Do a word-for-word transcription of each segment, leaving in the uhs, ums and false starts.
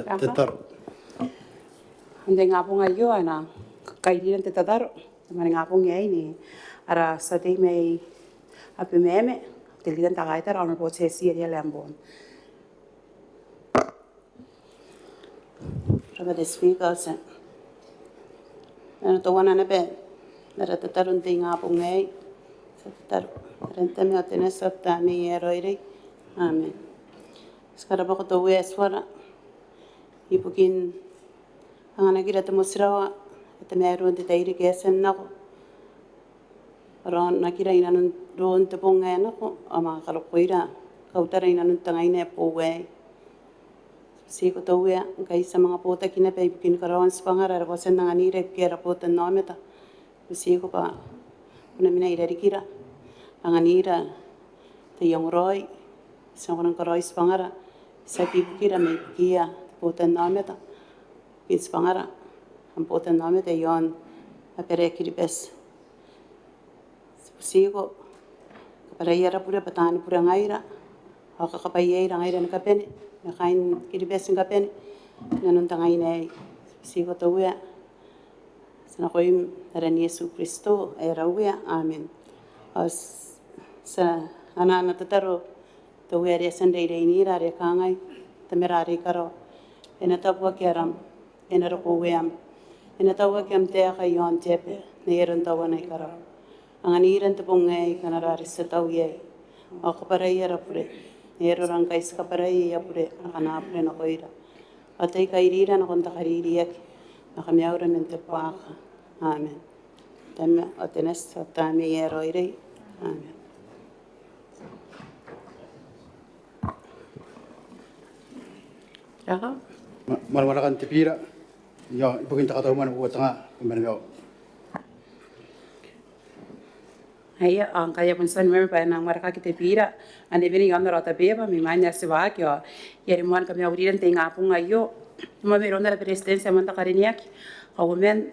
Tataro. N te ingabong aio e na kairira n te tataro te maningabong aei ni ara tia tei mai Abemama, te Leader n te Kaitara, Honourable Tessie Eria Lambourne. Ko rabwa te Speaker. Ti a na tauana naba ara tataro n te ingabong aei. Ti a tataro. Aran te Tama ao te Nati ao te Tamnei ae Raoiroi. Amen. Ti karabwako te Uea ae ti uara ibukin anganakira te motirawa ae tamaroa n te tairiki ae e a tia n nako, raonakira inanon roon te bong ae nako, ao manga karokoira kautara inanon te ngaina ae boou aei. Ti butiiko te Uea, ngkai ti a manga botaki naba ibukin karaoan tibwangara are ko a tia n anganira ibukia ara botannaomata. Ti butiiko bwa ko na mena i rarikira, anganira te iango raoi, ti a kona ni karaoi tibwangara, tiaki ibukira ma ibukia te botannaomata, ibukin tibwangara, am botannaomata iaon abara ae Kiribati. Ti butiiko, kabwarai ara bure bwa taani bure ngaira, ao kakabwaiaira ngaira ni kabane, ma kaain Kiribati ni kabane, inanon te ngaina aei. Ti butiiko te Uea, ti a nakoim n aran Iesu Kristo ae ara Uea, amen. Ao ti a anaana tataro te Uea are e a tia n reireinira are e kangai, Tamara are i karawa, e na tabuaki aram, e na roko ueam, e na tauaki am taeka iaon te aba n ai aron tauana i karawa. Anganira n te bong aei kanara are ti a tau iai, ao kabwarai ara bure n ai arora ngkai ti kabwarai aia bure akana a bure nakoira. Ao tai kairira nakon te kaririaki, ma kamaura man te buakaka. Amen. Tama ao te Nati ao te Tamnei ae Raoiroi. Amen. Mwanamwanakan te bira. Io, ibukin te katau mwane uoua tenga, ko mena mauri. Aia, ao ngkai e a bon tia ni mwaimwai bwa e nang warekaki te bira anne bene iaon ara order paper mai mwain ae ti waaki, ao I a rimoa ni kamaurira n te ingabong aio. Rimoa mairoun ara Beretitenti ae moan te karineaki, Kauoman,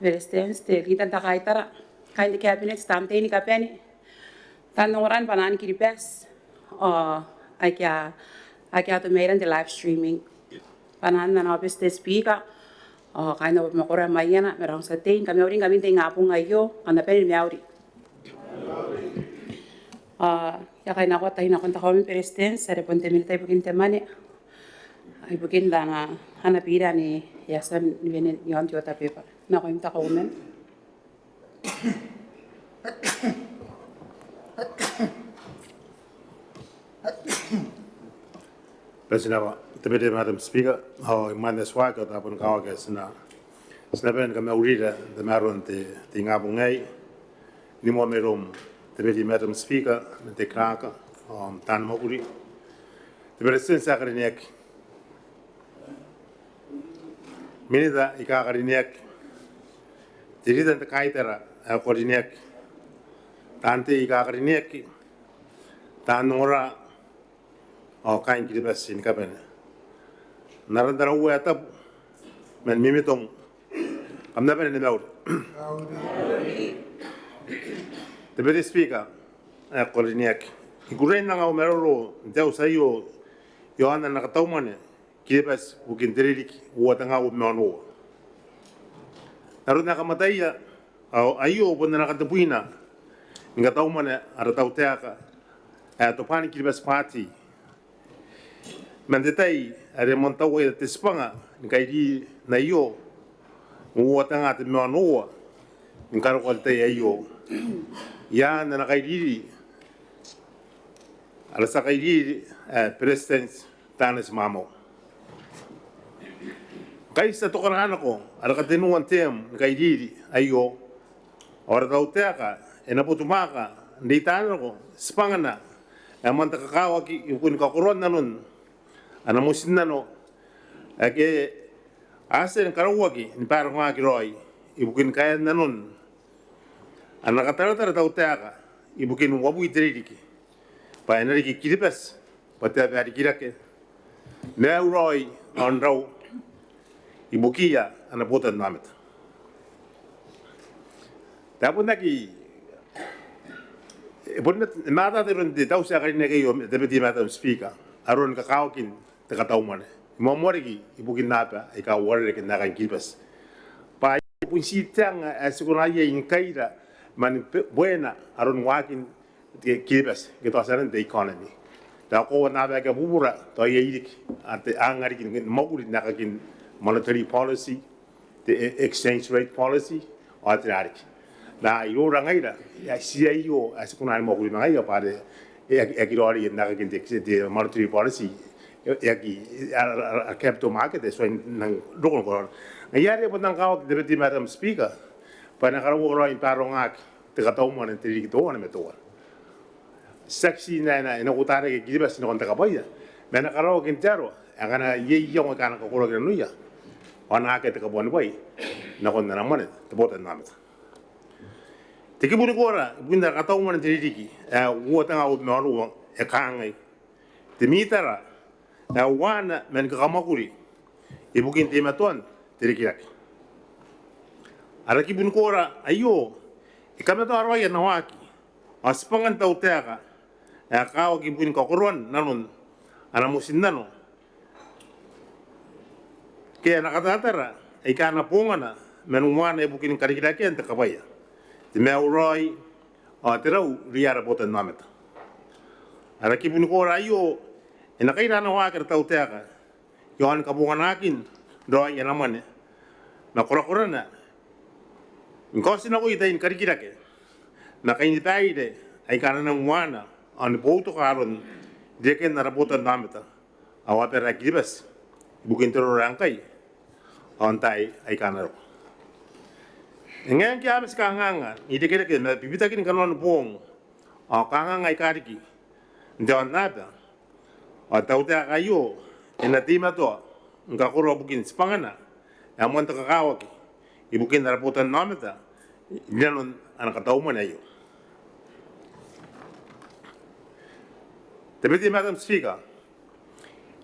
Beretitenti, te Leader n te Kaitara, kaain te Cabinet, taan tei ni kabane, taan ongora ni bwanaan Kiribati, ao ake a, ake a tomaira n te live streaming. Bwanaan ana aobiti te Speaker, ao kaain abamwakoro ae Maiana, ma raou n tia tei, ni kamauringkami n te ingabong aio, kam na bane ni mauri. Ao I a kainakoa taai nakon te Kauoman ni Beretitenti, are bon te Minita ibukin te mwane, ibukin ana, ana bira anne e a tia ni wene iaon te order paper. Nakoim te Kauoman. Bati n rabwa te Deputy Madam Speaker, ao imwain ae ti waaki ao taabo ni kakawaki ae ti na, ti na bane ni kamaurira n tamaroan te, te ingabong aei. Rimoa mairoum te Deputy Madam Speaker, ma te Clerk, ao taan mwakuri, te Beretitenti ae karineaki, Minita aika karineaki, te Leader n te Kaitara ae ko karineaki, taan tei aika karineaki, taan ongora, ao kaain Kiribati ni kabane. N aran Tarawa ae tabu man mimitong, kam na bane ni mauri. Te Deputy Speaker ae ko karineaki, I kukurei n anga au maroro n te auti aio iaon ana katau mwane Kiribati ibukin te ririki uoua tenga uabwi ma onoua. N aron ae kam ataia, ao aio bon ana katebwina ni katau mwane ara tautaeka ae Tobwaan Kiribati Party man te tai are e moan tauaia te tibwanga ni kairiri n aio, uoua tenga tebwi ma onoua, ni karokoa te tai aio. I aan ana kairiri ara tia kairiri ae Beretitenti Taneti Maamau. Ngkai ti a tokara nako ara katenua n term ni kairiri aio, ao ara tautaeka e na botumwaaka n reita nako tibwangana ae moan te kakawaki ibukin kakoroan nanon ana motinnano ake a tia ni karauaki ni baarongaki raoi ibukin kaean nanon ana kataratara tautaeka ibukin uabwi te ririki, bwa e na riki Kiribati bwa te aba ae rikirake, maiu raoi ao n rau ibukiia ana botannaomata. Tao bon aki, e bon mat-, e matata iroun te auti ae karineaki aio, te Deputy Madam Speaker, aron kakawakin te katau mwane. moamoa riki ibukin naba aika uarereke n aeka ni Kiribati. Bwa bon ti te anga ae ti kona iai ni kaira man bwena aron waakin te Kiribati ke tao ti aran te economy. Tao koaua naba aika bubura tao iai riki, a te anga riki ni mwakuri n aekakin monetary policy, te exchange rate policy ao tera riki. Ma iroura ngaira ti aio ae ti kona ni mwakuri ma ngaia bwa are e aki raoiroi n aekakin te monetary policy, e aki a capital market e tuai n roko ni koro. Ngaia are e bon rang kakawaki te Deputy Madam Speaker bwa e na karaua raoi ni baarongaki te katau mwane n te ririki teuana ma teuana. Tiaki ti n ae e na uota reke Kiribati nakon te kabwaia, ma e na karaoaki n te aro ae ngkana iai iango aika a na kakoroaki nanoia ao a na akea te kabuanibwai nakon ana mwane te botannaomata. Te kibu ni koora ibukin ara katau mwane n te ririki ae uoua tenga uabwi ma ruaiwa e kangai: te mitara ae uaana man kakamwakuri ibukin teimatoan te rikirake. Ara kibu ni koora aio e kamatoa raoi ana waaki ao tibwangan tautaeka ae kakawaki ibukin kakoroan nanon ana motinnano ke ana kataratara aika a na bongana man uaana ibukin karikirakean te kabwaia, te maiu raoi ao te rau irouia ara botannaomata. Ara kibu ni koora aio e na kaira ana waaki ara tautaeka iaon kabonganakin raoi ana mwane ma korakorana ni kaotinakoi taian karikirake ma kainibaire aika a nang uaana ao ni boutoka aron reken ara botannaomata ao abara ae Kiribati ibukin te roro ae ngkai ao n taai aika a na roko. E ngae ngke a mwaiti kanganga n irekereke ma bibitakin kanoan boong ao kanganga aika riki n te aonnaba, ao te tautaeka aio e na teimatoa ni kakoroa bukin tibwangana ae moan te kakawaki ibukin ara botannaomata inanon ana katau mwane aio. Te Deputy Madam Speaker,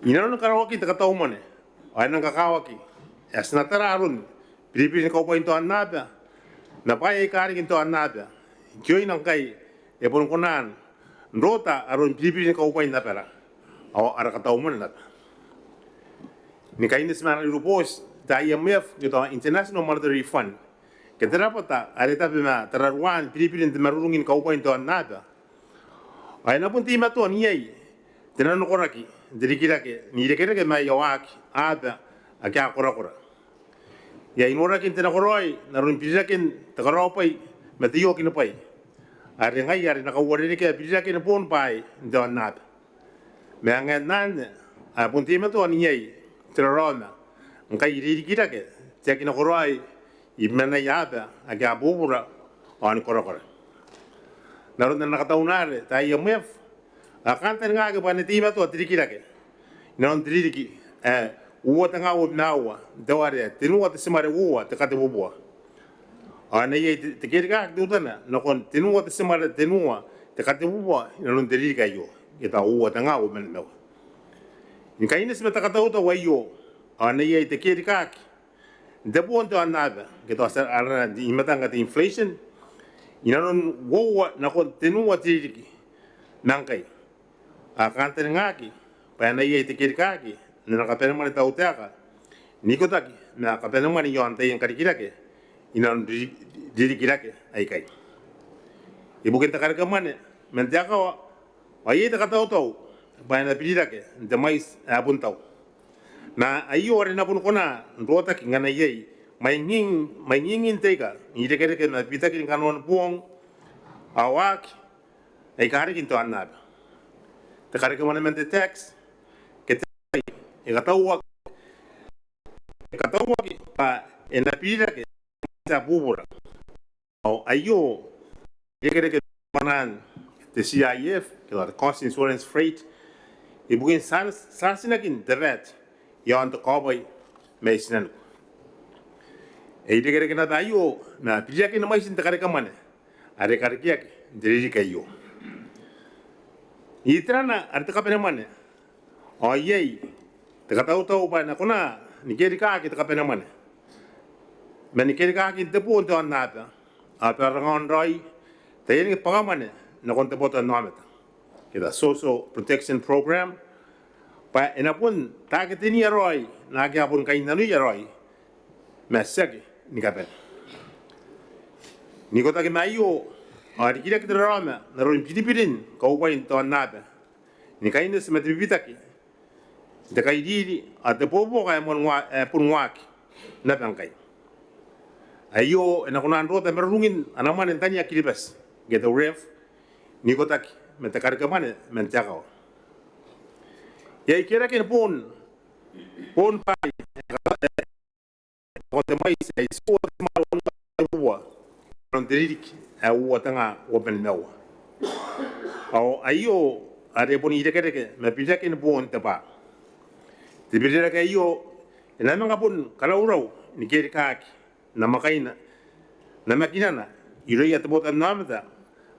inanon karaoakin te katau mwane ao e nang kakawaki ae ti na tara aron biribiri ni kaubwai n te aonnaba ma bwaai aika riki n te aonnaba, kioina ngkai e boni kona n rota aron biribiri ni kaubwai n abara ao ara katau mwane naba. Ni kaineti ma ana ribooti te I M F ke te International Monetary Fund ke te rabwata are tabe ma tararuaan biribiri n te marurung ni kaubwai n te aonnaba, ao e na bon teimatoa n iai te nanokoraki n te rikirake n irekereke ma aia waaki aba ake a korakora. Iai norakin te nakoraoi n aron biriraken te karaobwai ma te iokinibwai are ngaia are e na kauarerekea biriraken boon bwaai n te aonnaba. Ma e ngae n anne ao e bon teimatoa n iai te raraoma ngkai e rikirake te aki nakoraoi i mwin aia aba ake a bubura ao ni korakora. N aron ana kataunare te I M F, a kantaningaki bwa e na teimatoa te rikirake inanon te ririki ae uoua tenga uabwi ma aua n te ware ae tenua te timare uoua te katebubua. Ao e na iai te kerikaaki teutana nakon tenua te timare tenua te katebubua inanon te ririki aio, ke tao uoua tenga uabwi ma nimaua. Ni kaineti ma te katautau aio ao e na iai te kerikaaki n te boo n te aonnaba, ke tao ti arana i matang te inflation, inanon uoua nakon tenua te ririki ma ngkai. A kantaningaki bwa e na iai te kerikaaki n ana kabanemwane te tautaeka n ikotaki ma kabanemwane iaon taian karikirake inanon ririkirake aikai. Ibukin te karekemwane man te akawa ao iai te katautau bwa e na birirake n te mwaiti ae bon tau. Ma aio are e na boni kona n rotaki ngkana iai mwaingingin te ika n irekereke ma bibitakin kanoan boong ao waaki aika riki n te aonnaba. Te karekemwane man te tax ke te e katauaki, e katauaki bwa e na birirake n te bubura. Ao aio e irekereke ma bwanaan te C I F ke tao te Cost Insurance Freight ibukin tiatinakin te VAT iaon te kaobwai mai tinaniku. E irekereke naba aio ma biriraken mwaitin te karekemwane are karekeaki n te ririki aio. Iterana are te kabanemwane ao iai te katautau bwa e na kona ni kerikaaki te kabanemwane ma ni kerikaaki n te boo n te aonnaba ao bwa e rangaon raoi taiani bwakamwane nakon te botannaomata, ke te Social Protection Program, bwa e na bon taketenia raoi naake a bon kainnanoia raoi ma tiaki ni kabane. N ikotaki ma aio, ao e rikirake te raraoma n aron biribirin kaubwain te aonnaba ni kaineti ma te bibitaki n te kairiri ao te boboka ae moan ua-, ae bon waaki naba ngkai. Aio e na kona n rota marurungin ana mwane n tania Kiribati ngke te RERF n ikotaki ma te karekemwane man te akawa. Iai keraken boon, boon bwai ae nakon te mwaiti ae itiua te tebwi ma wanua n te ririki ae uoua tenga uoua ma nimaua. Ao aio are bon irekereke ma biriraken boon te bwa. Te birirake aio e na manga bon karaurau ni kerikaaki namwakaina, namakinana irouia te botannaomata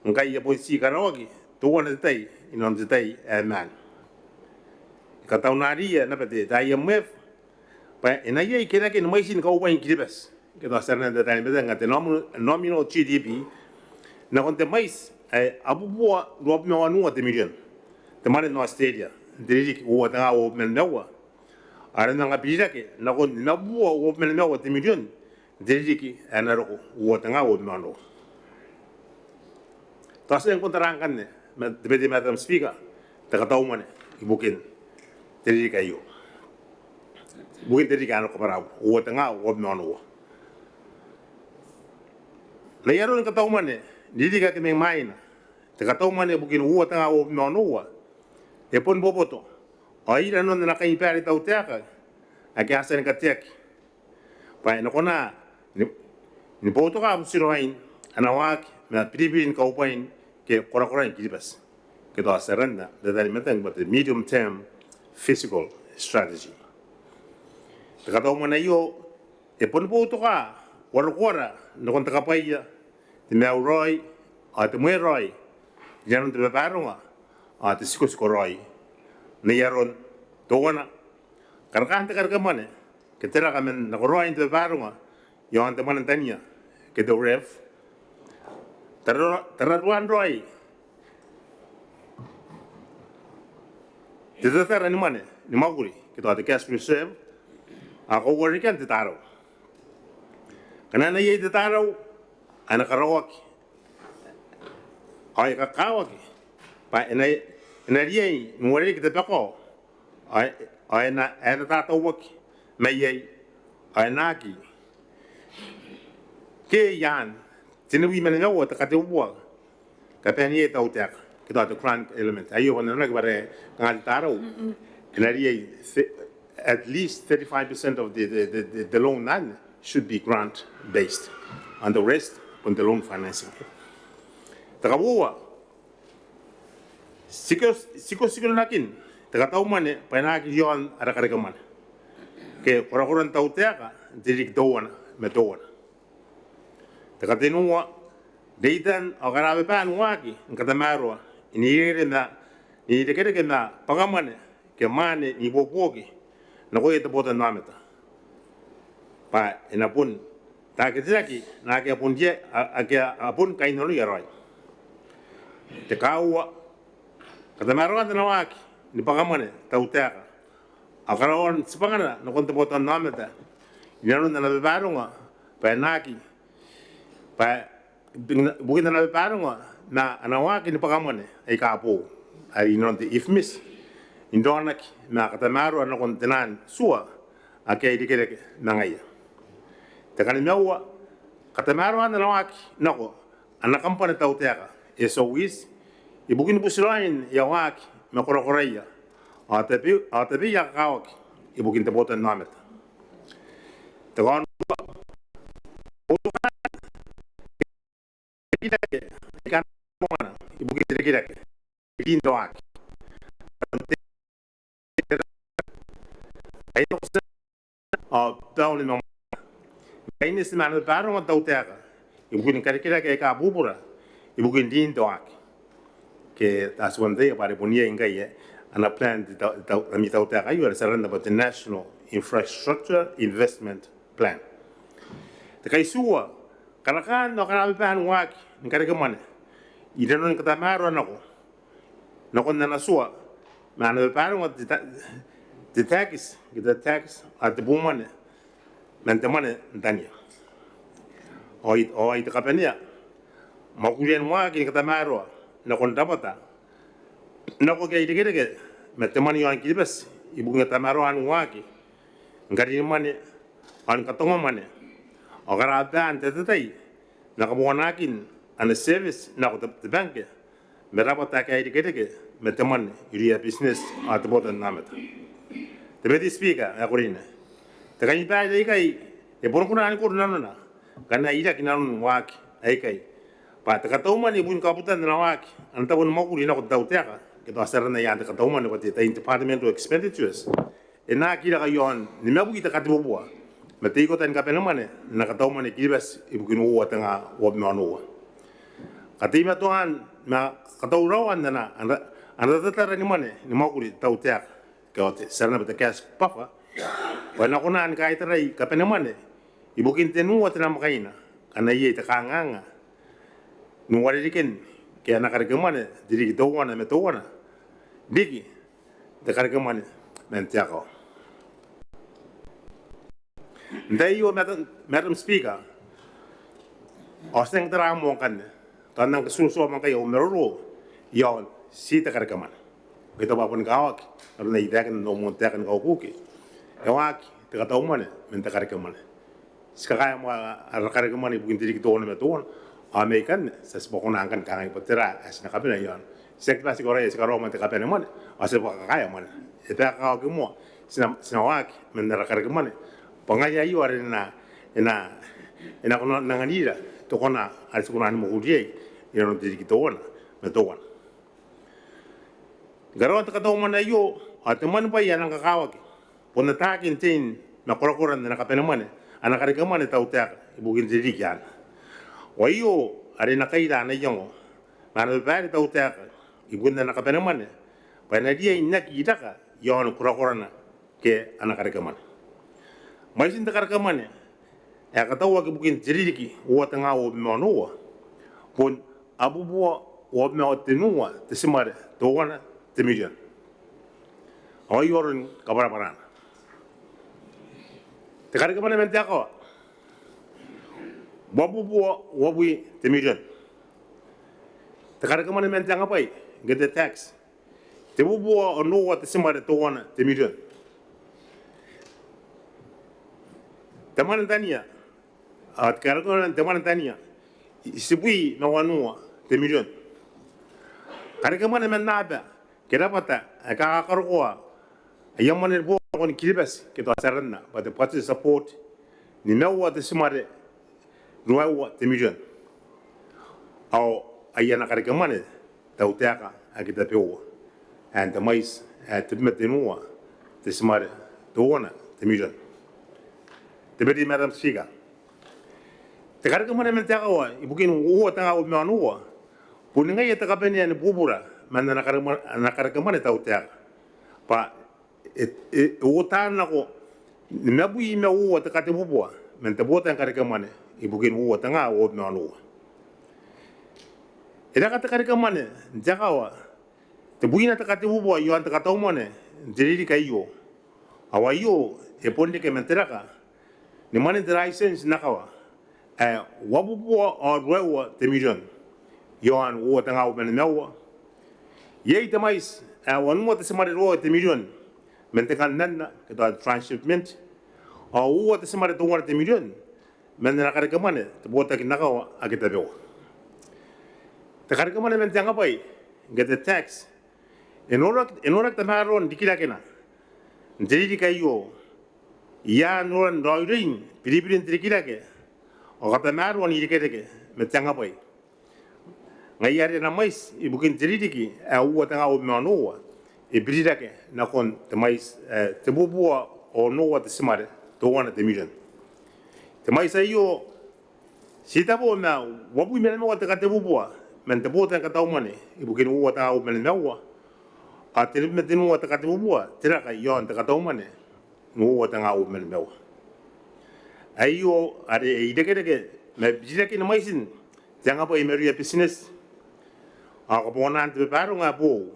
ngkai e bon tii karaoaki teuana te tai inanon te tai ae maan. E kataunariia naba te, te IMF bwa e na iai keraken mwaitin kaubwain Kiribati, ke tao ti aranna n te taetae ni mataniwi te nom-, nominal GDP, nakon te mwaiti ae abubua ruabwi ma wanua te mirion te mwane n Australia n te ririki uoua tenga uabwi ma nimaua, are e na manga birirake nakon nimabubua uabwi ma nimaua te mirion n te ririki ae na roko uoua tenga uabwi ma onoua. Tao ti a tia ngkoa n tara ngkanne ma te, te, te Madam Speaker, te kataumwane ibukin te ririki aio, ibukin te ririki ae na roko kabwarabwara, uoua tenga uabwi ma onoua. N ai aron kataumwane n ririki ake mai mwaina, te kataumwane ibukin uoua tenga uabwi ma onoua e bon boboto ao e ira nanon ana kainibaire te tautaeka ake a tia ni kateaki bwa e na kona ni, ni boutoka butiraoin ana waaki ma biribirin kaubwain ke korakorain Kiribati, ke tao ti aranna n te taetae ni mataniwi bwa te medium term fiscal strategy. Te kataumwane aio e bon boutoka warokoara nakon te kabwaia, te maiu raoi ao te mwe raoi inanon te babaronga ao te tikotiko raoi. N ai aron teuana, karakaan te karekemwane ke te raka man nakoraoin te babaronga iaon te mwanentania ke te RERF. Tara-, tararuan raoi te tatara ni mwane ni mwakuri ke tao te cash reserve, ao kauarerekean te tarau. Ngkana e na iai te tarau ae na karaoaki ao e kakawaki bwa e na, e na riai n uarereke te bakao ao e, ao e na, e na tatauaki mai iai ao e na aki ke i aan tenibwi ma nimaua te katebubua kabanean te tautaeka ke tao te grant element. Aio bwa nanonaki bwa are kanga te tarau e na riai the, at least thirty-five percent of the, the, the, the, the loan then should be grant based, and the rest on the loan financing. Te kauoua, tiko, tiko, tikonakin te kataumwane bwa e na aki riaon ara karekemwane ke korakoran tautaeka n te ririki teuana ma teuana. Te katenua, reitan ao karababaan waaki ni katamaroa n irekereke ma, n irekereke ma bwakamwane ke mwane n ibuobuoki nakoia te botannaomata bwa e na bon taketenaki naake a bon tia, a, ake a bon kainnanoia raoi. Te kauoua, katamaroan ana waaki ni bwakamwane tautaeka ao karaoan tibwangana nakon te botannaomata inanon ana babaronga bwa e na aki, bwa ibukin ana babaronga ma ana waaki ni bwakamwane aika boou are inanon te IFMIS, n raonaki ma katamaroa nakon tenaan tua ake a irekereke ma ngaia. Te kanimaua, katamaroan ana waaki nako ana kambana tautaeka, SOEs, ibukin butiraoin aia waaki ma korakoraia ao tabe-, ao tabeia aika kakawaki ibukin te botannaomata. Te kaonoua, boutokaan te rikirake aika a na moana ibukin te rikirake, rin te waaki ao taun ni mama. Kaineti ma ana babaronga te tautaeka ibukin karikirake aika bubura ibukin rin te waaki. Ke tao ti bon ataia bwa are bon iai ngkai, e, ana plan te tau-, tau-, ami tautaeka aio are ti aranna bwa te National Infrastructure Investment Plan. Te kaitiua, karakaan ao karababaan waaki ni karekemwane inanon katamaroa nako, nakon ana tua ma ana babaronga te ta-, te tax, ke te tax, ao te bumwane man te mwane n tania. Ao ai, ao ai te kabanea mwakurian waaki ni katamaroa nakon rabwata nako ake a irekereke ma te mwane iaon Kiribati ibukin katamaroan waaki ni karin mwane ao ni katonga mwane ao karabaan te atatai ma kabonganakin ana service nako te, te bangke ma rabwata ake a irekereke ma te mwane irouia business ao te botannaomata. Te Deputy Speaker ae ko rine, te kainibaire aikai e bon kona ni koro nanona ngkana e iraki nanon waaki aikai bwa te katau mwane ibukin kabutan ana waaki ana tabo ni mwakuri nako te tautaeka, ke tao ti aranna i aan te katau mwane bwa te, te interdepartmental expenditures, e na aki raka iaon nimabwi te katebubua ma te ikota ni kabane mwane n ana katau mwane Kiribati ibukin uoua tenga uabwi ma onoua. Kateimatoan ma katauraoan ana, ana, ana taratara ni mwane ni mwakuri te tautaeka, ke tao ti aranna bwa te cash buffer, bwa e na kona ni kaitarai kabane mwane ibukin tenua te namwakaina ngkana iai te kanganga n uarereken ke ana karekemwane te ririki teuana ma teuana riki n te karekemwane man te akawa. N tai aio, Madam, Madam Speaker, ao ti nang tara moa ngkanne, tao N nang katurua moa ngkai au maroro iaon ti te karekemwane. Ngkai tao bwa bon kakawaki aron ae I taekinna n au moan taeka ni kaukuki, e waaki te katau mwane man te karekemwane. Ti kakaea moa ara karekemwane ibukin te ririki teuana ma teuana, ao mai ikanne ti a tibwa kona ngkanne ni kangai bwa tera ae ti na kabane iaona. Ti aki bati karaoia, ti karaoa moa te kabane mwane ao ti a tibwa kakaea mwane. E kakawaki moa ti na, ti na waaki man ara karekemwane bwa ngaia aio are e na, e na, e na kona n anganira te kona are ti kona ni mwakuri iai inanon te ririki teuana ma teuana. Ni karaoan te katau mwane aio ao te mwanibwai ae nang kakawaki bon ataakin tein ma korakoran ana kabane mwane, ana karekemwane te tautaeka ibukin te ririki anne. Ao aio are e na kaira ana iango ma ana babaire te tautaeka ibukin ana kabane mwane bwa e na riai n aki raka iaon korakorana ke ana karekemwane. Mwaitin te karekemwane ae katauaki ibukin te ririki uoua tenga uabwi ma onoua bon abubua uabwi ma tenua te timare teuana te mirion. Ao aio aron kabwarabwarana. Te karekemwane man te akawa, uabubua uabwi te mirion. Te karekemwane man te angabwai, ke te tax, tebubua onoua te timare teuana te mirion. Te mwane n tania, a, te karekemwane, te mwane n tania, itibwi ma wanua te mirion. Karekemwane man aba ke rabwata aika a kakarokoa aia mwane ni boou nakon Kiribati, ke tao ti aranna bwa te budget support, nimaua te timare ruaiwa te mirion. Ao aia ana karekemwane te tautaeka ae aki tabeua ae n te mwaiti ae tebwi ma tenua te timare teuana te mirion. Te Deputy Madam Speaker, te karekemwane man te akawa ibukin uoua tenga uabwi ma onoua boni ngaia te kabanea ni bubura man ana karekemwa-, ana karekemwane te tautaeka bwa e, e, e uotan nako nimabwi ma uoua te katebubua man te bota ni karekemwane ibukin uoua tenga uabwi ma onoua. E raka te karekemwane n te akawa tebwina te katebubua iaon te katau mwane n te ririki aio. Ao aio e bon reke man te raka ni mwanen te license n akawa ae uabubua ao ruaiwa te mirion iaon uoua tenga uabwi ma nimaua. Iai te mwaiti ae wanua te timare ruaiwa te mirion man te kannanna, ke tao transshipment, ao uoua te timare teuana te mirion man ana karekemwane te botaki n akawa ake tabeua. Te karekemwane man te angabwai, ke te tax, e noraki, e noraki tamaroan rikirakena n te ririki aio i aan noran raoiroin biribirin te rikirake ao katamaroan irekereke ma te angabwai. Ngaia are ana mwaiti ibukin te ririki ae uoua tenga uabwi ma onoua e birirake nakon te mwaiti ae tebubua onoua te timare teuana te mirion. Te mwaiti aio titebo ma uabwi ma nimaua te katebubua man te bota ni katau mwane ibukin uoua tenga uabwi ma nimaua, ao tenibwi ma tenua te katebubua te raka iaon te katau mwane n uoua tenga uabwi ma nimaua. Aio are e irekereke ma birirake ni mwaitin te angabwai mairouia bitineti ao kabonganaan te babaronga ae boou.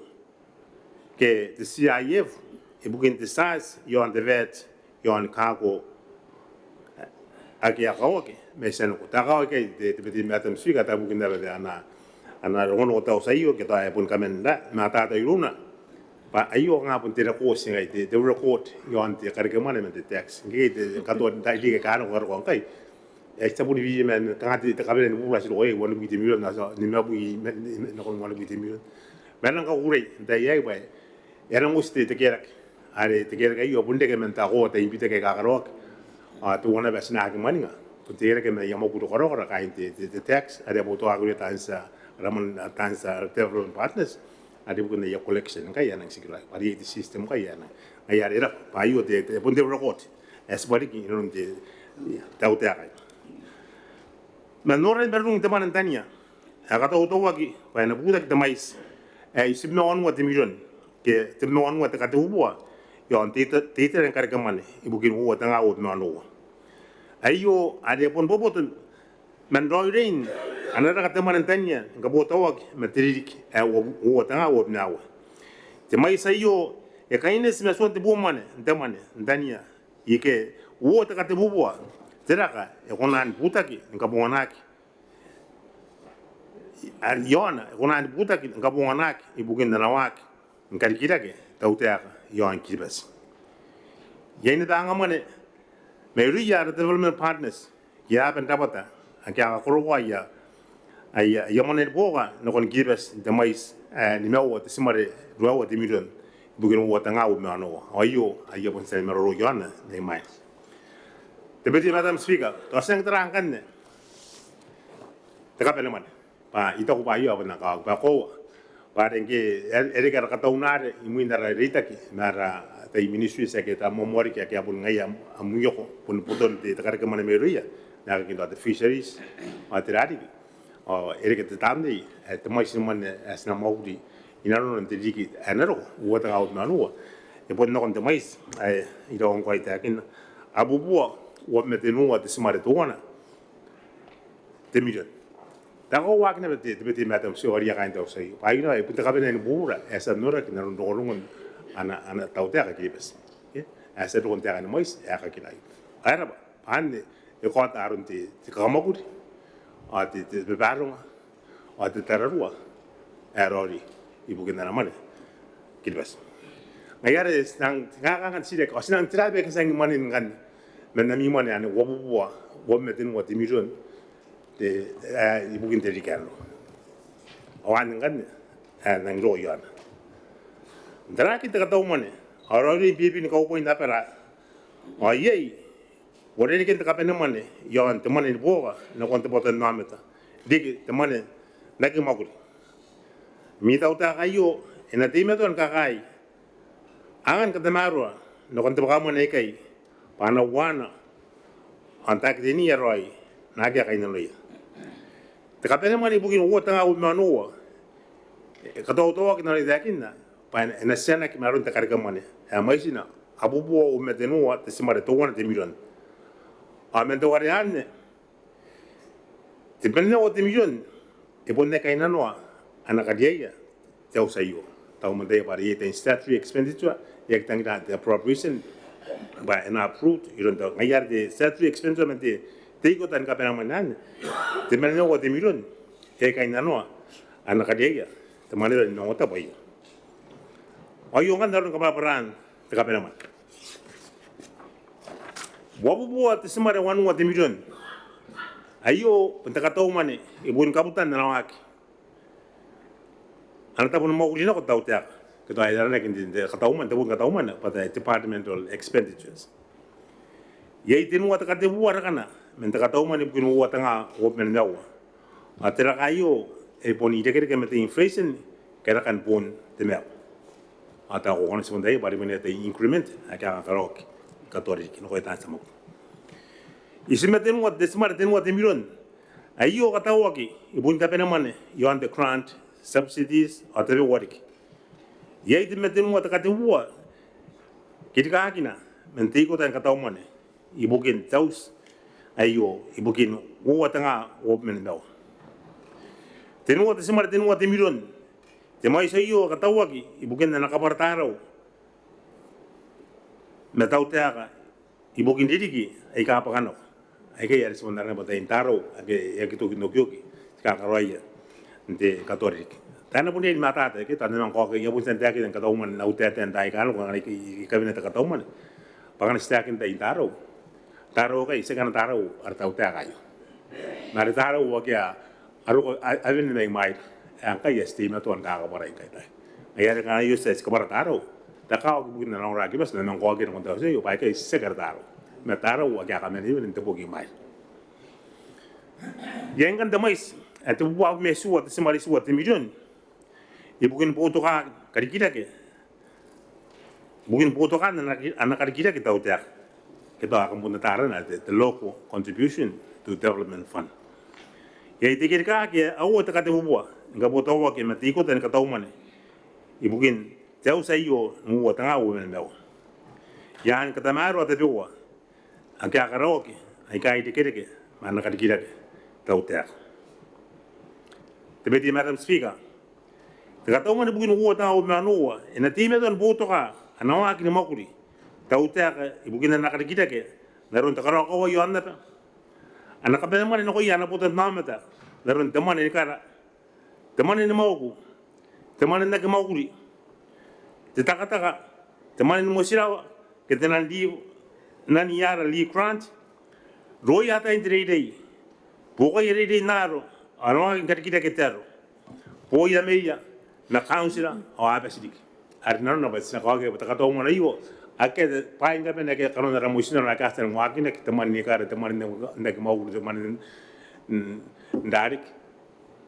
ke te C I F ibukin te charge iaon te VAT iaon cargo ake a kaoki mai tianako. Tao kaoki ikai te, te, te Madam Speaker, tao ibukin naba te ana, ana rongorongo te auti aio ke tao e bon kaman ra ma tata irouna bwa aio kanga bon te record ngkai, te, te record iaon te karekemwane man te tax. Ngke te katoa n tairiki aika a nako karokoa ngkai, e a tia bon ni bia man kanga te, te kabanea ni bubura ti roko iai uabwi te mirion, n ae ti nimabwi, nakon uabwi te mirion. Ma e nang kakukurei n tai aei bwa e a nang uti te, te kerake are te kerake aio bon reke man tao koaua tain bitaki aika a karaoaki. Ao teuana bwa ti na aki mwaninga bon te kerake ma aia mwakuri korakora kaain te, te, te tax are a boutokaaki irouia taan tia, ara mwane, taan tia, ara development partners, are ibukin aia collection ngkai a nang tikiraoi bwa are iai te system ngkai a nang, ngaia are e raba bwa aio te, te, bon te record ae tibwa riki inanon te, te tautaeka. Ma noran marurung te mwane n tania ae katautauaki bwa e na butaki te mwaiti ae itibwi ma wanua te mirion ke tebwi ma wanua te katebubua iaon te ita, te itera ni karekemwane ibukin uoua tenga uabwi ma onoua. Aio are e bon boboto man raoiroin ana raka te mwane n tania ni kabotauaki ma te ririki ae uoua, uoua tenga uabwi ma aua. Te mwaiti aio e kaineti ma tuan te boo mwane n te mwane n tania ike uoua te katebubua te raka e kona ni butaki ni kabonganaki, are iaona e kona ni butaki ni kabonganaki ibukin ana waaki ni karikirake te tautaeka iaon Kiribati. Iai naba angamwane mairouia ara development partners ke aban rabwata ake a kakorokoa aia, aia, aia mwane ni buoka nakon Kiribati n te mwaiti ae nimaua te timare ruaiwa te mirion ibukin uoua tenga uabwi ma onoua. Ao aio ae I a bon tia ni maroro iaona n tai aei. Te Deputy Madam Speaker, tao ti nang tara ngkanne te kabanemwane bwa I taku bwa aio a bon nang kakawaki bwa koaua bwa are ngke e, e reke ara kataunare imwin ara reitaki ma ara tai ministries ake tamoamoa riki ake a bon ngaia a mwioko bon boton te, te karekemwane mairouia n aekakin tao te fisheries ao tera riki. Ao e reke te tamnei ae te mwaiti ni mwane ae ti na mwakuri inanona n te ririki ae na roko, uoua tenga uabwi ma onoua, e bon nakon te mwaiti ae I iraua ngkoa I taekinna, abubua uabwi ma tenua te timare teuana te mirion. Tao e waaki naba te, te Deputy Madam Speaker, ao ria kaain te auti aio bwa aio naba e bon te kabanea ni bubura ae e a tia n noraki inanon rongorongon ana, ana tautaeka Kiribati. Ke ae e a tia n roko n taeka ni mwaiti ae kakiraoi. Ao e raba bwa anne e kaota aron te, te kakamwakuri ao te, te babaronga ao te tararua ae raoiroi ibukin ana mwane Kiribati. Ngaia are ti nang, ti nang kanga n titiraki ao ti nang tera bwa e katangi mwanen ngkanne man ami mwane anne uabubua uabwi ma tenua te mirion te, ae ibukin te ririki ae na roko. Ao anne ngkanne ae nang roko iaona. N tarakin te kataumwane ao raoiroin bebin kaubwain abara ao iai uarereken te kabanemwane iaon te mwane ni buoka nakon te botannaomata riki te mwane n aki mwakuri. Ami tautaeka aio e na teimatoa ni kakaai angan katamaroa nakon te bwakamwane aikai bwa a na uaana ao n takiteniia raoi naake a kainnanoia. Te kabanemwane ibukin uoua tenga uabwi ma onoua e katautauaki n aron ae I taekinna bwa e na tianaki ma aron te karekemwane ae mwaitina abubua uabwi ma tenua te timare teuana te mirion. Ao man teuare anne, tebwi ma nimaua te mirion e bon aki kainnanoa ana kariaia te auti aio. Tao man taian bwa are iai tain statutory expenditure, e aki tangira te appropriation bwa e na approved iroun te, ngaia are te statutory expenditure man te, te ikota ni kabanemwane anne, tebwi ma nimaua te mirion e aki kainnanoa ana kariaia te mwaneware ni maungatabu aio. Ao aio ngkanne aron kabwarabwaraan te kabanemwane. Uabubua te timare wanua te mirion aio bon te kataumwane ibukin kabutan ana waaki ana tabo ni mwakuri nako te tautaeka. Ke tao e aranaki n te, te kataumwane, te bon kataumwane bwa te departmental expenditures. Iai tenua te katebubua rakana man te kataumwane ibukin uoua tenga uabwi ma nimaua. Ao te raka aio e bon irekereke ma te inflation ke rakan boon te maiu. Ao tao ko kona n tia n taku bwa are bon iai te increment ake a kakaraoaki ni katoa ririki nakoia taan tia mwakuri. Itibwi ma tenua te timare tenua te mirion aio katauaki ibukin kabanemwane iaon te grant, subsidies ao tabeua riki. Iai tebwi ma tenua te katebubua kerikaakina man te ikota ni kataumwane ibukin te auti aio ibukin uoua tenga uabwi ma nimaua. Tenua te timare tenua te mirion Te mwaiti aio e katauaki ibukin ana kabwara tarau ma tautaeka ibukin ririki aika bwakanako, aikai are ti bon arana bwa tain tarau ake e aki toki n okioki, ti kakaraoia n te katoa ririki. Tao e na bon riai ni matata, ake tao N na manga kaokia, I a bon tia n taekinna ni kataumwane n au taetae n taai aika nako, ngkana I, I, I kabinea te kataumwane, bwa ngkana ti taekin tain tarau, tarau aikai tiaki ana tarau ara tautaeka aio. Ma are tarau ake a, a roko, a, a wene mai mwaira. Ae ngkai ae ti teimatoa ni kakabwarai ngkai tai. Ngaia are ngkana aio ti, ti kabwara tarau, te kakawaki ibukin ana ongora ni bati, N na manga kaokia nakon te auti aio bwa aikai tiaki ara tarau. Ma tarau ake a kamanewene n te boki mai. Iai ngkanne te mwaiti ae tebubua abwi ma itiua te timare itiua te mirion ibukin boutokaan karikirake, ibukin boutokaan ana, ana karikirake te tautaeka, ke tao ae kam bon ata arana te, te Local Contribution to Development Fund. Iai te kerikaaki ae aua te katebubua ni kabotauaki ma te ikota ni kataumwane ibukin te auti aio n uoua tenga uabwi ma nimaua. I a ni katamaroa tabeua ake a karaoaki aika irekereke ma ana karikirake te tautaeka. Te Deputy Madam Speaker, te kataumwane ibukin uoua tenga uabwi ma onoua e na teimatoa ni boutoka ana waaki ni mwakuri te tautaeka ibukin ana karikirake n aron te karaokawai i aonnaba, ana kabanemwane nakoia ana botannaomata n aron te mwane ni kara, te mwane ni mauku, te mwane n aki mwakuri, te takataka, te mwane ni motirawa ke te nani, nani ara leave grant, raoi ataein te reirei, buokaia reirei n aaro, ana waaki ni karikirake te aro, booia meea ma kauntira ao aabati riki. Are nanona bwa ti na kaokia bwa te kataumwane aio, akea te bwai ni kabane ake kanoan ara motinnano ake a tia n waakinaki, te mwane ni kara, te mwane n aki mwakuri, te mwane n, n, n rariki,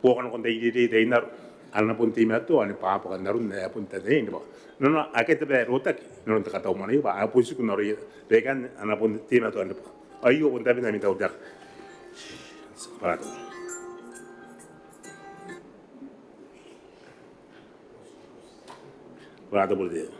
buoka nakon te reirei, te inaro, a na bon teimatoa ni bwabwaka n aron ae bon tataninga ni bwaka. Nanona akea te bwai ae rotaki n aron te kataumwane aio bwa a bon tiku n aroia, bwa aikanne a na bon teimatoa ni bwaka. Aio bon tabena ami tautaeka. Ko rabwa. Ko rabwa te Deputy.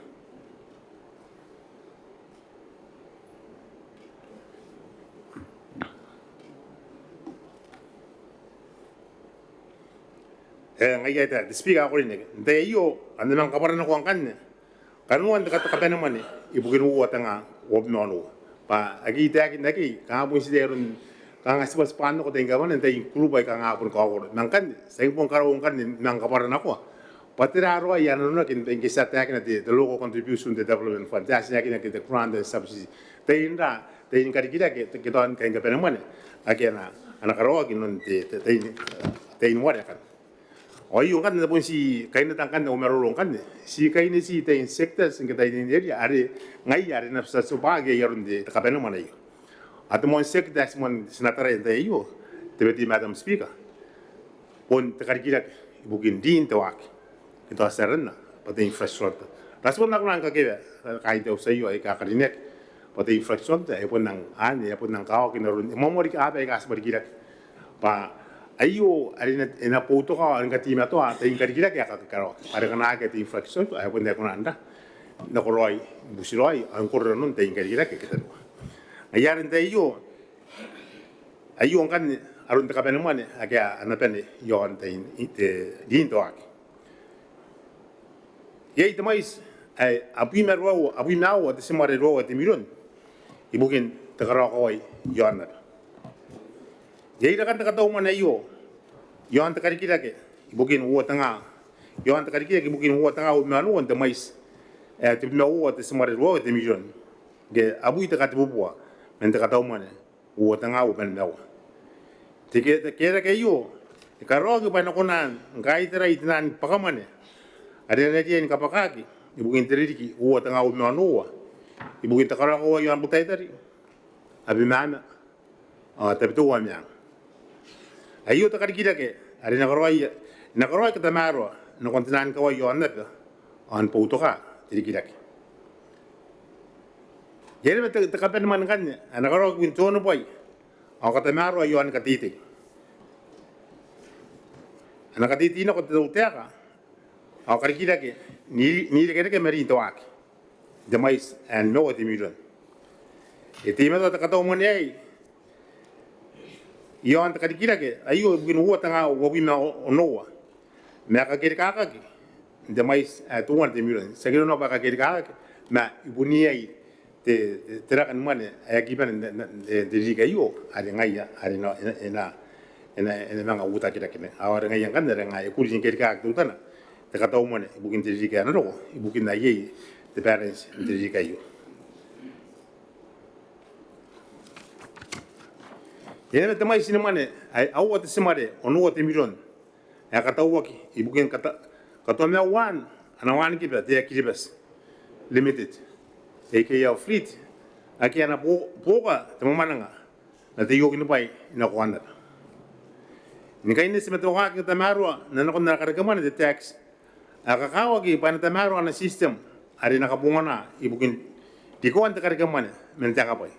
E, ngaia ae te Speaker ae ko rine. N te tai aio ao N na manga kabwara nako ngkanne kanoan te ka, te kabanemwane ibukin uoua tenga uabwi ma onoua. Bwa ake I taekinna akekei, kanga bon ti te aron, kanga tibwatibwaan nako tain kabanea n tain kurubu aika kanga a boni kaokoro. Ma ngkanne ti a bon karaua ngkanne ni manga kabwara nakoa bwa tera raoi ae nanonaki ngke ti a taekina te, te Local Contribution to Development Fund, ti a taekina ngke te grant and subsidy, tain ra, tain karikirake, te, ke tao ni kain kabanemwane ake a na, a na karaoaki inanon te, te, tain, tain ware akanne. Ao aio ngkanne bon ti kaineti ngkanne, au maroro ngkanne, ti kaineti tain sectors ke tain area are ngaia are e na tibwatibwaaki aron te, te kabanemwane aio. Ao te moan sector ae ti moan, ti na taraia n te tai aio, te Deputy Madam Speaker, bon te karikirake ibukin rin te waaki, ke tao ti aranna bwa te infrastructure. Ra ti bon aki kona ni kakewea kaain te auti aio aika karineaki bwa te infrastructure e bon nang, anne, e bon nang kakawaki n aron, e moamoa riki aaba aika a tibwa rikirake. Bwa aio are e na, e na boutoka ao ni kateimatoa tain karikirake aika kakaraoaki. Are ngkana akea te infrastructure ao e bon aki kona n ra, nakoraoi, butiraoi ao ngkoraoi nanon tain karikirake ake tariu. Ngaia are n te tai aio, aio ngkanne aron te kabanemwane ake a na bane iaon tain, te, rin te waaki. Iai te mwaiti ae abwi ma ruaiwa, abwi ma aua te timare ruaiwa te mirion ibukin te karaokawai i aonnaba. Iai rakan te kataumwane aio iaon te karikirake ibukin uoua tenga, iaon te karikirake ibukin uoua tenga uabwi ma onoua n te mwaiti ae tebwi ma uoua te timare ruaiwa te mirion. Ngke abwi te katebubua man te kataumwane uoua tenga uabwi ma nimaua. Te ke, te kerake aio e karaoaki bwa e na kona ni kaitarai te naan bwakamwane are e na riai ni kabwakaki ibukin te ririki uoua tenga uabwi ma onoua ibukin te karaokawai i aon Butaritari, Abemama ao Tabiteuea Meang. Aio te karikirake are e na karaoia, e na karaoia katamaroa nakon te naan kawai i aonnaba ao ni boutoka te rikirake. Iai naba te, te kabanemwane ngkanne ae na karaoaki ibukin te onobwai ao katamaroa iaon kateitei. A na kateitei nako te tautaeka ao karikirake n, n irekereke ma rin te waaki n te mwaiti ae nimaua te mirion. E teimatoa te kataumwane aei iaon te karikirake aio ibukin uoua tenga uabwi ma onoua, ma e kakerikaakaki n te mwaiti ae teuana te mirion. Ti aki noria bwa e kakerikaaki, ma e bon iai te, te, te raka ni mwane ae aki bane n te, n te, n te ririki aio, are ngaia are e na, e na, e na, e na manga uotakirake. Ao are ngaia ngkanne are ngaia e kuri ni kerikaaki teutana te katau mwane ibukin te ririki ae na roko, ibukin ae iai te balance n te ririki aio. Iai naba te mwaiti ni mwane ae aua te timare onoua te mirion ae katauaki ibukin kata-, katomauan ana wanikiba Te Air Kiribati Limited, aka our fleet, ake a na bo-, buoka te mwamwananga n te iokinibwai nako anera. Ni kaineti ma te waaki ni katamaroa n nakon ana karekemwane te tax, a kakawaki bwa e na tamaroa ana system are e na kabongana ibukin rikoan te karekemwane man te akabwai.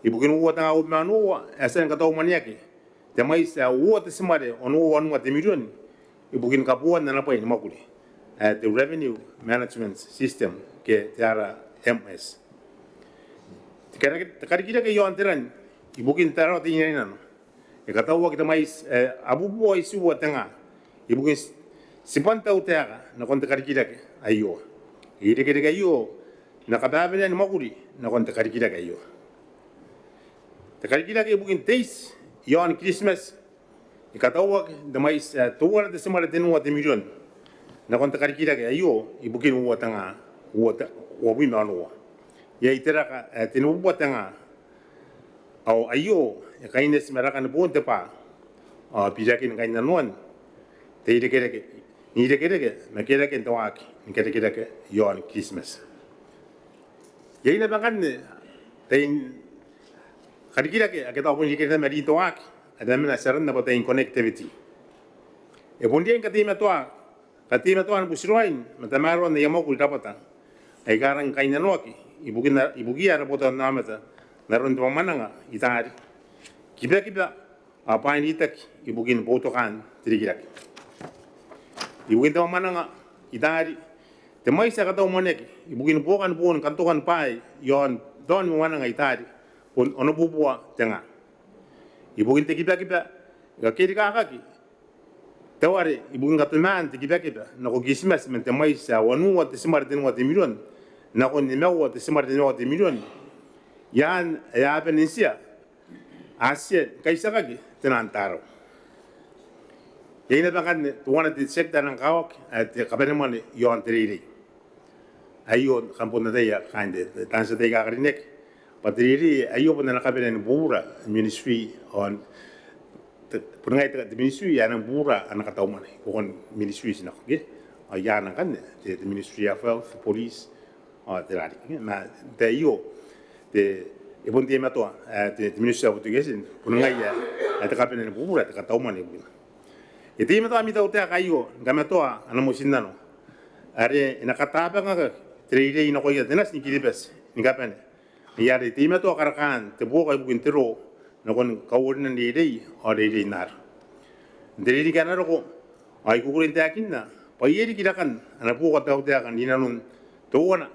Ibukin uoua tenga uabwi ma onoua, e a tia ni katau mwaneaki te mwaiti ae uoua te timare onoua wanua te mirion ibukin kaboan ana bwai ni mwakuri, ae te Revenue Management System ke te R M S. Te karaki-, te karikirake iaon te ran ibukin Tarawa Teinainano e katauaki te mwaiti ae abubua itiua tenga ibukin ti-, tibwan tautaeka nakon te karikirake aio. Irekereke aio n ana kababanea ni mwakuri nakon te karikirake aio. Te karikirake ibukin te iti iaon Kiritimati e katauaki n te mwaiti ae teuana te timare tenua te mirion nakon te karikirake aio ibukin uoua tenga uoua te-, uabwi ma onoua. Iai te raka ae tenibubua tenga. Ao aio e kaineti ma rakan boon te bwaa ao birakin kainnanoan te irekereke, n irekereke ma keraken te waaki ni karikirake iaon Kiritimati. Iai naba ngkanne taian karikirake ake tao bon irekereke ma rin te waaki, are a mena n aran naba taian connectivity. E bon riai ni kateimatoa kateimatoan butiraoin ma tamaroan aia mwakuri rabwata aika rangi ni kainnanoaki ibukin, ibukiia ara botannaomata n aron te mwamwananga i taari, kibakiba ao bwain reitaki ibukin boutokaan te rikirake. Ibukin te mwamwananga i taari, te mwaiti ae katau mwaneaki ibukin buokan boon kantokan bwaai iaon raon mwamwananga i taari bon onobubua tenga. Ibukin te kibakiba, e kakerikaakaki te ware ibukin katomaan te kibakiba nako Kiritimati man te mwaiti ae wanua te timare tenua te mirion nakon nimaua te timare nimaua te mirion, i aan ae a bane n tia, a tia ni kaitiakaki te nang tarau. Iai naba ngkanne teuana te tiekita ae rang kakawaki ae te kabanemwane iaon te reirei. Aio kam bon ataia kaain te, te, taan tia tei aika a karineaki bwa te reirei aio bon ana kabanea ni bubura ministry ao te, bon ngaia te, te ministry ae e nang bubura ana katau mwane i buakon ministries nako, ke? Ao i aana ngkanne te, te Ministry of Health, Police ao tera riki, ke? Ma n te tai aio te, e bon teimatoa ae te, te Ministry of Education bon ngaia ae te kabanea ni bubura te katau mwane ibukina. E teimatoa ami tautaeka aio ni kamatoa ana motinnano are e na katabangaki te reirei nakoia te nati ni Kiribati ni kabane. Ngaia are e teimatoa karakaan te buoka ibukin te roo nakon kauarinan reirei ao reirei n aaro. N te ririki ae na roko ao I kukurei n taekinna bwa iai riki rakan ana buoka te tautaeka n rinanon teuana,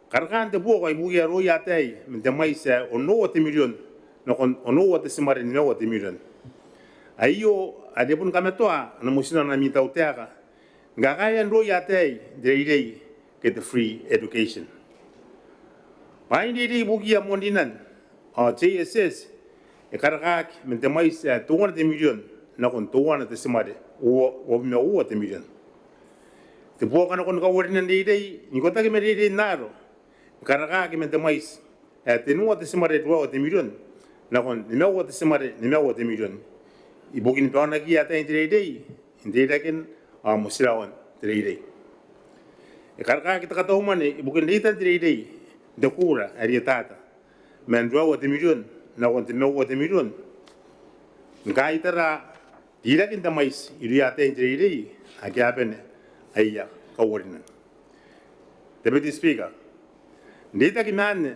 karakaan te buoka ibukiia rooia ataei man te mwaiti ae onoua te mirion nakon onoua te timare nimaua te mirion. Aio are e bon kamatoa ana motinnano ami tautaeka ni kakaean rooia ataei n te reirei ke te free education. Bwain reirei ibukiia moan rinan ao J S S e karakaaki man te mwaiti ae teuana te mirion nakon teuana te timare ua, uabwi ma uoua te mirion. Te buoka nakon kauarinan reirei n ikotaki ma reirei n aaro e karakaaki man te mwaiti ae tenua te timare ruaiwa te mirion nakon nimaua te timare nimaua te mirion ibukin baonakiia ataein te reirei n teiraken ao motirawan te reirei. E karakaaki te katau mwane ibukin reitan te reirei n te kuura ae rietata man ruaiwa te mirion nakon teniua te mirion ni kaitaraa rirakin te mwaiti irouia ataein te reirei ake a bane aia kauarinan. Deputy Speaker, n reitaki ma anne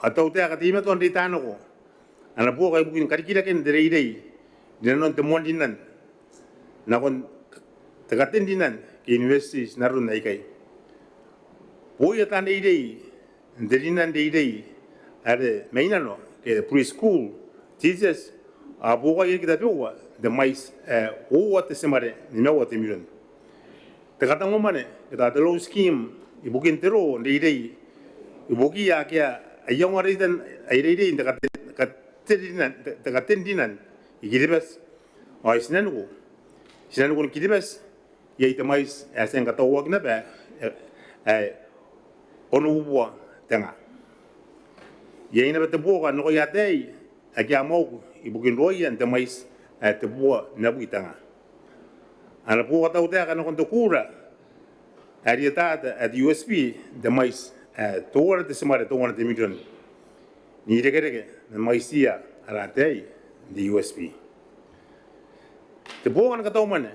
ao te tautaeka e teimatoa n reita nako ana buoka ibukin karikiraken te reirei rinanon te moan rinan nakon te katenrinan ke universities n aron aikai. Booia taan reirei n te rinan reirei are mai nano ke preschool teachers a buokaia riki tabeua n te mwaiti ae uoua te timare nimaua te mirion. te katangomwane ke tao te loan scheme ibukin te roo n reirei ibukiia ake a iangoa reitan ai reirei n te katen, katen rinan, te, te katen rinan i Kiribati ao i tinaniku, tinanikun Kiribati, iai te mwaiti ae e a tia ni katauaki naba ae, ae onobubua te nga. Iai naba te buoka nakoia ataei ake a mwauku ibukin rooia n te mwaiti ae tebubua nimabwi te nga. Ana buoka tautaeka nakon te kuura ae rietata ae te U S P n te mwaiti ae teuana te timare teuana te mirion n irekereke ma mwaitiia ara ataei n te U S P. Te buoka ni kataumwane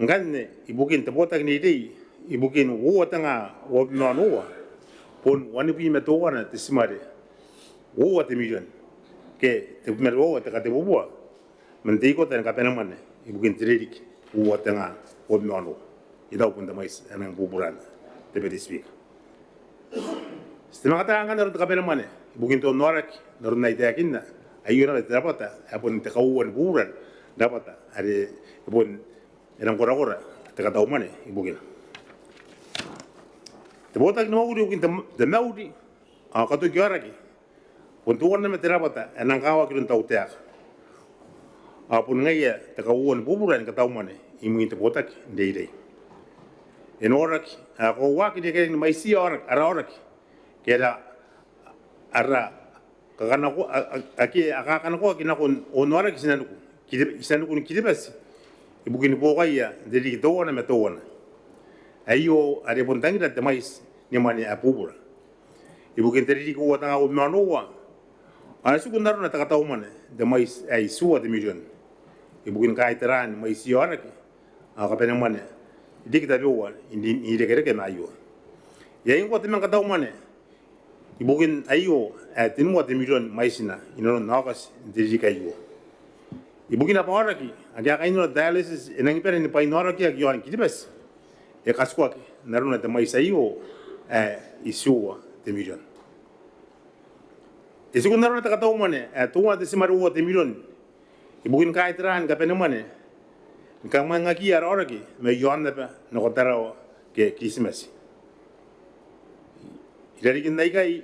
ngkanne ibukin te botaki n reirei ibukin uoua te nga uabwi ma onoua bon wanibwi ma teuana te timare uoua te mirion ke tebwi ma ruaiwa te katebubua man te ikota ni kabanemwane ibukin te ririki uoua te nga uabwi ma onoua. Irau bon te mwaiti ae nang buburan, te Beretitenti Speaker. Ti te manga taraa ngkanne aron te kabanemwane ibukin te onnaoraki n aron ae I taekinna, aio naba te rabwata ae bon te kauoua ni buburan rabwata are e bon e nang korakora te kataumwane ibukina. Te botaki ni mwakuri ibukin te, te mauri ao katoki aoraki bon teuana ma te rabwata ae nang kakawaki iroun tautaeka ao bon ngaia te kauoua ni buburan kataumwane imwin te botaki n reirei. E noraki ae koauaki n irekereke ni mwaitiia aoraki, ara aoraki ke ara, ara kakanako, a, a, ake a kakanakoaki nakon onnaoraki i tinaniku, Kiri, i tinanikun Kiribati ibukin buokaia n te ririki teuana ma teuana. Aio are bon tangira te mwaiti ni mwane ae bubura. Ibukin te ririki uoua te nga uabwi ma onoua ao e tiku n arona te kataumwane n te mwaiti ae itiua te mirion ibukin kaitaraan mwaitiia aoraki ao kabanemwane riki tabeua n, n irekereke ma aio. Iai ngkoa te manga kataumwane ibukin aio ae tenua te mirion mwaitina inanon Aokati n te ririki aio. Ibukina bwa aoraki ake a kainnanoa te dialysis e nangi bane ni bwainaorakiaki iaon Kiribati, e katikuaki n arona te mwaiti aio ae itiua te mirion. E tiku n arona te kataumwane ae teuana te timare uoua te mirion ibukin kaitaraan kabanemwane ni kamwanangakiia ara aoraki mai aon aba nako Tarawa ke Kiritimati. Irarikin aikai,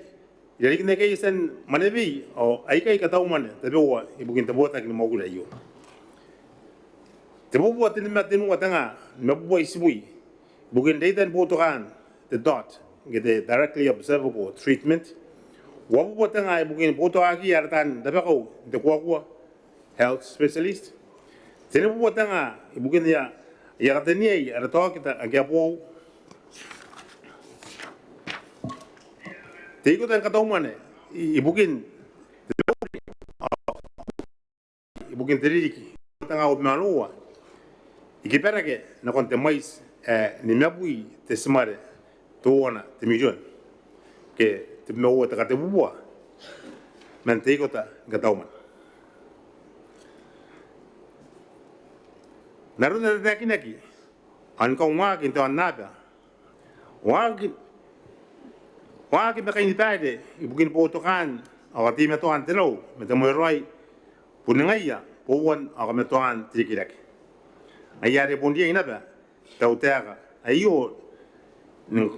irarikin aikai e tia ni mwanewei ao aikai kataumwane tabeua ibukin te botaki ni mwakuri aio. Tebubua tenimabwi ma tenua te nga nimabubua itibwi ibukin reitan boutokaan te DOT ke te Directly Observable Treatment. Uabubua te nga ibukin boutokakiia ara taan rabakau n te kuakua, health specialist. Tenibubua te nga ibukin aia, aia kataneiai ara taokita ake a boou. Te ikota ni kataumwane i, ibukin ibukin te ririki uoua te nga uabwi ma onoua e kibarake nakon te mwaiti ae nimabwi te timare teuana te mirion ke tebwi ma uoua te katebubua man te ikota ni kataumwane. N aron ae tataekinaki ao ni kaungaaki n te aonnaba, waaki, waaki ma kainibaire ibukin boutokaan ao kateimatoan te rau ma te mweeraoi bon ngaia bouan ao kamatoaan te rikirake. Ngaia are bon riai naba tautaeka aio ni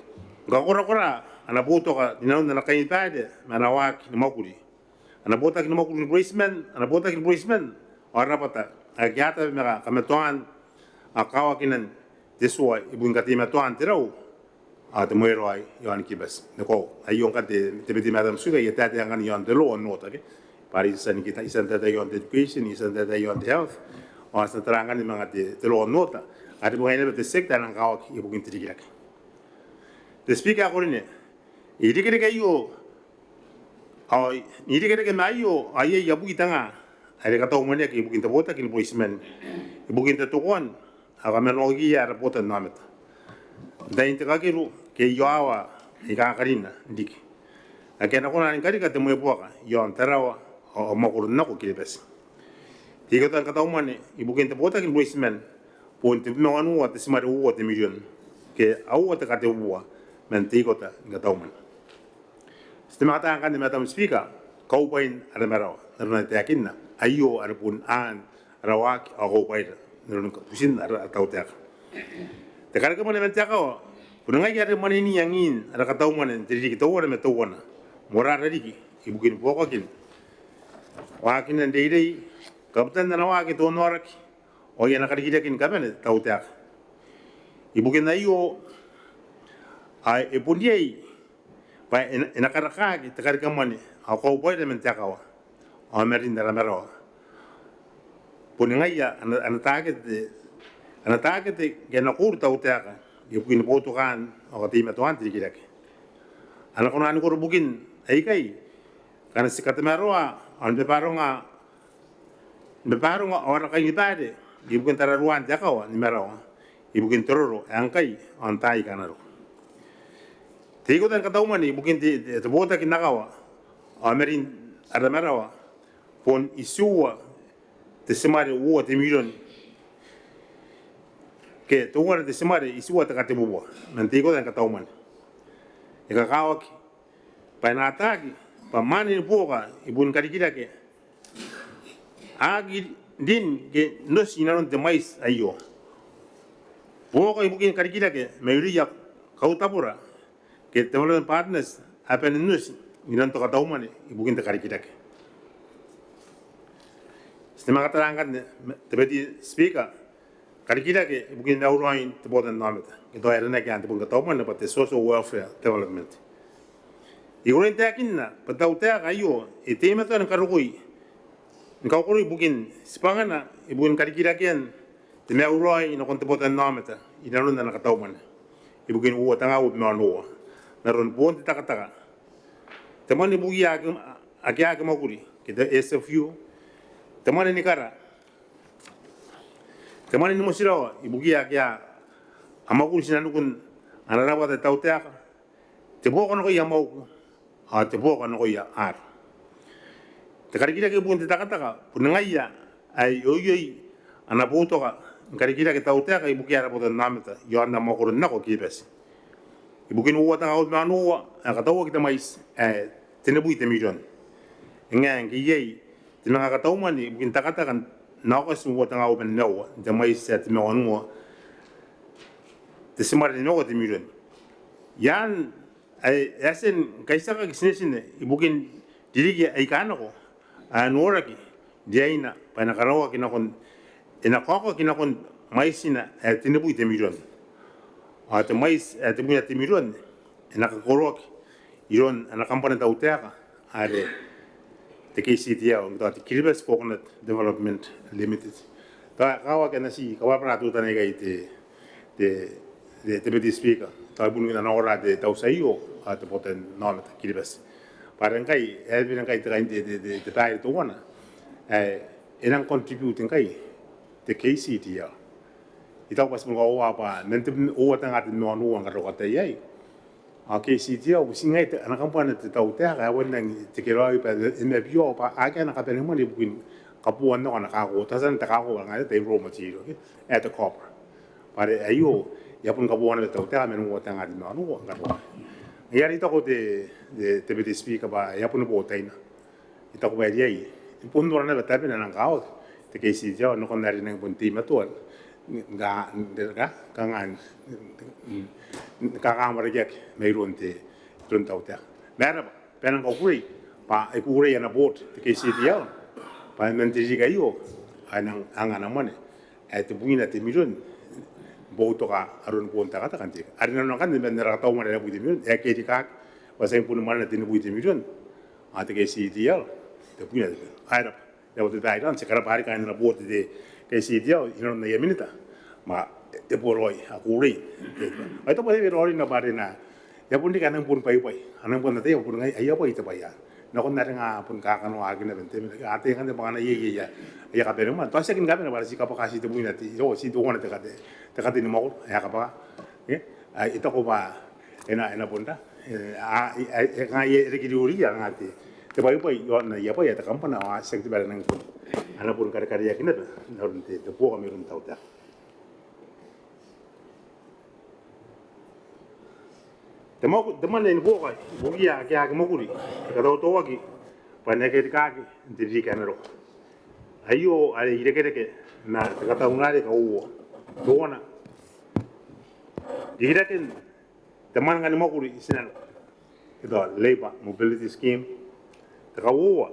kakorakora ana boutoka rinanon ana kainibaire ma ana waaki ni mwakuri ana botaki ni mwakuri ni bureitiman, ana botaki ni bureitiman ao rabwata ake a tabe ma kamatoaan ao kakawakinan te tua ibukin kateimatoan te rau ao te mweeraoi iaon Kiribati. N te koaua aio ngkanne te, te Deputy Madam Speaker, I a taetae ngkanne iaon te law and order, ke bwa are I tia n, I tia n taetae iaon te education, I tia n taetae iaon te health ao I tia n tara ngkanne manga te, te law and order are bon ngaia naba te sector ae nang kakawaki ibukin te rikirake. Te Speaker ae ko rine, irekereke aio ao n irekereke ma aio ao iai abwi te nga are kataumwaneaki ibukin te botaki ni bureitiman ibukin totokoan ao kamanoakiia ara botannaomata n tain te kakeru ke iowawa aika karina n riki ake a na kona ni karika te mwebuaka iaon Tarawa ao mwakoro nako Kiribati. Te ikota ni kataumwane ibukin te botaki ni bureitiman bon tebwi ma wanua te timare uoua te mirion ke aua te katebubua man te ikota ni kataumwane. Ti te manga taa ngkanne Madam Speaker kaubwain ara marawa n aron ae I taekinna, aio are bon aan ara waaki ao kaubwaira n aron butin ara tautaeka. Te karekemwane man te akawa bon ngaia are mwaneni angin ara kataumwane n te ririki teuana ma teuana, moarara riki ibukin buokakin waakinan reirei, kabutan ana waaki te onnaoraki ao ana karikirake ni kabane te tautaeka. Ibukin aio ao e bon riai bwa e na, e na karakaaki te karekemwane ao kaubwaira man te akawa ao marin ara marawa. Bon ngaia ana, ana takete, ana takete ke ana kouru te tautaeka ibukin boutokaan ao kateimatoan te rikirake. A na kona ni koro bukin aikai ngkana ti katamaroa ao ni babaronga, ni babaronga ao ara kainibaire ibukin tararuaan te akawa ni marawa ibukin te roro ae ngkai ao n taai aika a na roko. Te ikota ni kataumwane ibukin te, te, te botaki n akawa ao marin ara marawa bon itiua te timare uoua te mirion ke teuana te timare itiua te katebubua man te ikota ni kataumwane. E kakawaki bwa e na ataaki bwa mwaane ni buoka ibukin karikirake a aki rin ke n oti inanon te mwaiti aio. Buoka ibukin karikirake mairouia kautabora ke development partners a bane n oti inanon te kataumwane ibukin te karikirake. Ti na manga tara ngkanne, te Deputy Speaker, karikirake ibukin maiuraoin te botannaomata, ke tao e aranaki n te bong ni kataumwane bwa te social welfare development. I kukurei n taekinna bwa te tautaeka aio e teimatoa ni karokoi, ni kakoroi bukin tibwangana ibukin karikirakean te maiuraoi nakon te botannaomata inanon ana kataumwane ibukin uoua tengaun ma onoua n aron boon te takataka, te mwane ibukiia ake, ake, ake a aki mwakuri ke te S F U, te mwane ni kara, te mwane ni motirawa ibukiia ake a mwakuri tinanikun ana rabwata te tautaeka, te buoka nakoia mwauku ao te buoka nakoia aaro. Te karikirake ibukin te takataka bon ngaia ae e oioi ana boutoka ni karikirake te tautaeka ibukiia ara botannaomata iaon mwakoro n nako Kiribati. Ibukin uoua tengaun ma onoua ae katauaki te mwaiti ae tenibwi te mirion. E ngae ngke iai te manga kataumwane ibukin takataka n Aokati uoua tengaun ma nimaua n te mwaiti ae tebwi ma wanua te timare nimaua te mirion. Iaan ae e a tia ni kaitiakaki tinetine ibukin ririki aika nako ae noraki riaina bwa e na karaoaki nakon, e na kaokaki nakon mwaitina ae tenibwi te mirion. Ao te mwaiti ae tebwina te mirion e na kakoroaki iroun ana kambana te tautaeka are te K C D L, tao te Kiribati Coconut Development Limited. Tao e kakawaki ana ti kabwarabwara teutana ikai te, te, te, te Deputy Speaker, tao bon ana ora te tautia aio ao te botannaomata Kiribati. Bwa are ngkai e a bane ngkai te kain te, te, te, te baire teuana ae e nang contribute ngkai te K C D L. I taku bwa ti bon kakoaua bwa man te uoua tenga tebwi ma onoua ngkana ko ataia iai ao K C D L boti ngaia te, ana kambana te tautaeka ae e a nang tekeraoi bwa e mabiao bwa akea ana kabanemwane ibukin kaboan nako ana kako, tao tiana te kako bwa ngaia te raw material, ke, ae te copra. Bwa are aio e a bon kaboa naba te tautaeka man uoua tenga tebwi ma onoua ngkana ko ataia. Ngaia are I taku te, te, te Deputy Speaker bwa e a bon bo taina. I taku bwa e riai, e bon ora naba tabena n nang kakawaki te K C D L nakon are e nang bon teimatoa ni ka, ni ka, kanga ni kakamwarakeaki mairoun te, iroun te tautaeka. Ma e raba bwa e nang kukurei, bwa e kukurei ana board te K C D L bwa man te ririki aio ao e nang anga ana mwane ae tebwina te mirion ni boutoka aron boon takataka n te ririki are nanona ngkanne man ara kataumwane ae tebwi te mirion ae kerikaaki bwa tiaki boni mwanena tenibwi te mirion. Ao te K C D L tebwina te mirion. Ao e raba, e raba te babaire, ti karabwa riki kaain ana board te K C D L inanon aia minita. Ma e boraoi, a kukurei. Ao I taku bwa e raoiroi naba are e na, e a bon riki a nang bon bwaibwai, a nang bon ataia bwa bon ngaia aia bwai te bwai ae nakon are nga bon kakanoaki naba n te minita. A ataia ngkanne bwa ngkana iai, iai aia kabanemwane, tao tiaki ni kabane bwa ara ti kabwaka ti tebwina te, iro ti teuana te kate, te kate ni mwakoro ae a kabwaka. Ke? Ao I taku bwa e na, e na bon ra, e, a, e, e, e, kanga e reke riki ae kanga te, te bwaibwai iaon aia bwai ae te kambana ao tiaki te bwai are e nang bon, a na bon karekareaki naba n aron te, te buoka mairoun te tautaeka. Te mwa, te mwane ni buoka ibukiia ake a aki mwakuri e katautauaki bwa e na kerikaaki n te ririki ae na roko. Aio are irekereke ma te kataunari kauoua. Teuana, Rikiraken te mwananga ni mwakuri i tinaniku, ke te Labour Mobility Scheme. Te kauoua,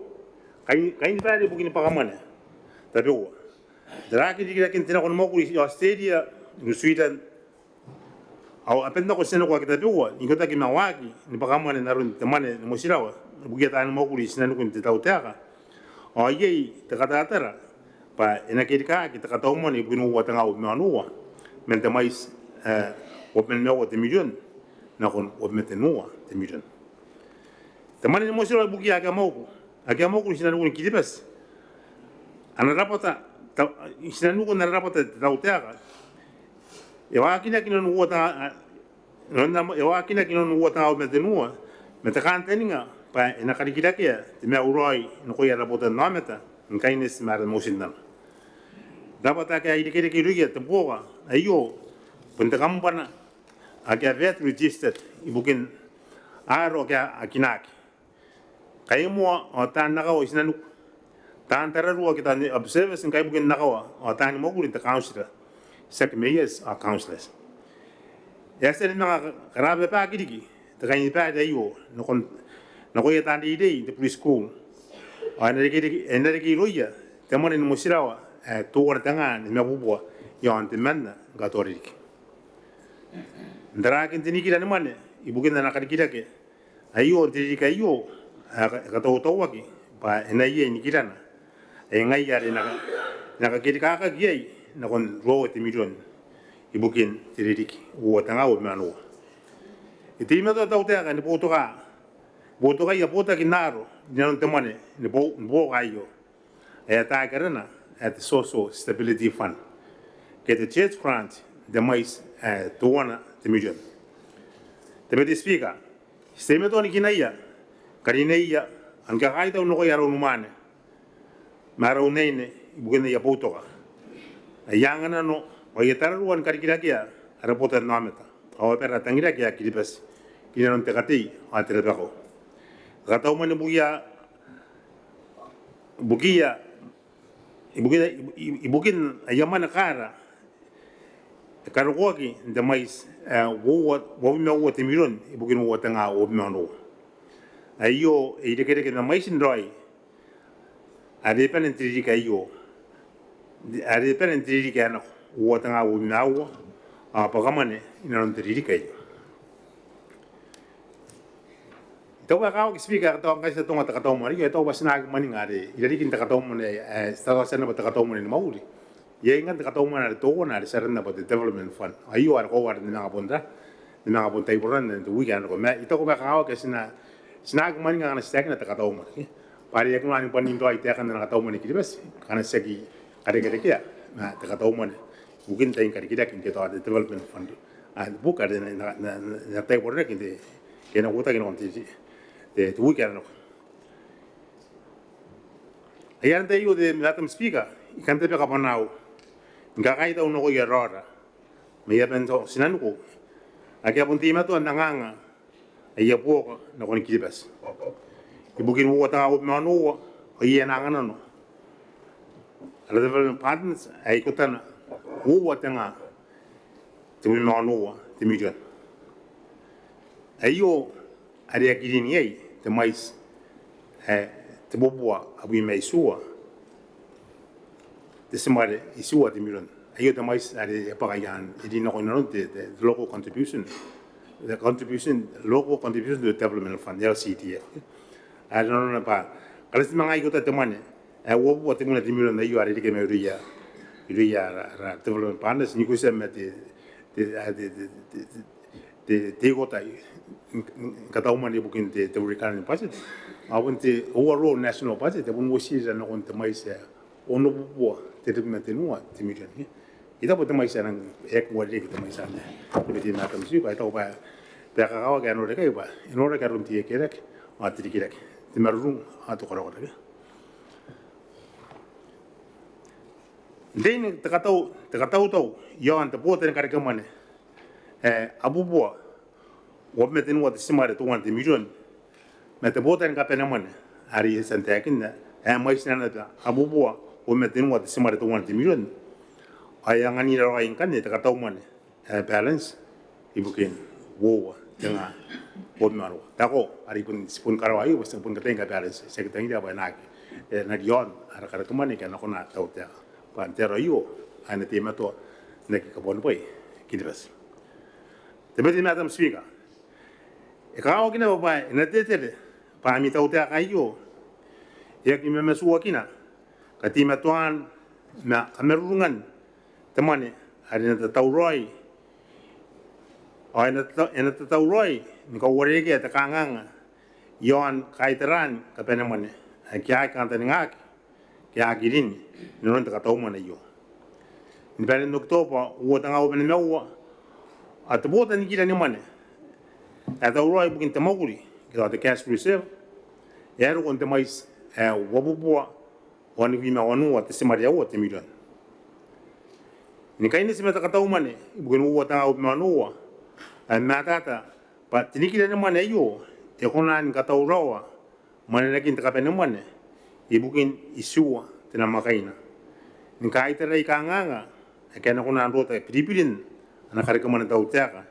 kain, kainibaire ibukin bwakamwane tabeua. Tarakin rikiraken te nako ni mwakuri i Australia, New Zealand, ao aban nako tinaniku ake tabeua n ikotaki ma waaki ni bwakamwane n aron te mwane ni motirawa ibukia taani mwakuri i tinaniku n te tautaeka. Ao iai te kataratara bwa e na kerikaaki te katau mwane ibukin uoua tenga uabwi ma onoua man te mwaiti ae uabwi ma nimaua te mirion nakon uabwi ma tenua te mirion. Te mwane ni motirawa ibukia ake a mwakuri, ake a mwakuri i tinaniku ni Kiribati, ana rabwata, ta, i tinaniku n ana rabwata te tautaeka, e waakinaki inanon uoua tenga, inanon, e waakinaki inanon uoua tenga uabwi ma tenua, ma te kantaninga bwa e na karikirakea te maiu raoi nakoia ara botannaomata ni kaineti ma ara motinnano. Rabwata ake a irekereke irouia te buoka aio bon te kambana ake a VAT registered ibukin aaro ake a kinaaki. Kaimoa ao taan akawa i tinaniku, taan tararua ke taan observers ngkai ibukin akawa ao taani mwakuri n te council, tiaki mayors ao councillors. E a tia ni manga karababaki riki te kainibaire aio nakon, nakoia taan reirei n te preschool. Ao e na reke, e na reke irouia te mwane ni motirawa ae teuana tenga nimabubua iaon temanna n katoa ririki. N tarakin te nikira ni mwane ibukin ana karikirake aio n te ririki aio, ae ka, e katautauaki bwa e na iai nikirana ae ngaia are e na ka, e na kakerikaakaki iai nakon ruaiwa te mirion ibukin te ririki uoua tenga uabwi ma onoua. E teimatoa te tautaeka ni boutoka, boutokaia botaki n aaro rinanon te mwane ni bo, ni buoka aio, ae ataaki arana ae te Social Stability Fund ke te church grant n te mwaiti ae teuana te mirion. Te Deputy Speaker, ti teimatoa ni kinaia karineia ao ni kakaitau nakoia ara unimwaane ma ara unaine ibukin aia boutoka, aia anganano ao aia tararua ni karikirakea ara botannaomata ao abara tangiraki ae Kiribati inanon te katei ao te rabakau. Te katau mwane ibukia, ibukia, ibukin, ibukin aia mwane kaara e karokoaki n te mwaiti ae uoua, uabwi ma uoua te mirion ibukin uoua tenga uabwi ma onoua. Aio e irekereke ma mwaitin raoi are bane n te ririki aio, are bane n te ririki ae nako, uoua tenga uabwi ma aua, ao bwakamwane inanon te ririki aio. I taku bwa e kakawaki Speaker, e kataua ngkai ti atonga te katau mwane, I taku bwa ti na aki mwaninga are irarikin te katau mwane, e, ti taku ti a naba te katau mwane ni mwakuri. Iai ngkanne te katau mwane are teuana are ti aranna bwa te development fund. Aio are koaua are ni manga bon ra, ni manga bon taiborana n te wiki ae nako. Ma I taku bwa e kakawaki ti na, ti na aki mwaninga ngkana ti taekina te katau mwane, ke? Bwa are e aki nora ni bwanin raoi taekan ana katau mwane Kiribati ngkana ti aki karekerekea ma te katau mwane ibukin tain karikirake ke tao te development fund. A, bukin are e na, na, na, na taiboranaki n te, ke e na uotaki nakon te, te, te wiki ae nako. Ai antai aio te Madam Speaker, I kan tabeka bwanaau ni kakaitau nakoia raora mai aban tinaniku ake a bon teimatoa n anganga aia buoka nakon Kiribati ibukin uoua tenga uabwi ma onoua, ao iai ana anganano ara development partners ae ikotana uoua tenga tebwi ma onoua te mirion. Aio are e aki rin iai te mwaiti ae tebubua abwi ma itiua tetimare itiua te mirion. Aio te mwaiti are e bwaka iaan, e rin nako inanon te, te local contribution, the contribution, local contribution to the development fund, L C D F. Are nanona bwa ngkana ti manga ikota te mwane ae uabubua tebwina te mirion aio are e reke mairouia, irouia ara, ara development partners n ikotaki ma te, te, a, te, te ikota n, n, n katau mwane ibukin te, te recurrent budget. Ao bon te overall national budget e bon uotira nakon te mwaiti ae onobubua tebwina tenua te mirion. I taku bwa te mwaiti ae nang, e aki uarereke te mwaiti anne. Te Madam Speaker, I taku bwa e kakawaki ae noraki bwa e noraki aron te ekeerake ao te rikirake, te marurung ao te korakora. N te, te katau, te katautau iaon te bota ni karekemwane ae abubua uabwi ma tenua tetimare teuana te mirion ma te bota ni kabanemwane are I a tia n taekinna ae mwaitina naba abubua uabwi ma tenua tetimare teuana te mirion. Ao e anganira raoi ngkanne te katau mwane ae balance ibukin uoua te nga uabwi ma onoua. Tao are I bon, ti bon karaoa aio bwa ti na bon kataia ni kabwarabwara, ti aki tangiria bwa e na aki, e na riaon ara karekemwane ke a na kona tautaeka bwa n te aro aio a na teimatoa n aki kabuanibwai Kiribati. Te Beretitenti Madam Speaker, e kakawaki naba bwa e na teretere bwa ami tautaeka aio e aki mamatuakina kateimatoan ma kamarurungan te mwane are e na tatauraoi ao e na tata-, e na tatauraoi ni kauarerekea te kanganga iaon kaitaraan kabanemwane aika aki kantaningaaki ke aki rin inanon te kataumwane aio. Ni banen Okitoba uoua te nga uabwi ma uoua, ao te bota nikira ni mwane ae tauraoi ibukin te mwakuri ke tao te cash reserve e a roko n te mwaiti ae uabubua wanibwi ma wanua te timare aua te mirion. Ni kaineti ma te kataumwane ibukin uoua te nga uabwi ma onoua, ao e matata bwa te nikira ni mwane aio e kona ni katauraoa mwanenakin te kabanemwane ibukin itiua te namwakaina. Ni kaitarai kanganga ake a na kona n rota biribirin ana karekemwane tautaeka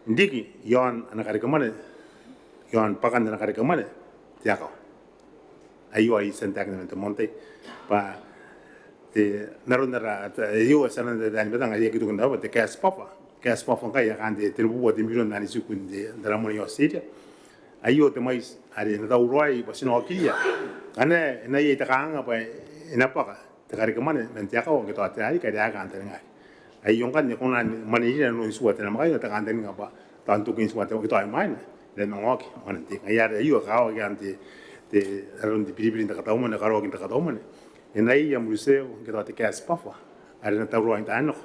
n riki iaon ana karekemwane, iaon bwakan ana karekemwane te akawa. Aio ae I tia n taekina man te moan tai bwa te, n aron ara, aio ae ti a anaa n te tai ni batanga ae I aki toki n taraa bwa te cash buffer. Cash buffer ngkai e a kaan te tenibubua te mirion ae e tiku n te, n te ara mwane i Aotiteria. Aio te mwaiti are e na tauraoi bwa ti na okiria ngkana e na iai te kanganga bwa e na bwaka te karekemwane man te akawa ke tao te ririki are e aki kantaningaaki. Aio ngkanne e kona ni mwaneira inanon itiua te namwakaina, te kantaninga bwa tao n tokin itiua te, ke tao imwaina e na manga oki mwanen te ika. Ngaia are aio e kakawaki n te, te, aron te biribirin te kataumwane, karaoakin te kataumwane, e na iai am reserve ke tao te cash buffer are e na tauraoi n taai nako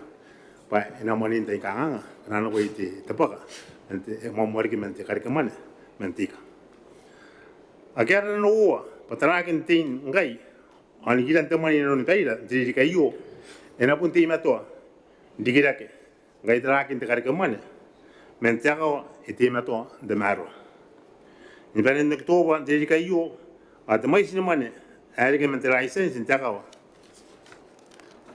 bwa e na mwanein tain kanganga ngkana a nako iai te, te bwaka man te, e moamoa riki man te karekemwane man te ika. Ake ara nanououa bwa tarakin tein ngkai ao nikiran te mwane inanoni baira n te ririki aio e na bon teimatoa n rikirake ngkai tarakin te karekemwane man te akawa e teimatoa n tamaroa. Ni banen Okitoba n te ririki aio ao te mwaiti ni mwane ae reke man te license n te akawa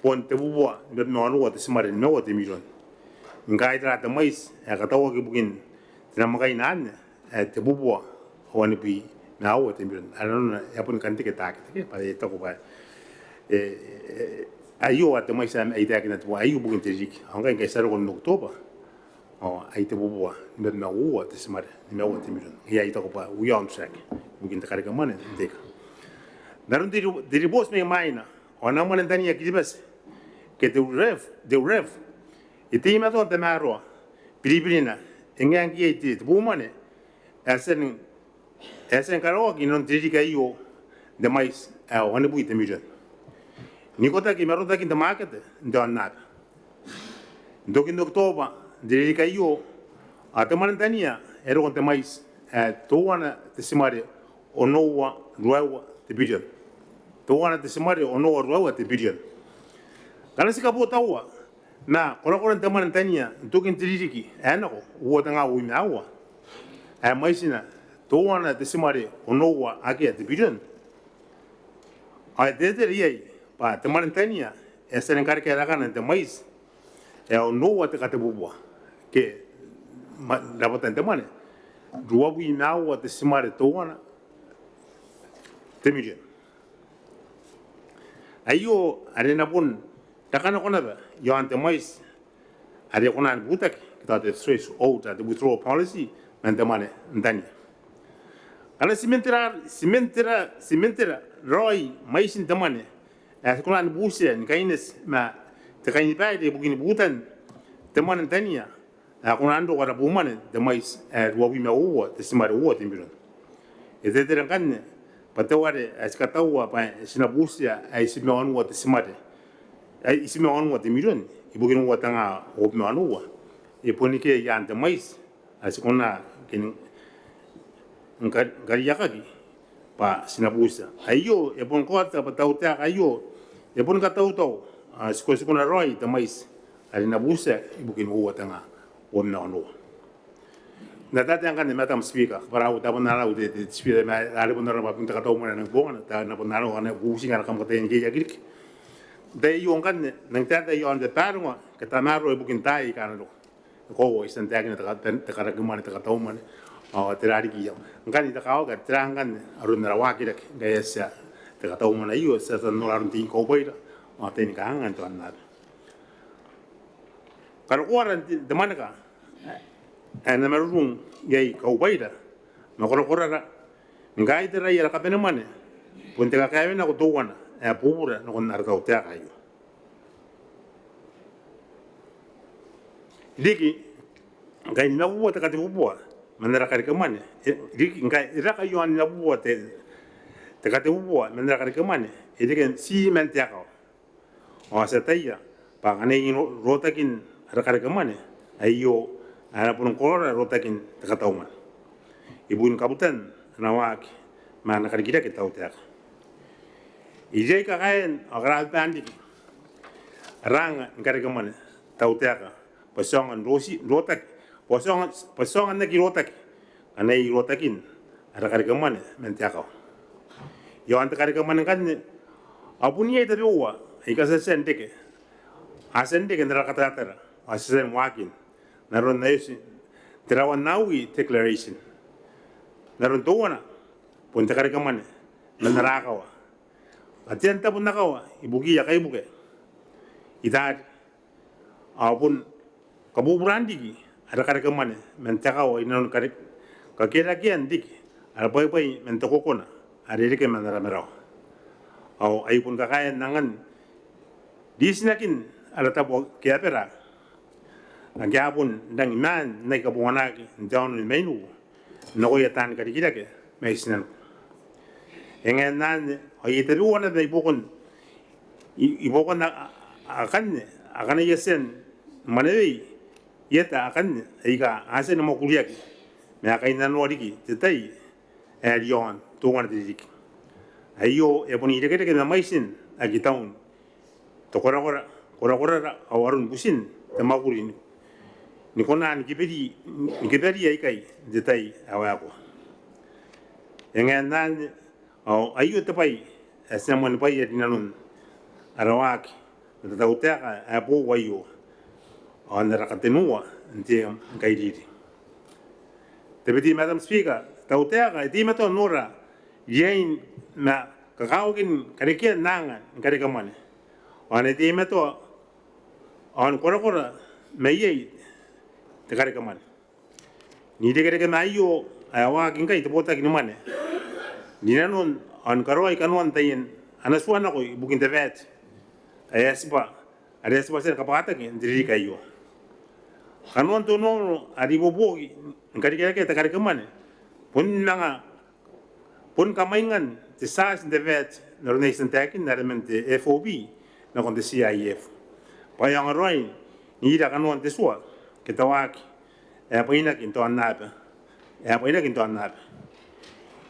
bon tebubua nimabwi ma onoua te timare nimaua te mirion. Ngkai tera te mwaiti ae katauaki ibukin te namwakaina anne ae tebubua wanibwi ma aua te mirion. Are nanona e a boni kan teke taekete ke bwa e taku bwa e, e, aio ae te mwaiti ae I taekina tebubua aio ibukin te ririki. Ao ngkai, ngkai ti a roko n Okitoba ao ai tebubua nimabwi ma uoua te timare nimaua te mirion. Ngaia ae I taku bwa we are on track ibukin te karekemwane n te ika. N aron te ri-, te ribooti mai mwaina ao ana mwane n tania Kiribati ke te RERF, te RERF e teimatoa n tamaroa biribirina e ngae ngke iai te, te bubua mwane ae a tia n, ae a tia ni karaoaki inanon te ririki aio n te mwaiti ae wanibwi te mirion. N ikotaki ma rotakin te mwakete n te aonnaba n tokin Okitoba n te ririki aio ao te mwane n tania e roko n te mwaiti ae teuana te timare onoua ruaiwa te birion. Teuana te timare onoua ruaiwa te birion. Ngkana ti kabotaua ma korakoran te mwane n tania n tokin te ririki ae nako, uoua te nga uabwi ma aua, ae mwaitina teuana te timare onoua akea te birion, ao e teretere iai bwa te mwane n tania e a tia ni karekea rakana n te mwaiti ae onoua te katebubua ke ma-, rabwatan te mwane ruabwi ma aua te timare teuana te mirion. Aio are e na bon rakanako naba iaon te mwaiti are e kona ni butaki ke tao te threshold, te withdrawal policy man te mwane n tania. Ngkana ti mentera, ti mentera, ti mentera raoi mwaitin te mwane ae ti kona ni butia ni kaineti ma te kainibaire ibukin butan te mwane n tania ae kona n roko ara bubua mwane n te mwaiti ae ruabwi ma uoua te timare uoua te mirion. E teretere ngkanne bwa teuare ae ti kataua bwa ti na butia ae itibwi ma wanua te timare, ae itibwi ma wanua te mirion ibukin uoua te nga uabwi ma onoua, e bon ikea i aan te mwaiti ae ti kona ke ni, ni ka-, ni kariaiakaki bwa ti na butia. Aio e bon kaota bwa tautaeka aio e bon katautau, ao ti ko-, ti kona raoi te mwaiti are e na butia ibukin uoua te nga uabwi ma onoua. N na taetae ngkanne Madam Speaker, kabwara au, tao bon arau te, te Speaker ma are bon arau bwa bon te kataumwane ae nang bongana, tao N na bon arau ngkanne bubuti ngkana kam kataia ni keiaki riki. N tai aio ngkanne N nang taetae iaon te babaronga ke tamaroa ibukin taai aika a na roko. koaua I tia n taekina te ka-, te kareke mwane, te katau mwane, ao tera riki iai. Ngkanne I taku ao ke tera ngkanne aron ara waakirake ngkai e a tia te katau mwane aio, ti a tia n nora aron te ingkaubaira ao te ni kangaanga n te aonnaba. Karokoara n te, te mwaneka ae na marurung iai kaubwaira ma korakorara ni kaitaraia ara kabane mwane bon te kakaewenako teuana ae bubura nakon ara tautaeka aio. Riki ngkai nimabubua te katebubua man ara kareke mwane, e, riki ngkai e raka iaon nimabubua te, te katebubua man ara kareke mwane, e reke ti man te akawa. Ao ti ataia bwa ngkana iai ro-, rotakin ara kareke mwane aio, a na bon korakora rotakin te katau mwane ibukin kabutan ana waaki ma ana karikirake te tautaeka. E riai kakaean ao karababaan riki ara anga ni kareke mwane te tautaeka bwa ti aonga n roti, rotaki, bwa ti aonga, bwa ti aonga n aki rotaki ngkana iai rotakin ara kareke mwane man te akawa. Iaon te kareke mwane ngkanne, ao bon iai tabeua aika ti a tia n reke, a tia n reke n ara kataratara ao ti a tia ni waakin n aron ae oti n te Rawa n Aui Declaration. N aron teuana bon te kareke mwane man ara akawa. Atean tabo n akawa ibukiia kaibuke i taari, ao bon kabuburaan riki ara kareke mwane man te akawa inanon kare-, kakerakean riki ara bwaibwai man te kokona are reke man ara marawa. Ao ai bon kakaean angan ritinakin ara tabo ake a bera, ake a bon rangi maan n aki kabonganaki n te aono ni Mainiku nakoia taan karikirake mai tinaniku. E ngae n anne ao iai tabeua naba i buakon, i, i buakon a-, a-, akanne, akana I a tia ni mwanewei i eta akanne aika a tia ni mwakuriaki ma a kainnanoa riki te tai ae riaon teuana te ririki. Aio e bon irekereke ma mwaitin aki taun te korakora, korakorara ao aron butin te mwakuri ni, ni kona ni kiberi, ni kiberi aikai n te tai ae waekoa. E ngae n anne ao aio te bwai ae ti na moanibwaia rinanon ara waaki ma te tautaeka ae boou aio ao n ara katenua n te, n kairiri. Deputy Madam Speaker, te tautaeka e teimatoa n nora riain ma kakawakin karekean anga ni kareke mwane ao ane teimatoa ao ni korakora mai iai te kareke mwane. N irekereke ma aio ae waaki ngkai te botaki ni mwane rinanon ao ni karaoi kanoan taian ana tua nako ibukin te VAT ae e a tibwa, are e a tibwa tia ni kabwakataki n te ririki aio. Kanoan te onoono are ibuobuoki ni karikirakea te kareke mwane bon manga, bon kamwaingan te charge n te VAT n aron ae I tia n taekinna are man te FOB nakon te CIF bwa e aonga raoi n ira kanoan te tua ke te waaki ae bwainaki n te aonnaba, ae bwainaki n te aonnaba.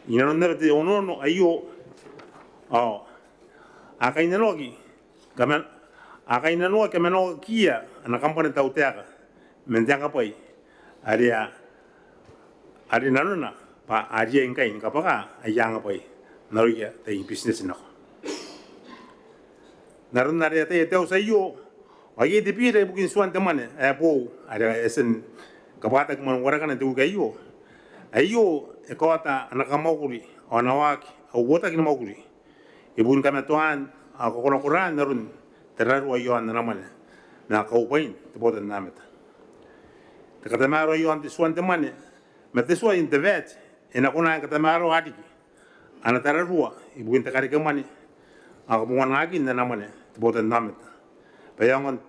Inanon naba te onoono aio ao a kainnanoaki kaman-, a kainnanoaki kamanoakiia ana kambana te tautaeka man te angabwai are a, are nanona bwa a riai ngkai ni kabwaka aia angabwai n aroia taian business nako. N aron are e ataia te auti aio ao iai te biira ibukin tuan te mwane ae boou are e a tia ni kabwataki man warekana n te wiki aio. Aio e kaota ana kamwakuri ao ana waaki au uotaki ni mwakuri ibukin kamatoaan ao kakorakoraan aron tararua iaon ana mwane ma kaubwain te botannaomata. Te katamaroa iaon te tuan te mwane ma te tua n te VAT e na kona ni katamaroa riki ana tararua ibukin te kareke mwane ao kabonganaakin ana mwane te botannaomata bwa e aonga n,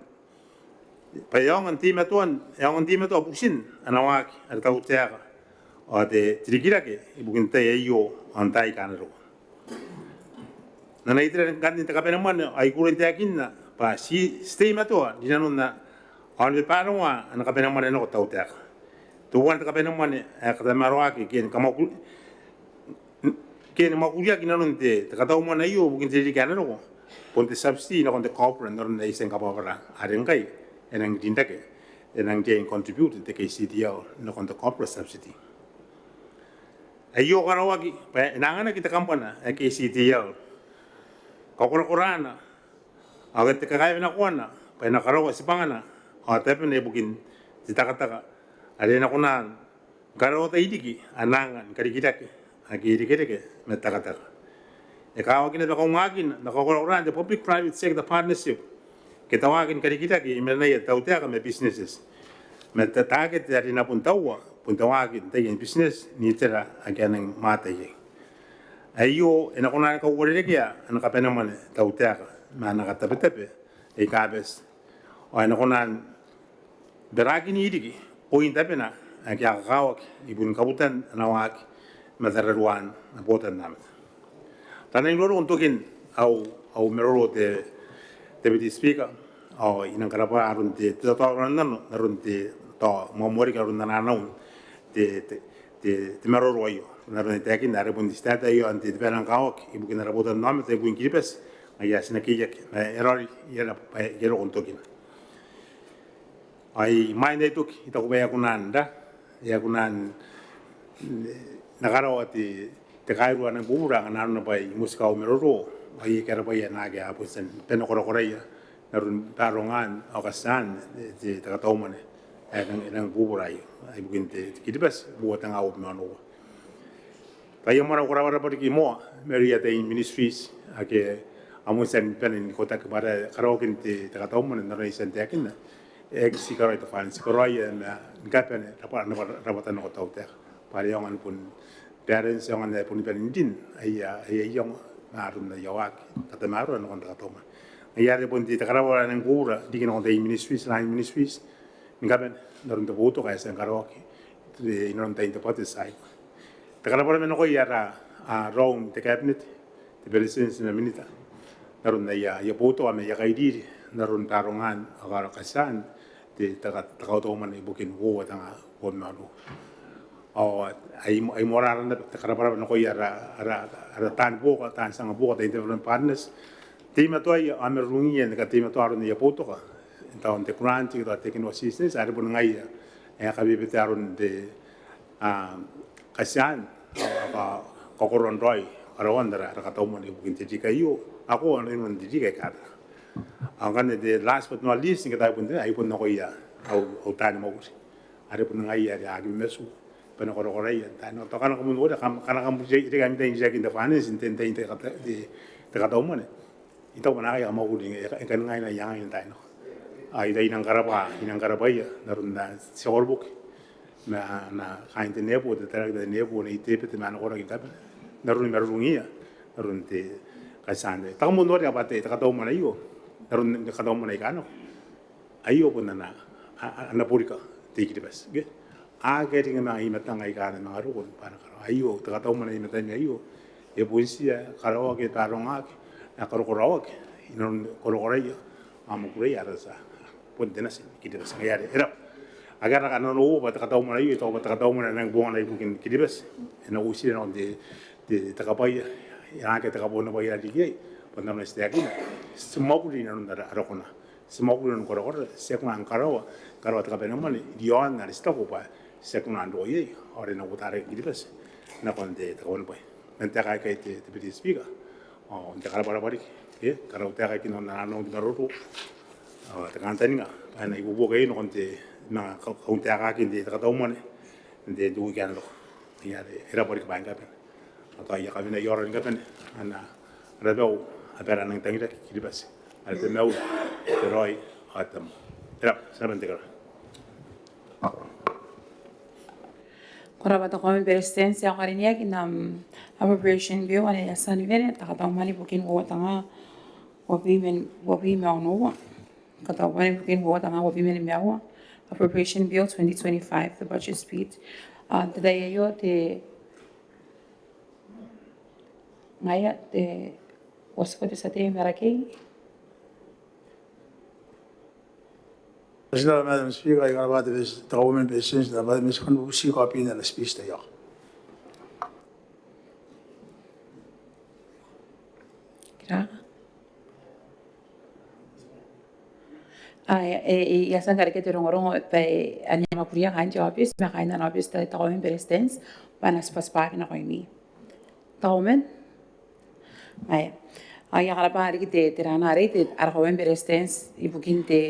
bwa e aonga n teimatoa, e aonga n teimatoa butin ana waaki are te tautaeka ao te, te rikirake ibukin te tai aio ao n taai aika a na roko. N ana itera ngkanne te kabane mwane ao I kukurei n taekinna bwa ti, ti teimatoa rinanon ao ni babaronga ana kabane mwane nako te tautaeka. Teuana te kabane mwane ae katamaroaki ke ni kamwaku-, ke ni mwakuriaki inanon te, te katau mwane aio ibukin te ririki ae na roko bon te subsidy nakon te copra n aron ae I tia ni kabwarabwara are ngkai e nang rin rake, e nang riai ni contribute te KCTL nakon te copra subsidy. Aio karaoaki bwa e na anganaki te kambana ae KCTL kakorakoraana ao te kakaewenakoana bwa e na karaoa tibwangana ao tabena ibukin te takataka are e na kona ni karaoa tai riki ana anga ni karikirake ake irekereke ma te takataka. E kakawaki naba kaungaakin ma kakorakoraan te public private sector partnership ke te waaki ni karikirake imarenaia te tautaeka ma businesses. Ma te target are e na bon taua bon te waaki n taian business n itera ake a nang mwaata iai. Aio e na kona ni kauarerekea ana kabanemwane te tautaeka ma ana katabetabe aika bati, ao e na kona ni barakin riki oin tabena ake a kakawaki ibukin kabutan ana waaki ma tararuaan botannaomata. Tanaing roro n tokin au, au maroro te, te Deputy Speaker, ao I nang karabwa aron te, te tatauraoi n aron te tao moamoa riki aron ana naun te, te, te, te maroro aio n aron ae I taekinna are bon te start aio n te, te bwai ae kakawaki ibukin ara botannaomata ibukin Kiribati, ngaia ti na keiaki ma e raoiroi iai ara bwai ae I roko n tokina. Ao imwain ae I toki, I taku bwa e a kona n ra, e a kona n na karaoa te, te kairua nang bubura ngkana nanona bwa I motika au maroro ao I aki karabwaia naake a bon tia ni bane korakoraia n aron baarongaan ao katiaan te, te kataumwane ae nang, nang bubura aio ibukin te, te Kiribati uoua tenga uabwi ma onoua. Tao I a manga karaoa rabwa riki moa mairouia taian ministries ake a moan tia ni bane n ikotaki bwa ara karaoakin te, te kataumwane n aron ae I tia n taekinna, e aki tii karaoi te finance, e karaoia ma ni kabane rabwata, rabwata, rabwata nako te tautaeka bwa are e aonga ni bon balance, e aonga ni bon bane n rin aia, aia iango n aron aia waaki n katamaroa nakon te kataumwane. Ngaia are bon te, te karabwarabwa ae nang bubura riki nakon taian ministries, line ministries, ni kabane n aron te boutoka ae e a tia ni karaoaki inanon tain te budget cycle. Te karabwarabwa nako iai ara, a, raou n te cabinet, te beretitenti ma minita n aron aia, aia boutoka ma aia kairiri n aron baarongaan ao katiaan te, te ka, te kataumwane ibukin uoua tenga uabwi ma onoua. Ao ai, ai moarara naba te karabwarabwa nako iai ara, ara, ara taani buoka, taani tia buoka, tain development partners, teimatoaia ao marurungiia ni kateimatoa aron aia boutoka n tao n te grant ke tao technical assistance are bon ngaia ae e kabebete aron te, a, katiaan ao ka, kakoroan raoi karaoan ara, ara kataumwane ibukin te ririki aio, ao ko a nang ibukin te ririki aika a tia. Ao ngkanne te last but not least, ngke tao ai bon te, ai bon nakoia au, au taani mwakuri are bon ngaia are a aki mamatu bwa e na korakoraia n taai nako, tao kanga kam noria, kam, kanga kam reitaki ami tai n reitaki n te finance n te, n te, n te kata, te, te kataumwane. I taku bwa naakai a mwakuri ngkai, ngkai ngaia aia anga n taai nako. Ao I, I nang karabwa, I nang karabwaia n aron ana tia koroboki ma ana kaain te NEPO, te director te NEPO, Nei Tebete ma ana koraki n kabane n aron marurungiia n aron te katiaan te, taku moa noria bwa te, te kataumwane aio, n aron te kataumwane aika nako aio bon ana, a, a, ana borika te I-Kiribati. Ke? Akea riki manga I-Matang aika a na manga roko bwa a na karaoa aio, te kataumwane I-Matang aio. E bon tia, karaoaki, baarongaaki, a, karokoraoaki inanon korokoraia ao mwakuriia ara tia, bon te nati ni Kiribati. Ngaia are, e raba. Akea raka nanououa bwa te kataumwane aio, I taku bwa te kataumwane ae nang bongana ibukin Kiribati. E na uti nakon te, te, te kabwaia, e akea te kaboonabwai ae riki iai, bwa n aron ae ti taekinna, ti mwakuri inanon ara, ara kona. Ti mwakuri inanon korakorara, ti aki kona ni karaoa, karaoa te kabanemwane, i aon are ti taku bwa ti aki kona n roko iai, ao are e na uota riki Kiribati nakon te, te kabanemwane. Man taeka aikai te, te Deputy Speaker, ao n te karabwarabwa riki, e, karaoa taeka aikai nakon ana naun te maroro, ao te kantaninga bwa e na ibuobuoki nakon te, manga ka, kauntaekakin te, te kataumwane n te, te wiki ae na roko. Ngaia are, e raba riki bwaai ni kabane. Ao tao I a kawenea aron ni kabane ana, ara bau, abara a nang tangiraki Kiribati are te mauri, te raoi ao te tabomoa. E raba, ti na bane n tekeraoi. Ko rabwa te Kauoman ni Beretitenti ae karineaki. N am appropriation bill ane e a tia ni wene, te kataumwane ibukin uoua tenga uabwi ma, uabwi ma onoua. Kataumwane ibukin uoua tenga uabwi ma nimaua. Appropriation Bill twenty twenty-five, the budget speech. A, te tai aio te, ngaia te, ko a tia te tia tei mai Marakei. Ko rabwa Madam Speaker, I karabwa te, te Kauoman ni Beretitenti, I karabwa te Minita, I kan bubuti kaobiin ana speech te iok. Kira. A, e, e, e, I a tia n karekea te rongorongo bwa e, ane a mwakuria kaain te aobiti ma kaain ana aobiti te, te Kauoman ni Beretitenti bwa a na tibwatibwaaki nakoimi. Te Kauoman? Ae. A, I a karabwa riki te, te rana arei, te, ara Kauoman ni Beretitenti ibukin te,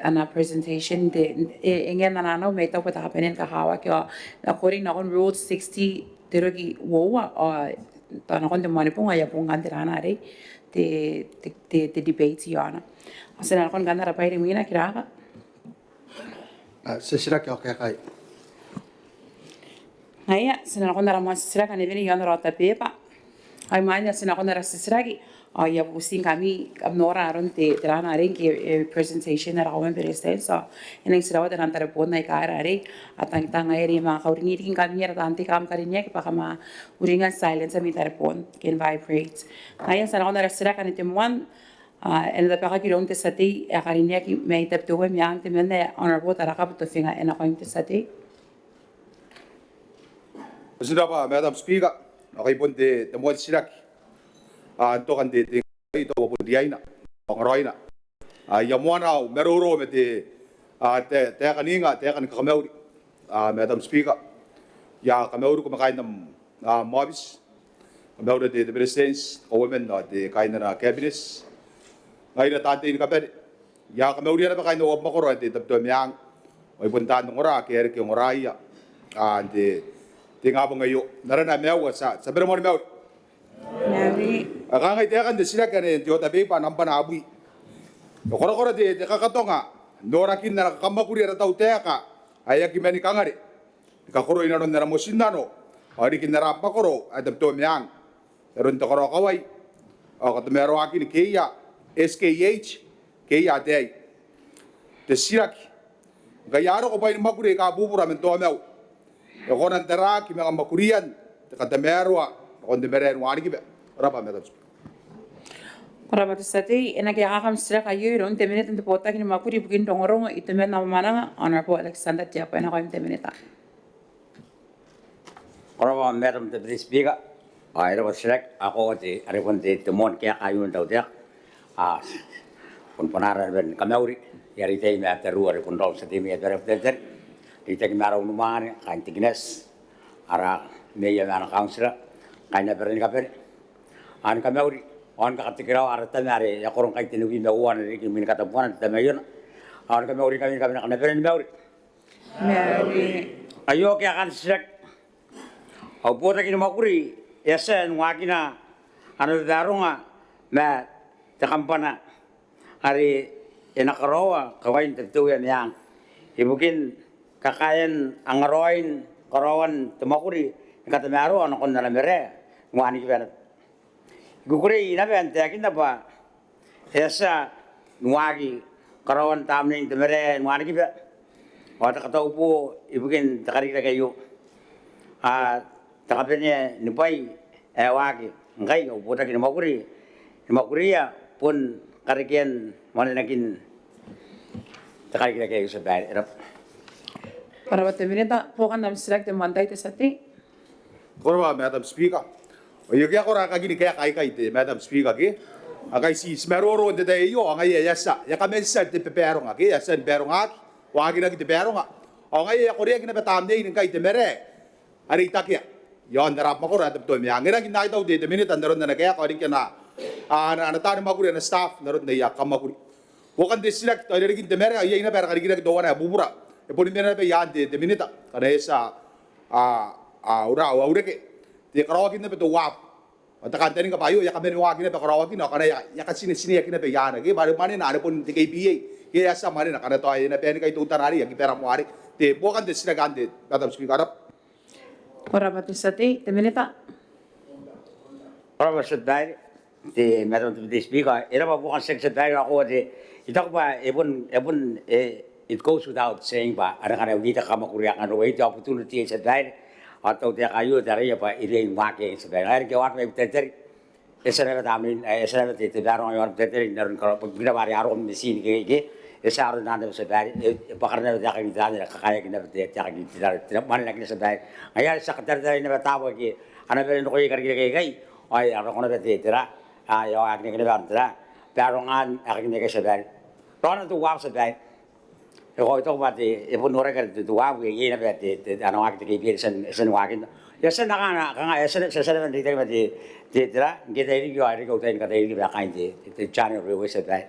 ana presentation te, e, e ngae n ana nau ma I taku bwa te kabanea ni kakawaki ao according nakon Rule sixty te roki uoua ao tao nakon te Moanibong ao e a bon kan te rana arei te, te, te, te debate iaona. Ao ti na nakon ngkanne ara bwai rimwina, kiraka. A, titiraki ao kaekai. Ngaia, ti na nakon ara moan titiraki ane bene iaon ara order paper. Ai imwain ae ti na nakon ara titiraki ao I a bubutingkami kam nora aron te, te rana arei ngke e presentation ara Kauoman ni Beretitenti ao e nang tiraua te nang tareboon aika a rarei. A tangitang ae e riai ma kauringirikingkami ara taan tei kam karineaki bwa kam a uringa n silence ami tareboon ke n vibrate. Ngaia, ti na nakon ara titiraki ane te moan, a, e na tabekaki iroun te tia tei ae karineaki mai Tabiteuea Meang, te membwa ae Honourable Tarakabu Tofinga, e nakoim te tia tei. Ko rabwa Madam Speaker, ao ngkai bon te, te moan titiraki. A, n tokan te, te, tao bon riaina ao karaoina. A, I a moana au maroro ma te, a, te, taekaninga, taeka ni kakamauri. A, Madam Speaker, I a kamauriko ma kaain am, a, am aobiti. Kamaura te, te Beretitenti, Kauoman ao te kaain ana Cabinet. Ngaira taan tei ni kabane. I a kamauria naba kaain au abamwakoro ae te Tabiteuea Meang. Ao I bon taan ongora ake a reke ongoraia. A, n te, te ingabong aio. N arana ae maiu ao ti a, ti a bane moa ni mauri. Mauri. A, kangai taekan te titiraki ane n te order paper nambwa abwi. E korakora te, te kakatonga norakin ana kakamwakuri ara tautaeka ae aki mani kangare ni kakoroi nanon ana motinnano ao riki n ara abamwakoro ae Tabiteuea Meang, aron te karaokawai ao katamaroakin keia S K H, keia ataei. Te titiraki: ngkai a roko bwai ni mwakuri aika bubura man Taomau, e kona n taraaki manga mwakurian te katamaroa nakon te marae ni wanikiba? Ko rabwa Madam Speaker. Ko rabwa te tia tei. E na kaekaaki am titiraki aio iroun te Minita n te Botaki ni Mwakuri ibukin Rongorongo, Itoman ao Mwamwananga, Honourable Alexander Teabo, e nakoim te Minita. Ko rabwa Madam Deputy Speaker. A, e rabwa te titiraki. A, ko te, are bon te, te moan kaeka aio n tautaeka. A, bon bwanaara naba ni kamauri. I a reitai ma tariu are bon raou n tia tei mai Aberabe Butaritari. Reitaki ma ara unimwaane, kaain te kinati, ara meea ma ana kauntira, kaain abara ni kabane. A, ni kamauri ao ni kakatekeraoa ara tama are e a koro ngkai tenibwi ma uoua nanon riki mwin katabuana te tamneiona. A, ni kamauri ngkami ni kabane, kam na bane ni mauri. Mauri. Aio kaekaan te titiraki. Au botaki ni mwakuri e a tia ni waakina ana babaronga ma te kambana are e na karaoa kawain Tabiteuea Meang ibukin kakaean angaraoin karaoan te mwakuri ni katamaroa nakon ana marae ni wanikiba naba. I kukurei naba n taekinna bwa e a tia ni waaki karaoan tamnein te marae ni wanikiba ao te kataubo ibukin te karikirake aio. A, te kabanea ni bwai ae waaki ngkai, au botaki ni mwakuri, ni mwakuria bon karekean mwanenakin te karikirake aio, tia babaire. E rabwa. Ko rabwa te Minita. Buokan am titiraki te moan tai, te tia tei. Ko rabwa Madam Speaker. Ao I aki kona ni kaeka aikai te Madam Speaker ke. Ngkai ti, ti maroro n te tai aio ao ngaia e a tia, e a kaman tia te babaronga ke, e a tia ni barongaki, waakinaki te baronga. Ao ngaia e a koreaki naba tamnein ngkai te marae are I takea iaon ara abamwakoro ae Tabiteuea Meang. E rangi n aitau te, te Minita n aron ana kaeka ao riki ana, a, ana, ana taani mwakuri, ana staff n aron aia kamwakuri. Buokan te titiraki, tao irarikin te marae ao iai naba ara karikirake teuana ae bubura. E boni mena naba i aan te, te Minita ngkana e tia, a, a, ura, au, au reke. Te karaoakin naba te uabu ao te kantaninga bwa aio e a kaman waaki naba karaoakina ao ngkana e a, e a katinetineaki naba i aana ke, bwa are mwanena are bon te K P A ke, e a tia mwanena ngkana tao e na baenikai teutana arei, e aki bera moa arei. Te buokan te titiraki anne, Madam Speaker. Ko rabwa. Ko rabwa te tia tei. Te Minita. Ko rabwa tia babaire. Te Madam Deputy Speaker, e rabwa buokan titiraki tia babaire. Ao ko te, I taku bwa e bon, e bon, e, it goes without saying bwa are ngkana e weite kakamwakuri aika a na weite opportunity, tia babaire, ao te tautaeka aio taraia bwa e riai ni waaki, tia babaire. Ngaia are ngke e waaki mai Butaritari e tia naba tamnein, e tia naba te, te baronga i aon Butaritari n aron karaoan, bukina bwa are a roko metin ke, ke, e tia aron anne, tia babaire, e, e bwakara naba taekakin te ran are kakaeaki naba te, taekakin te ran, te ran, mwanenakina, tia babaire. Ngaia are ti a kataratara naba taabo ake a na bane n roko iai karikirake aikai ao e a roko naba te, te ran, a, e a waakinaki naba aron te ran, barongaan aekakin aikai, tia babaire. Raona te uabu, tia babaire. E koaua, I taku bwa te, e bon noraki are te, te uabu, e iai naba te, te, ana waaki te K P A, e tia n, e tia n waakinna. E a tia n akana, kanga, e a tia n, e a tia n reitaki ma te, te, te ran, ngke e tairiki ao e reke au tai ni katairiki bwa kaain te, te, te China Railway, tia babaire.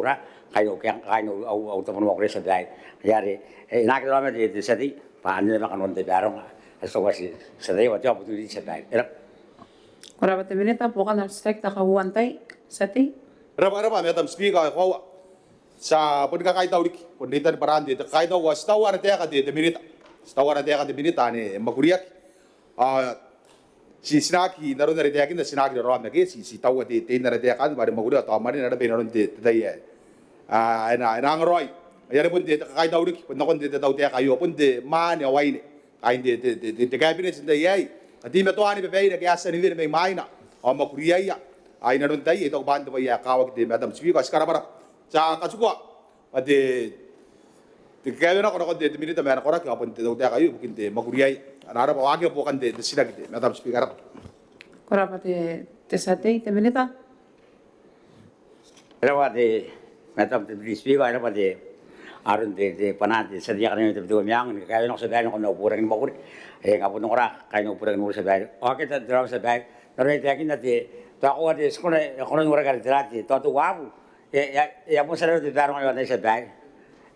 au ra, kaain au, kaain au, au, au tabo ni mwakuri tia babaire. Ngaia are e na aki raraoma te, te tia tei bwa anne naba kanoan te baronga ae ti taku bwa ti, ti a tia n tia babaire. E rab'a. Ko rab'a te minita, buokan am titiraki te kauoua n tai, tia tei. E rab'a, e rab'a Madam Speaker, e koaua. Ti a boni kakaitau riki, bon reitan bwaraan te, te kakaitau, ao ti taua ana taeka te, te minita. Ti taua ana taeka te minita ane e mwakuriaki. Ao ti, ti na aki, n aron are e taekinna, ti na aki raraoma ke, ti, ti taua te, tein ana taeka anne bwa are e mwakuria ao tao mwanena naba inanon te, te tai ae, a, e na, e na angaraoi. Ngaia are bon te, te kakaitau riki, bon nakon te, te tautaeka aio, bon te mwaane ao aine kaain te, te, te, te, te cabinet n tai aei. A teimatoa ni babaire ake a tia ni wene mai mwaina ao mwakuriaia. Ao inanon tai aei I taku bwa anne te bwai ae kakawaki te Madam Speaker, ao ti karabwarabwa. Ti a katikua bwa te, te kakaewenako nakon te, te minita ma ana koraki ao bon te tautaeka aio ibukin te mwakuriaia. Ao e rab'a, ao akea buokan te, te titiraki te Madam Speaker, e rab'a. Ko rab'a te, te tia tei, te minita. E rab'a te Madam te Deputy Speaker, e rab'a te aron te, te bwanaa te tia tei ae karineaki mai Tabiteuea Meang ni kakaewenako tia babaire nakon au botaki ni mwakuri. E, nga bon ongora kaain au botaki ni mwakuri tia babaire. Ao akea te, te raraoma tia babaire. N aron ae I taekinna te, tao koaua te, ti kona, e kona n noraki are tera te, tao te uabu. E, e, e a bon tia n reke te baronga i aon aei tia babaire.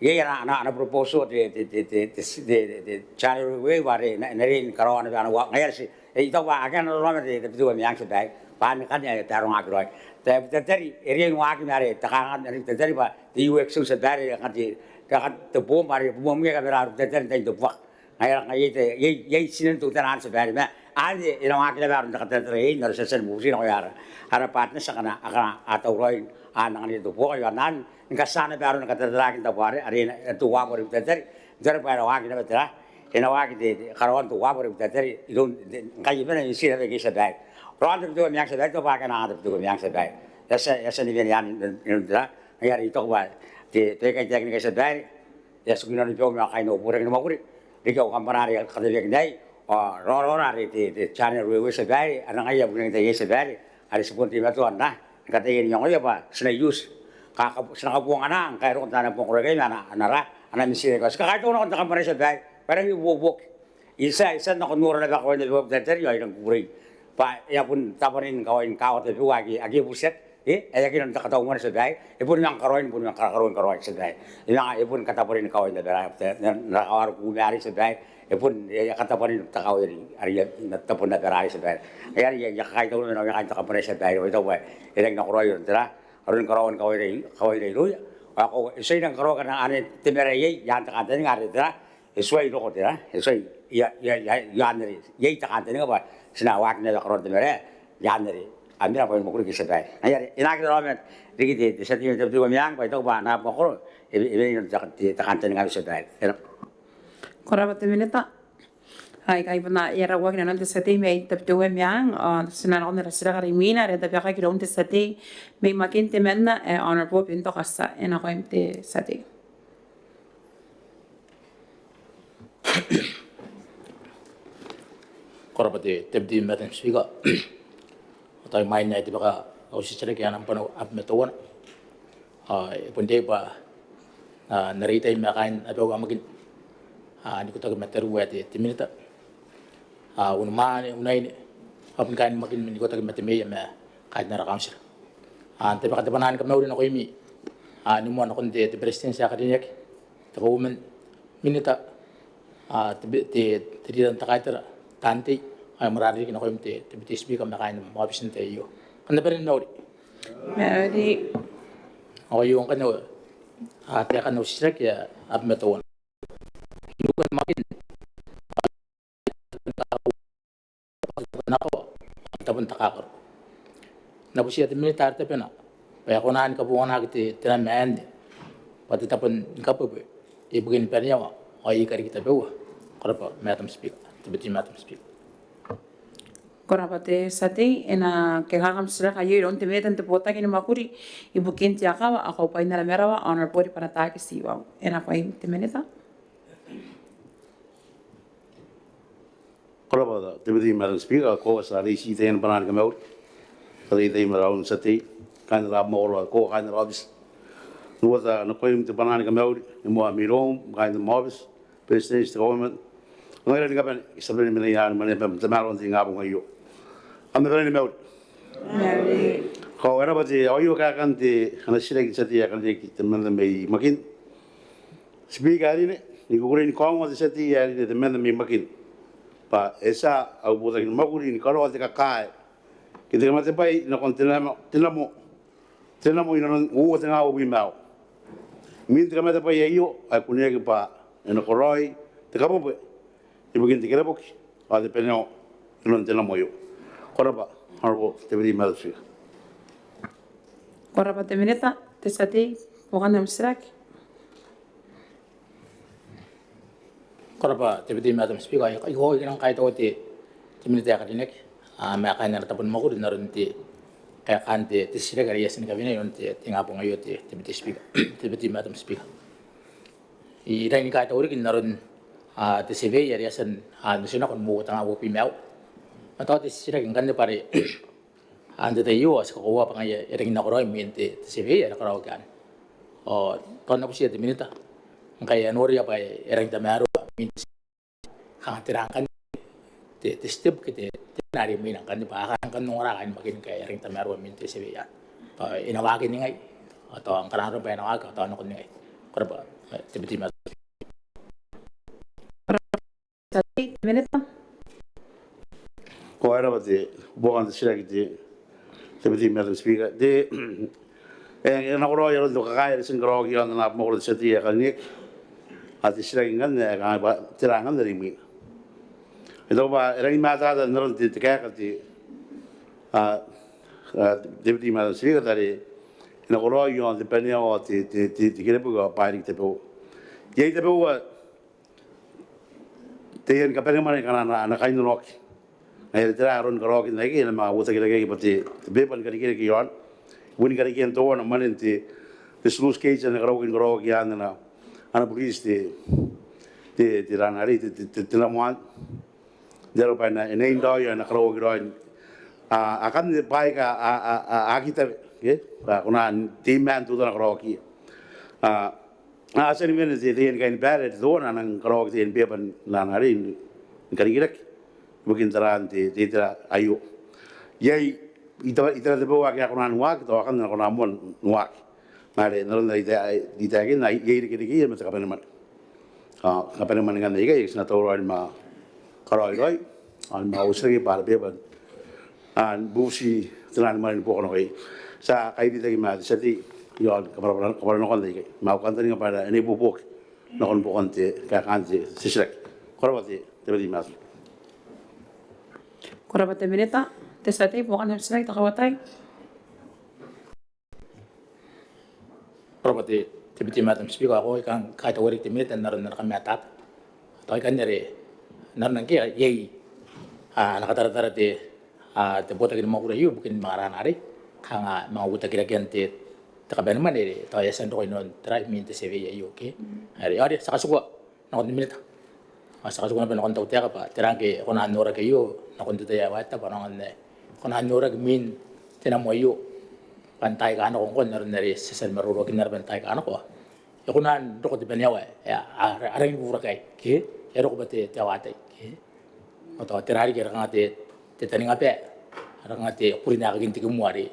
Iai ana, ana, ana proposal te, te, te China Railway bwa are e na, e na riai ni karaoa naba ana uabu. Ngaia are ti, e, I taku bwa akea ana raraoma te, te Tabiteuea Meang tia babaire. Bwa anne ngkanne ae e barongaaki raoi. Te, te, te, e riai n waaki ma are te kanganga are te, te, bwa te U X tia babaire, kanga te, kanga te bom are e bom iai kamera are te, te, n tain te buaka. Ngaia, ngaia iai, iai, iai tinanikun teutana anne tia babaire, ma anne e na waaki naba aron te kataratara iai n aron tia, tia ni bubuti nakoia ara, ara partners akana, akana a tauraoi n anganira te buoka i aon anne, ni katia naba aron kataratarakin tabo are, are e na, te uabu are i Butaritari, n aron bwa e na waaki naba tera, e na waaki te, te karaoan te uabu are i Butaritari iroun, te, ngkai e mena n tii naba ikai tia babaire. Raon Tabiteuea Meang tia babaire, tao bwa akea nanga Tabiteuea Meang tia babaire. E a tia, e a tia ni wene anne, n, n, tera, ngaia are I taku bwa te, te, ikai taekan ikai tia babaire. E a tiku inanon bau ma kaain au botaki ni mwakuri riki au kambana are e katabeaki n aei, ao raoraora are te, te China Railway tia babaire, are ngaia bukina ngkai tia babaire, are ti bon teimatoa n na, ni kataia n iangoia bwa ti na use, ka, ka, ti na kabongana ngkai e roko n taai nako mwakoro ikai ma ana, ana ra, ana mitin aika ti kakaitau nakon te kambana tia babaire bwa e rangi ni buobuoki. I tia, I tia n nako n nora naba kawain tabeua i Butaritari ao I rangi ni kukurei bwa e a bon tabwanin kawain kaawa tabeua ake, ake e butiaki, e, ae aki nano n te katau mwane tia babaire, e boni manga karaoin, boni manga karaoin, karaoin tia babaire. E manga, e boni katabwanin kawain abara, n ara, n ara kawara kuuma arei tia babaire, e bon, e, e katabwanin te kawai arei, arei, n tabon abara arei tia babaire. Ngaia are I a, I a kakaitau naba nakoia kaain te kambana tia babaire, ao I taku bwa e rangi nakoraoi aron tera, aron karaoan kawaira, kawaira irouia. Ao e koaua, e tuai rangi ni karaoaki anne te marae iai, i aan te kantaninga are tera, e tuai roko tera, e tuai, i a, i a, i a, i aan are iai te kantaninga bwa ti na waaki naba karaoan te marae i aan are a mena bwaai ni mwakuri ake tia babaire. Ngaia are e na aki raraoma riki te, te tia tei mai Tabiteuea Meang bwa I taku bwa ana mwakoro e, e mena inanon te, te, te kantaninga tia babaire. E rab'a. Ko rab'a te minita. Ai, kai bwa e a rauaki nanon te tia tei mai Tabiteuea Meang, ao ti na nakon ara titiraki are imwina are e tabeakaki iroun te tia tei mai Makin temanna, e, Honourable Pinto Katia, e nakoim te tia tei. Ko rab'a te Deputy Madam Speaker. Ao tao imwain ae I tabeka au titiraki ae nambwa ae abwi ma teuana, ao e bon riai bwa, a, N na reitai ma kaain abau ae Makin, a, n ikotaki ma tariu ae te, te minita, a, unimwaane, unaine, ao bon kaain Makin n ikotaki ma te meea ma kaain ara kauntira. A, n tabeka te bwanaa ni kamauri nakoimi, a, ni moa nakon te, te Beretitenti ae karineaki, te Kauoman, minita, a, te, te, te rita n te kaitara, taan tei, ao imwaraara riki nakoim te, te Deputy Speaker ma kaain am aobiti n te tai aio. Kam na bane ni mauri. Mauri. Ao aio ngkanne, a, taekan au titiraki ae abwi ma teuana. I nukan Makin, N na butiia te minita are tabena bwa e kona ni kabonganaaki te, te nama aei bwa te tabo ni kabwebwe ibukin baneawa ao ika riki tabeua. Ko rabwa Madam Speaker, Deputy Madam Speaker. Ko rabwa te tia tei. E na kaekaaki am titiraki aio iroun te Minita n te Botaki ni Mwakuri ibukin te Akawa ao Kaubwain ara Marawa, Honourable Ribanataake Tiwau. E nakoim te Minita. Ko rabwa Deputy Madam Speaker, ko a tia n reitia taian bwanaa ni kamauri. Ko a reitia taian bwanaa ni kamauri. Kaain ara mwakoro, ko kaain ara aobiti. N uota nakoim te bwanaa ni kamauri, ni moa mairoum, kaain te aobiti, Beretitenti, te Kauoman, ngaira ni kabane, ti a bane ni mena i aan mwaneaba n tamaroan te ingabong aio. Kam na bane ni mauri. Mauri. Ko rabwa te, aio kaekaan te, ana titiraki te tia tei ae karineaki temanna mai Makin. Speaker ae karineaki, I kukurei ni kaongoa te tia tei ae karineaki temanna mai Makin bwa e tia au botaki ni mwakuri ni karaoa te kakaae ke te kamatebwai nakon te namo, te namo, te namo inanon uoua te nga uabwi ma aua. Imwin te kamatebwai aio ao e kuneaki bwa e na karaoi te kabuebue ibukin te kereboki ao te baneo inanon te namo aio. Ko rabwa, Honourable Deputy Madam Speaker. Ko rabwa te Minita. Te tia tei, buokan am titiraki. Ko rabwa Deputy Madam Speaker, I, I, I kan kaitaua te, te Minita ae karineaki, a, ma kaain ana tabo ni mwakuri n aron te kaekaan te, te titiraki are e a tia ni kabane inanon te, te ingabong aio te, te Deputy Speaker, Deputy Madam Speaker. I rangi ni kaitaua riki n aron, a, te survey are e a tia n, a, n otinako n uoua te nga uabwi ma aua. Ma tao te titiraki ngkanne bwa are, a, n te tai aio ao ti kakoaua bwa ngaia e rangi n nakoraoi imwin te, te survey are e karaoaki anne. Ao tao N na butiia te Minita ngkai e noria bwa e rangi n tamaroa imwin te, kanga tera ngkanne te, te step ke te, te, are imwina ngkanne bwa a kanga ngkanne ongora kaain Makin ngkai e rangi n tamaroa imwin te survey anne. Tao e na waaki n ningai, ao tao ngkana arona bwa e na waaki ao tao nakon ningai. Ko rabwa, e, Deputy Madam. Te Minita. Ko rabwa te, buokan te titiraki te, te Deputy Madam Speaker. Te, e, e nakoraoi aron te kakaae are e tia ni karaoaki i aon ana mwakoro te tia tei ae karineaki. Ao te titiraki ngkanne e kangai bwa tera ngkanne are imwina. I taku bwa e rangi ni matata n aron te, te kaeka te, a, a, Deputy Madam Speaker, are e nakoraoi i aon te baneo ao te, te, te, te kereboki ao bwaai riki tabeua. Iai tabeua taian kabanemwane akana a na, a na kainnanoaki. Ngaia are tera aron karaoakin aikai, e na manga uotakirakeaki bwa te, te beba ni karikirake i aona. Boni karekean teuana mwanen te, te sluice gate ae na karaoaki, karaoaki i aan ana, ana buriti te, te, te ran arei, te, te, te, te namo anne. N te aro bwa e na, e na inraoi ao e na karaoaki raoi. A, akanne bwaai aika a, a, a, a aki tawe, ke? Bwa a kona n tei maan teutana karaoakiia. A, a tia ni wene te, taiani kainibaire are teuana a nang karaoaki taiani beba n ran arei ni karikirake ibukin taraan te, te itera aio. Iai itera, itera tabeua ake a kona n waaki, tao akanne a na kona moa n waaki. Ma are n aron are I taekinna, iai irekerekeia ma te kabanemwane. A, kabanemwane ngkanne aikai ake ti na tauraoi ni manga karaoi raoi ao ni manga uotirakea bwa ara beba a, ni bubuti taiani mwane ni buoka nakoia. Ti a kairitaki ma te tia tei i aon kabwarabwara, kabwaranakoan aikai. Ma au kantaninga bwa e na ibuobuoki nakon buokan te kaekaan te titiraki. Ko rabwa te, te Deputy Madam. Ko rabwa te Minita. Te tia tei, buokan am titiraki te kauoua n tai. Ko rabwa te, te Deputy Madam Speaker, ao I kan kaitaua riki te Minita n aron ana kamatata. Tao ikanne are n aron ngke iai, a, ana kataratara te, a, te botaki ni mwakuri aio ibukin manga ran arei, kanga manga uotakirakean te, te kabanemwane are tao e a tia n roko inanon tera imwin te survey aio, ke? Are, are ti a katikua nakon te Minita. Ao ti a katikua naba nakon tautaeka bwa tera ngke e kona n noraki aio nakon te tai ae waekoa bwa a na aonga n, e kona n noraki imwin te namo aio bwa n taai aika nako ngkoa n aron are ti a tia ni maroroakinna naba n taai aika nako. E kona n roko te baneawa ae a, a, a rangi ni bubura ikai, ke? E roko bwa te, te awatai, ke? Ao tao tera riki are kanga te, te taningabaa are kanga te kurinakakin te kimoa are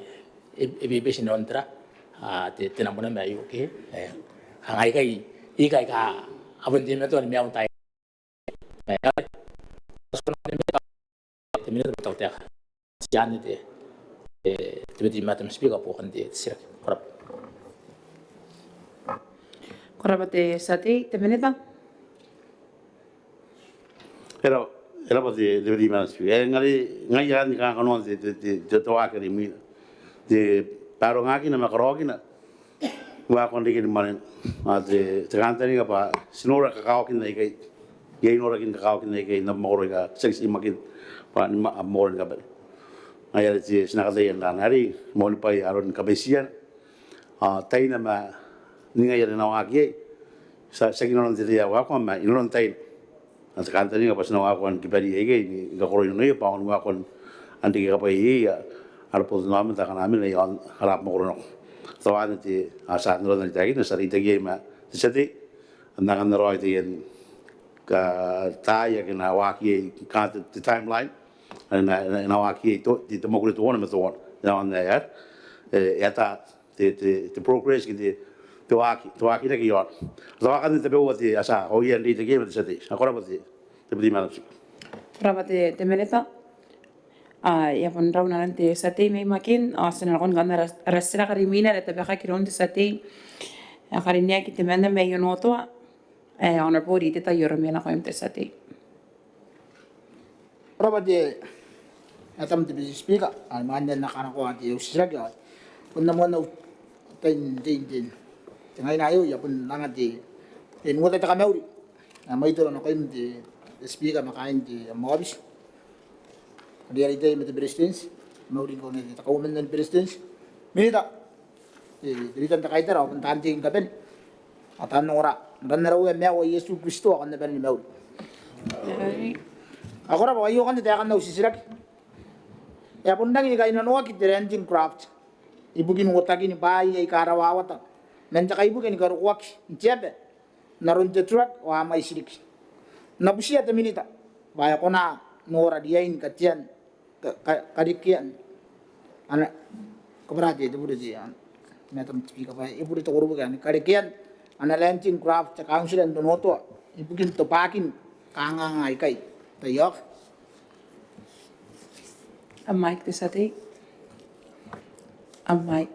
e, e bebeti inanon tera, a, te, te namo naba aio, ke? E, kanga ikai, ikai aika a bon teimatoa ni maiu n taai. E, te Minita bwa te tautaeka. Ti anne te, e, te Deputy Madam Speaker, buokan te titiraki. Ko rabwa. Ko rabwa te tia tei, te Minita. E rabwa, e rabwa te, te Deputy Madam Speaker. E, ngaia are, ngaia anne kanga kanoan te, te, te, te waaki are imwina. Te baarongaakina ma karaoakina, waekoan rekeni mwanena. Ao te, te kantaninga bwa ti nora kakawakin aikai. iai norakin kakawakin aikai n abamwakoro aika tiaki tii Makin bwa ni abamwakoro ni kabane. Ngaia are ti na kataia n arei, moanibwai aron kabetiana ao taina ma ningai are e na waaki iai. Ti aki nanona te tai ae waekoa ma inanon taina ao ti kantaninga bwa ti na waekoa ni kibari aikai ni kakoroi nanoia bwa aonga ni waekoa n reke kabwaiaia ara botannaomata akana a mena iaon ara abamwakoro nako. Teuana te, a tia n arona n taekina, ti a reitaki iai ma te tia tei n anganna raoi taian taai ake e na waaki iai, kanga te timeline are e na waaki iai te mwakuri teuana ma teuana. E na waekoa n ae e ata te progress ke te waaki, te waaki n aki iaon. Teuana te bwai ae ti a tia, ao I a reitaki iai ma te tia tei. Ko rabwa te Deputy Madam Speaker. Ko rabwa te Minita. Ao e a bon rau nanon te tia tei mai Makin, ao ti na nakon kanoan ara titiraki rimwina are e tabekaki iroun te tia tei ae karineaki temanna mai Onotoa, ae Honourable Riteta Iorome, nakoim te tia tei. Ko rabwa te Madam te Deputy Speaker, ao imwain ae N na kanakoa te au titiraki ao bon ana moan au tai n tei n te ngaina aio I a bon anga te, te n uota te kamauri ae mwaitoro nakoim te Speaker ma kaain te am aobiti. Ao I a reitaki ma te Beretitenti, mauri ngkoe te Kauoman ni Beretitenti, Minita, te, te Ritan te Kaitara ao bon taan tei ni kabane ao taan ongora n aran ara Uea ma Iesu Kristo ao kam na bane ni mauri. Ao ko rabwa, aio ngkanne taekan au titiraki. E a bon rangi ni kainnanoaki te landing craft ibukin uotakin bwaai aika rawawata man te kaibuke ni karokoaki n te aba n aron te truck ao a mwaiti riki. N na butiia te Minita bwa e kona n nora riain katean ka, ka, karekean ana, kabwara te, te bure te, Madam Speaker, bwa e bure te koroboki, karekean ana landing craft te kauntira n Onotoa ibukin tobwaakin kanganga aikai. Taiaoka. Am mic te tia tei. Am mic.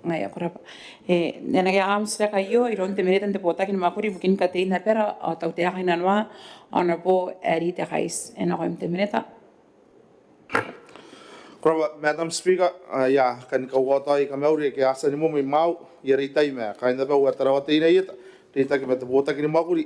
Ngaia, ko rabwa. E, e na kaekaaki am titiraki aio iroun te Minita n te Botaki ni Mwakuri ibukin Katein Abara ao Tautaeka Inanoa, Honourable Harry Tekaiti, e nakoim te Minita. Ko rabwa Madam Speaker, ao I a kan kauatai kamauri ake a tia ni moa mai mwaiu, I a reitai ma kaain abau ae Tarawa Teinainano, reitaki ma te Botaki ni Mwakuri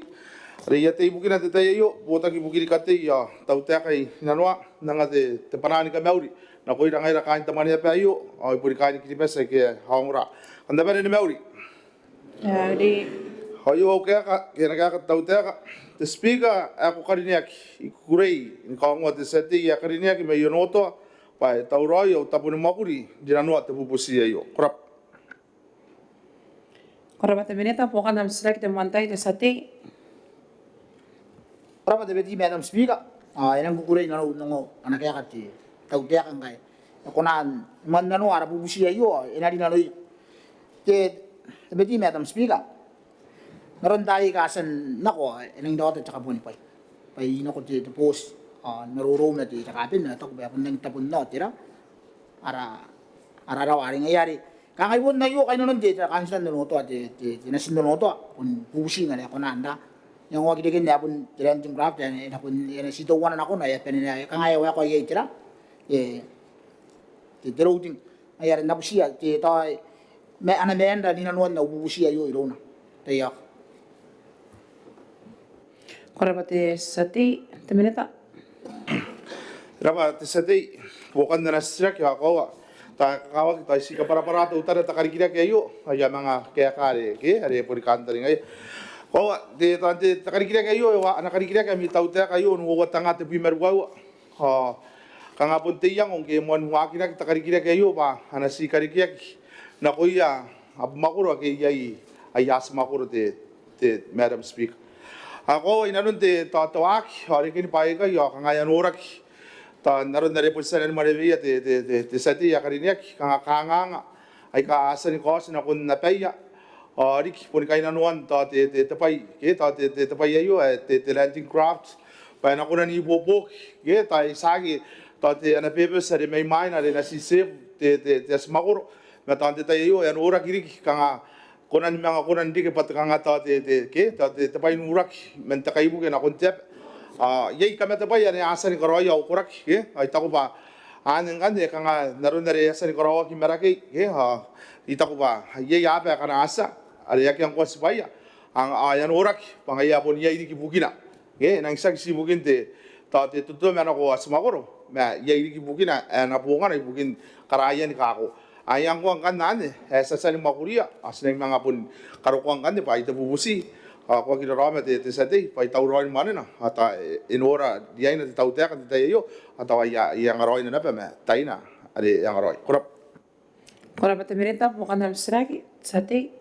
are I a tei ibukina n te tai aio, Botaki ibukin Katei ao Tautaeka Inanoa, n anga te, te bwanaa ni kamauri nakoira ngaira kaain te mwaneaba aio ao i boni kaain Kiribati ake a ongora. Kam na bane ni mauri. Ao aio au kaeka ke ana kaeka te Tautaeka. Te Speaker ae ko karineaki, I kukurei ni kaongoa te tia tei ae karineaki mai Onotoa bwa e tauraoi au tabo ni mwakuri n rinanoa te bubuti aio. Ko rabwa. Ko rabwa te Minita, buokan am titiraki te moan tai te tia tei. Ko rabwa te Deputy Madam Speaker, ao e nang kukurei nanou n ongo ana kaeka te Tautaeka ngkai e kona ni mannanoa ara bubuti aio ao e na rinanoi. Te, te Deputy Madam Speaker, n aron taai aika a tia n nako ao e nang rawata te kabuanibwai bwa e nako te, te booti ao n aroaro ma te, te kaaben ao e taku bwa e bon nang tabon nao te ra, ara, ara rawa are ngaia are kanga ai bon aio kainnanon te, te kauntira n Onotoa, te, te, te natin Onotoa, bon bubuti ngkana e kona n ra iangoaki reken ae bon te landing craft ae e na bon, e na ti teuana nakon ae a bane n, kanga e waekoa iai te ra, e, te, te loading. Ngaia are N na butiia te, tao, ma, ana maan ra rinanoan au bubuti aio irouna. Taiaoka. Ko rabwa te tia tei, te Minita. Ko rabwa te tia tei, buokan ana titiraki ao koaua tao e kakawaki tao I ti kabwarabwara teutana te karikirake aio ao I a manga kaeka are, ke, are boni kantaningaia. Koaua te, tao te, te karikirake aio e uaa ana karikirake ami tautaeka aio n uoua tenga tebwi ma ruaiwa. Ao kanga bon te iango ngke e moan waakinaki te karikirake aio bwa a na ti karekeaki nakoia abamwakoro ake iai aia atimwakoro te, te Madam Speaker. Ao koaua inanon te, tao te waaki ao rekeni bwaai aikai ao kanga e a noraki tao n aron are bon tia nani mwaneweia te, te, te, te tia tei ae karineaki, kanga kanganga aika a tia ni kaoti nakon abaia ao riki boni kainnanoan tao te, te, te bwai, ke, tao te, te, te bwai aio ae te, te landing craft bwa e na kona n ibuobuoki, ke, tao e tiaki tao te ana purpose are mai mwaina are e na ti save te, te, te atimwakoro, ma tao n te tai aio e a noraki riki kanga kona ni manga kona n reke bwa te kanga tao te, te, ke, tao te, te bwai n uraki man te kaibuke nakon te aba. Ao iai kamatebwai ane a tia ni karaoia au koraki, ke, ao I taku bwa anne ngkanne kanga n aron are e a tia ni karaoaki i Marakei, ke, ao I taku bwa iai aba akana a tia are akea ngkoa tibwaia, ao e a noraki bwa ngaia bon iai riki bukina. Ke e nang tiaki ti ibukin te, tao te totoma nako atimwakoro, ma iai riki bukina ae e na bongana ibukin karaian kako. Ai ngkoa ngkanne anne ae ti a tia ni mwakuria, ao ti nang manga bon karokoa ngkanne bwa I tabubuti ao ko aki raraoma te, te tia tei bwa I tauraoi ni mwanena, ao tao e nora riaina te tautaeka n te tai aio, ao tao aia, aia angaraoina naba ma taina are e angaraoi. Ko rabwa. Ko rabwa te Minita, buokan am titiraki, tia tei.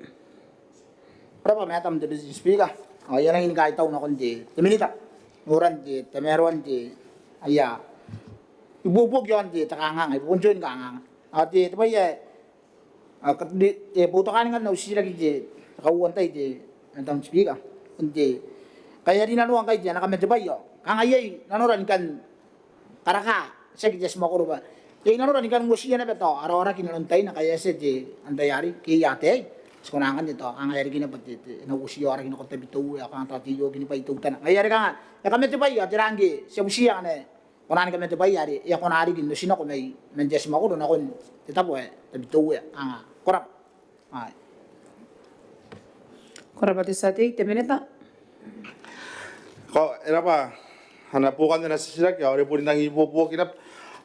Ko rabwa Madam te Deputy Speaker. Ao I a nangi ni kaitau nakon te, te Minita n noran te tamaroan te, aia ibuobuoki iaon te kanganga, ibukin te kanganga. Ao te, te bwai ae, ao ka, te, te boutokaan ngkanne au titiraki te, te kauoua n tai te, Madam Speaker. N te, kai a rinanoa ngkai te ana kamatebwai ao kanga iai nanora ni kan karaka tiaki te atimwakoro bwa iai nanora ni kan uotiia naba tao ara aoraki inanon taina ngkai e a tia te antai arei ke e a ataei. Ti kona ngkanne tao kanga e a riki naba te, te, e na uotiia aoraki nako Tabiteuea ao kanga tao te ioki ni bwai teutana. Ngaia are kanga e a kamatebwai ao tera ngke ti a butiia ngkana e kona ni kamatebwai are e a kona riki n otinako mai man te atimwakoro nakon te tabo ae Tabiteuea. Kanga ko rabwa. Ai. Ko rabwa te tia tei, te Minita. Ko rabwa ana buokan ana titiraki ao are bon nang ibuobuoki naba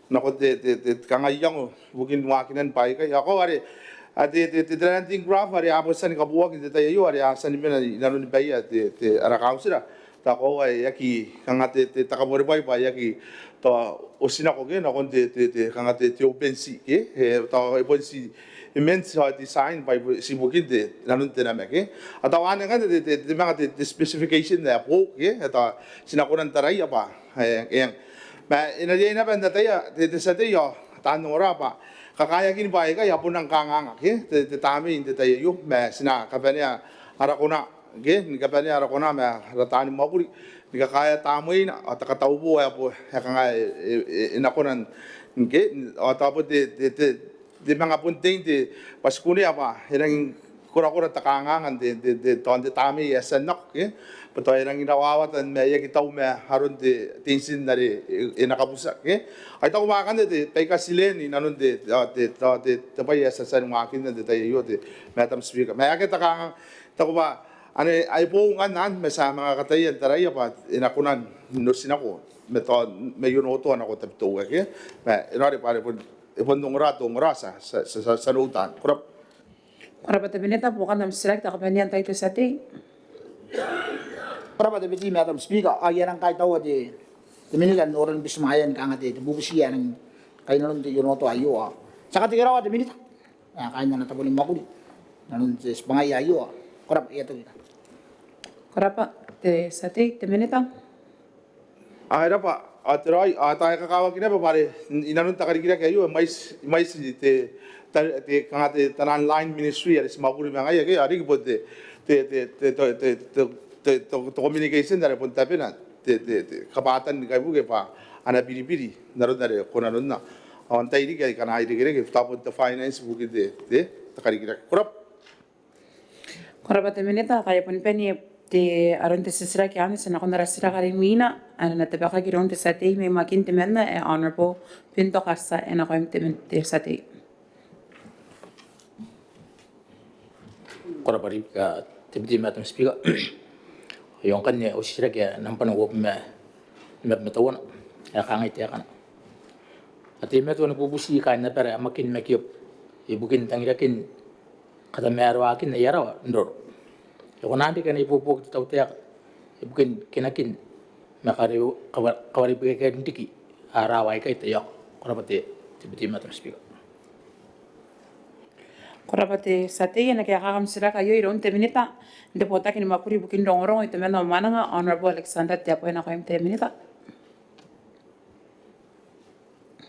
nakon te, te, te kanga iango ibukin waakinan baikai. Ao ko are, a te, te, te, te landing craft are a bon tia ni kaboaki n te tai aio are a tia ni mena inanoni baia te, te ara kauntira. Tao koaua e aki kanga te, te, te kabwaribwai bwa e aki tao otinako ke nakon te, te, te kanga te, te open sea ke, e, tao e bon ti immense tao design bwa ti ibukin te, nanon te nama ke. Ao tao anne ngkanne te, te, te manga te, te specification ae boou ke, e tao ti na kona n taraia bwa, e, e, ma e na riai naba n ataia te, te tia tei ao taan ongora bwa kakaeakin baikai a bon nang kanganga ke, te, te tamnei n te tai aio, ma ti na kabanea ara kona ke, ni kabanea ara kona ma ara taani mwakuri ni kakaea tamneina ao te kataubo ae bo, ae kanga e, e, e, e na kona n ke, ao tao bon te, te, te, te manga bon tein te, bwa ti kunea bwa e nangi korakora te kanganga n te, te, te, tao n te tamnei ae tia n nako ke, bwa tao e nangi rawawata ma e aki tau ma aron te, te intin are e, e na kabutia ke. Ao I taku bwa akanne te baika ti rin inanon te, tao te, tao te, te bwai ae ti a tia ni waakinna n te tai aio te Madam Speaker. Ma akea te kanganga, I taku bwa anne ai boou ngkanne anne ma ti a manga kataia n taraia bwa e na kona n otinako ma tao mai Onotoa nako Tabiteuea ke. Ma e na riai bwa are bon, e bon ongora te ongora, ti a, ti a, ti a, ti a noota. Ko rabwa. Ko rabwa te Minita, buokan am titiraki, te kabanean tai te tia tei. Ko rabwa te Deputy Madam Speaker, ao I a nang kaitaua te, te Minita n noran butimwaean kanga te, te bubuti ae e nang kai nanon te Onotoa aio. Ti a katekeraoa te Minita ae kaain ana tabo ni mwakuri inanon te tibwangaia aio. Ko rabwa, I a toki. Ko rabwa te tia tei, te Minita. Ao e rabwa, ao te raoi, ao tao e kakawaki naba bwa are inanon te karikirake aio e mwaiti, e mwaiti te, te, te kanga te, taian line ministry are ti mwakuri ma ngaia ke, ao riki bon te, te, te communication are bon tabena te, te, te kabwatan ni kaibuke bwa a na biribiri n aron are ko nanonna. Ao antai riki aika a na irekereke, tao bon te finance ibukin te, te, te karikirake. Ko rabwa. Ko rabwa te Minita, ngkai e boni bane te aron te titiraki anne, ti a nakon ara titiraki are imwina ae e na tabekaki iroun te tia tei mai Makin temanna ae Honourable Pinto Katia, e nakoim te Min-, te tia tei. Ko rabwa riki te Deputy Madam Speaker. Ao ngkanne au titiraki ae nambwa uabwi ma, ma, ma teuana ae kangai taekana. A teimatoa ni bubuti kaain abara ae Makin ma Kiebu ibukin tangirakin katamaroakin aia rawa n roro. E kona n reke ana ibuobuoki te tautaeka ibukin kinakin ma kawari-, kawa-, kawaribwaikan riki ara rawa aikai? Te iango. Ko rabwa te Deputy Madam Speaker. Ko rabwa te tia tei. E na kaekaaki am titiraki aio iroun te Minita n te botaki ni mwakuri ibukin rongorongo, itoman ao mwananga, Honourable Alexander Teabo, e nakoim te Minita.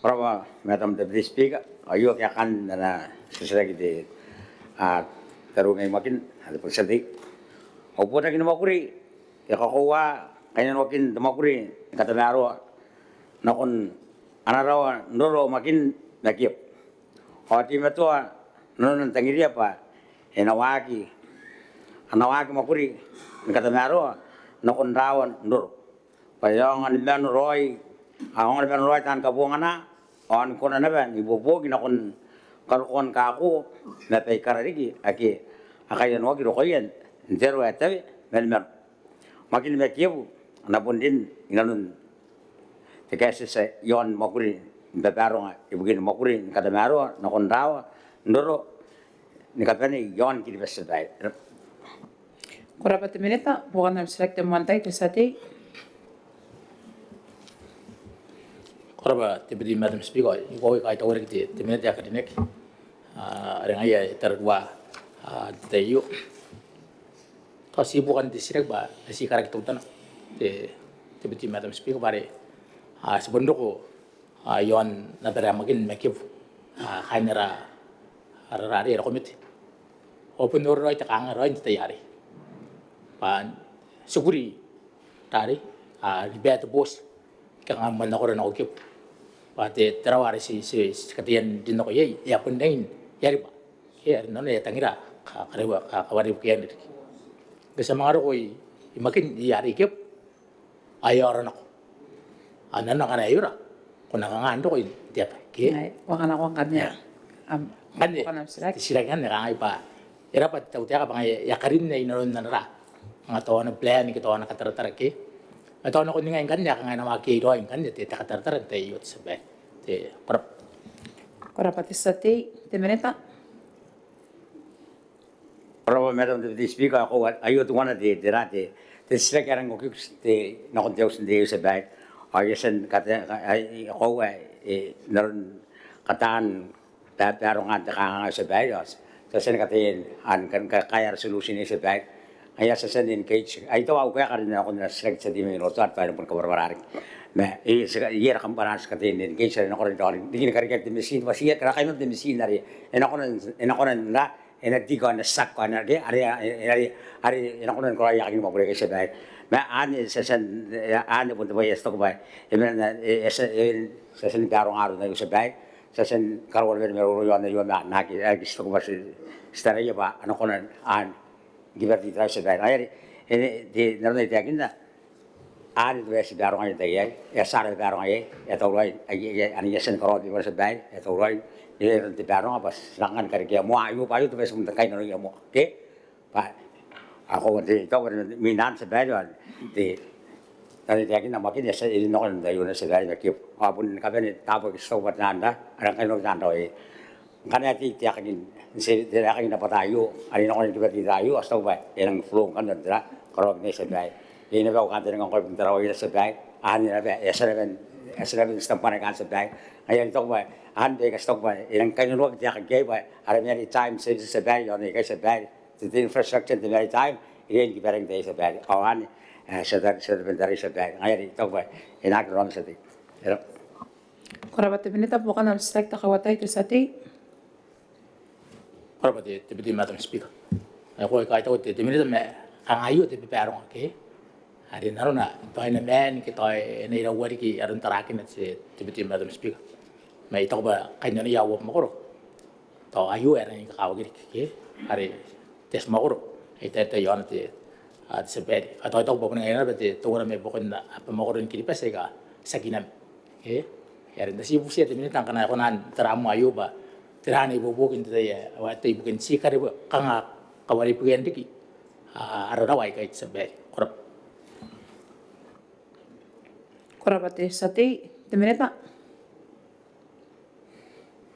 Ko rabwa Madam Deputy Speaker. Aio kaekaan ana titiraki te, a, tariu mai Makin, a, te botaki ni mwakuri. E kakoaua kainnanoakin te mwakuri ni katamaroa nakon ana rawa n roro Makin ma Kiebu. Ao e teimatoa nanona n tangiria bwa e na waaki, ana waaki mwakuri ni katamaroa nakon rawa n roro bwa e aonga ni mano raoi, aonga ni mano raoi taani kabongana, ao ni kona naba n ibuobuoki nakon karokoan kako ma baikara riki ake a kainnanoaki rokoia n te aro ae tawe ma ni mano. Makin ma Kiebu ana bon rin inanon te kaetieti iaon mwakuri ni babaronga ibukin mwakuri ni katamaroa nakon rawa n roro ni kabane iaon Kiribati. Ko rabwa te Minita. Buokan am titiraki te moan tai, te tia tei. Ko rabwa Deputy Madam Speaker, I kaitaua riki te Minita ae karineaki are ngaia e tararua n te tai aio. Tao ti buokan te titiraki bwa ti karaki teutana, te Deputy Madam Speaker, bwa are ti bon roko iaon abara Makin ma Kebu, kaain ara, ara, ara komete ao bon noria raoi te kanga raoi n te tai arei bwa ti kuri rarei ni bae te booti kanga man nakora nako Kebu bwa te rawa are ti, ti, ti kataia n rin nako iai e a bon rangi n iariba, ke are nanona e a tangira ka, karewa, ka, kawarewekean riki. Ngke ti a manga roko i, i Makin i arei Kebu ao e a ora nako. Ao nanona ngkana e ora ko na kanga n roko n te aba, ke? Ao ngkanne te titiraki anne kangai bwa e rabwa te tautaeka bwa ngaia e a karinna inanon ana ra, kanga tao ana plan ke tao ana kataratara, ke? Ma tao nakon ningai ngkanne a kanga e na waaki iai raoi ngkanne te kataratara n te tai aio, te tia babaire. Te, ko rabwa. Ko rabwa te tia tei. Te Minita. Ko rabwa Madam Deputy Speaker, ao aio teuana te, te ra, te, te titiraki ae rang okioki nakon te auti n te tai aio, te tia babaire. Ao I a tia n kataia, ao I koaua n aron kataan babarongan te kanganga, te tia babaire, ao ti a tia ni kataia n kan, kan kaea ara solution, te tia babaire. Ngaia ti a tia n engage. Ai tao au kaeka are nakon ara titiraki te tia tei mai Onotoa are tao e na boni kabwarabwara riki. Ma e, ti a, iai ara kambana are ti kataia n engage are nakon riki ni karikirake te machine, bwa ti a karakai ma te machine are e na kona, e na kona n ra, e na tika, e na tiaki, e na, ke, are, are, are, are e na kona ni karaoia aia kakin mwakuri, te tia babaire. Ma anne ti a tia n, anne bon te bwai ae ti taku bwa e mena, e, e, ti a tia ni baronga aron aio, te tia babaire. Ti a tia ni karaoa ara maroro iaon aio ma naake, ae ti taku bwa ti, ti taraia bwa a na kona n, n kiba te itera aio, te tia babaire. Ngaia are, e, te, n aron ae I taekinna, anne te bwai ae ti baronga iai n te tai aei, e a tia ara baronga iai, e a tauraoi, ai, ai, ai, anne I a tia ni karaoa te bwai, te tia babaire, e a tauraoi, e, te baronga bwa ti na kanga ni karekea moa, aio bwa aio te bwai ae ti bon kainnanoia moa, ke? Bwa, ao ko te, tao bwa te, imwin anne, te tia babaire, ao te, n aron ae I taekinna, Makin e a tia, e rin nako n te tai aio, te tia babaire, ma Kebu. Ao bon ni kabane taabo ake ti taku bwa taan ra, a rang kainnanoaki taan ra, e, ngkana e a tei te aekakin, te, te aekakin rabwata aio are e na kona ni kiba te itera aio, ao ti taku bwa e nang flow ngkanne n te ra, karaoakina, te tia babaire. Iai naba au kantaninga ngkoa ibukin Tarawa Ieta, te tia babaire, anne naba e a tia naba n, e a tia naba n titambanaki anne, te tia babaire. Ngaia are I taku bwa anne baika ti taku bwa e nang kainnanoaki te aekaki aei bwa ara maritime service, te tia babaire, iaon aikai, te tia babaire, te, te infrastructure n te maritime e riai ni kiba rangi n te tai aei, te tia babaire. Ao anne ae ti a tia, ti a tia n tarai, te tia babaire. Ngaia are I taku bwa e na aki raraoma, te tia tei. Ko rabwa. Ko rabwa te Minita. Buokan am titiraki te kauoua n tai, te tia tei. Ko rabwa te, te Deputy Madam Speaker. Ao I kaitaua te, te Minita ma kanga aio te babaronga, ke, are nanona tao e na maan ke tao e na iraua riki aron tarakina, te, te Deputy Madam Speaker. Ma I taku bwa kainnanoia au abamwakoro tao aio ae rangi ni kakawaki riki, ke, are te abamwakoro ae I taetae iaona, te, a, te tia babaire. Ao tao I taku bwa bon ngaia naba te, teuana mai buakon abamwakoro ni Kiribati aika tiaki naba, ke. Ngaia are N na ti butiia te Minita ngkana e kona n tara moa aio bwa tera ana ibuobuoki n te tai aei, ao tao ibukin ti karewe kanga kawarewekean riki, a, ara rawa aikai, te tia babaire. Ko rabwa. Ko rabwa te tia tei. Te Minita.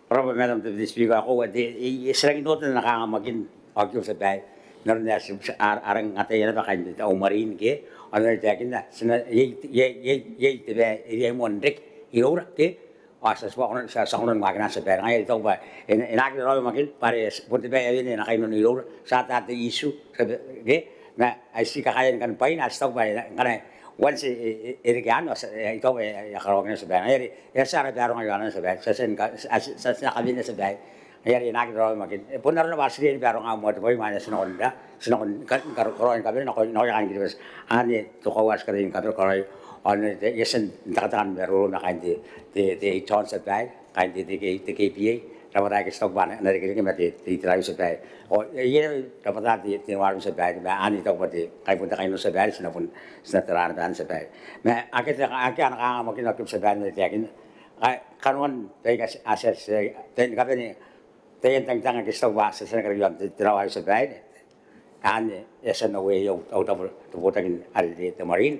Ko rabwa Madam Deputy Speaker, ao koaua te, e, e, ti rangi n ota n ana kanga Makin ao Kebu, te tia babaire, n aron ae ti, ti, a, a rang ataia naba kaain te, te, au marine, ke, ao n aron ae I taekinna, ti na, iai, iai, iai, iai te bwai ae e riai moa n reke iroura, ke, ao ti a, ti a kona, ti a, ti a kona ni waakina, te tia babaire. Ngaia are I taku bwa e na, e na aki raraoi Makin bwa are bon te bwai ae wene e na kainnanoa iroura, ti ata te issue, te, ke, ma ai ti kakaea ni kan bwaina, ao ti taku bwa e na, ngkana once e, e, e reke anne, ao ti a, e, I taku bwa e a karaoaki naba, te tia babaire. Ngaia are e a tia ara baronga iaona, te tia babaire, ti a tia ni ka, ti a, ti a, ti a kawenea, te tia babaire. Ngaia are e na aki raraoi Makin. E bon arona bwa ti riai ni baronga moa te bwai ma anne ti nakon ra, ti nakon ka, ka, karaoan kabanea nakoia kaain Kiribati. Anne te koaua ae ti kataia ni kabwarabwara, ao n aron ae I a tia n tekateka ni maroro ma kaain te, te, te H O N, te tia babaire, kaain te, te, te, te K P A, rabwata aika ti taku bwa a na, a na irekereke ma te, te itera aio, te tia babaire. Ao iai rabwata te, te waaki, te tia babaire, ma anne I taku bwa te, kai bon te kainnano, te tia babaire, ti na bon, ti na tara naba anne, te tia babaire. Ma akea te, akea ana kanga Makin ao Kebu, te tia babaire, n aron ae I taekinna, kai, kanoan baika ti a, ti a, ti a, ti a, ni kabane taian tangitang ake ti taku bwa ti a tia ni karaoia n te, te rawa aio, te tia babaire. Anne e a tia n auea au, au tabo, te botaki are te, te marine.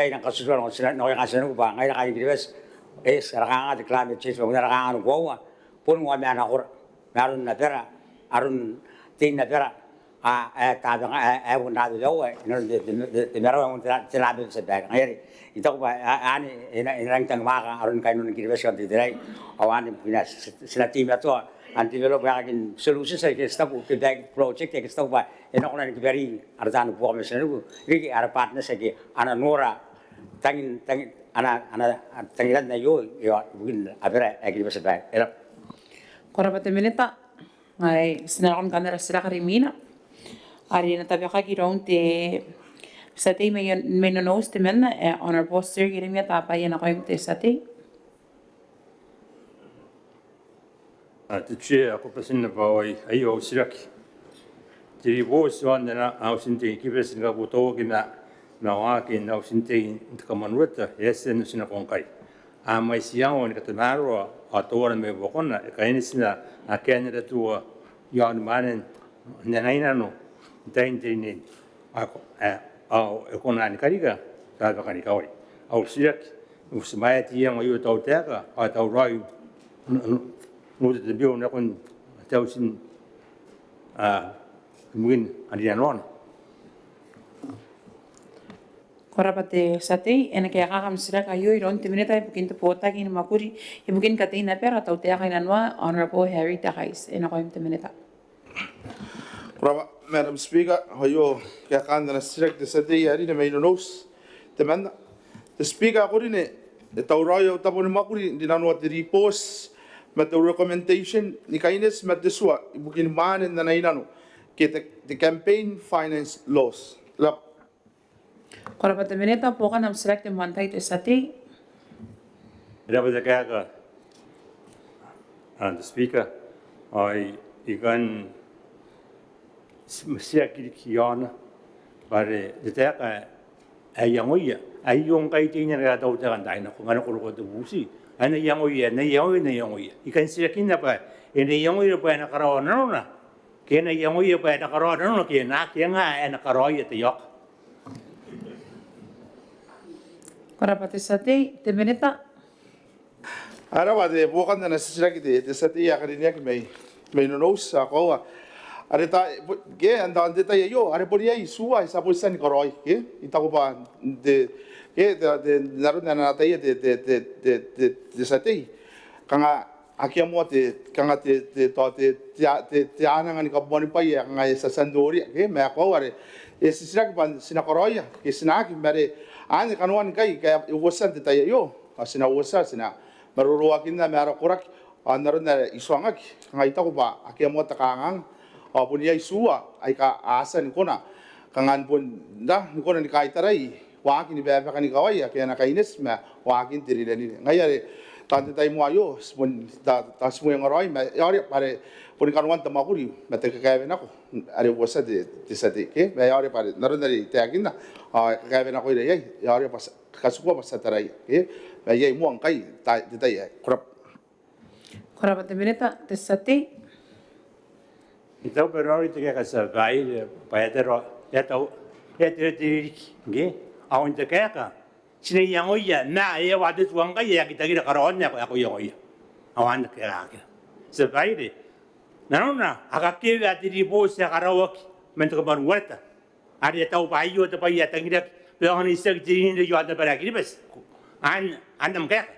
ae I nang katuruturua nakoia natina bwa ngaira kaain Kiribati, e, ara kanganga te climate change, ma ara kanganga ni koaua bon uaia ma ana kora, ma aron abara, aron tein abara, a, e, tabeua, e, e, bon tabeua inanon te, te, te, te marawa ae moan te, te, te naba te tia babaire. Ngaia are I taku bwa, a, anne e na, e na rangi n tangimwaaka aron kainnano ni Kiribati iaon te itera aei, ao anne bukina ti, ti, ti na teimatoa n develop aekakin solutions aike ti taku, ke bwai, project aike ti taku bwa e na kona ni kabwara ara taani buoka ma tinaniku riki ara partners aike a na nora tangin, tangin, ana, ana, tangiran aio, io, ibukin abara ae Kiribati bwa e na. Ko rabwa te minita. Ai, ti na nakon kanoan ara titiraki are imwina are e na tabekaki iroun te tia tei mai, mai Nonouti temanna, e, Honourable Sir Ieremia Tabai, e nakoim te tia tei. A, te Chair, ko bati n rabwa. Aio au titiraki. Te ribooti iaon ana auti n tei Kiribati ni kabotaoaki ma, ma waakin auti n tei n te Commonwealth e a tia n otinako ngkai. A mwaiti iango ni katamaroa ao teuana mai buakona e kaineti ma a kaenera tua iaon mwaane n ana inano n tain te rinerine. Ao, e, ao e kona ni karika bwabwakan ikawai. Au titiraki, e uti mai te iango aio tautaeka ao e tauraoi n, n, n uota te biu nakon te auti n, a, ibukin ana inanoana? Ko rabwa te tia tei. E na kaekaaki am titiraki aio iroun te minita ibukin te botaki ni mwakuri ibukin katein abara ao tautaeka inanoa, Honourable Harry Takais, e nakoim te minita. Ko rabwa Madam Speaker, aio kaekaan ana titiraki te tia tei ae rine mai Nonouti temanna. Te Speaker ae ko rine, e tauraoi au tabo ni mwakuri n rinanoa te ribooti ma te recommendation ni kaineti ma te tua ibukin mwaane n ana inano ke te, te campaign finance laws. Ko rabwa. Ko rabwa te minita. Buokan am titiraki te moan tai te tia tei. Ko rabwa te kaeka, Madam Speaker. Ao I, I kan titiraki riki iaona bwa are te taeka ae iangoia aio ngkai te ina rara tautaeka n taai nako ngkana ko roko te bubuti ae e na iangoia, e na iangoia, e na iangoia. I kan titirakinna bwa e na iangoia bwa e na karaoa nanona ke e na iangoia bwa e na karaoa nanona ke e na, ke e nga ae e na karaoia te ioka. Ko rabwa te tia tei. Te minita. Ko rabwa te buokan ana titiraki te, te tia tei ae karineaki mai, mai Nonouti. Ao koaua are ta, ke n te tai aio are bon iai tua ae ti a bon tia ni karaoi ke I taku bwa n te, ke te, te, n aron ae na ataia te, te, te tia tei kanga akea moa te, kanga te, te, tao te, te, te, te ananga ni kabuanibwai ae kanga e a tia n noria ke, ma koaua are e titiraki bwa ti na karaoia ke ti na aki, ma are anne kanoan ngkai ngkai e uotia n te tai aio ao ti na uotia, ti na maroroakinna ma ara koraki ao n aron are I tuangaki kanga I taku bwa akea moa te kanganga ao bon iai tua aika a tia ni kona kanga ni bon ra ni kona ni kaitarai waaki ni babaka ni kawai ake a na kaineti ma waakin te rinerine. Ngaia are tao n te tai moa aio ti bon ta, tao ti mwengaraoi ma e aoria bwa are boni kanoan te mwakuri ma te kakaewenako are e uotia te, te tia tei ke, ma e aoria bwa are n aron are I taekinna ao e kakaewenakoira iai, e aoria bwa ti a katikua bwa ti a taraia ke, ma iai moa ngkai ta, te tai aei. Ko rabwa. Ko rabwa te minita. Te tia tei. I taku bwa e raoiroi te kaeka tia babaire bwa e a tara, e a tau, e a tara te ririki ngke ao n te kaeka ti na iangoia ma e a ua te tua ngkai e aki tangira karaoana ae ko, ae ko iangoia. Ao anne kaeka akea tia babaire. Nanona a kakewea te ribooti ae karaoaki man te Commonwealth are e taku bwa aio te bwai ae tangiraki bwa e aonga n itiaki te rinerine iaon abara ae Kiribati. Anne, anne am kaeka.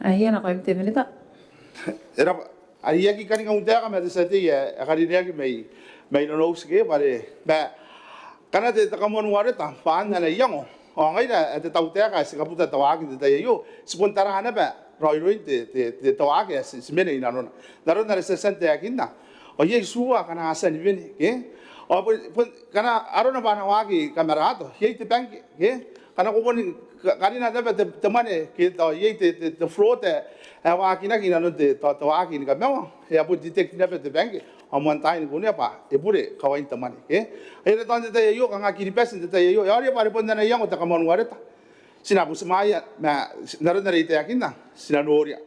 Ai, e nakoim te minita. E rabwa, are I aki kani kauntaeka ma te tia tei ae karineaki mai, mai Nonouti ke bwa are ma ngkana te, te Commonwealth bwa ana iango ao ngaira ae te tautaeka ae ti kabuta te waaki n te tai aio ti bon tara naba raoiroin te, te, te, te waaki ae ti, ti mena i nanona. N aron are ti a tia n taekinna ao iai tua akana a tia ni wene ke ao bon, bon ngkana arona bwa ana waaki kamarato iai te bangke ke ngkana ko boni ka, karina naba te, te mwane ke tao iai te, te, te fraud ae waakinaki i nanon te, tao te waaki ni kamaiu e a bon detect naba te bangke ao moan tai ni kunea bwa e bure kawain te mwane ke. Ai are tao n te tai aio kanga Kiribati n te tai aio e aoria bwa are bon ana iango te Commonwealth. Ti na butimwaea ma n aron are I taekinna ti na noria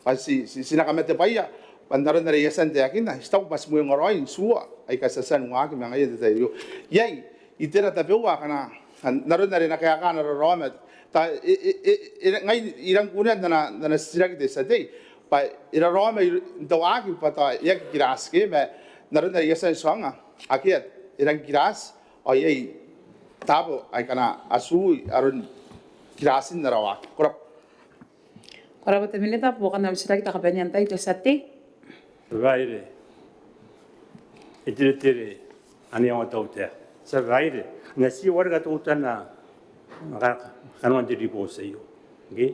bwa ti, ti, ti na kamatebwaia bwa n aron are I a tia n taekinna ti taku bwa ti mwengaraoi n tua aika ti a tia ni waaki ma ngaia n te tai aio. Iai itera tabeua akana n aron are e na kaeka ana raraoma ta, e, e, e, e, ngai I rang kunea n ana, n ana titiraki te tia tei bwa e raraoma n te waaki bwa tao e aki kirati ke ma n aron are I a tia n tuangnga akea, e rang kirati ao iai taabo aikana a tuu aron kiratin ara waaki. Ko rabwa. Ko rabwa te minita, buokan am titiraki te kabanea n tai te tia tei. Tia babaire, e teretere ana iango te tautaeka. Tia babaire, I na tii wareka teutana kanoan te ribooti aio ngke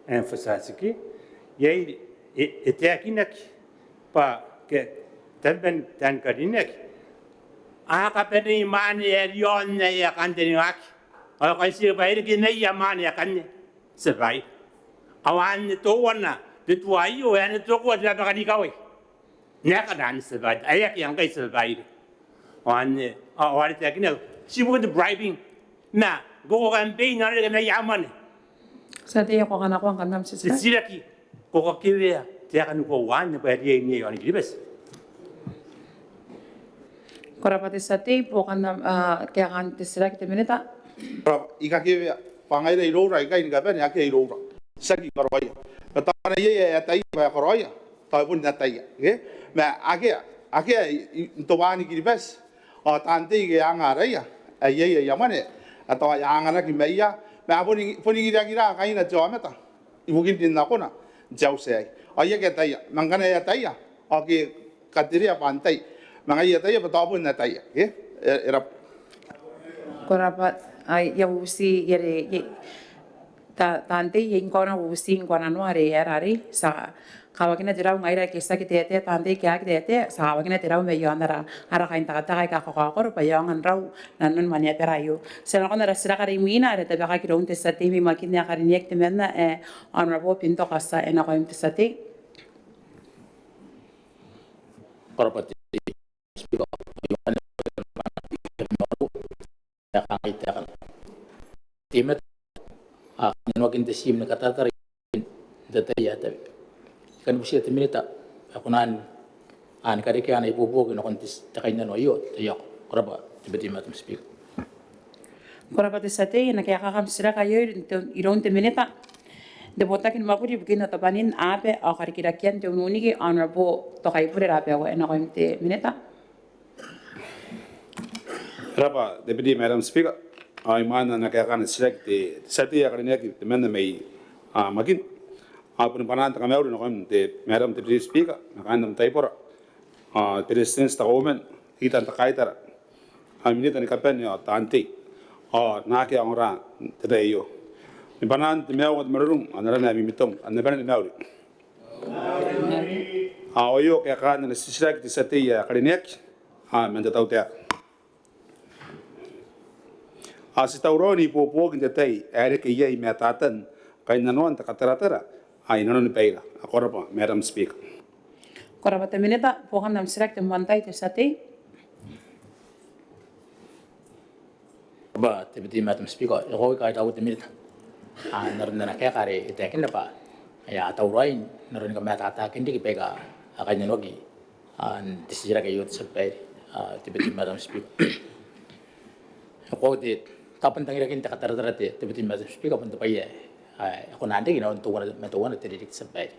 e emphasize ke iai e, e taekinaki bwa ke tabeman taan karineaki a kabanei mwane ae riaon ae a kantaningaki ao e kan tiku bwa e reke maia mwane akanne. Tia babaire, ao anne teuana te tua aio ae e na tokoa te babaka ni kawai. N aekana anne tia babaire, ae akea ngkai tia babaire. Ao anne ao are taekinaki ti ibukin te bribing ma ko, ko campaign ao e reke maia mwane. Tia tei, ko kanakoa ngkanne am titiraki. Titiraki, ko kakewea taekan koauan bwa e riai n iai iaon Kiribati? Ko rabwa te tia tei, buokan am, a, kaekaan te titiraki te minita. Ko rabwa, I kakewea bwa ngaira iroura aikai ni kabane akea iroura tiaki karaoia. Ma tao ngkana iai ae ataia bwa e karaoia tao e bon ataia ke, ma akea, akea i, i, n tobwaan Kiribati ao taan tei ke a anga araia ae iai aia mwane ae tao a anganaki maia ma a boni, boni ngirangira kaina te aomata ibukin rin nakona n te auti aei. Ao I aki ataia, ma ngkana e ataia ao ke katerea bwa antai, ma ngaia I ataia bwa tao bon ataia ke. E, e rabwa. Ko rabwa, ai, I a bubuti, I a re, I a, ta, taan tei, I a ingkaona bubuti ngkoananoa are e aera arei, ti a kawakina te rau ngaira ake ti aki taetae, taan tei ake a aki taetae, ti a kawakina te rau mai aon ara, ara kaintekateka aika kakaokoro bwa e aonga n rau nanon mwaneaba aio. Ti a nakon ara titiraki are imwina are e tabekaki iroun te tia tei mai Makin ae karineaki temanna ae Honourable Pinto Katia, e nakoim te tia tei. Ko rabwa te Speaker, ao I a kanga I taekinna. Te mate, a, kainnanoakin te tiim ni kataratara n te tai ae tawe. I kan butiia te Minita ae kona n, a, ni karekea ana ibuobuoki nakon te, te kainnano aio, te iako. Ko rabwa, Deputy Madam Speaker. Ko rabwa te tia tei, e na kaekaaki am titiraki aio iroun te, iroun te Minita n te Botaki ni Mwakuri ibukin Otabwanin Aba ao Karikirakean te Ununiki, Honourable Tokaibure Rabewa, e nakoim te Minita. Ko rabwa Deputy Madam Speaker, ao imwain ae I na kaeka ana titiraki te, te tia tei ae karineaki temanna mai, a, Makin, ao I boni bwanaa te kamauri nakoim te Madam Deputy Speaker ma kaain am taibora, a, Beretitenti, te Kauoman, Ritan te Kaitara, a, Minita ni kabane ao taan tei, ao naake a ongora n te tai aio. Ni bwanaan te maunga, te marurung ao n arana ae mimitong, kam na bane ni mauri. Ao aio kaekaan ana titiraki te tia tei ae karineaki, a, man te tautaeka. A, ti tauraoi n ibuobuoki n te tai ae reke iai matatan kainnanoan te kataratara, a, inanoni baira. A, ko rabwa Madam Speaker. Ko rabwa te Minita, buokan am titiraki te moan tai te tia tei. Ko rabwa Deputy Madam Speaker, e koaua I kaitaua te Minita, a, n aron ana kaeka are e taekinna bwa e a tauraoi n aroni kamatatakin riki baika a kainnanoaki, a, n te titiraki aio te tia babaire, a, Deputy Madam Speaker. E koaua te, tao bon tangirakin te kataratara te, Deputy Madam Speaker, bon te bwai ae, a, e kona n riki inanon teuana ma teuana te ririki te tia babaire.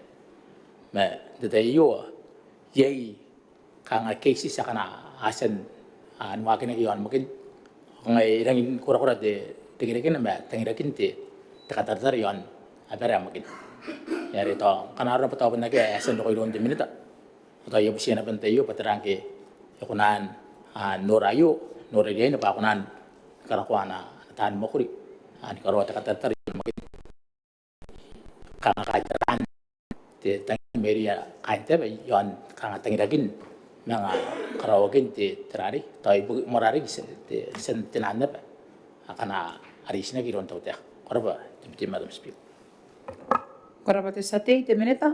Ma n te tai aio iai kanga cases akana a tia n, a, ni waakinaki iaon Makin. Kanga e rangi ni korakora te, te rekerekena ma tangirakin te, te kataratara iaon abara ae Makin. Are tao ngkana arona bwa tao bon akea ae e a tia n roko iroun te Minita, ao tao I a butiia naba n te tai aio bwa tera ngke e kona n, a, nora aio, nora riaina bwa a kona ni karakoa ana, ana taani mwakuri, a, ni karaoa te kataratara iaon Makin. Kanga kaitaraan te tangira mairouia kaain te aba iaon kanga tangirakin manga karaoakin te, te rarei, tao ibukin moarara riki te, te, te nano naba akana a reitinaki iroun te tautaeka. Ko rabwa Deputy Madam Speaker. Ko rabwa te tia tei, te Minita.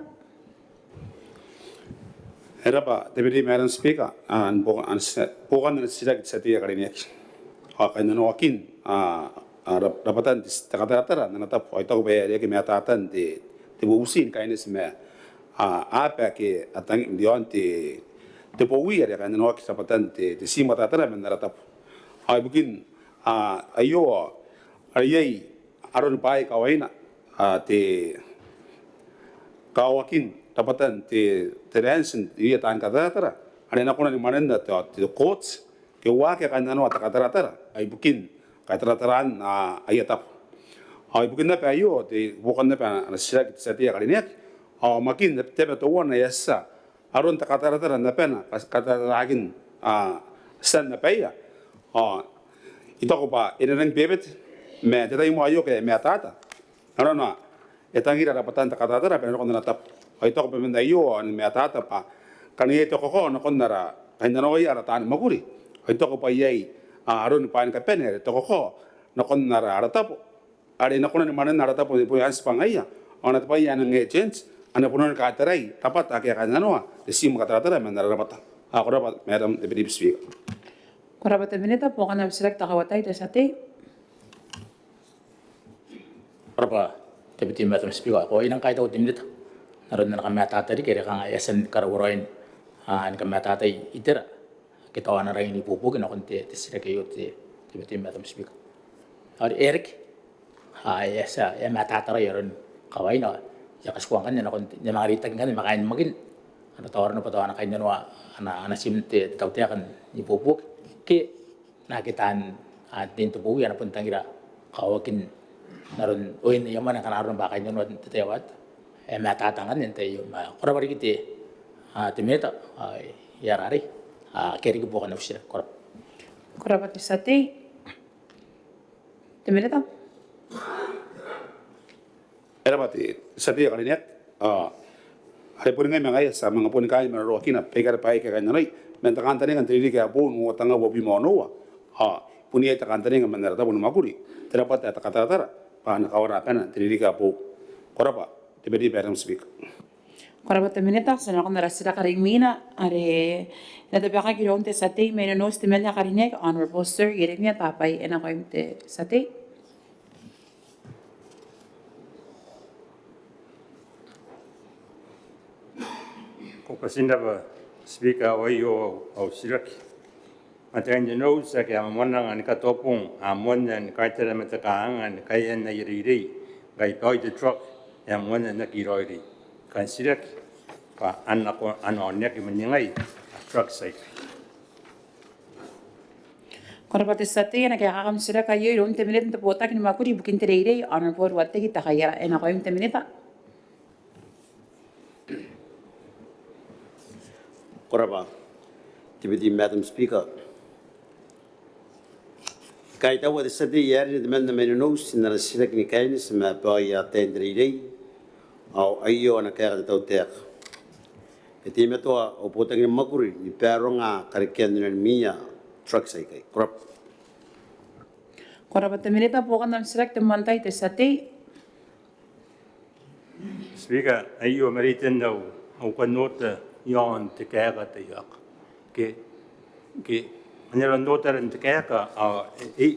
E rabwa Deputy Madam Speaker, a, n buokan ana titiraki te tia tei ae karineaki. A, kainnanoakin, a, a, rab-, rabwatan te, te kataratara n ana tabo, ao I taku bwa e a reke matatan te, te bubuti ni kaineti ma, a, aba ake a tang-, iaon te, te bowi are kainnanoaki rabwatan te, te tiim ni kataratara man ara tabo. Ao ibukin, a, aio, a, are iai aroni bwaai kawaina, a, te kawakin rabwatan te, te raeniti irouia taani kataratara are a na kona ni mwanenna te, te court ke uake a kainnanoa te kataratara, a, ibukin kaitarataraan, a, aia tabo. Ao ibukin naba aio, te buokan naba ana titiraki te tia tei ae karineaki, ao Makin te aba teuana ae e a tia aron te kataratara n abana, ka-, katarataraakin, a, tian abaia. Ao I taku bwa e na rangi ni bebete, ma n te tai moa aio ngke e matata, arona e tangira rabwatan te kataratara bwa e na roko n ana tabo. Ao I taku bwa man aio ao e na matata bwa ngkana iai te kakao nakon ara kainnanoia ara taani mwakuri, ao I taku bwa iai, a, aroni bwaai ni kabane are te kakao nakon ara, ara tabo are e na kona ni mwanenna ara tabo ni bon antibwangaia, ao ana te bwai ae e nang agent, a na bon katarai rabwata ake a kainnanoa te tiim ni kataratara man ara rabwata. A, ko rabwa Madam Deputy Speaker. Ko rabwa te Minita, buokan am titiraki te kauoua te tia tei. Ko rabwa Deputy Madam Speaker, ao I nang kaitaua te Minita n aron ana kamatata riki are kanga e a tia ni karaua raoi, a, ni kamatatai itera ake tao a na rangi n ibuobuoki nakon te, te titiraki aio te, te Deputy Madam Speaker. Ao e reke, a, e a tia, e a matata raoi aron kawaina, ao I a katikua ngkanne nakon te, I a manga reitaki ngkanne ma kaain Makin, ana tao arona bwa tao a na kainnanoa ana, ana tiim te, te tautaeka n ibuobuoki ke naake taan, a, tein te bowi a na bon tangira kawakin aron oin aia mwane ngkana arona bwa a kainnanoa n te tai aei. E matata ngkanne n te tai aio. Ma ko rabwa riki te, a, te Minita, a, I a rarei, a, akea riki buokan au titiraki. Ko rabwa. Ko rabwa te tia tei. Te Minita. E rabwa te tia tei ae karineaki, a, are boni ngai ma ngaia ti a manga boni kaai ma raroakina baikara bwaai ake a kainnanoi man te kantaninga n te ririki ae boou n uoua tenga uabwi ma onoua, a, bon iai te kantaninga man ara tabo ni mwakuri te rabwata ae te kataratara bwa a na kawara abana n te ririki ae boou. Ko rabwa te Deputy Madam Speaker. Ko rabwa te minita. Ti a nakon ara titiraki are imwina are e na tabekaki iroun te tia tei mai Nonouti, te membwa ae karineaki, Honourable Sir Ieremia Tabai, e nakoim te tia tei. Ko bati n rabwa Speaker, ao aio au titiraki. Mwaane ae Nonouti ake a mwamwananga ni katoa bong, a moanna ni kaitara ma te kangaanga ni kaean aia reirei ngkai e baoi te truck ae e moanna n aki raoiroi. Kan titiraki bwa a na ko-, a na oneaki man ningai a truck aikai? Ko rabwa te tia tei. E na kaekaaki am titiraki aio iroun te minita n te botaki ni mwakuri ibukin te reirei, Honourable Ruateki Takaiara, e nakoim te minita. Ko rabwa Deputy Madam Speaker. I kaitaua te tia tei ae rine temanna mai Nonouti n ana titiraki ni kaineti ma baoia ataein te reirei, ao aio ana kaeka te tautaeka. E teimatoa au botaki ni mwakuri ni baronga karekean onimwiia trucks aikai? Ko rabwa. Ko rabwa te minita. Buokan am titiraki te moan tai, te tia tei. Speaker, aio ma reiten au, au kan nota iaon te kaeka teuaei. Ke, ke, anera nota aron te kaeka, a, e,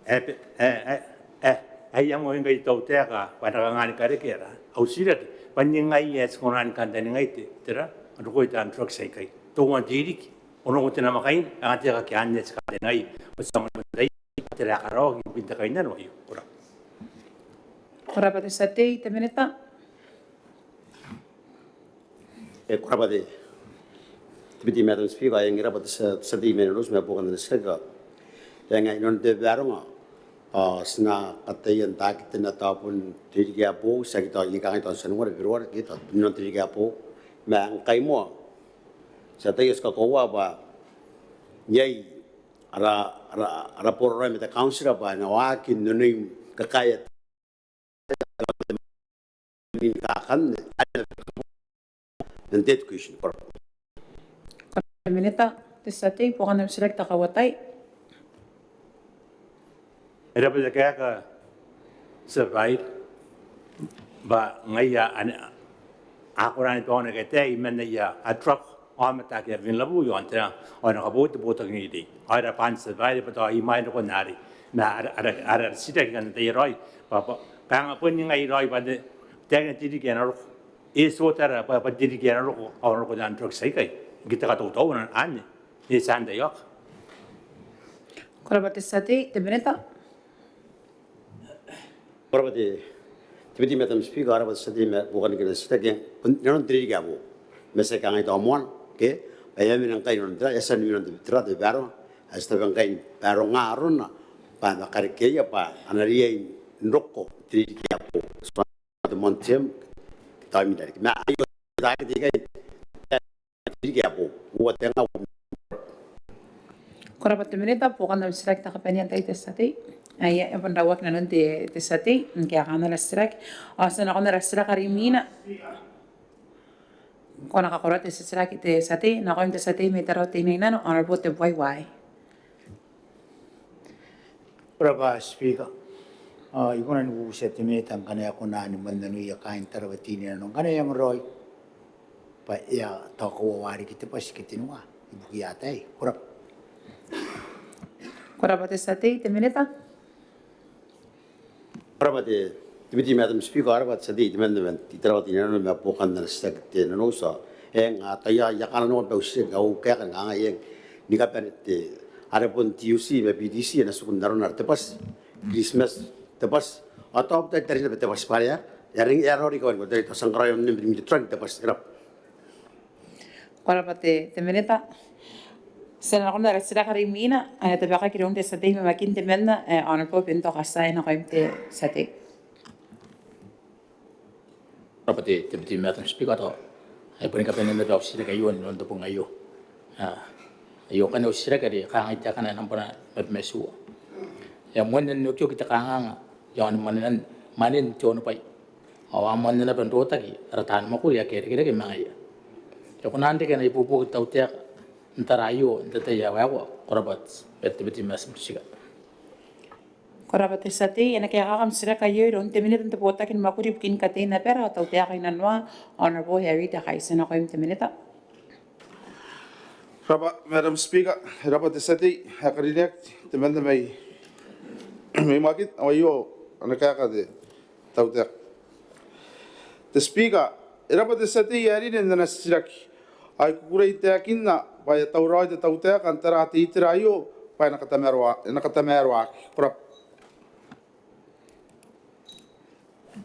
e, e, e, e, e iangoa ngkai te tautaeka bwa e na kanga ni karekea au titiraki bwa ningai ae ti kona ni kantaningaia te, tera, rokoi taan trucks aikai. Teuana te ririki, onongo te namwakaina, kanga te aka ke anne ti kantaningaia bwa ti aonga n tai tera ae karaoaki ibukin te kainnano aio. Ko rabwa. Ko rabwa te tia tei. Te minita. E, ko rabwa te Deputy Madam Speaker, e ngae e rabwa te tia, tia tei mai Nonouti ma buokan ana titiraki. E ngae inanon te babaronga, a, ti na kataia n taki te na tao bon te ririki ae boou, tiaki tao, I kangai tao Tianuare, Beberuare, ke tao inanon te ririki ae boou. Ma ngkai moa ti ataia, ti kakoaua bwa iai ara, ara, ara boraraoi ma te kauntira bwa e na waaki n onoi kakaea n kaakan n te education. Ko rabwa. Ko rabwa te minita. Te tia tei, buokan am titiraki te kauoua tai. E rabwa te kaeka, tia babaire, bwa ngaia ane a kona ni baona kataei man aia truck aomata ake a bane n rabwa iaon tera, ao e na kabooa te botaki n reirei. Ao e rabwa, tia babaire, bwa tao imwain rokon arei ma ara, ara, ara titiraki ngkanne tao raoi bwa, bwa kanga bon ningai raoi bwa te, taekina te ririki ae na roko, e tiotara bwa, bwa te ririki ae na roko ao e na roko taan trucks aikai. Ngke te katautau anne, anne e tia n taiaoka. Ko rabwa te tia tei. Te minita. Ko rabwa te, te Deputy Madam Speaker, ko rabwa te tia tei ma buokan ana titiraki. Inanon te ririki ae boou, ma ti a kangai tao moana, ke, bwa e a mena ngkai inanon tera, e a tia ni mena inanon te, tera, te babaronga, ae ti tabe ngkai ni baronga arona bwa e na karekeaia bwa a na riai n roko n te ririki ae boou. Ti a te moan term, tao imwina riki. Ma aio, taekan te ririki ae boou, uoua tenga. Ko rabwa te minita. Buokan am titiraki te kabanea n tai, te tia tei. Aia, e bon rauaki nanon te, te tia tei ngke e a kaangai ana titiraki. Ao ti a nakon ara titiraki are imwina. Ko na kakoroi te titiraki, te tia tei. Nakoim te tia tei mai Tarawa Teinainano, Honourable Tebuai Uaai. Ko rabwa Speaker. A, I kona ni bubutia te minita ngkana e kona ni mannanoia kaain Tarawa Teinainano ngkana e a maraoi bwa e a tao kauoua riki te bwati ke tenua ibukiia ataei. Ko rabwa. Ko rabwa te tia tei. Te minita. Ko rabwa te Deputy Madam Speaker, ko rabwa te tia tei temanna mai Tarawa Teinainano ma buokan ana titiraki te Nonouti. Eng, a, tao I a, I a kanakoa naba au titiraki, au kaeka ni kangai, eng, ni kabane te, are bon T U C ma B T C a na tiku n arona are te bwati, Christmas te bwati, ao tao bon tao tariu naba te bwati bwa are e a, e a ring, e a raoiroi kawaina, tao ti a ngkana e a onne miri miri te truck te bwati, e rabwa. Ko rabwa te, te minita. Ti a nakon ara titiraki are imwina, ae e na tabekaki iroun te tia tei mai Makin temanna, e, Honourable Pinto Katia, e nakoim te tia tei. Ko rabwa te, te Deputy Madam Speaker, tao e boni kabanea naba au titiraki aio inanon te bong aio. A, aio ngkanne au titiraki are kangai taekana, nambwa naba ma itiua. E a moanna n okioki te kanganga iaoni mwanen, mwanen te onobwai, ao a moanna naba n rotaki ara taani mwakuri ake a irekereke ma ngaia. E kona n reke ana ibuobuoki te tautaeka n tara aio n te tai ae waekoa? Ko rabwa te, te Deputy Madam Speaker. Ko rabwa te tia tei, e na kaekaaki am titiraki aio iroun te minita n te botaki ni mwakuri ibukin katein abara ao tautaeka inanoa, Honourable Harry Tekaiti, nakoim te minita. Ko rabwa Madam Speaker, ko rabwa te tia tei ae karineaki, temanna mai Makin, ao aio ana kaeka te tautaeka. Te Speaker, ko rabwa te tia tei ae karineaki n ana titiraki. Ao I kukurei n taekinna bwa e a tauraoi te tautaeka n tara te itera aio bwa e na katamaroa-, e na katamaroaki. Ko rabwa.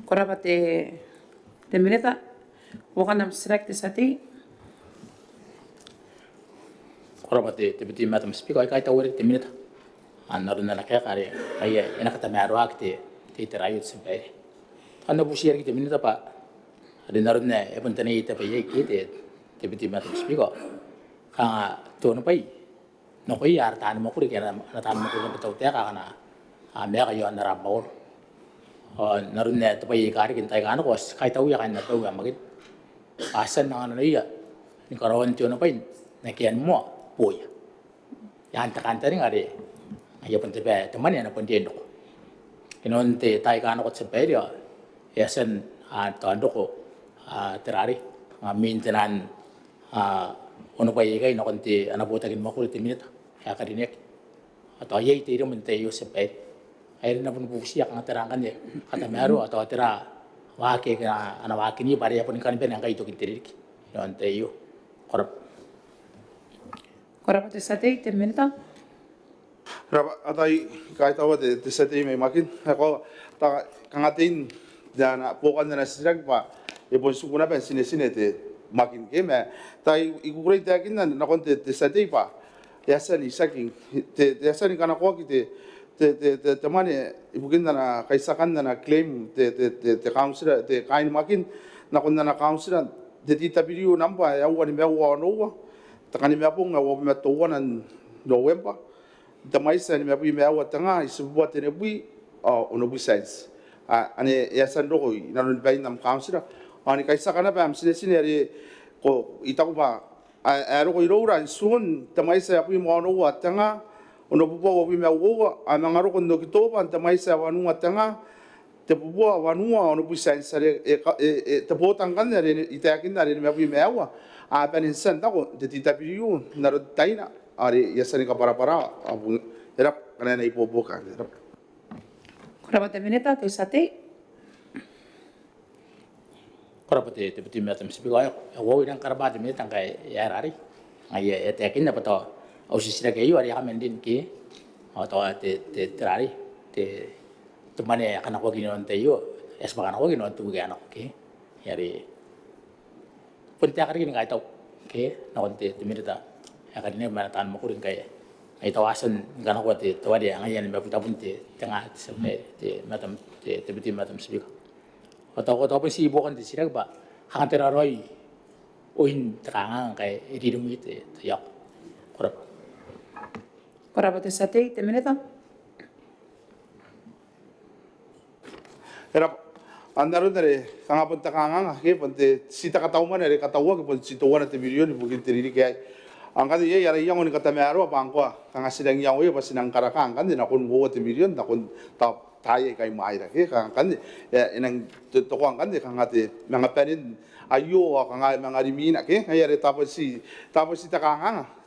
Ko rabwa te, te minita. Buokan am titiraki te tia tei. Ko rabwa te, te Deputy Madam Speaker, ao I kaitaua riki te minita n aron ana kaeka are, ae e na katamaroaki te, te itera aio te tia babaire. Ao N na bubutia riki te minita bwa are n aron ae e bon taneiai te bwai aei ke te, te Deputy Madam Speaker, kanga te onobwai nakoia ara taani mwakuri ke ana, ana taani mwakuri naba te tautaeka akana a maeka iaon ara abamwakoro. Ao n aron ae te bwai ae I kariki n taai aika nako, ao ti kaitauia kaain abau ae Makin bwa a tia n angananoia ni karaoan te onobwai n akea ni moa booia. Iaan te kantaninga are ngaia bon te bwai ae te mwane e na bon riai n roko. Inanon te taai aika nako te tia babaire ao e a tia n, a, tao n roko, a, te rarei, a, maintenance, a, onobwai aikai nakon te, ana botaki ni mwakuri te minita ae karineaki. Ao tao iai te iremwe n te tai aio te tia babaire. Ae I na bon bubutia kanga tera ngkanne katamaroa, ao tao tera waaki aika a na waakinna bwa are e a boni kan bane ngkai i tokin te ririki inanon te tai aio. Ko rabwa. Ko rabwa te tia tei, te minita. Ko rabwa, ao tao I kaitaua te, te tia tei mai Makin. Ao tao kanga tein ana, buokan ana titiraki bwa e bon tiku naba n tinetine te Makin ke, ma tao I kukurei n taekinna nakon te, te tia tei bwa e a tia n itiaki te, te, e a tia ni kanakoaki te, te, te, te, te mwane ibukin ana kaitiakan ana claim te, te, te, te kauntira, te kaain Makin nakon ana kauntira, te T W number ae aua nimaua onoua, te kanimabong ae uabwi ma teuana n Nobembwa, te mwaiti ae nimabwi ma aua te nga, itibubua tenibwi ao onobwi cents. A, ane e a tia n roko inanon bain am kauntira. Ao ni kaitiaka naba am tinetine are ko, I taku bwa a, a roko iroura n Tuun, te mwaiti ae abwi ma onoua te nga, onobubua uabwi ma uoua, a manga roko n Okitoba n te mwaiti ae wanua te nga, tebubua wanua onobwi cents are e, e, e, te bota ngkanne are I taekinna are nimabwi ma aua, a bane n tia n nako n te T W n aron taina are e a tia ni kabwarabwara. Ao bon, e rabwa, kanga e na ibuobuoki anne. E rabwa. Ko rabwa te minita, te tia tei. Ko rabwa te, te Deputy Madam Speaker, ao I a, I a uaia n karabwa te minita ngkai e a rarei. Ngaia e taekinna bwa tao au titiraki aio are e a kaman rin ke, ao tao te, te, te rarei, te, te mwane ae kanakoaki inanon te tai aio e a tibwa kanakoaki inanon te wiki ae nako ke. Are bon taeka riki ni kaitau ke nakon te, te minita ae karineaki ma ana taani mwakuri ngkai e a tia n kanakoa te, te ware ae ngaia nimabwi tabun te, te nga te, te, te Madam, te, te Deputy Madam Speaker. Ao tao, tao bon ti buokan te titiraki bwa kanga tera raoi oin te kanganga ngkai e ririmwi te, te iako. Ko rabwa. Ko rabwa te tia tei, te minita. E rabwa. N aron are kanga bon te kanganga ke bon te, ti te katau mwane are katauaki bon ti teuana te mirion ibukin te ririki aei. Ao ngkanne iai ara iango ni katamaroa bwa ngkoa kanga ti nang iangoia bwa ti nang karaka ngkanne nakon uoua te mirion nakon tao taai aika imwaira ke, kanga ngkanne e, e nang to, tokoa ngkanne kanga te manga banen aio ao kanga manga rimwina ke, ngaia are tao bon ti, tao bon ti te kanganga.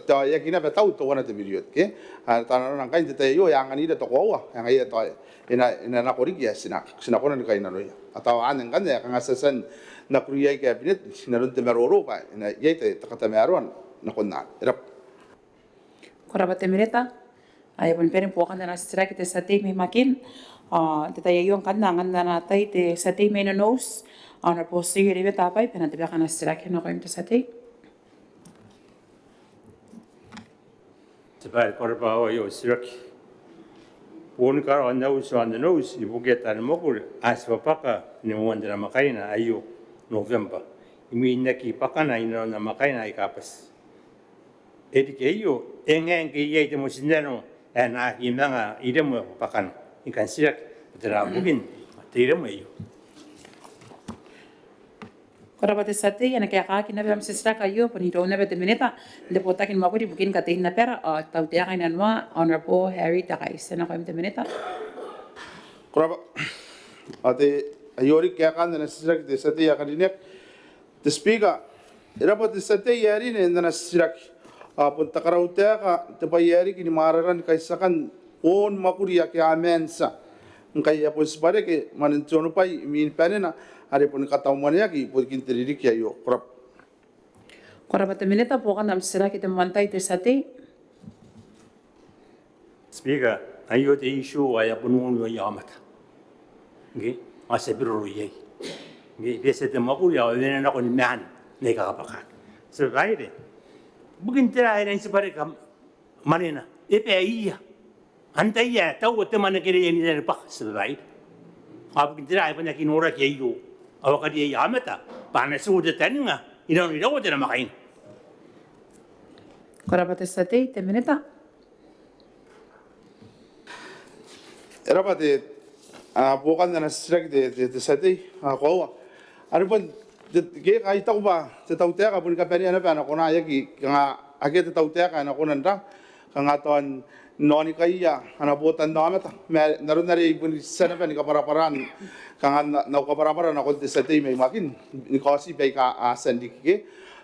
Tao e aki naba tau teuana te mirion ke. A, tao nanona ngkai n te tai aio e anganira te koaua ae ngaia tao e na, e na nako riki ae ti na, ti na kona ni kainnanoia. Ao tao anne ngkanne ae kanga ti a tia n nakoraoi Cabinet inanon te maroro bwa e na iai te, te katamaroa nakon anne. E rabwa. Ko rabwa te minita. Ae bon bane buokan ana titiraki te tia tei mai Makin. Ao n te tai aio ngkanne angan ana tai te tia tei mai Nonouti, Honourable Sir Irewe Tabai, bwa e na tabeka ana titiraki. Nakoim te tia tei. Te bwai ae I karaoia au titiraki. Boon karaoan auti aon Nonouti ibukia taani mwakuri a tibwa bwaka ni moan te namwakaina aio November, imwin aki bwakana inanon namwakaina aika bati. E riki aio, e ngae ngke iai te motinnano ae na aki manga iremwe bwakana. I kan titiraki bwa tera bukin te iremwe aio. Ko rabwa te tia tei, e na kaekaaki naba am titiraki aio bon iroun naba te minita n te botaki ni mwakuri ibukin katein abara ao tautaeka inanoa, Honourable Harry Tekaiti. Nakoim te minita. Ko rabwa. Ao te, aio riki kaekaan ana titiraki te tia tei ae karineaki. Te Speaker, e rabwa te tia tei ae rine n ana titiraki. Ao bon te karautaeka te bwai ae riki ni mwarara ni kaitiakan boon mwakuri ake a maan tia, ngkai e a bon tibwa reke mwanen te onobwai imwin banena are boni katauamwaneaki ibukin te ririki aio. Ko rabwa. Ko rabwa te Minita, buokan am titiraki te moan tai te tia tei. Speaker, aio te issue ae a bon ununio aomata. Ngke, ao ti a biroro iai. Ngke, bwa e tia te mwakuri ao e wene nako ni maan n aia kakabwaka. Tia Babaire, bukin tera ae e nang tibwa reke mwanena? E baiia. Antai ae taua te mwane ni kerea n aia bwaka, Tia Babaire? Ao bukin tera ae e bon aki noraki aio ao a kariaia aomata bwa a na tiku tataninga inanon iraua te namwakaina? Ko rabwa te tia tei, te Minita. E rabwa te, a, buokan ana titiraki te, te, te tia tei, a, koaua. Are bon te, ke, I taku bwa te tautaeka boni kabanea naba ana kona, e aki, kanga akea te tautaeka ae e na kona n ra, kanga tao n onikaia ana botannaomata. Ma n aron are I boni tia naba ni kabwarabwara, kanga n au, n au kabwarabwara nakon te tia tei mai Makin ni kaoti baika a tia n riki, ke.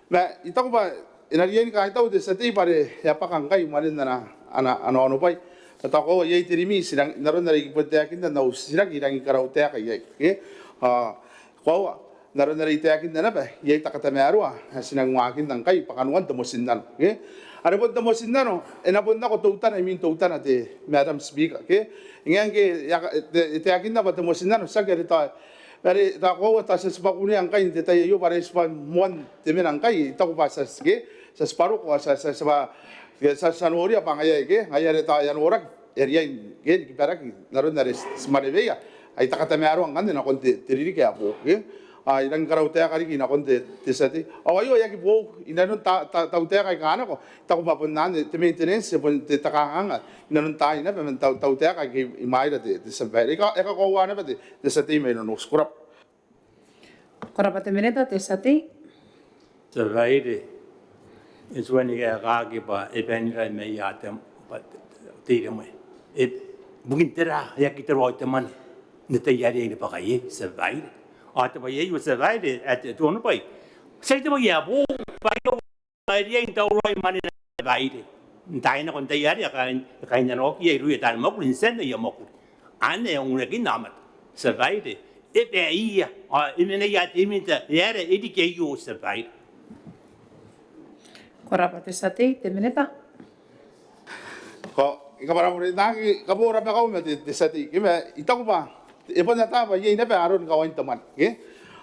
Ma I taku bwa e na riai ni kaitau te tia tei bwa are e a bwaka ngkai mwanen ana, ana, ana onobwai. Ao koaua iai te rimwi, ti nang, n aron are I bon taekinna n au titiraki, I rangi ni karautaeka iai, ke. A, koaua, n aron are I taekinna naba, iai te katamaroa ae ti nang waakinna ngkai bwa kanoan te motinnano, ke. Are bon te motinnano e na bon nako teutana imwin teutana te Madam Speaker, ke. E ngae ngke e a, te, e taekinna bwa te motinnano, tiaki are tao, are tao koaua tao ti a tibwa kunea ngkai n te tai aio bwa are tibwa moan te mena ngkai, I taku bwa ti a, ke, ti a tibwa roko, ti a, ti a, ti a, ti a, ti a noria bwa ngaia, ke, ngaia are tao e a noraki, e riai, ke, ni kibaraki n aron are ti mareweia. Ai te katamaroa ngkanne nakon te, te ririki ae boou, ke. A, I rangi ni karautaeka riki nakon te, te tia tei. Ao aio e aki boou inanon ta, ta, tautaeka aika nako. I taku bwa bon anne te maintenance, bon te, te kanganga inanon taai naba man tau, tautaeka aike imwaira te, te Tia Babaire. E ka, e kakoaua naba te, te tia tei mai Nonouti. Ko rabwa. Ko rabwa te Minita, te tia tei. Tia Babaire, e tuai ni kaekaaki bwa e bane n ira mai ia te, bwa te, te iremwe. E, bukin tera e aki tauraoi te mwane n te tai are e a bwaka iai, Tia Babaire? Ao te bwai aio, Tia Babaire, ae te, te onobwai, tiaki te bwai ae boou, bwa e riai n tauraoi mwanena, Tia Babaire, n taai nako n tai are e kainnanoaki iai irouia taani mwakuri n tia n aia mwakuri. Anne ae ungurekin aomata, Tia Babaire, e baiia, ao e mena ia te minita, e aera e riki aio, Tia Babaire? Ko rabwa te tia tei, te Minita. Ko, I kabwarabwara, I aki kabwarabwara ma te, te tia tei, ke, ma I taku bwa e bon ata bwa iai naba aron kawain te mwane, ke.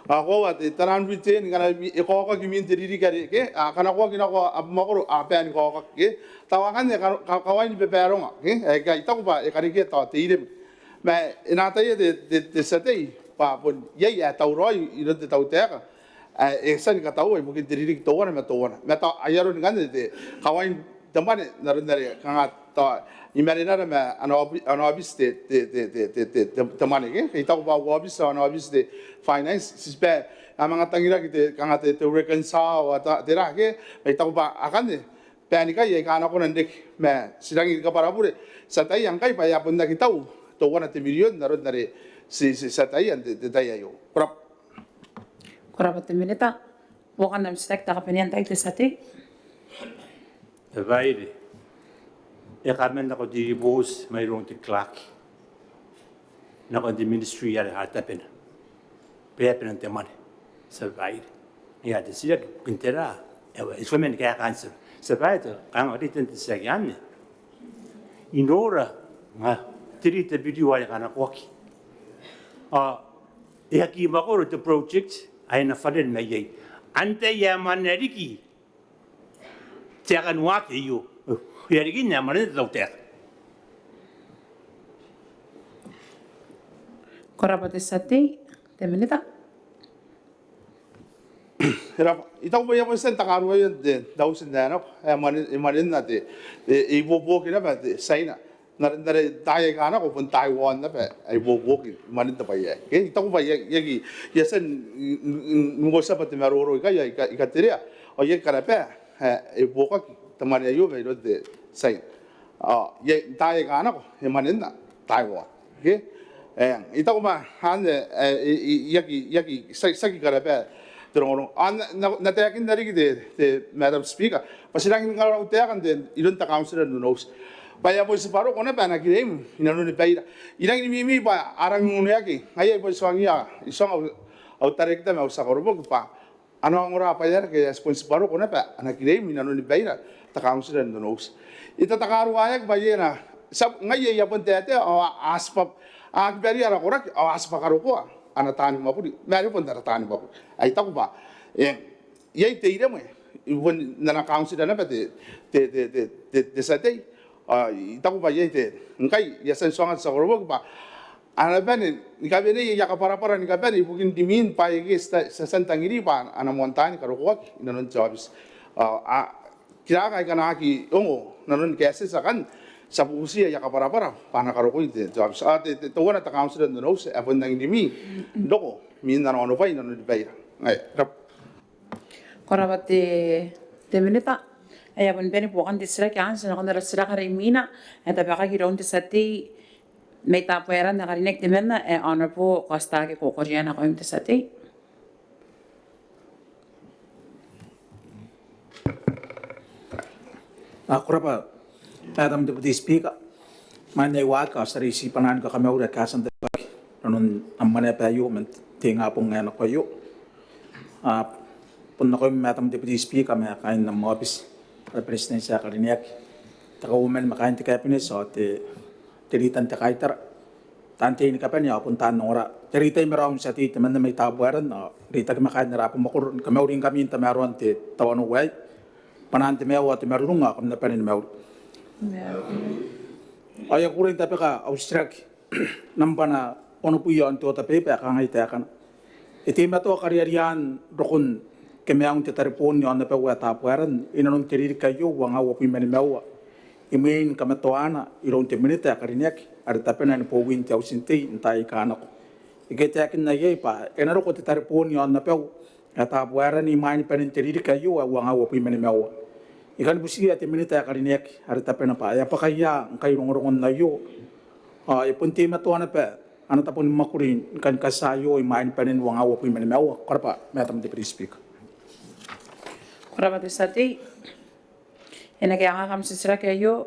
Ao koaua te, taian return ngkana e kaokaki imwin te ririki are, ke, a kanakoaki nako abamwakoro, a bae ni kaokaki, ke. Tao akanne ka, ka, kawain babaronga, ke. Ae I taku bwa e karekea tao te iremwe. Ma e na ataia te, te, te tia tei bwa bon iai ae tauraoi iroun te tautaeka ae e tia ni kataua ibukin te ririki teuana ma teuana. Ma tao ai aron ngkanne te kawain te mwane n aron are kanga tao i marenara ma ana obi, ana obiti te, te, te mwane, ke. I taku bwa au obiti ao ana obiti te finance, ti bae a manga tangiraki te, kanga te, te reconcile ao ta, tera, ke. Ma I taku bwa akanne baenikai aika a na kona n reke. Ma ti rangi ni kabwarabure, ti ataia ngkai bwa e a bon aki tau teuana te mirion n aron are ti, ti, ti ataia n te, te tai aio. Ko rabwa. Ko rabwa te Minita. Buokan am titiraki te kabanean tai, te tia tei. Tia Babaire, e kaman nako te ribooti mairoun te clerk nakon te ministry are a tabena bwa e a bane te mwane, Tia Babaire. Ngaia te titiraki, bukin tera? E, e tuai man kaekaan, Tia Babaire, kanga ritan te titiraki anne. I nora nga te rita birio are kanakoaki, ao e aki mwakoro te project ae e na fund mai iai. Antai ae mwanena riki te aeka n waaki aio? E a riki n ae mwanena te tautaeka? Ko rabwa te tia tei, te Minita. E rabwa, I taku bwa e a bon tia n takaruaia n te auti ae nako, e mwane, e mwanena te, e, e ibuobuoki naba te Tiaina. N aron are taai aika nako bon Taiwan naba ae ibuobuoki mwanen te bwai aei. Ke, I taku bwa I aki, I aki, I a tia n, n, n, n uotia bwa te maroro ikai ae I ka, I katerea. Ao I aki karabaa ae e buokaki te mwane aio mairoun te Tiaina. Ao iai n taai aika nako e mwanena Taiwan. Ke, Eng, I taku bwa anne, e, I, I, I aki, I aki, ti, ti aki karaba te rongorongo. Ao N na, N na, N na taekinna riki te, te Madam Speaker bwa ti rangi ni karautaeka n te, iroun te kauntira n Nonouti bwa e a bon tibwa roko naba ana claim inanoni baira. I rangi ni mimi bwa a rangi n uneaki, ngaia I bon tuangiia, I tuanga au, au tarekita ma au tia koroboki bwa a na ongora bwa e aera ngke e a tibwa roko naba ana claim inanoni baira te kauntira n Nonouti. I tatakaruaeaki bwa iai ana, ti a, ngaia I a bon taetae ao a, a tibwa, a aki bane ara koraki ao a tibwa karokoa ana taani mwakuri ma are bon ara taani mwakuri. Ao I taku bwa, e, iai te iremwe, I bon, n ana kauntira naba te, te, te tia tei. Ao I taku bwa iai te, ngkai I a tia n tuanga te tia koroboki bwa a na bane ni kawenei aia kabwarabwara ni kabane ibukin rimwin bwaai ake ti a, ti a tia n tangiri bwa a na moan taani karokoaki inanon te aobiti. Ao a, kiraaka aika a na aki ongo nanon kaetieti akanne, ti a bubutiia aia kabwarabwara bwa a na karokoi n te, te aobiti. Ao te, te, teuana te kauntira n Nonouti ae bon rangi ni mimi n roko mwin ana onobwai inanoni baira. Ngaia, rab- Ko rabwa te, te Minita. Ae a bon bane buokan te titiraki anne, ti na nakon ara titiraki are imwina ae tabekaki iroun te tia tei mai Tabuaeran ae karineaki temanna ae Honourable Kostaki Kokoria, nakoim te tia tei. Ao ko rabwa Madam Deputy Speaker. Imwain ae I waaki ao ti a reitibana ni kakamauri ake a tia n tabeaki inanon am Maneaba aio man te ingabong ae nako aio. Ao bon nakoim Madam Deputy Speaker ma kaain am aobiti, ara Beretitenti ae karineaki, te Kauoman ma kaain te Kabinet ao te, te Ritan te Kaitara, taan tei ni kabane ao bon taan ongora. Te reitaki ma raou n tia tei temanna mai Tabuaeran ao reitaki ma kaain ara abamwakoro, ni kamauri ngkami n tamaroan te tawanou aei. Bwanaan te maiu ao te marurung ao kam na bane ni mauri. Ao I a kukurei n tabeka au titiraki nambwa onobwi aon te order paper ae kangai taekana: E teimatoa kariarian rokon kemaiun te tareboon i aonnabau ae Tabuaeran inanon te ririki aio uangaa uabwi ma nimaua imwin kamatoaana iroun te Minita ae karineaki are tabena ni bowin te Auti n Tei n taai aika nako. Ike e taekinna iai bwa e na roko te tareboon i aonnabau ae Tabuaeran imwain banen te ririki aio ae uangaa uabwi ma nimaua. I kan butiia te Minita ae karineaki are tabena bwa e a bwaka ia ngkai rongorongon aio ao e bon teimatoa naba ana tabo ni mwakuri ni kan katia aio imwain banen uangaa uabwi ma nimaua. Ko rabwa Madam Deputy Speaker. Ko rabwa te tia tei. E na kaekaaki am titiraki aio,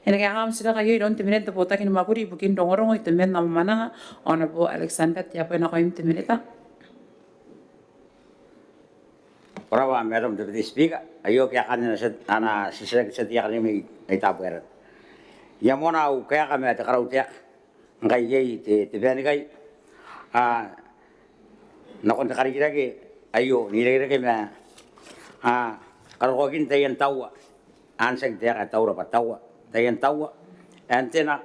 e na kaekaaki am titiraki aio iroun te Minita n te Botaki ni Mwakuri ibukin Rongorongo, Itoman ao Mwamwananga, Honourable Alexander Teabo, nakoim te Minita. Ko rabwa Madam Deputy Speaker. Aio kaekaan ana titiraki te tia tei ae karineaki mai Tabuaeran. I a moana au kaeka ma te karautaeka ngkai iai te, te banikai, a, nakon te karikirake aio n irekereke ma, a, karokoakin taian taua, anne tiaki taeka ae taura bwa taua, taian taua ae antena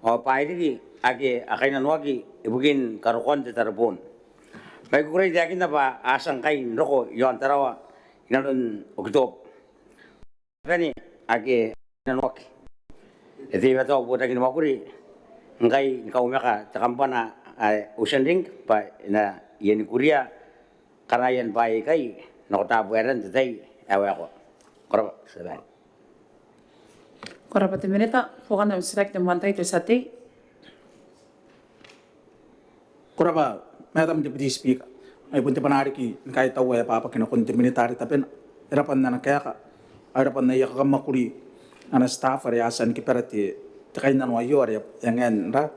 ao bwaai riki ake a kainnanoaki ibukin karokoan te tareboon. Ma I kukurei n taekinna bwa a tia ngkai n roko i aon Tarawa inanon Okitoba. Bane ake a kainnanoaki. E teimatoa Botaki ni Mwakuri ngkai ni kaumaka te kambana ae Ocean Link bwa e na ianikuria karaoan bwaai aikai nako Tabuaeran n te tai ae waekoa. Ko rabwa. Ko rabwa te Minita. Buokan am titiraki te moan tai te tia tei. Ko rabwa Madam Deputy Speaker. Ai bon te bwanaa riki ni kaitau ae ababaki nakon te Minita are tabena. E rabwa n ana kaeka ao e rabwa n aia kakamwakuri ana staff are a tia ni kibara te, te kainnano aio are e ngae n ra,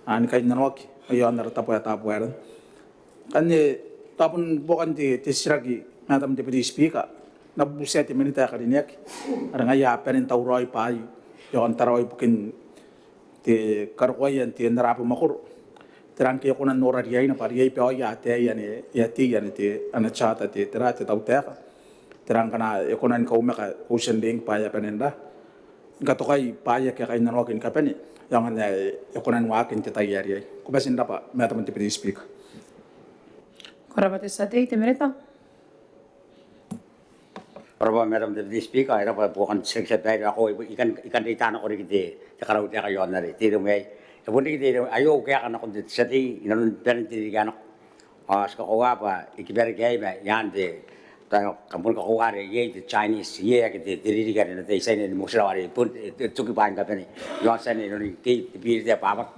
a, ni kainnanoaki i aon ara tabo ae Tabuaeran. Ngkanne tao bon buokan te, te titiraki Madam Deputy Speaker, N na bubutia te Minita ae karineaki are ngaia ae bane n tauraoi bwaai i aon Tarawa ibukin te karokoaia n te, n ara abamwakoro. Tera ngke e kona n nora riaina bwa riai baoia ataei ane e a tei ane te, ana charter te, tera te tautaeka. Tera ngkana e kona ni kaumaka Ocean Link bwa e a bane n ra, ni katokai bwaai ake a kainnanoaki ni kabane, e aonga n ae e kona ni waaki n te tai ae riai. Ko bati n rabwa Madam Deputy Speaker. Ko rabwa te tia tei. Te Minita. Ko rabwa Madam Deputy Speaker, e rabwa buokan te titiraki. Tia babaire ao I kan, I kan reita nako riki te, te karautaeka i aon are te iremwe aei. E bon riki te iremwe aio, au kaeka nakon te tia tei inanon banen te ririki ae nako ao ti kakoaua bwa e kibaraki aei ma i aan te, Tao kam bon kakoaua are iai te Chinese, iai ake te ririki are n te I-China ni motirawa are bon te toki bwaai ni kabane iaon China iroun te biri te bwabwaka.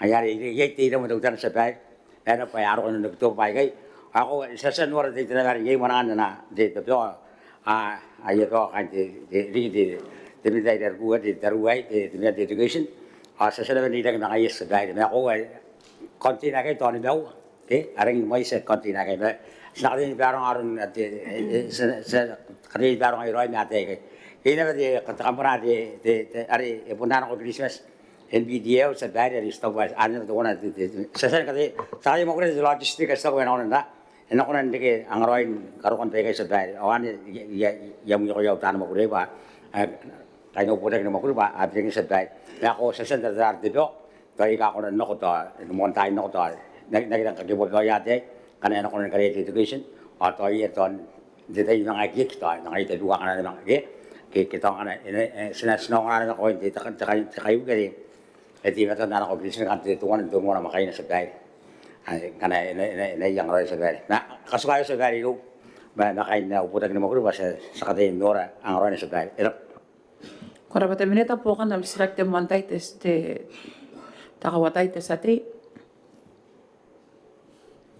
Ai are iai te iremwe teutana, tia babaire, e na bwa e a roko inanon October baikai. Ao ti a tia n nora te itera are iai mwanangan ana te te bwai, a, aia bwai kaain te te ririki te te minita i rarikua, te tariu aei, te minita n te education. Ao ti a tia naba n reitaki ma ngaiia, tia babaire, ma e koaua container aikai tao nimaua. Ke a rangi ni mwaiti container aikai, ma ti na kataia ni baronga aron te, ti na kataia ni baronga irouia ma ataei aikai. Iai naba te kambana te te are e bon nako Kiritimati, N P D L, tia babaire, are ti taku bwa a na tokona te te ti a tia ni kataia, ti a kataia ni mwakuria te logistic, ti taku bwa e na kona n ra e na kona n reke angaraoin karokoan baikai, tia babaire. Ao anne I a mwiokoia au taani mwakuri bwa kaain au botaki ni mwakuri bwa a biri ngkai, tia babaire. Ma e koaua ti a tia n taratara te bwai tao iai aika a kona n nako tao n moan tai n nako tao n aki rang kakebwakaaki ataei ngkana e na kona ni karaoa te education. Ao tao iai tao n te tai ni manga ekieki tao n angaia tabeua ngkana e na manga ke ke tao ngkana e na e ti na ti na ongora naba nakoia te te kai te kai uke are e teimatoa n nako Kiritimati ngkana te teuana n teuana mwakaina, tia babaire. Ai ngkana e na e na e na iai angaraoi, tia babaire. Ma katukaki, tia babaire, irou ma ma kaain au botaki ni mwakuri bwa ti a ti a kataia n nora angaraoina, tia babaire. E rab'a. Ko rab'a te minita. Buokan am titiraki te moan tai te te te kauatai, te tia tei.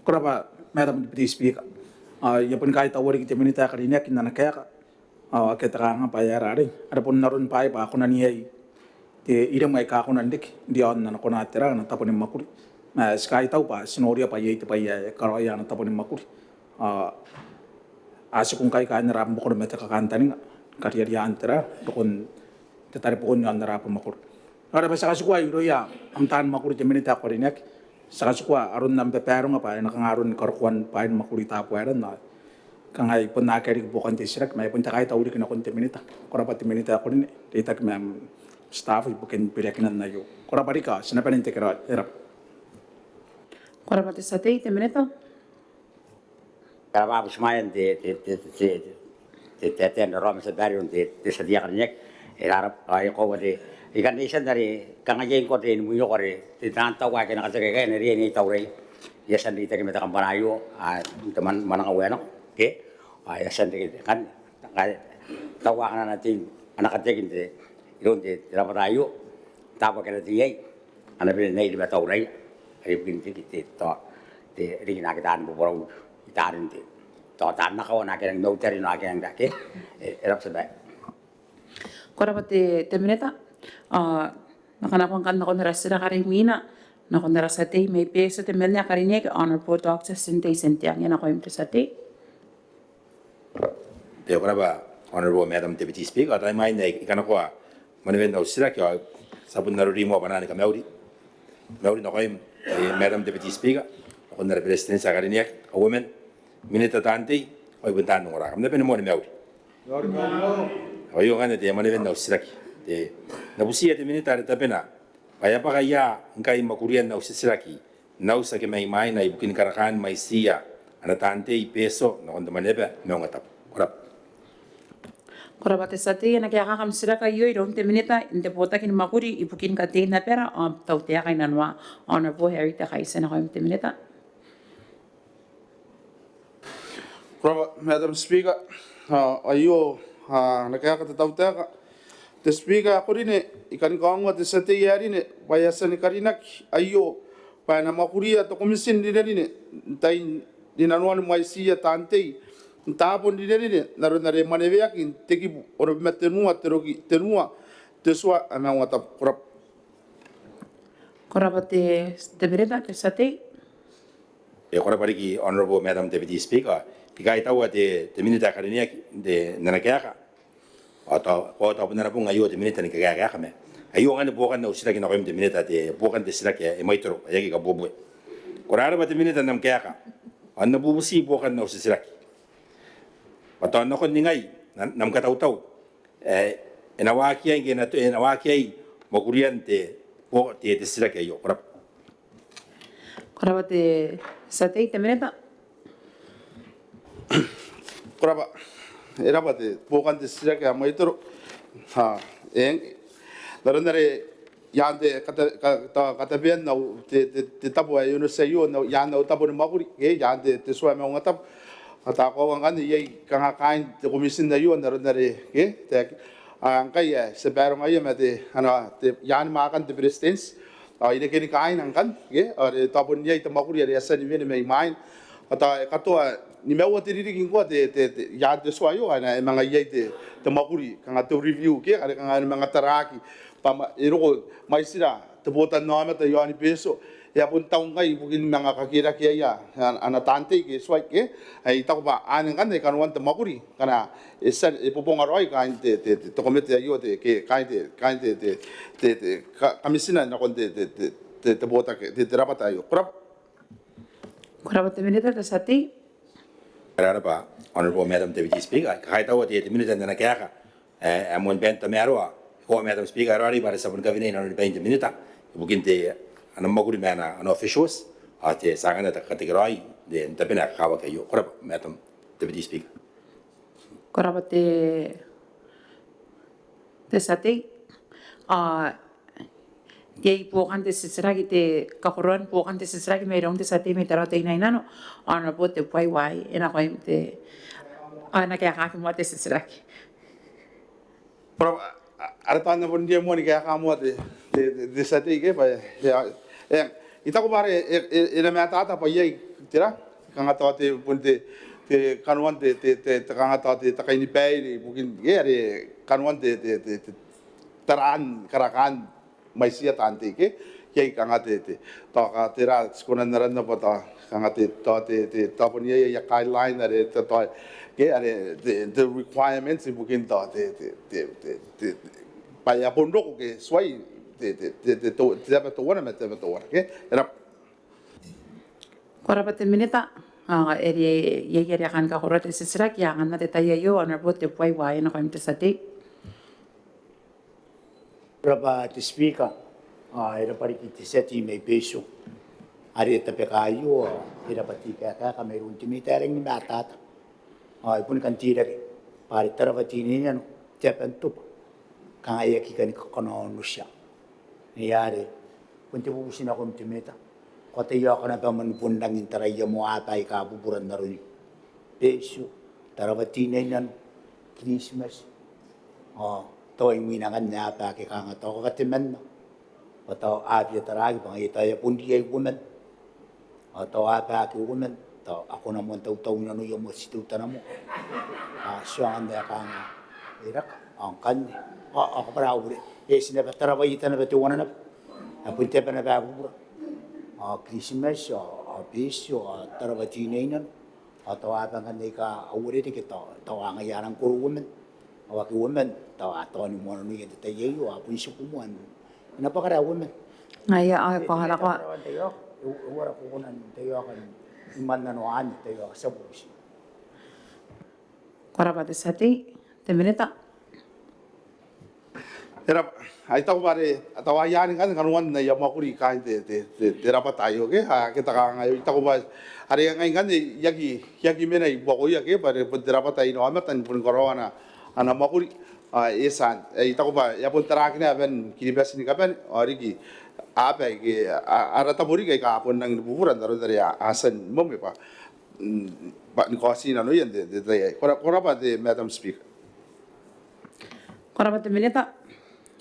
Ko rab'a Madam Deputy Speaker. Ao I a boni kaitaua riki te minita ae karineaki n ana kaeka. Ao akea te kanga bwa e aera arei are bon aron bwaai bwa a kona n iai te iremwe aika a kona n riki n riaon ana kona te ra ana tabo ni mwakuri. Ma ti kaitau bwa ti noria bwa iai te bwai ae e karaoia ana tabo ni mwakuri. Ao a tiku ngkai kaain ara abamwakoro ma te kakantaninga ni kariariaan te ra rokon te tareboon iaon ara abamwakoro. Ao e rab'a, ti a katikua irouia am taani mwakuri te minita ae karineaki. Ti a katikua aron am babaronga bwa e na kanga aron karokoan bwaai ni mwakuri Tabuaeran. Ao kanga ai bon akea riki buokan te titiraki ma ai bon te kaitau riki nakon te minita. Ko rab'a te minita ae karineaki, reitaki ma am staff ibukin bereakinan aio. Ko rab'a riki ao ti na bane n tekeraoi. E rab'a. Ko rab'a te tia tei. Te minita. Ko rab'a, a butimwaean te te te te te te te te n raraoma, tia babaire, iroun te te tia tei ae karineaki. E rab'a. Ao e koaua te I kan reitia n are kanga iai ngkoa te ni mwioko are te taan tau ake a na kateaki aikai a na riai n iai tauraia. I a tia n reitaki ma te kambana aio, a, n te mwan mwananga ae nako ke a, I a tia n reke ngkanne tau akana a na tei, a na kateaki n te iroun te te rabwata aio. Taabo ake a na tei iai a na bane n airi ma tauraia are ibukin te te tao te riki naake taan boborau i taari n te tao taan akawa naake a nangi mautari naake a nangi rake. E rab'a, tia babaire. Ko rab'a te te minita. Ao n na kanakoa ngkanne nakon ara titiraki are imwina nakon ara tia tei mai Betio, te membwa ae karineaki, Honourable Doctor Tinte Itenteangia, nakoim te tia tei. Te, ko rab'a Honourable Madam Deputy Speaker. Ao tai imwain ae I kanakoa manewen au titiraki ao ti a bon aro rimoa bwanaan te kamauri. Mauri nakoim, e, Madam Deputy Speaker, nakon ara Beretitenti ae karineaki, Kauoman, minita, taan tei ao ai bon taan ongora, kam na bane moa ni mauri. Ao aio ngkanne te manewen au titiraki. Te, N na butiia te minita are tabena bwa e a bwaka ia ngkai mwakurian au titiraki n auti ake mai mwaina ibukin karakaan mwaitiia ana taan tei Betio nakon te Mwaneaba Maungatabu. Ko rab'a. Ko rab'a te tia tei. E na kaekaaki am titiraki aio iroun te minita n te botaki ni mwakuri ibukin katein abara ao tautaeka inanoa, Honourable Harry Tekaiti, nakoim te minita. Ko rab'a Madam Speaker. Ao aio ana kaeka te tautaeka. Te Speaker ae karineaki, I kan kaongoa te tia tei ae rine bwa e a tia ni karinaki aio bwa e na mwakuria te komitin rinerine n tain rinanoan mwaitiia taan tei n taabo n rinerine n aron are e mwaneweaki n te kibu onobwi ma tenua, te roki tenua, te tua ae Maungatabu. Ko rab'a. Ko rab'a te te minita. Te tia tei. E, ko rab'a riki Honourable Madam Deputy Speaker. I kaitaua te te minita ae karineaki n te n ana kaeka. Ao tao bon ana bong aio te minita ni kakaekaeka ma aio ngkanne buokan au titiraki nakoim te minita, te buokan te titiraki ae e mwaitoro ae aki kabuebue. Ko rarab'a te minita n am kaeka. Ao N na bubuti buokan au titiraki bwa tao nakon ningai n am katautau ae e na waaki iai ngke e na waaki iai mwakurian te buoka te te titiraki aio. Ko rab'a. Ko rab'a te tia tei. Te minita. Ko rab'a. E rab'a te buokan te titiraki ae mwaitoro. Ao eng, n aron are i aan te kata kata katabean au te te te tabo ae I onotia aio, i aan au tabo ni mwakuri ke i aan te te tua ae Maungatabu. Ao tao koaua ngkanne iai kanga kaain te komitin aio n aron are ke taekinaki. Ao ngkai ae ti a barongaia ma te ana te iani mwaakan te Beretitenti ao irekereke kaain ngkanne ke ao are tao bon iai te mwakuri are e a tia ni wene mai mwaina. Ao tao e katoa nimaua te ririki ngkoa te te te ian te tua aio ao e na e manga iai te te mwakuri kanga te review ke are kanga e na manga taraaki bwa e roko mwaitira te botannaomata iaoni Betio e a bon tau ngkai ibukin manga kakerakeaia ana taan tei ke tuai ke. Ae I taku bwa anne ngkanne kanoan te mwakuri ngkana e tia e bobonga raoi kaain te te te komete aio te ke kaain te kaain te te te kamitina nakon te te te te botaki te te rabwata aio. Ko rabwa. Ko rabwa te minita. Te tia tei. Ko rabwa Honourable Madam Deputy Speaker. Kaitaua te minita n ana kaeka ae moan bain tamaroa. Ko rabwa Madam Speaker, e raoiroi bwa are ti a bon kawenea inanon bain te minita ibukin te ana mwakuri ma ana officials ao ti a anga te katekeraoi n tabena ae kakawaki aio. Ko rabwa Madam Deputy Speaker. Ko rabwa te te tia tei. Ao iai buokan te titiraki te kakoroan buokan te titiraki mairoun te tia tei mai Tarawa Teinainano, Honourable Tebuai Uaai, e nakoim te ao e na kaekaaki moa te titiraki. Ko rabwa. Are tao N na bon riai moa ni kaeka moa te te te tia tei ke bwa e e I taku bwa are e e e na matata bwa iai tera kanga tao te bon te te kanoan te te te kanga tao te te kainibaire ibukin ke are kanoan te te te taraan karakaan mwaitiia taan tei ke iai kanga te te tao ka tera ti kona n aranna bwa tao kanga te tao te te tao bon iai aia guideline are te tao ke are te te requirements ibukin tao te te te te te bwa e a bon roko ke tuai te te te te tabo teuana ma tabo teuana ke e rabwa. Ko rabwa te minita. Ao are iai are e kan kakoroa te titiraki ao anganna te tai aio Honourable Tebuai Uaai, e nakoim te tia tei. Ko rabwa te Speaker. Ao e rabwa riki te tia tei mai Betio are e tabeka aio ao e rabwa te kaekaeka mairoun te minita ae rangi ni matata. Ao I boni kan teirake bwa are Tarawa Teinainano te aba n tobwa kanga e aki kani kakanaonotia. Ngaia are bon te bubuti nakoim te minita ko a taiaoka naba man bon rangi n taraia moa aba aika bubura n aroni Betio, Tarawa Teinainano, Kiritimati ao tao imwina ngkanne aba ake kanga tao kaka temanna bwa tao a bia taraaki bwa ngaia tao e a bon riai uoman ao tao aba ake uoman tao a kona moa n tautau nanoia moa ti teutana moa. A ti aonga n ae kanga e raka ao ngkanne ao kabwara au bure e ti naba Tarawa Ieta naba teuana naba ae bon te aba naba ae bubura ao Kiritimati ao Betio ao Tarawa Teinainano ao tao aba ngkanne aika a uarereke tao a ngaia a rang koro uoman ao ake uoman tao a taoni moa nanoia n te tai aio ao bon tiku moa n e na bwakara uoman. Ngaia ao e koaua. Ko rabwa te tia tei. Te minita. E rabwa. Ao I taku bwa are tao ai anne ngkanne kanoan aia mwakuri kaain te te te rabwata aio ke a ke ta kanga I taku bwa are ngai ngkanne I aki I aki mena i buakoia ke bwa are bon te rabwata ae inaomata ni boni karaoa ana ana mwakuri. Ao e tia n I taku bwa e a bon taraaki naba ni Kiribati ni kabane ao riki aba aike ara tabo riki aika a bon rangi ni bubura n aron are a tia ni mwemwe bwa ni kaoti nanoia n te tai aei. Ko rabwa te Madam Speaker. Ko rabwa te minita.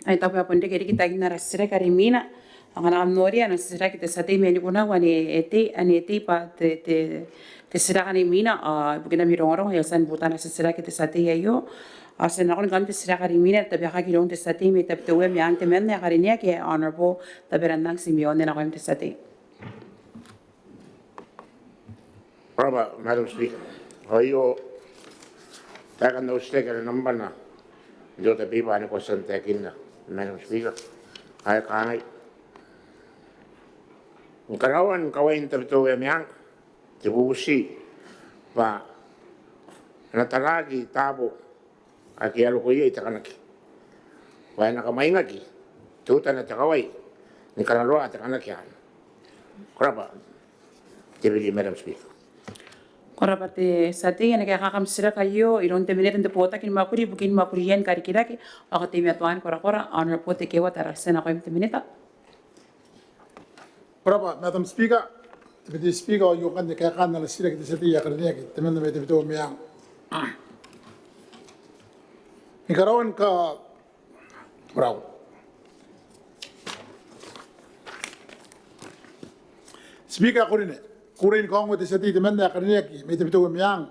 Ao I taku bwa e a bon reke riki taian ara titiraki are imwina. Ao ngkana kam noria ana titiraki te tia tei mai Nikunau ane e tei ane e tei bwa te te te titiraki are imwina ao ibukin ami rongorongo e a tia ni buta ana titiraki te tia tei aio. Ao ti a nakon ngkami te titiraki are imwina ae tabekaki iroun te tia tei mai Tabiteuea Meang temanna ae karineaki ae Honourable Taberannang Timeon, e nakoim te tia tei. Ko rabwa Madam Speaker. Ao aio taekan au titiraki are nambana n te order paper ane ko a tia n taekinna Madam Speaker. Ao e kangai: Ni karaoan kawain Tabiteuea Meang te bubuti bwa a na taraaki taabo ake a roko iai te kanaki bwa e na kamwaingaki teutana te kawai ni kararoaa te kanaki anne. Ko rabwa te Deputy Madam Speaker. Ko rabwa te tia tei. E na kaekaaki am titiraki aio iroun te minita n te botaki ni mwakuri ibukin mwakurian karikirake ao kateimatoan korakora, Honourable Tekeeua Tarati, e nakoim te minita. Ko rabwa Madam Speaker. Deputy Speaker, ao I ongo ngkanne kaekaan ana titiraki te tia tei ae karineaki, temanna mai Tabiteuea Meang. Ni karaoan ka- Speaker ae karineaki, I kukurei ni kaongoa te tia tei temanna ae karineaki mai Tabiteuea Meang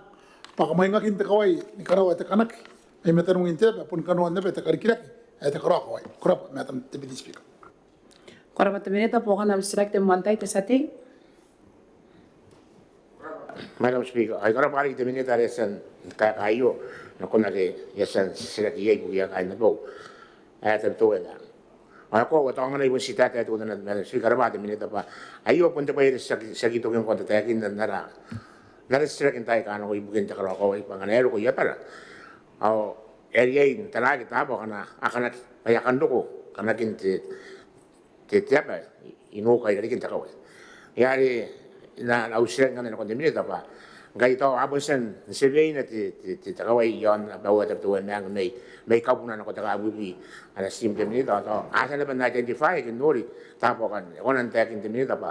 bwa kamwaingakin te kawai ni karaoa te kanaki mai mataniwin te aba bon kanoan naba te karikirake ae te karaokawai. Ko rabwa Madam Deputy Speaker. Ko rabwa te Minita. Buokan am titiraki te moan tai te tia tei. Madam Speaker, ao ko rabwa riki te Minita are e a tia n kaeka aio nakon are e a tia n titiraki iai ibukia kaain abau ae Tabiteuea Meang. Ao e koaua tao ngkana I bon ti taetae teutana Madam Speaker, ko rabwa te Minita bwa aio bon te bwai are ti aki toki ngkoa n tataekinna n ara titiraki n taai aika a nako ibukin te karaokawai bwa ngkana e roko i abara ao e riai n taraaki taabo akana a kanaki bwa e a kan roko kanakin te te aba i nuka i rarikin te kawai. Ngaia are n na au titiraki ngkanne nakon te Minita bwa ngkai tao a bon tia n survey-na te kawai iaon abau ae Tabiteuea Meang mai kabuna nako te kabuibui ana tiim te Minita, tao a tia naba n identify ke n nori taabo akanne. E kona n taekin te Minita bwa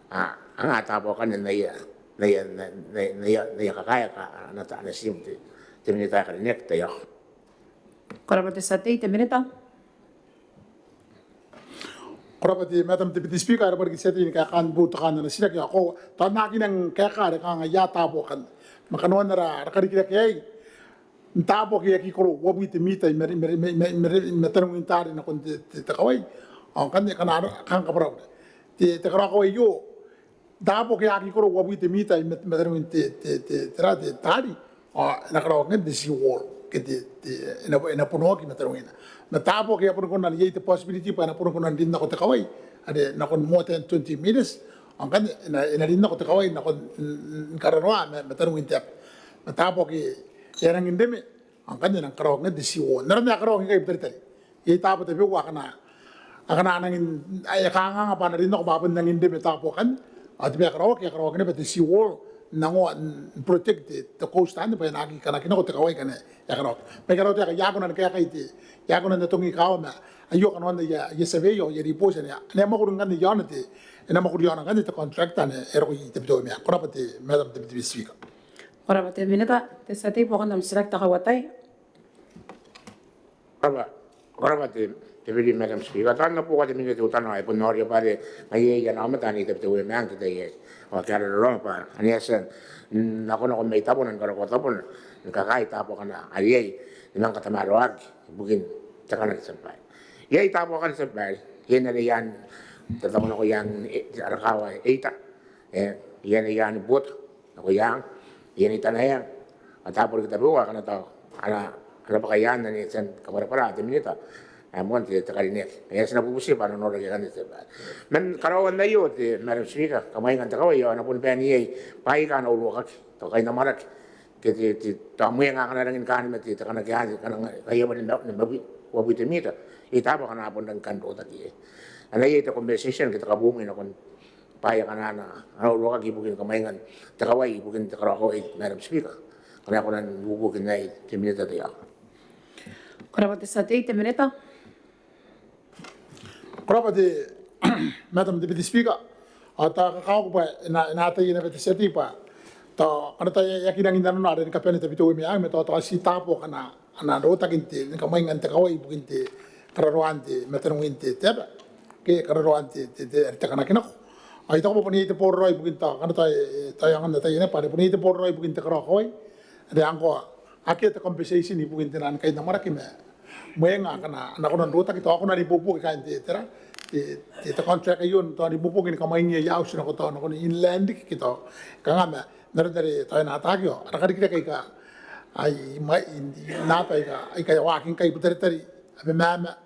a anga taabo akanne n aia kakaeka ana tiim te Minita ae karineaki. Ko rabwa te tia tei. Te Minita. Ko rabwa te Madam Deputy Speaker, e rabwa riki te tia tei ni kaekaan boutokaan ana titiraki ao koaua tao N na aki nang kaeka are kanga ia taabo akanne ma kanoan ara karikirake aei n taabo ake e aki koro uabwi te mita i mataniwin taari nakon te kawai. Ao ngkanne kanga kabwarabwara te karaokawai aio n taabo ake e aki koro uabwi te mita i mataniwin te taari ao e na karaoaki ngkanne te seawall ke e na bonoaki mataniwina. Ma taabo ake e a boni kona n iai te possibility bwa e na boni kona n rin nako te kawai are nakon more than twenty meters ao ngkanne e na rin nako te kawai nakon ni kararoa mataniwin te aba. Ma taabo ake e a rangi n reme ao ngkanne e nang karaoaki ngkanne te seawall n aron ae karaoaki ngkai i Butaritari. Iai taabo tabeua akana a nangi n ae kanganga bwa a na rin nako bwa a bon nangi n reme taabo akanne. Ao te bwai ae karaoaki, e a karaoaki naba te seawall n nangoa n protect te coast anne bwa e na aki kanaki nako te kawai ngkana e a karaoaki. Ma I karaoa te aka I aki kona ni kaekai te, I aki kona n atongi kaawa ma aio kanoan aia survey ao aia ribooti ane a na mwakuri ngkanne iaona te, e na mwakuri iaona ngkanne te contractor ane e roko i Tabiteuea Meang. Ko rabwa te Madam Deputy Speaker. Ko rabwa te Minita. Te tia tei, buokan am titiraki te kauoua n tai. Ko rabwa, ko rabwa te Deputy Madam Speaker. Tao N na buoka te Minita teutana ao e bon noria bwa are ngaia aia aomata ane i Tabiteuea Meang n te tai aei ao ake a raraoma bwa ane a tia n nakonako mai tabona ni karokoa tabona ni kakaea taabo akana a riai ni manga katamaroaki ibukin te kanaki, tia babaire. Iai taabo akanne, tia babaire, iai are i aan, tatabemanako i aan ara kaawa Eita, iai are i aan Buota nako Iaang, iai are i Tanaeang, ao taabo riki tabeua akana tao a na bwaka i aan ane e tia ni kabwarabwara te Minita ae moan te karineaki. Ngaia ae ti na bubuti bwa a na noraki akanne, tia babaire. Man karaoan aio te Madam Speaker, kamwaingan te kawai ao a na boni bae n iai bwaai aika a na uruakaki, tao kainamwarake ke te, tao mwenga akana rangi ni kaan ma te kanaki anne, akana ngaia bwa nimabwi, uabwi te mita. Iai taabo akana a bon rangi ni kan rotaki iai. A na iai te compensation ke te kabomwi nakon bwaai akana a na uruakaki ibukin kamwaingan te kawai ibukin te karaokawai, Madam Speaker. Ngkana e kona n ibuobuoki n aei te Minita, te tia. Ko rabwa te tia tei. Te Minita. Ko rabwa te Madam Deputy Speaker. Ao tao kakawaki bwa e na ataia naba te tia tei bwa tao ngkana tao e aki rangi n nanona are ni kabane Tabiteuea Meang ma tao tao ti taabo akana a na rotaki n te, ni kamwaingan te kawai ibukin te kararoan te mataniwin te aba ke kararoan te, te, te, te kanaki nako. Ao I taku bwa bon iai te boraraoi ibukin tao ngkana tao e, tao e aonga n ataia naba bwa are bon iai te boraraoi ibukin te karaokawai are ngkoa akea te compensation ibukin te nang kainamwarake ma mwenga akana a na kona n rotaki, tao a kona n ibuobuoki kaain te, tera, te, te contract aio, tao n ibuobuoki ni kamwaingia aia auti nako tao nakon inland ke tao kanga ma n aron are tao e na ataaki ao ara karikirake aika a i, i naba aika a waaki ngkai i Butaritari, Abemama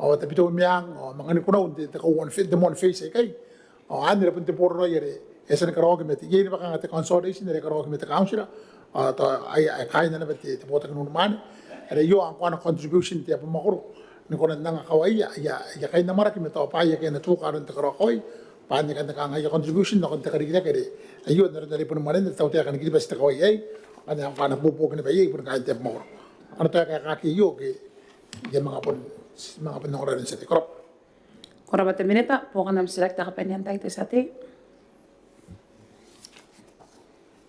ao Tabiteuea Meang ao Manganikunaun, te kauoua n phase, te moan phase aikai. Ao anne are bon te boraraoi are e a tia ni karaoaki ma te, iai naba kanga te consultation are e karaoaki ma te kauntira ao tao aia, aia kaaina naba te, te botaki n unimwaane are aio ngkoa ana contribution te abamwakoro ni kona n anga kawaia, aia, aia kainamwarake ma tao bwaai ake a na tuka aron te karaokawai. Bwa anne kanga aia contribution nakon te karikirake are aio n aron are boni mwanena te tautaeka ni Kiribati te kawai aei. Ao anne ngkoa ana ibuobuoki naba iai ibukin kaain te abamwakoro. Ao ngkana tao e kaekaaki aio ke I a manga bon, manga bon ongora iroun te tia tei. Ko rabwa. Ko rabwa te Minita. Buokan am titiraki te kabanean tai te tia tei.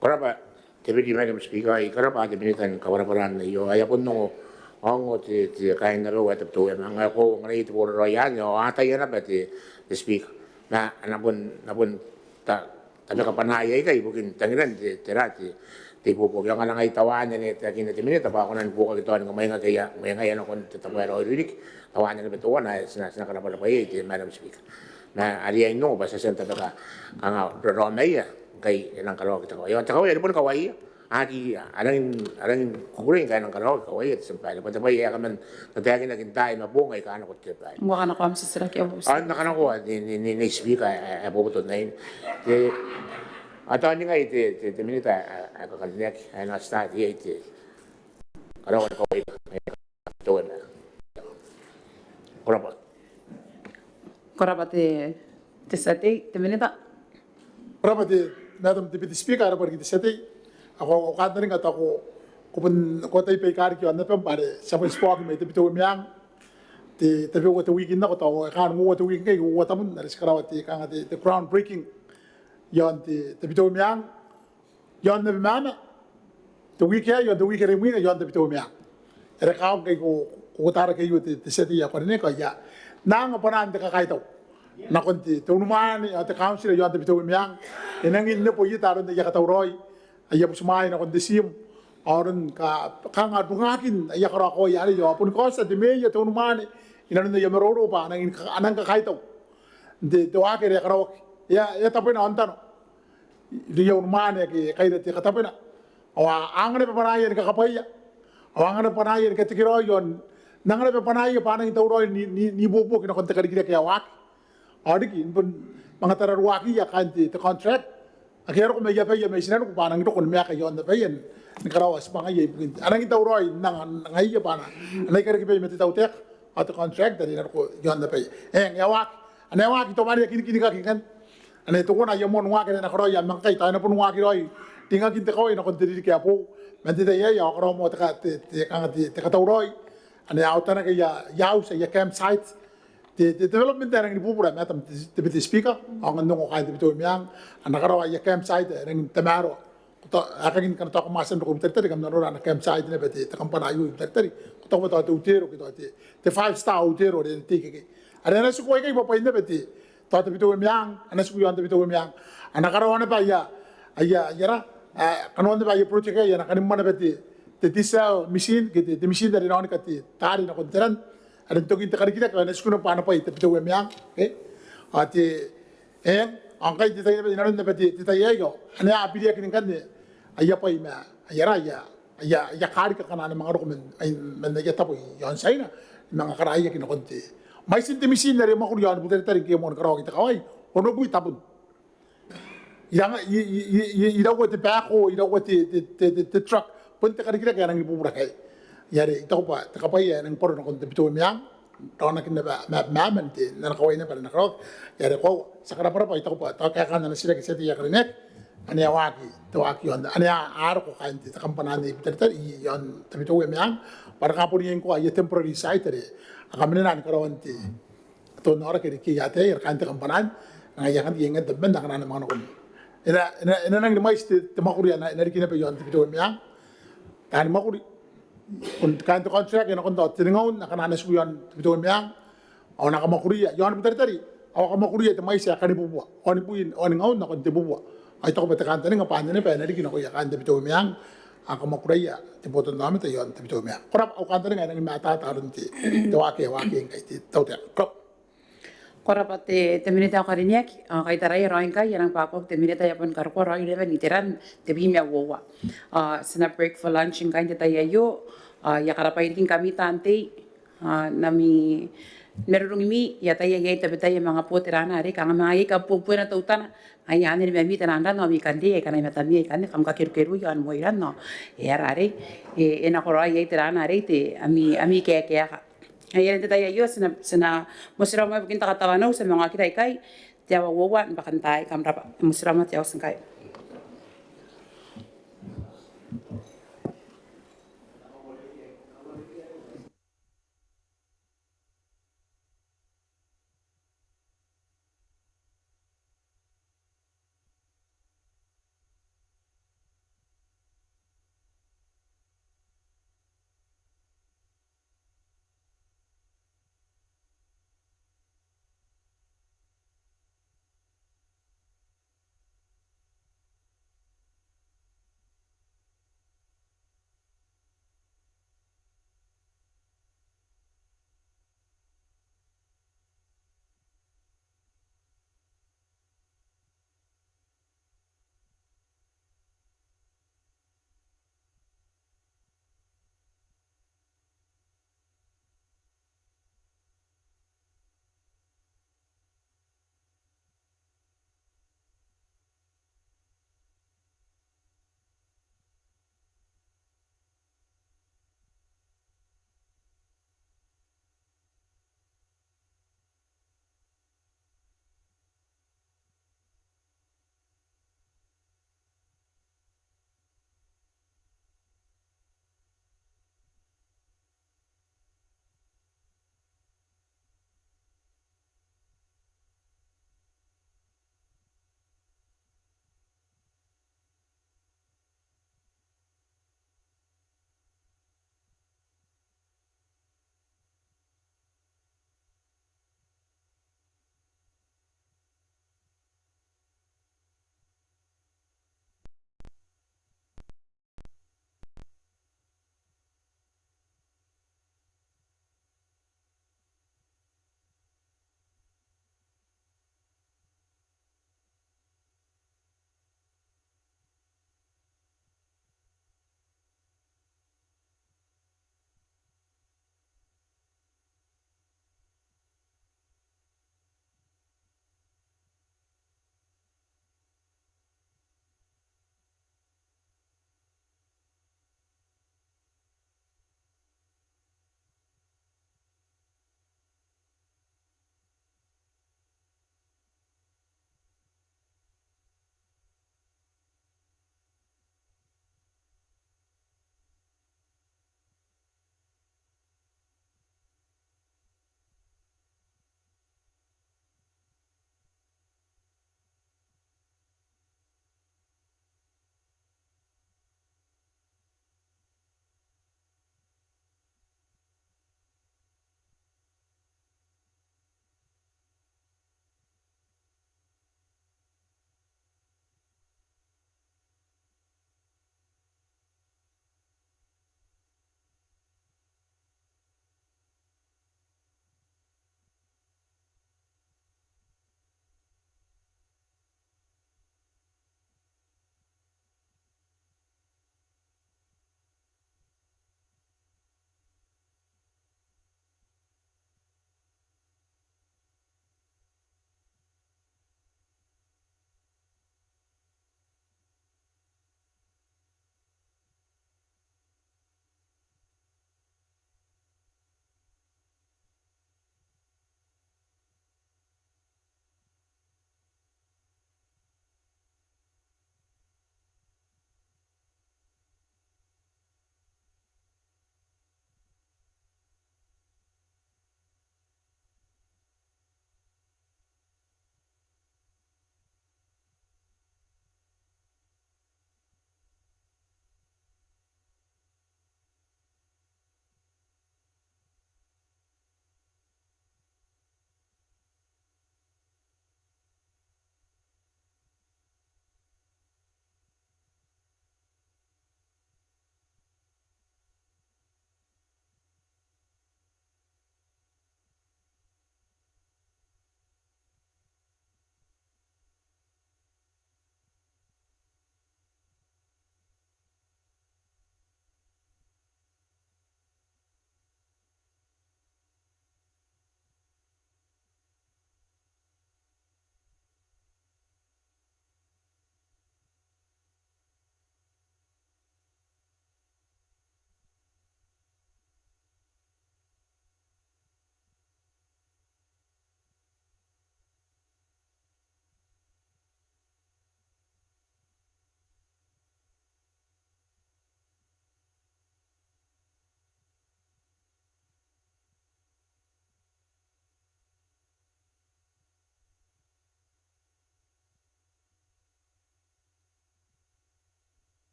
Ko rabwa te Deputy Madam Speaker, I karabwa te Minita n kabwarabwaran aio. Ai a bon ongo, ongo te, te kain abau ae Tabiteuea Meang, ao ko ongo ngkai te boraraoi anne ao a ataia naba te, te Speaker. Ma a na bon, a na bon ta, tabeka bwanaia ikai ibukin tangiran te, tera te, te ibuobuoki. Ao ngkana ngai tauan anne, taekinna te Minita bwa a kona ni buokaki tao ni kamwaingaia, mwaingaia nakon te tabo ae raoiroi riki. Tauan anne bwa teuana ae ti na, ti na karabwarabwa iai te Madam Speaker. Ma a riai n ongo bwa ti a tia n tabeka kanga raraomaia ngkai e nang karaoaki te kawai. Ao te kawai are boni kawaia, aki a rangi n, a rangi ni kukurei ngkai e nang karaoaki kawaia te Tebwi. Bwa te bwai ae kaman tataekinaki n taai ma boong aika a nako te Tebwi. Ngkana ko am titiraki, ao ti na kanakoa te, te, te, te Speaker ae, ae boboto n aine. Te, a taoningai te, te, te Minita ae, ae kakarineaki, ae na start iai te karaoan kawai ae Tabiteuea Meang. Ko rabwa. Ko rabwa te, te tia tei, te Minita. Ko rabwa te Madam Deputy Speaker, ko rabwa riki te tia tei. Ao ko, ko kantaninga tao ko, ko bon, ko tai baika riki iaon abam bwa are ti a bon tibwa oki mai Tabiteuea Meang. Te, tabeua te wiki n nako tao e kaan uoua te wiki ngkai, uoua tabun are ti karaoa te, kanga te, te ground breaking iaon te, Tabiteuea Meang. Iaon Abemama, te wiki aei, iaon te wiki are imwina, iaon Tabiteuea Meang. Are kaong ngkai ko, ko tarake aio te, te tia tei ae ko karineaki, ao I a anga bwanaan te kakaitau nakon te, te unimwaane ao te kauntira iaon Tabiteuea Meang. E nangi nebo ieta aron aia katauraoi, aia butimwaai nakon te tiim, ao aron ka, kanga rungakin aia karaokawai arei, ao boni kaotia te meea, te unimwaane inanon aia maroro bwa a nangi, a nangi kakaitau n te, te waaki are e karaoaki. E a, e a tabwena aontano irouia unimwaane ake kaira te katabwena. Ao a anga naba bwanaaia ni kakabwaia, ao a anga naba bwanaaia ni katekeraoi, ao n anga naba bwanaaia bwa a nangi tauraoi n, n, n ibuobuoki nakon te karikirake ae waaki. Ao riki ni bon manga tararuaakiia kaain te, te contract ake a roko mai abaia mai tinaniku bwa a nangi roko ni maeka iaon abaia ni karaoa tibwangaia ibukin, a nangi tauraoi n anga, n angaia bwa a na, a na ikarekebai ma te tautaeka ao te contract are e na roko iaon abaia. Eng, e a waaki, ane a waaki teuana ae kinikinaki ngkanne. Ane teuana aia moan waaki are e na karaoia, ma ngkai tao e na bon waaki raoi ringakin te kawai nakon te ririki ae boou. Man te tai aei ao a karaoa moa te ka, te, te, kanga te, te katauraoi. Ane a utanaka aia, aia auti, aia campsite. Te, te development ae rangi ni bubura, Madam te, te, te Speaker, ao ngkana ongo kaain Tabiteuea Meang, a na karaoa aia campsite ae rangi n tamaroa. Ko tao, ae kangin ngkana tao kam a tia n roko i Butaritari, kam na nora ana campsite naba te, te kambana aio i Butaritari. Ko taku bwa tao te hotero ke tao te, te five star hotero are e na tei ikekei. Are a na tiku aikai bwa bwain naba te, tao Tabiteuea Meang, a na tiku iaon Tabiteuea Meang. A na karaoa naba aia, aia, aia ra, a, kanoan naba aia project aei, a na kanimwa naba te, te desal machine, ke te, te machine are e na onika te taari nakon te ran. Are n tokin te karikirake ao e na tiku naba ana bwai Tabiteuea Meang, e? Ao te, e, ao ngkai te tai naba, inanon naba te, te tai aei ao ane a biriaki ngkanne aia bwai ma aia ra, aia, aia, aia karika akana a na manga roko man, ai, man aia tabo iaon Tiaina, ni manga karaiaki nakon te, mwaitin te mitin are e mwakuri iaon Butaritari ngke e moan karaoaki te kawai, onobwi tabun. Iranga, i, i, i, i, iraua te backhoe, iraua te, te, te, te, te truck, bon te karikirake ae rangi ni bubura aei. Are I taku bwa te kabwaia ae rangi ni bwaro nakon Tabiteuea Meang, raonakin naba ma, ma, man te, n ana kawai naba are e na karaoaki. Are koaua, ti a karabwarabwa, I taku bwa tao kaekaan ana titiraki te tia tei ae karineaki, ane a waaki te waaki iaon, ane a, a roko kaain te, te kambana anne i Butaritari, i, iaon Tabiteuea Meang, bwa a na kabonibwai ngkoa aia temporary site are a kamanena ni karaoan te, aton aoraki are ikai ataei, are kaain te kambana anne, ngaia ngkanne, ngaia ngkanne tabeman akana a na manga nakon. E na, e na, e na nangi ni mwaiti te, te mwakuri ae na, e na riki naba iaon Tabiteuea Meang. Taani mwakuri, bon kaain te contract ae nakon tao tengaun akana a na tiku iaon Tabiteuea Meang, ao a na kamwakuria iaon Butaritari, ao a kamwakuria te mwaiti ae kanibubua, onibwi, oningaun nakon tebubua. Ao I taku bwa te kantaninga bwa anne naba ae na riki nakoia kaain Tabiteuea Meang, a kamwakuraia te botannaomata iaon Tabiteuea Meang. Ko rabwa, au kantaninga ae nangi ni matata aron te, te waaki ae waaki ngkai te tautaeka. Ko rabwa. Ko rabwa te, te minita ae karineaki, ao ngkai taraia raoi ngkai e a nang bwakuaku te minita ae bon karokoa raoi naba n iteran tebwi ma uoua. Ao ti na break for lunch ngkai n te tai aio, ao I a karabwa riki ngkami taan tei, ao n ami marurungimi, I ataia iai tabetai ae manga bo te rana arei, kanga manga iai kabuebuena teutana, ngaia anne ni mami te nang rana, ao ami kan tei, aika nai matami aikanne, kam kakerukerui, ao ni moi rana, ao e aera arei, e, e nakoraoi iai te rana arei, te, ami, ami kaekaeka. Ngaia are n te tai aio, ti na, ti na motirawa moa ibukin te katawanou, ti a manga okira ikai, te aoa uoua, n bakantaai, kam rabwa, motirawa moa te auti ngkai.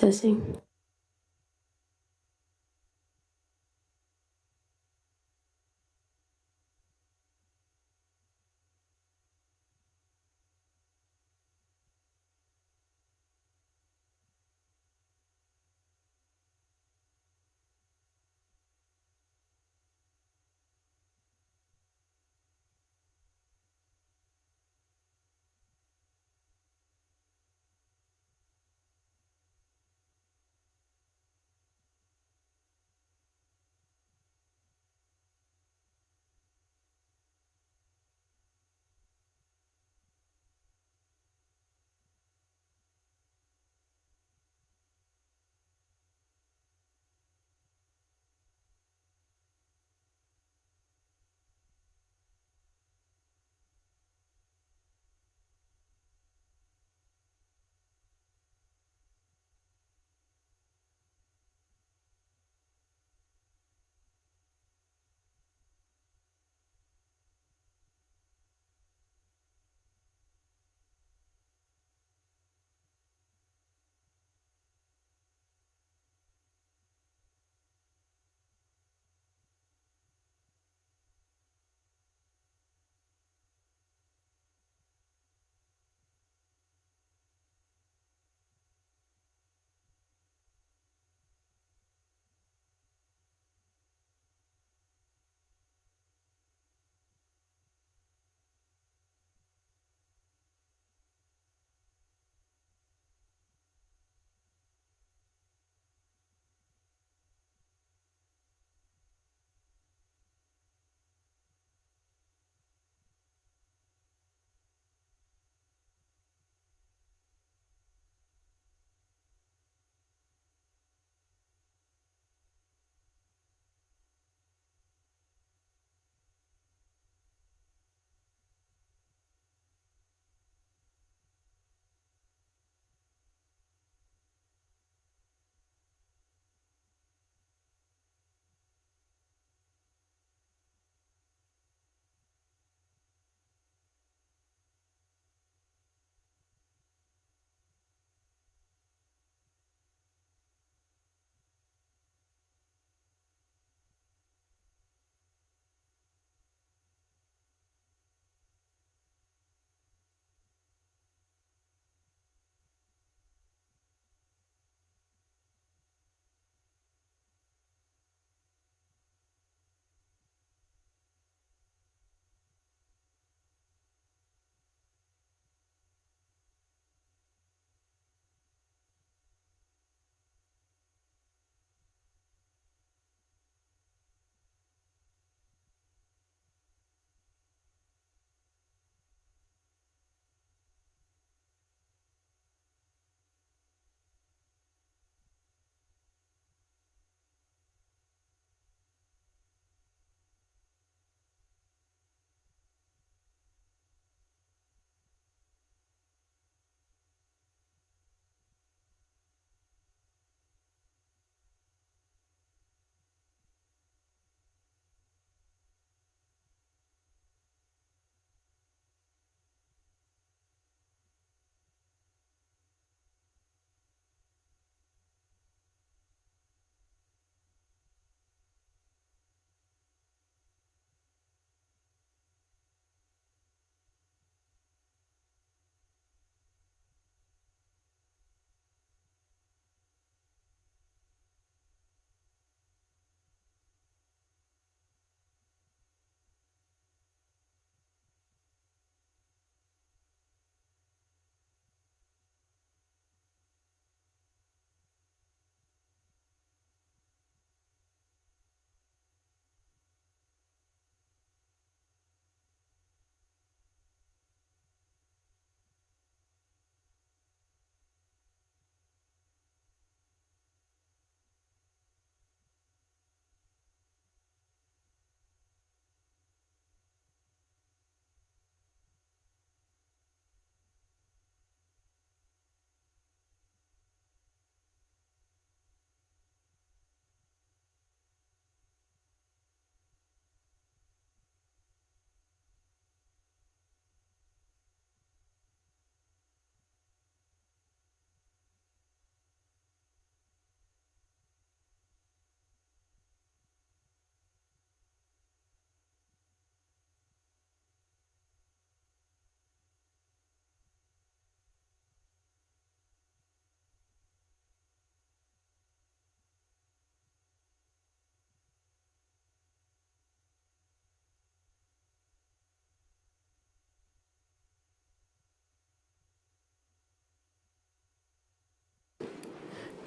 Blessing.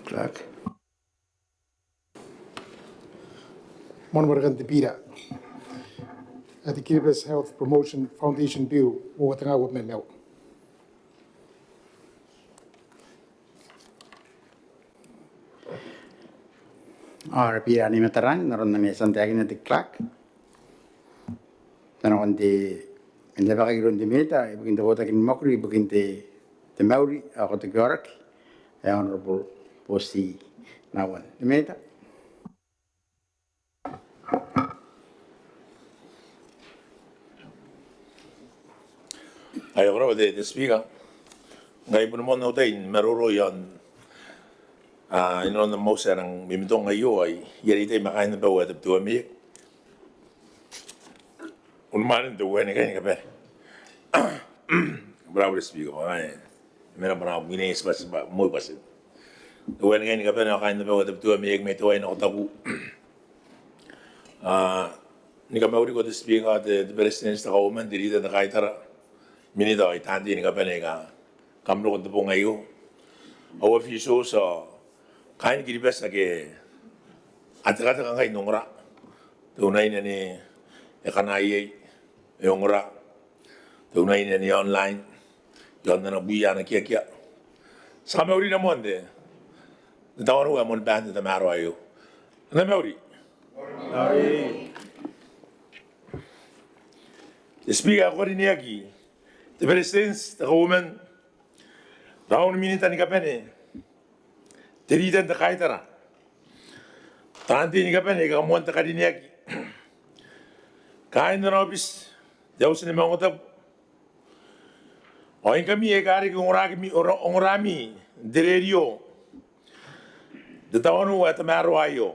Clerk. Moan warekan te bira ae te Kiribati Health Promotion Foundation Bill, uoua tenga uabwi ma nimaua. Ao ara bira anne i matara n aron ane e a tia n taekinna te Clerk. Ti a nakon te, e na bwaka iroun te Minita ibukin te Botaki ni Mwakuri ibukin te, te Mauri ao Katoki Aoraki, ae Honourable Booti Nauan. Te Minita. Ae ko rabwa te, te Speaker. Ngkai I bon moan au tai ni maroro iaon, a, inanon am auti ae rang mimitong aio, ao I a reitai ma kaain abau ae Tabiteuea Maiaki, unimwaanen te uea ni kaineti ni kabane. Ko rabwa te Speaker, bwa ngaia e mena bwa N na mwinei tibwatibwa, moan bwati. Te uea ni kaineti ni kabane ao kaain abau ae Tabiteuea Maiaki mai Tawai nako Tabu. A, ni kamauriko te Speaker, te, te Beretitenti, te Kauoman, te Leader n te Kaitara, Minita ao taan tei ni kabane aika kam roko n te bong aio. Au officials ao kaain Kiribati ake a tekateka ngkai n ongora. Te unaine ane e kanaia iai, e ongora. Te unaine ane e online iaon ana bwia, ana kiakia. Ti kamauri namoan te, te tawanou ae moan baan te tamaroa aio. Kam na mauri. Te Speaker ae ko karineaki, te Beretitenti, te Kauoman, raou ni Minita ni kabane, te Leader n te Kaitara, taan tei ni kabane aika kam moan te karineaki, kaain ana aobiti te Auti ni Maungatabu, ao ngkami aika riki ongoraki mi, ora, ongorami n te rerio n te tawanou ae tamaroa aio.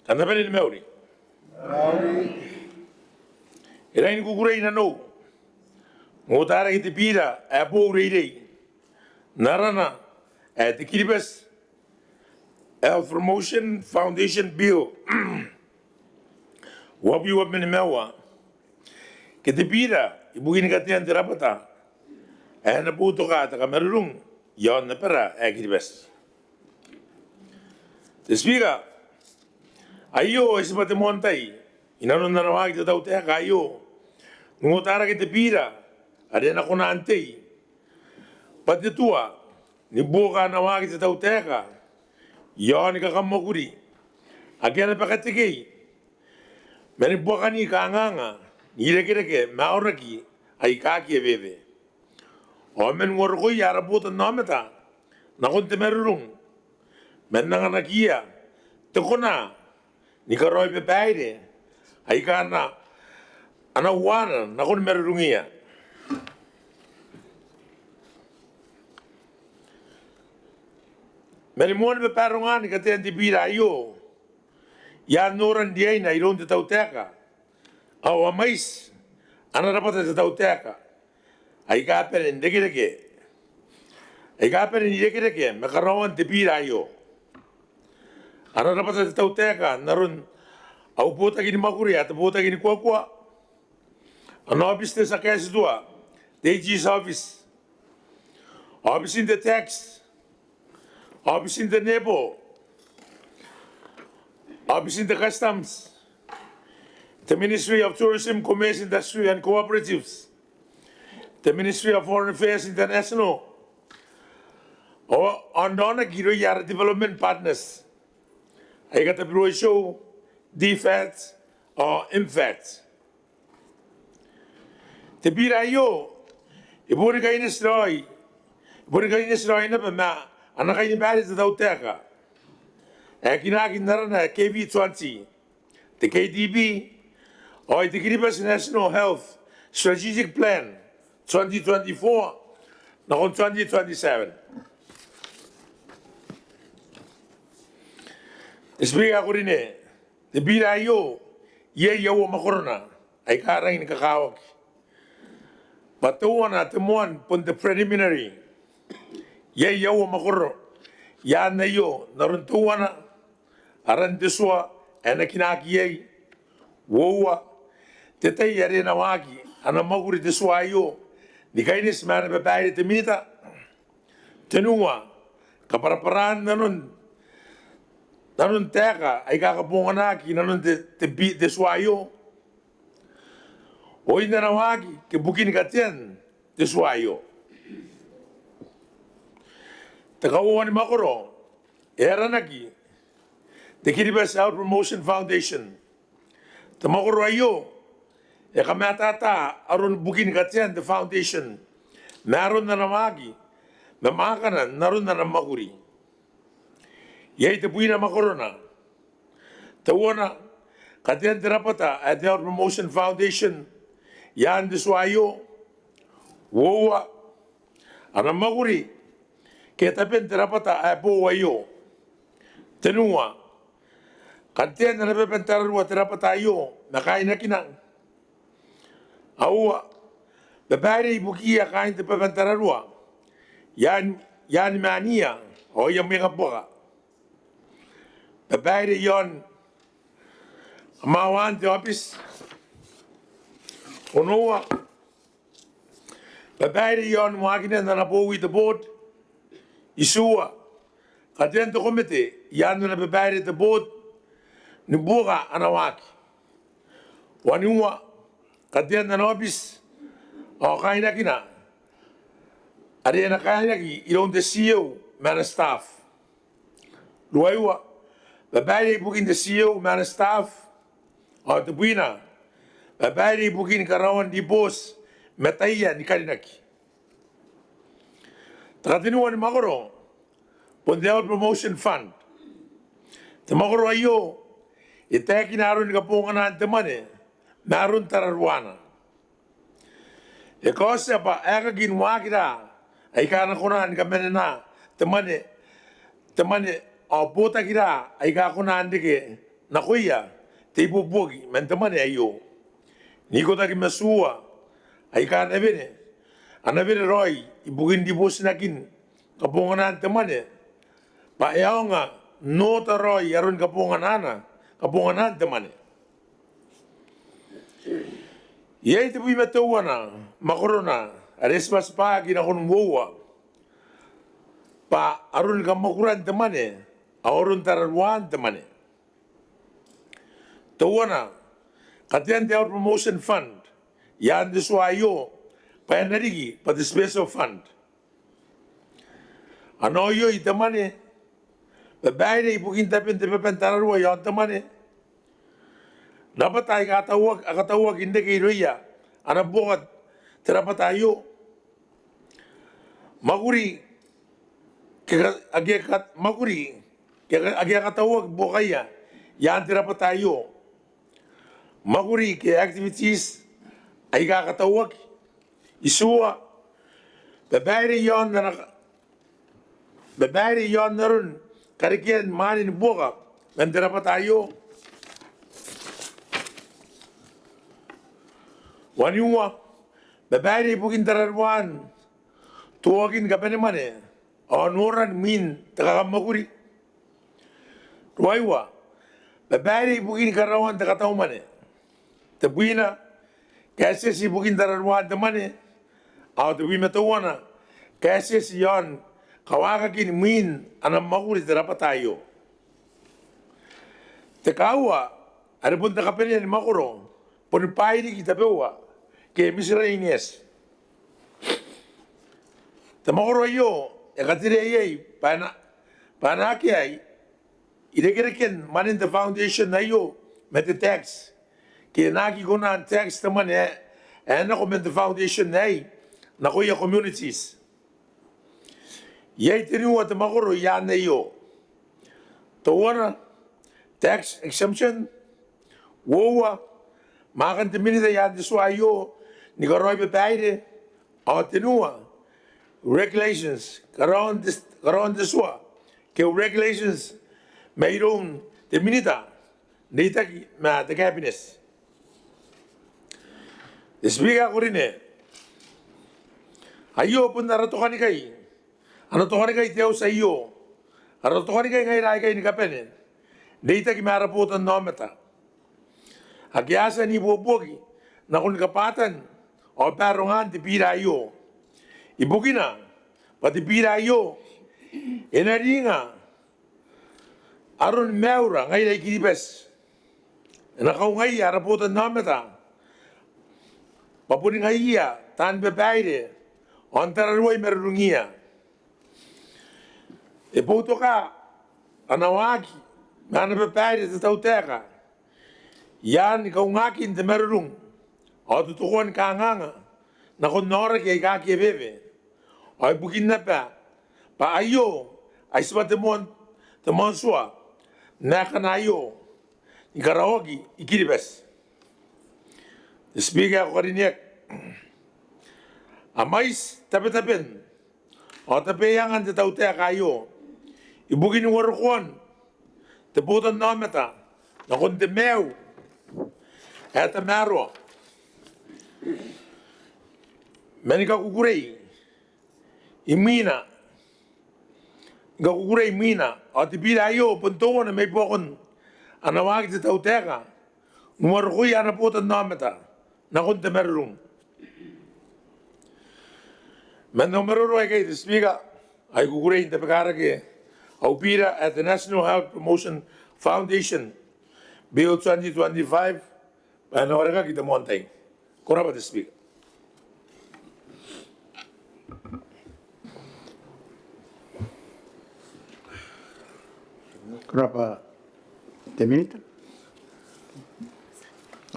Kam na bane ni mauri. Mauri. E rangi ni kukurei nanou n ota rake te bira ae boou reirei, n arana ae te Kiribati Health Promotion Foundation Bill uabwi uabwi ma nimaua, ke te bira ibukin katean te rabwata ae na boutoka te kamarurung iaon abara ae Kiribati. Te Speaker, aio e tibwa te moan tai inanon ana waaki te tautaeka aio n ota rake te bira are e na kona n tei bwa te tua ni buoka ana waaki te tautaeka iaoni kakamwakuri ake a na bakatekei mani buakani kanganga n irekereke ma aoraki aika aki eweewe, ao man uarokoia ara botannaomata nakon te marurung, man anganakiia te kona ni karaoi babaire aika a na, a na uaana nakon marurungia. Mani moani babaronga ni katean te bira aio, I a nora n riaina iroun te tautaeka ao a mwaiti ana rabwata te tautaeka aika bane n rekereke, aika bane n irekereke ma karaoan te bira aio. Ana rabwata te tautaeka n aron au botaki ni mwakuri ae te botaki ni kuakua, ana aobiti te tia kaetitua, te AG's office, aobitin te tax, aobitin te nebo, aobitin te customs, te Ministry of Tourism, Commerce, Industry and Cooperatives, te Ministry of Foreign Affairs International, ao n raonaki irouia ara development partners aika W H O, DFAT ao MFAT. Te bira aio e boni kaineti raoi, e boni kaineti raoi naba ma ana kainibaire te tautaeka ae kinaaki n arana ae K V twenty, te K D P, ao te Kiribati National Health Strategic Plan twenty twenty-four nakon twenty twenty-seven. Te Speaker ae ko rine, te bira aio iai aua mwakorona aika rangi ni kakawaki. Bwa teuana te moan bon te preliminary. Iai aua mwakoro i aan aio, n aron teuana aran te tua ae na kinaaki iai. Uoua, te tai are e na waaki ana mwakuri te tua aio ni kaineti ma ana babaire te Minita. Tenua, kabwarabwaraan nanon nanon taeka aika kabonganaki nanon te, te, bi-, te tua aio, oin ana waaki ke bukin katean te tua aio. Te kauoua ni mwakoro e aranaki te Kiribati Health Promotion Foundation. Te mwakoro aio e kamatata aron bukin katean te foundation ma aron ana waaki ma mwaakana n aron ana mwakuri. Iai tebwina mwakorona. Teuana, katean te rabwata ae te Health Promotion Foundation i aan te tua aio. Uoua, ana mwakuri ke taben te rabwata ae boou aio. Tenua, katean ana baba n tararua te rabwata aio ma kaainakina. Aua, babaire ibukiia kaain te baba n tararua i aan, i aan maania ao aia mwengabuaka. Babaire i aon kamwawaan te aobiti. Onoua, babaire i aon waakinan ana bowi te booti. Itiua, katean te komete i aan ana babaire te booti ni buoka ana waaki. Waniua, katean ana aobiti ao kaainakina are e na kainaki iroun te CEO ma ana staff. Ruaiua, babaire ibukin te CEO ma ana staff. Ao tebwina, babaire ibukin karaoan ribooti ma taian karinaki. Te katenua ni mwakoro bon te Health Promotion Fund. Te mwakoro aio e taekina aron kabonganaan te mwane ma aron tararuana. E kaotia bwa aekakin waakira aika a na kona ni kamanena te mwane, te mwane ao bootakira aika a kona n reke nakoia te ibuobuoki man te mwane aio. N ikotaki ma tuua aika a na wene, a na wene raoi ibukin ribootinakin kabonganaan te mwane bwa e aonga n oota raoi aron kabonganana, kabonganaan te mwane. Iai tebwi ma teuana mwakorona are e tibwatibwaaki nakon uoua bwa aron kamwakuran te mwane ao aron tararuaan te mwane. Teuana, katean te Health Promotion Fund i aan te tua aio bwa e na riki bwa te special fund. Ana oioi te mwane, babaire ibukin taben te baba n tararua i aon te mwane, rabwata aika a katauaki, a katauaki n reke irouia a na buoka te rabwata aio. Mwakuri ke ka-, ake ka-, mwakuri ke ka-, ake a katauaki buokaia i aan te rabwata aio. Mwakuri ke activities aika a katauaki. Itiua, babaire i aon ana ka-, babaire i aon aron karekean mwaane ni buoka man te rabwata aio. Waniua, babaire ibukin tararuaan tuoakin kabanemwane ao nooran mwin te kakammwakuri. Ruaiua, babaire ibukin karaoan te kataumwane. Tebwina, kaetieti ibukin tararuaan te mwane. Ao tebwi ma teuana, kaetieti i aon kawaakakin mwin ana mwakuri te rabwata aio. Te kaaua are bon te kabanea ni mwakoro boni bwaai riki tabeua ke miscellaneous. Te mwakoro aio e katerea iai bwa e na, bwa e na akea irekereken mwanen te foundation aio ma te tax ke e na aki kona n tax te mwane ae, ae nako man te foundation aei nakoia communities. Iai teniua te mwakoro i aan aio. Teuana, tax exemption. Uoua, mwaakan te minita i aan te tua aio ni karaoi babaire. Ao teniua, regulations, karaoan te, karaoan te tua ke regulations mairoun te minita n reitaki ma te cabinet. Te Speaker ae ko rine, aio bon ara tokanikai, ana tokanikai te auti aio, ara tokanikai ngaira aikai ni kabane n reitaki ma ara botannaomata ake a tia n ibuobuoki nakon kabwatan ao baarongaan te biira aio. Ibukina bwa te biira aio e na riinga aron maiura ngaira I-Kiribati. E na kaungaia ara botannaomata bwa boni ngaiia taan babaire ao n tararuai marurungiia. E boutoka ana waaki ma ana babaire te tautaeka i aan kaungaakin te marurung ao totokoan kanganga nakon aoraki aika aki eweewe. Ao ibukin naba bwa aio ai tibwa te moan, te moan tua n aekana aio ni karaoaki I-Kiribati. Te Speaker ae ko karineaki, a mwaiti tabetaben ao tabeaiangan te tautaeka aio ibukin uarokoan te botannaomata nakon te maiu ae tamaroa. Ma ni kakukurei imwina, ni kakukurei imwina, ao te bira aio bon teuana mai buakon ana waaki te tautaeka n uarokoia ana botannaomata nakon te marurung. Man au maroro aikai, te Speaker, ao I kukurei n tabekarake au bira ae te National Health Promotion Foundation Bill twenty twenty-five bwa e na warekaki te moan tai. Ko rabwa te Speaker. Ko rabwa te Minita.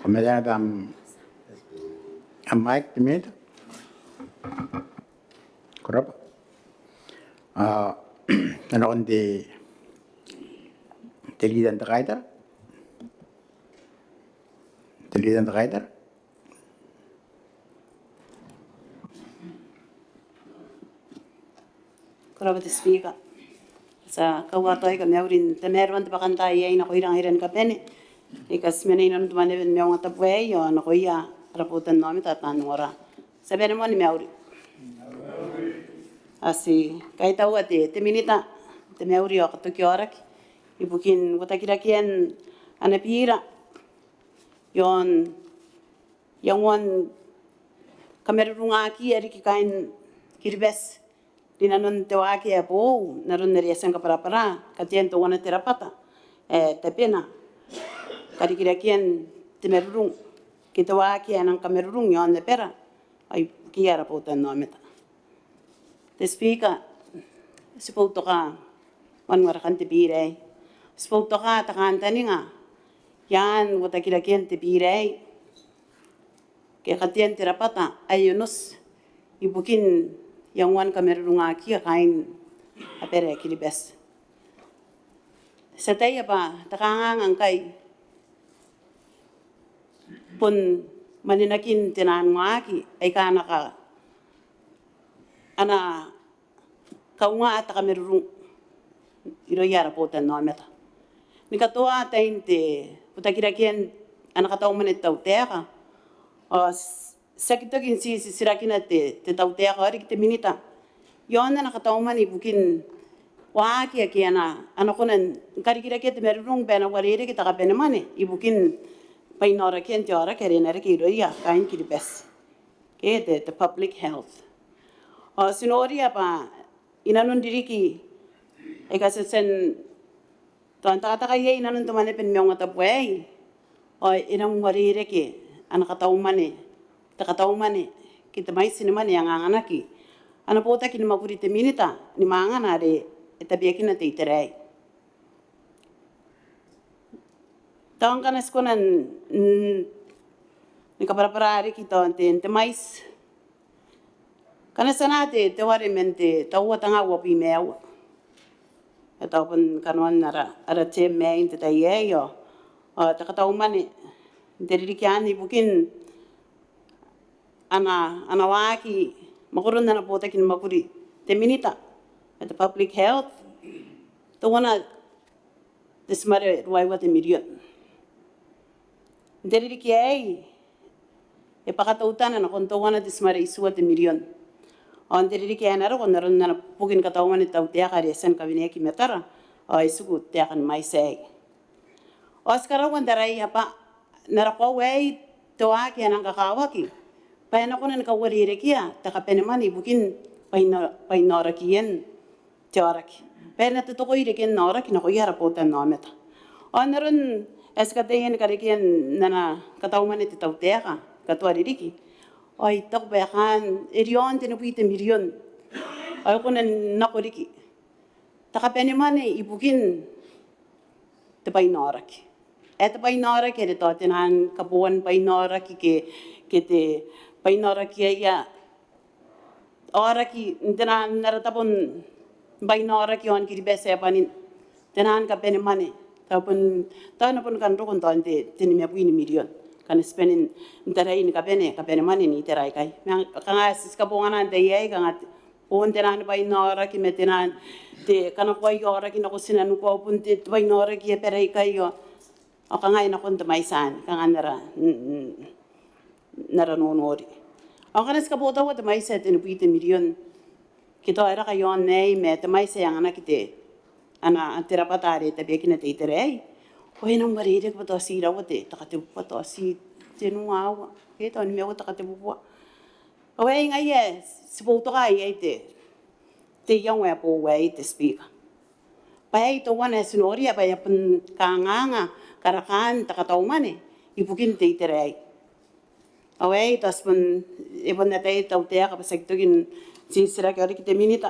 Ko mena am, am mic, te Minita. Ko rabwa. A, e na nakon te, te Leader n te Kaitara. Te Leader n te Kaitara. Ko rabwa te Speaker. Ti a kaua taai kamauri n tamaroan te bwakantaai aei nakoira ngaira ni kabane aika ti mena inanon te Maneaba ni Maungatabu aei ao nakoia ara botannaomata taan ongora. Ti a bane moa ni mauri. Ao ti kaitaua te, te Minita n te Mauri ao Katoki Aoraki ibukin uotakirakean ana bira iaon iangoan kamarurungakiia riki kaain Kiribati rinanon te waaki ae boou n aron are e a tia ni kabwarabwara, katean teuana te rabwata ae tabena karikirakean te marurung ke te waaki ae nang kamarurung iaon abara ao ibukiia ara botannaomata. Te Speaker, ti boutoka moan warekan te bira aei. Ti boutoka te kantaninga i aan uotakirakean te bira aei ke katean te rabwata ae onoti ibukin iangoan kamarurungakiia kaain abara ae Kiribati. Ti ataia bwa te kanganga ngkai bon mwanenakin te nanowaaki aika a na ka, a na kaunga te kamarurung irouia ara botannaomata. Ni katoa tain te uotakirakean ana katau mwane te tautaeka, ao ti aki toki n ti, titirakina te, te tautaeka ao riki te Minita iaon ana katau mwane ibukin waaki ake a na, a na kona ni karikirakea te marurung bwa e na uarereke te kabane mwane ibukin bwainaorakian te aoraki are e na reke irouia kaain Kiribati ke te, te public health. Ao ti noria bwa inanon ririki aika ti a tia n tao n tekateka iai inanon te Maneaba ni Maungatabu aei ao e nang uarereke ana katau mwane, te katau mwane ke te mwaiti ni mwane ae anganganaki ana botaki ni mwakuri te Minita ni mwangana are e tabeakina te itera aei. Tao ngkana ti kona n, n, ni kabwarabwara riki tao n te, n te mwaiti. Ngkana ti anaa te, te ware man te taua tenga uabwi ma aua. E tao bon kanoan ara, ara term aei n te tai aei ao, ao te katau mwane n te ririki anne ibukin ana, ana waaki mwakoron ana botaki ni mwakuri te Minita ae te public health, teuana te timare ruaiwa te mirion. N te ririki aei e bwaka teutana nakon teuana te timare itiua te mirion. Ao n te ririki ae na roko n aron ana buki ni katau mwane te tautaeka are e a tia ni kaweneaki i matara ao e tiku taekan mwaiti aei. Ao ti karaua n taraia bwa n ara koaua aei te waaki ae nang kakawaki bwa e na kona ni kauarerekea te kabane mwane ibukin bwaina, bwainaorakian te aoraki. bwa e na totokoi reken aoraki nakoia ara botannaomata. Ao n aron ae ti kataia ni karekea n ana katau mwane te tautaeka, katoa ririki, ao I taku bwa e kaan e riaon tenibwi te mirion ao e kona n nako riki te kabanemwane ibukin te bwainaoraki. Ae te bwainaoraki are tao te naan kaboan bwainaoraki ke, ke te bwainaoraki ae ia aoraki n te naan ara tabo ni bwainaoraki i aon Kiribati ae bwanin te naan kabanemwane. Tao bon, tao e na bon kan roko n tao n te, te nimabwi ni mirion ngkana ti bane n tarai ni kabane, kabanemwane n itera aikai. Ma kanga ti kabongana n te iai kanga te, bon te naan bwainaoraki ma te naan te kanakoai aoraki nako tinaniku ao bon te, te bwainaoraki ae bwara ikai ao ao kanga e nakon te mwaiti anne, kanga n ara, n, n, n ara nonori. Ao ngkana ti kabotaua te mwaiti ae tenibwi te mirion, ke tao e raka i aon aei ma te mwaiti ae anganaki te, ana, te rabwata are tabeakina te itera aei, ao e nang uarereke bwa tao ti iraua te, te katebubua, tao ti tenua aua, ke tao nimaua te katebubua. Ao aei ngaia ae ti boutoka iai te, te iango ae boou aei te Speaker. Bwa aei teuana ae ti noria bwa e a bon kanganga karakaan te katau mwane ibukin te itera aei. Ao aei tao ti bon, e bon ataia te tautaeka bwa ti aki toki n titiraki ao riki te Minita,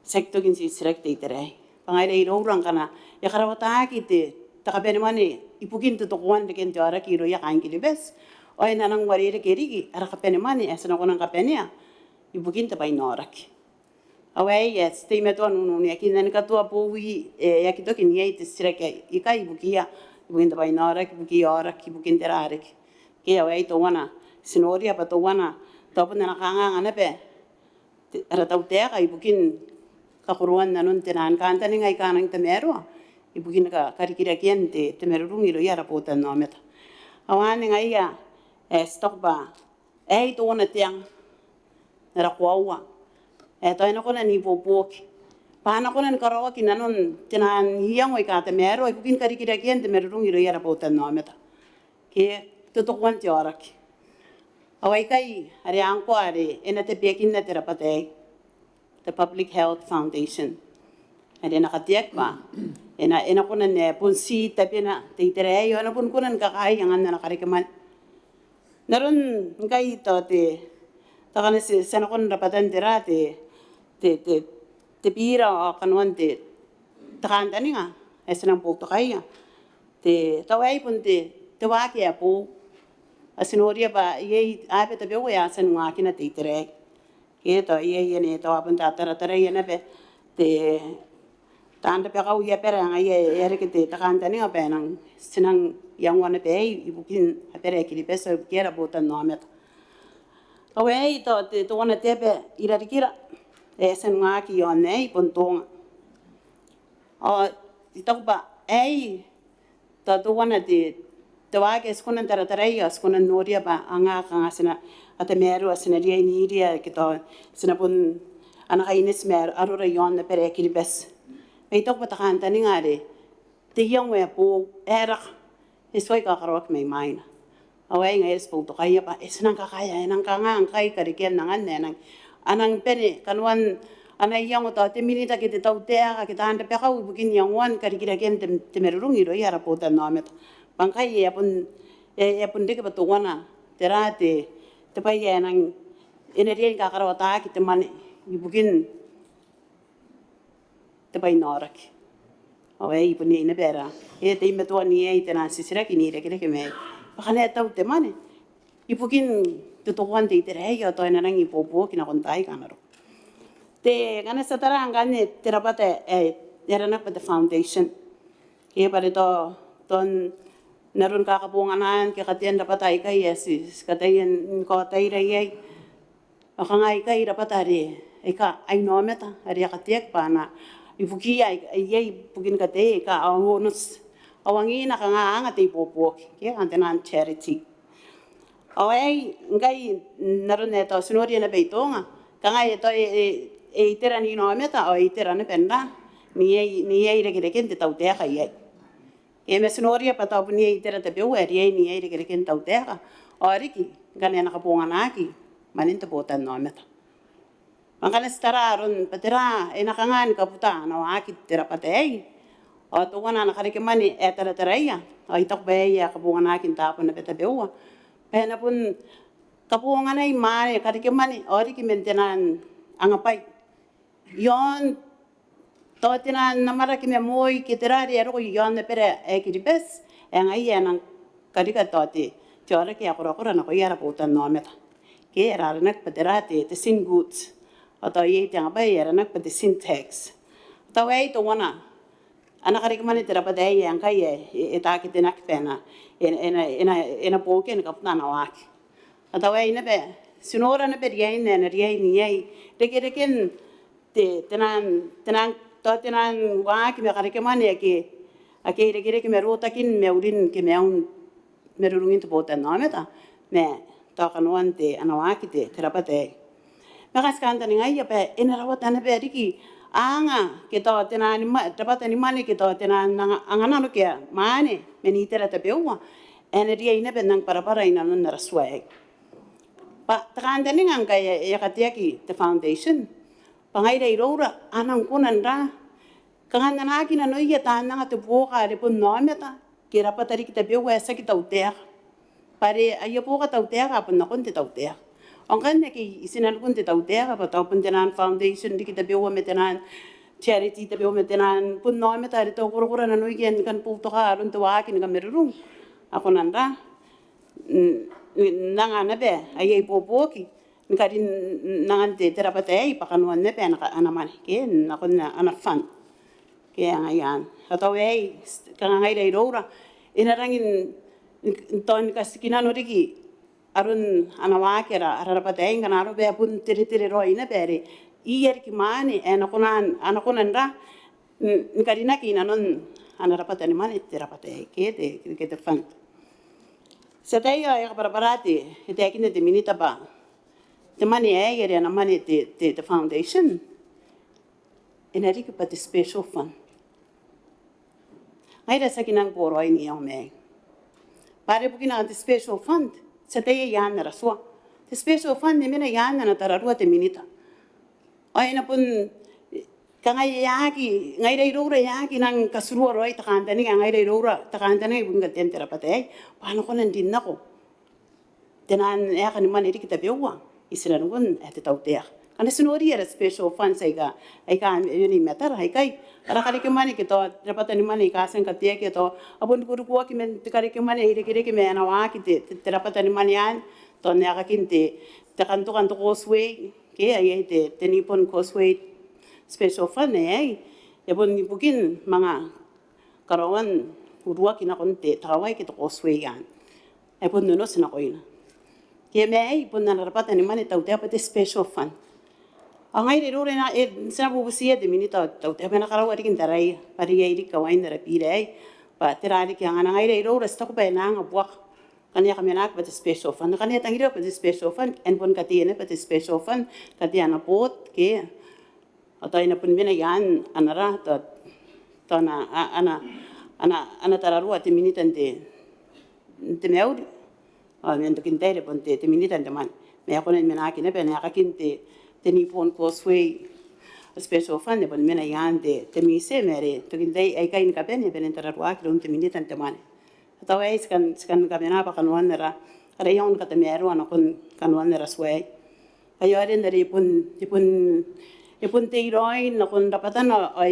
ti aki toki n titiraki te itera aei. Bwa ngaira iroura ngkana e karawataki te, te kabanemwane ibukin totokoan reken te aoraki irouia kaain Kiribati, ao e na nang uarereke riki ara kabanemwane ae ti na kona ni kabanea ibukin te bwainaoraki. Ao aei ae ti teimatoa n ununeakin, n na katoa bowi, e, e aki toki n iai te titiraki ikai ibukiia, ibukin te bwainaoraki, ibukiia aoraki, ibukin tera riki. Ke ao aei teuana ti noria bwa teuana, tao bon ana kanganga naba te, ara tautaeka ibukin kakoroan nanon te naan kantaninga aika a nang tamaroa ibukin ka, karikirakean te, te marurung irouia ara botannaomata. Ao anne ngaia ae ti taku bwa aei teuana te anga n ara koaua ae tao e na kona n ibuobuoki bwa a na kona ni karaoaki nanon te naan iango aika tamaroa ibukin karikirakean te marurung irouia ara botannaomata ke totokoan te aoraki. Ao aikai are ngkoa are e na tabeakinna te rabwata aei, te Public Health Foundation, are e na kateaki bwa e na, e na kona n, e, bon ti tabena te itera aei ao e na bon kona ni kakaei angan ana karekemwane. N aron ngkai tao te, tao ngkana ti, ti a nakon rabwatan tera te, te, te, te bira ao kanoan te, te kantaninga ae ti nang boutokaia. Te, tao aei bon te, te waaki ae boou. Ao ti noria bwa iai aba tabeua ae a tia n waakina te itera aei. Ke tao iai ane tao a bon tarataraia naba te, taan rabakau i abara ngaia e a reke te, te kantaninga bwa e nang, ti nang iangoa naba aei ibukin abara ae Kiribati ao ibukiia ara botannaomata. Ao aei tao te, teuana te aba i rarikira ae e a tia n waaki i aon aei bon Tonga. Ao I taku bwa aei tao teuana te, te waaki ae ti kona n tarataraia ao ti kona n noria bwa anga, kanga ti na, a tamaroa, ti na riai n iria ke tao ti na bon ana kaineti ma arora i aon abara ae Kiribati. Ma I taku bwa te kantaninga are te iango ae boou ae raka e tuai kakaraoaki mai mwaina. Ao aei ngaia are ti boutokaia bwa e ti nang kakaea, e nang kanga ngkai karekean angan ae nang, a nang bane kanoan ana iango tao te Minita ke te tautaeka ke taan rabakau ibukin iangoan karikirakean te, te marurung irouia ara botannaomata. Bwa ngkai e a bon, e, e a bon reke bwa teuana tera te, te bwai ae nang, e na riai ni kakarawataki te mwane ibukin te bwainaoraki. Ao aei bon iai naba ara, e teimatoa n iai te naan titiraki n irekereke ma aei bwa kanga e tau te mwane ibukin totokoan te itera aei ao tao e na nang ibuobuoki nakon taai aika a na roko. Te, ngkana ti a tara ngkanne te rabwata ae, e aranaki bwa te foundation. Ke bwa are tao, tao n aron kakabonganaan ke katean rabwata aikai ae ti, ti kataia ni kaotaira iai. Ao kanga aikai rabwata are aika ainaomata are a kateaki bwa a na ibukiia, iai ibukin katei aika a onoti. Ao angiina kanga a anga te ibuobuoki ke kanga te naan charity. Ao aei ngkai n aron ae tao ti noria naba i Tonga, kanga e tao e, e, e itera n inaomata ao e itera naba n ra, n iai, n iai irekereken te tautaeka iai. E ma ti noria bwa tao bon iai itera tabeua ae riai n iai irekereken tautaeka ao riki ngkana e na kabonganaki mwanen te botannaomata. Ma ngkana ti tara aron bwa tera e na kanga ni kabuta ana waaki te rabwata aei, ao teuana ana karekemwane ae tarataraia, ao I taku bwa aei ae kabonganaki n taabo naba tabeua, bwa e na bon kabonganai mwaane, karekemwane ao riki man te naan angabwai iaon tao te naan amwarake ma moi ke tera are e roko iaon abara ae Kiribati, ae ngaia ae nang karika tao te, te aoraki ae korakora nakoia ara botannaomata, ke ara aranaki bwa tera, te, te sin goods. Ao tao iai te angabwai ae aranaki bwa te sin tax. Tao aei teuana ana karekemwane te rabwata aei ae ngkai e, e, e taketenaki bwa e na, e na, e na, e na buokia ni kabuta ana waaki. Ao tao aei naba, ti nora naba riain ae e na riai n iai irekereken te, te naan, te naan, tao te naan waaki ma karekemwane ake, ake irekereke ma rotakin maurin ke maiun marurungin te botannaomata, ma tao kanoan te, ana waaki te, te rabwata aei. Ma ngkai ti kantaningaia bwa e na rawata naba riki anga ke tao te naan ma-, rabwata ni mwane ke tao te naan anga, anganano ke mwaane man itera tabeua ae e na riai naba n nang bwarabwara inanon ara tua aei. Bwa te kantaninga ngkai e a kateaki te foundation, bwa ngaira iroura a nang kona n ra, kanga n anaaki nanoia taan anga te buoka are bon aomata ke rabwata riki tabeua ae tiaki tautaeka. Bwa are aia buoka tautaeka a bon nakon te tautaeka. Ao ngkanne ake i tinanikun te tautaeka, bwa tao bon te naan foundation riki tabeua ma te naan charity tabeua ma te naan bon aomata are tao korakora nanoia ni kan boutoka aron te waaki ni kamarurung, a kona n ra, n, n anga naba aia ibuobuoki ni karin angan te, te rabwata aei bwa kanoan naba ana, ana mwane ke nakon ana fund. Ke ngaia anne. Ao tao aei, kanga ngaira iroura e na rangi n, n, n tao ni katikinano riki aron ana waaki ara, ara rabwata aei ngkana arona bwa e bon teretere raoi naba are iai riki mwaane ae a na kona, a na kona n ra, n, ni karinaki inanon ana rabwata ni mwane te rabwata aei ke te, ke te fund. Ti ataia e kabwarabwara te, e taekinna te minita bwa te mwane aei are ana mwane te, te, te foundation e na riki bwa te special fund. Ngaira ti aki nang boraoi n iango ma aei. Bwa are bukina te special fund, ti ataia i aan ara tua, te special fund e mena i aan ana tararua te minita. Ao e na bon, kanga e aki, ngaira iroura e aki nang katurua raoi te kantaninga, ngaira iroura te kantaninga ibukin katean te rabwata aei bwa a na kona n rin nako te naan aeka ni mwane riki tabeua i tinanikun ae te tautaeka. Ngkana ti nori ara special funds aika, aika a mena i matara aikai, ara karekemwane ke tao rabwata ni mwane aika a tia ni kateaki, tao a bon rukurukuaki man te karekemwane ae irekereke ma ana waaki te, te, te rabwata ni mwane anne, tao n aekakin te, te kantoka n te causeway, ke aia te, te Nippon Causeway Special Fund aei, e bon ibukin manga karaoan uruaki nakon te, te kawai ke te causeway anne. E bon onoti nakoina. Ke ma aei bon ana rabwata ni mwane te tautaeka bwa te special fund. Ao ngaira iroura e na, e, ti na bubutiia te minita ao te tautaeka bwa e na karaua riki n taraia bwa are iai riki kawain ara biira aei, bwa tera riki angana. Ngaira iroura ti taku bwa e na anga buaka ngkana e a kamenaki bwa te special fund. Ngkana e tangiria bwa te special fund, e na bon kateia naba bwa te special fund, katea ana board ke, ao tao e na bon mena i aan ana ra, tao, tao ana, a, ana, ana, ana tararua te minita n te, n te mauri. Ao man tokin tai are bon te, te minita n te mwane. Ma e kona ni menaki naba n aekakin te, te Nippon Causeway Special Fund, e bon mena i aan te, te museum, ma are tokin tai aikai ni kabane, e bane n tararuaki iroun te minita n te mwane. Ao tao aei ti kan, ti kan kamena bwa kanoan ara, ara iango ni katamaroa nakon kanoan ara tua aei. Aio are n are e bon, e bon, e bon tei raoi nakon rabwatana, ao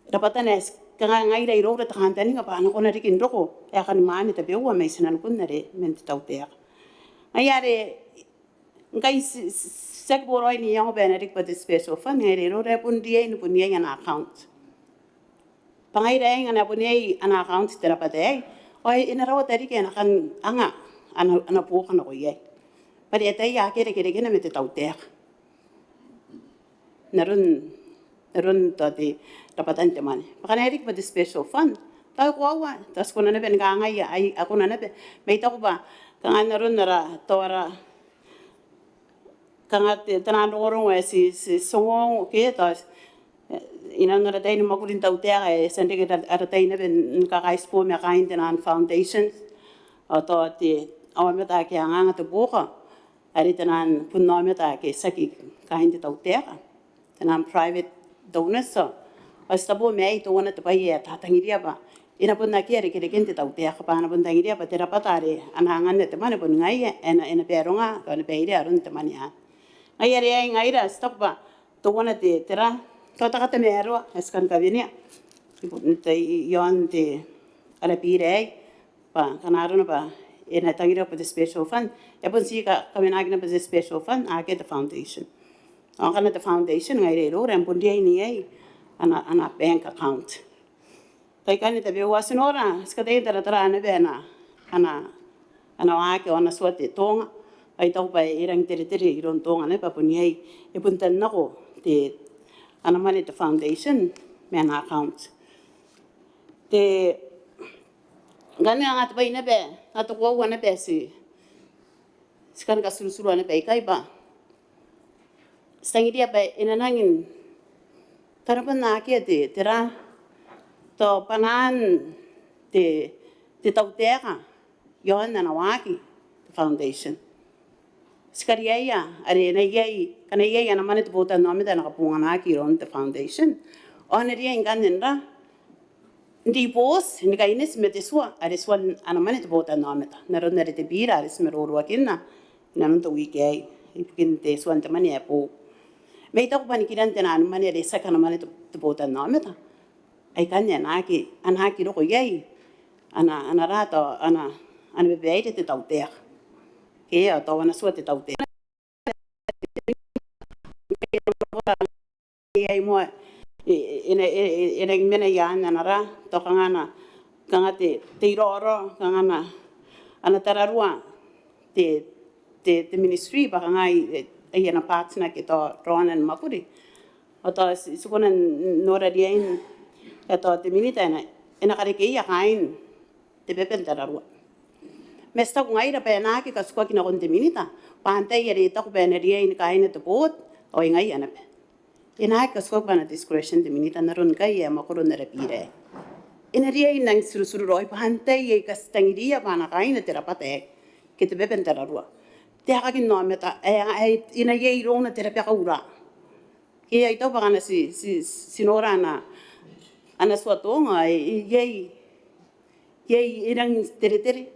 rabwatana ae ti kanga ngaira iroura te kantaninga bwa a na kona riki n roko aekan mwane tabeua mai tinanikun are man te tautaeka. Ngaia are ngkai ti, ti, ti aki boraoi n iango bwa e na riki bwa te special fund, ngaira iroura e bon riai ni bon iai ana account. Bwa ngaira aei ngkana bon iai ana account te rabwata aei, ao e na rawata riki ae e na kan anga ana, ana buoka nako iai. Bwa are e ataia akea rekerekena ma te tautaeka n aron, n aron tao te rabwatan te mwane. Bwa ngkana e riki bwa te special fund, tao e koaua, tao ti kona naba ni kangai, ai, a kona naba. Ma I taku bwa kanga n aron ara, tao ara, kanga te, taian rongorongo ae ti, ti, ti ongo, ke tao, e, inanon ara tai ni mwakuri n tautaeka, e, e tia n reke ara, ara tai naba ni kakaitibo ma kaain taian foundations, ao tao te, aomata ake a anganga te buoka. are taian bon aomata ake tiaki kaain te tautaeka, taian private donors. Ao ti tabo ma aei teuana te bwai ae ti tangiria bwa e na bon akea irekereken te tautaeka bwa a na bon tangiria bwa te rabwata are a na anganna te mwane bon ngaia ae e na, e na baronga, e na bairea aron te mwane anne. Ngaia are aei ngaira ti taku bwa teuana te, tera, tao te katamaroa ae ti kan kawenea iaon te, ara bira aei, bwa ngkana arona bwa e na tangiria bwa te special fund, e bon ti ka, kawenaki naba te special fund, akea te foundation. Ao ngkana te foundation ngaira iroura e bon riai n iai ana, ana bank account. Kai ngkanne tabeua ti nora, ti kataia n taratara naba ana, ana, ana waaki ao ana tua te Tonga. Ao I taku bwa e rangi n teretere iroun Tonga naba bwa bon iai, e bon tannako te, ana mwane te foundation ma ana account. Te, ngkanne anga te bwai naba, anga te koaua naba ti, ti kan katuruturua naba ikai bwa ti tangiria bwa e na nangi n, tara bwa n akea te, tera, tao bwanaan te, te tautaeka iaon ana waaki te foundation. Ti kariaia are e na iai, ngkana iai ana mwane te botannaomata ae na kabonganaki iroun te foundation, ao a na riai ngkanne n ra, n riboti ni kaineti ma te tua are tuan ana mwane te botannaomata n aron are te bira are ti maroroakinna inanon te wiki aei ibukin te tuan te mwane ae boou. Ma I taku bwa nikiran taian mwane are tiaki ana mwane te, te botannaomata, ai ngkanne a na aki, a na aki roko iai ana, ana ra tao ana, ana babaire te tautaeka ke tao ana tua te tautaeka. Iai moa e, e, e na, e, e, e rangi ni mena i aan ana ra, tao kanga ana, kanga te, te iraorao, kanga ana, ana tararua te, te, te ministry bwa kanga ai, ai ana partner ke tao raona ni mwakuri. Ao tao ti, ti kona n nora riain ae tao te minita e na, e na karekeia kaain te baba n tararua. Ma ti taku ngaira bwa e na aki katukaki nakon te minita bwa antai are e taku bwa e na riai ni kaaina te board ao ai ngaia naba. E na aki katukaki bwa ana discretion te minita n aron ngkai ae mwakoron ara bira aei. E na riai n nang tirutiruraoi bwa antai aika ti tangiria bwa a na kaaina te rabwata aei ke te baba n tararua. Te aekakin aomata ae, ae e na iai irouna te rabakau ra. Ke ai tao bwa ngkana ti, ti, ti nora ana, ana tua Tonga, e, e, iai, iai e rangi n teretere.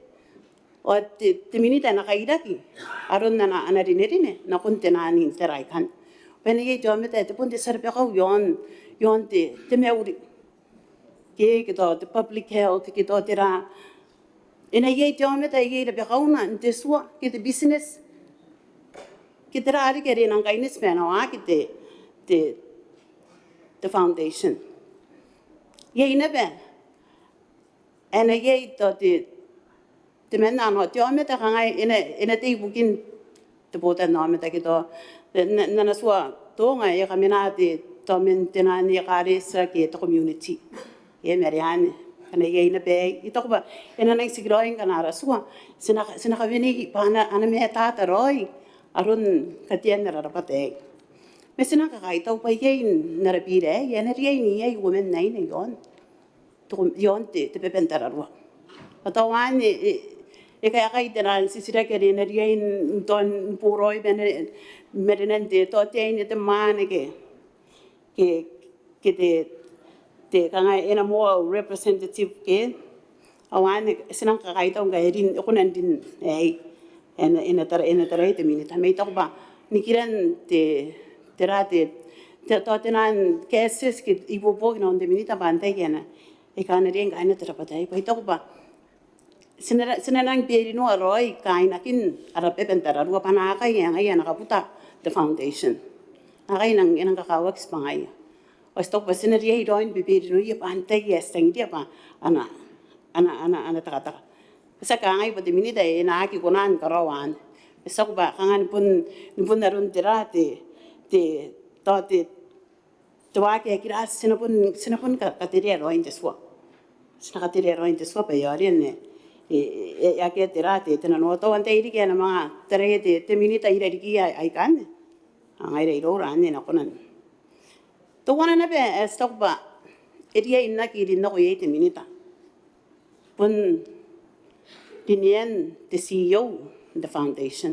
Ao te, te minita e na kairaki aron ana, ana rinerine nakon taian tera aikanne. Bwa e na iai te aomata ae te bon te tia rabakau iaon, iaon te, te mauri. Ke, ke tao te public health, ke tao tera. E na iai te aomata ae iai rabakauna n te tua ke te business ke tera riki are e nang kaineti ma ana waaki te, te, te foundation. Iai naba ae na iai tao te, temanna, ao te aomata kanga e na, e na tei ibukin te botannaomata ke tao n, n, n ana tua Tonga e kamena te, tao man taian ekaretia ke te community. E, ma are anne, ngkana iai naba aei, I taku bwa e na nang tikiraoi ngkana ara tua ti na, ti na kawenei bwa a na, a na matata raoi aron katean ara rabwata aei. Ma ti nang kakaitau bwa iai n ara bira aei, e na riai n iai uoman aine iaon, iaon te, te baba n tararua. Ao tao anne e, e kaekai taian titiraki are e na riai n, n tao ni boraoi bwa e na, marenan te, tao te aine te mwaane ke, ke, ke te, te kanga e na more representative ke. Ao anne ti nang kakaitau ngkai e rin, e kona n rin aei. E na, e na tara, e na taraia te minita. Ma I taku bwa nikiran te, tera te, te, tao taian cases ke ibuobuoki nakon te minita bwa antai aika a na, aika a na riai n kaaina te rabwata aei. Bwa I taku bwa ti na, ti na nang beerinoa raoi kaainakin ara baba n tararua bwa naakai ae ngaia ae na kabuta te foundation. Naakai e nang, e nang kakawaki tibwangaia. Ao ti taku bwa ti na riai raoi ni beberinoia bwa antai ae ti tangiria bwa a na, a na, a na, a na tekateka. Ti a kangai bwa te minita e na aki kona ni karaoa anne. Ma ti taku bwa kanga ni bon, ni bon aron tera te, te, tao te, te waaki ae kira ti na bon, ti na bon ka, katerea raoi n te tua. Ti na katerea raoi n te tua bwa e aoria n, e, e, e akea tera te, te nanoa. Tao antai riki ae na manga taraia te, te minita irarikiia aikanne. Ao ngaira iroura anne e na kona n. Teuana naba ae ti taku bwa e riai n aki rin nako iai te minita bon rinean te C E O n te foundation.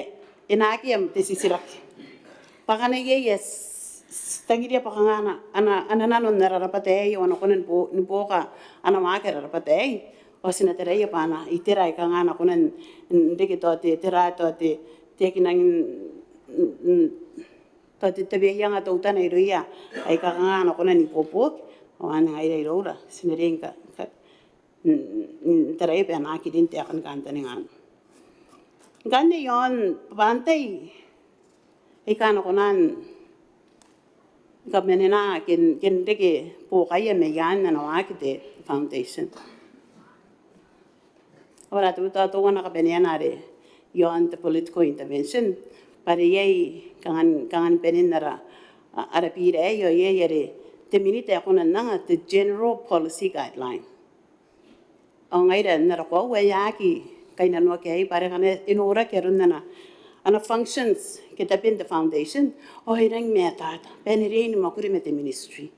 e na akea te titiraki bwa kanga iai, e tangiria bwa kanga ana, ana, ana nano n ara rabwata aei, ao a na kona ni buo-, ni buoka ana waaki ara rabwata aei. Ao ti na taraia bwa a na itera aika kanga a na kona n, n reke tao te, tera tao te, te aki nang, n, n, tao te tabeaianga teutana irouia aika kanga a na kona n ibuobuoki. Ao anne ngaira iroura ti na riai ni ka, ka, n, n taraia bwa e na aki rin te aeka ni kantaninga. Ngkanne iaon bwa antai aika a na kona ni kamanena ke n, ke n reke buokaia mai aan ana waaki te foundation. Ao ara tau, tau, tauana kabaneana are iaon te political intervention, bwa are iai kangan, kangan banen ara, a, ara bira aei, ao iai are te minita e kona n anga te general policy guideline. Ao ngaira n ara koaua e aki kainnanoaki aei bwa are ngkana e noraki aron ana, ana functions ke taben te foundation, ao e nang matata bwa e na riai ni mwakuri ma te ministry.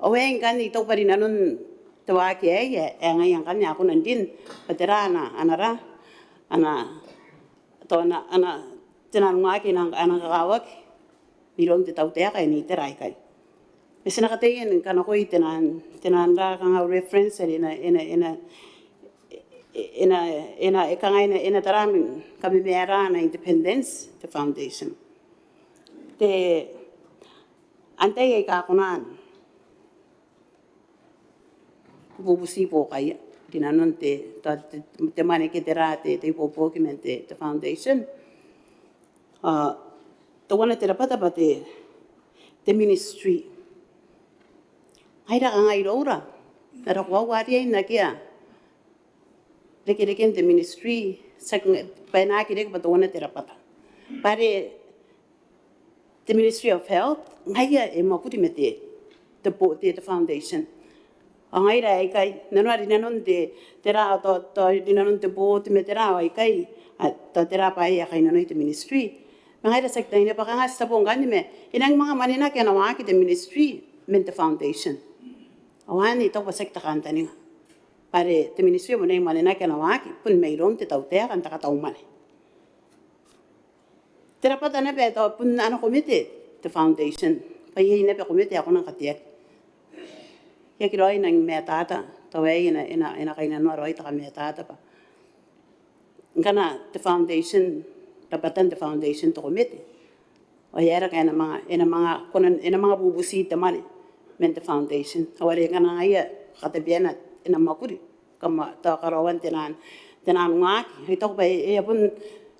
Ao aei ngkanne I taku bwa rinanon te waaki aei ae ngaia ngkanne a kona n rin bwa tera ana, ana ra, ana, tao ana, ana, te nano ngke a nang, a nang kakawaki iroun te tautaeka n itera aikai. Ma ti na kataia ni kanakoi te nano, te nano ra kanga reference are e na, e na, e na, e na, e na, e kanga e na, e na tara ni kamamaara ana independence te foundation. Te antai aika a kona ni bubuti buokaia rinanon te, te, te, te mwane ke tera te, te ibuobuoki man te, te foundation. A, teuana te rabwata bwa te, te ministry. Ngaira kanga iroura n ara koaua a riai n akea rekereken te ministry, tiaki bwa e na aki reke bwa teuana te rabwata. Bwa are te Ministry of Health ngaia e mwakuri ma te, te bo-, te, te foundation. Ao ngaira aikai, nanona rinanon te, tera, tao, tao rinanon te board ma tera, ao aikai, a, tao tera bwaai ae kainnanoi te ministry. Ma ngaira ti aki tangiria bwa kanga ti a bon ngkanne ma e nang manga mwanenaki ana waaki te ministry man te foundation. Ao anne I taku bwa tiaki te kantaninga. Bwa are te ministry e bon mwanenaki ana waaki bon mairoun te tautaeka n te katau mwane. Te rabwata naba ae tao bon ana komete te foundation, bwa iai naba komete ae kona ni kateaki. E aki raoi nang matata, tao aei e na, e na, e na kainnanoa raoi te kamatata bwa ngkana te foundation, rabwatan te foundation te komete, ao e aera ngkai e na manga, e na manga kona, e na manga bubuti te mwane man te foundation. Ao are ngkana ngaia katabeana e na mwakuri, kama, tao karaoan te nano, te nano ngke I taku bwa e, e a bon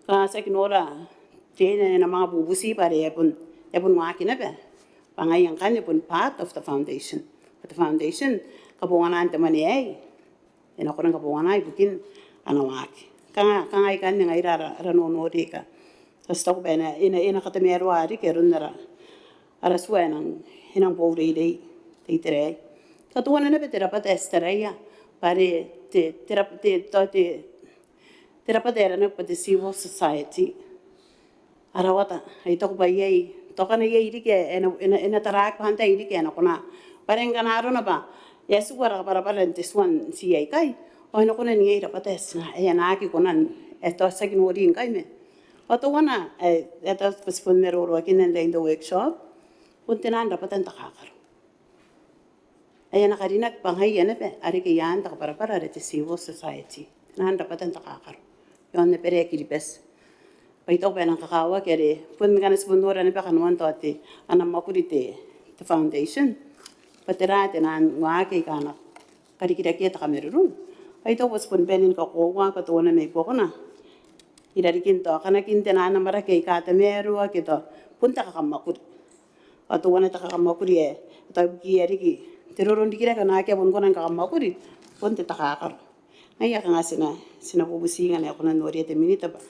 kanga tiaki nora te, e na, e na manga bubuti bwa are e a bon, e a bon waaki naba. Bwa ngaia ngkanne bon part of the foundation. Bwa te foundation, kabonganaan te mwane aei e na kona ni kabongana ibukin ana waaki. Kanga, kanga aikanne ngaira ara, ara nonori aika ti taku bwa e na, e na, e na katamaroa riki aron ara, ara tua ae nang, e nang boureirei te itera aei. Teuana naba te rabwata ae ti taraia bwa are te, te rab-, te, tao te, te rabwata ae aranaki bwa te civil society. A rawata, I taku bwa iai, tao ngkana iai riki ae e na, e na, e na taraaki bwa antai riki ae e na kona Bwa are ngkana arona bwa e a tiku ara kabwarabwara n te tua n tii aikai, ao e na kona n iai rabwata ae ti na, e na aki kona n, e, tao ti aki nori ngkai ma, ao teuana ae, e, tao ti bon maroroakinna n te workshop, bon te naan rabwata n takakaro ae a na karinaki bwa ngaia naba are kaain te kabwarabwara are te civil society, te naan rabwata n takakaro iaon abara ae Kiribati. Bwa I taku bwa e nang kakawaki are bon ngkana ti bon nora naba kanoan tao te, ana mwakuri te, te foundation, bwa tera te naan waaki aika a na karikirakea te kamarurung. Bwa I taku bwa ti bon bane ni kakoaua bwa teuana mai buakona irarikin tao kanakin te naan amwarake aika tamaroa ke tao bon te kakamwakuri. Ao teuana te kakamwakuri ae tao ibukiia riki te roronrikirake ao naake a bon kona ni kakamwakuri, bon te takakaro. Ngaia kanga ti na, ti na bubuti ngkana e kona n noria te minita bwa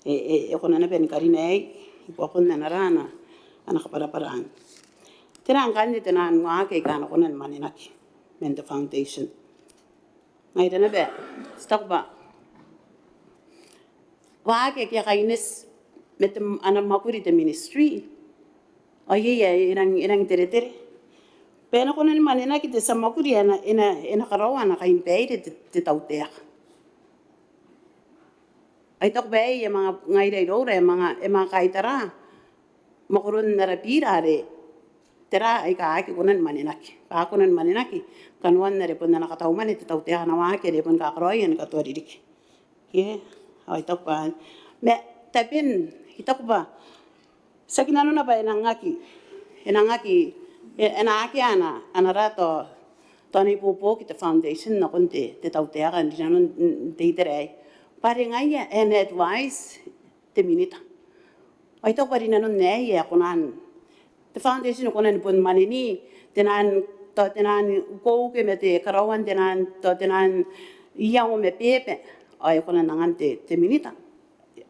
e, e, e kona naba ni karina aei i buakon ana ra ana, ana kabwarabwara. Tera ngkanne te naan waaki aika a na kona ni manenaki man te foundation? Ngaira naba, ti taku bwa waaki ake a kaineti ma te, ana mwakuri te ministry, ao iai ae e nang, e nang teretere bwa e na kona ni manenaki te tia mwakuri ae e na, e na, e na karaoa ana kainibaire te, te tautaeka. Ao I taku bwa aei e manga, ngaira iroura e manga, e manga kaitara mwakoron ara bira are tera aika aki kona ni manenaki, bwa a kona ni manenaki kanoan are bon ana katau mwane te tautaeka n waaki are bon kakaraoia ni katoa ririki. Ke, ao I taku bwa, ma taben, I taku bwa tiaki nanona bwa e nang aki, e nang aki, e, e na akea ana, ana ra tao, tao ana ibuobuoki te foundation nakon te, te tautaeka n rinanon te itera aei. Bwa are ngaia ae e na advise te minita. Ao I taku bwa rinanon aei e kona n, te foundation e kona ni bon mwaneni te naan, tao te naan ukeuke ma te karaoan te naan, tao te naan iango ma beba. Ao e kona n angan te, te minita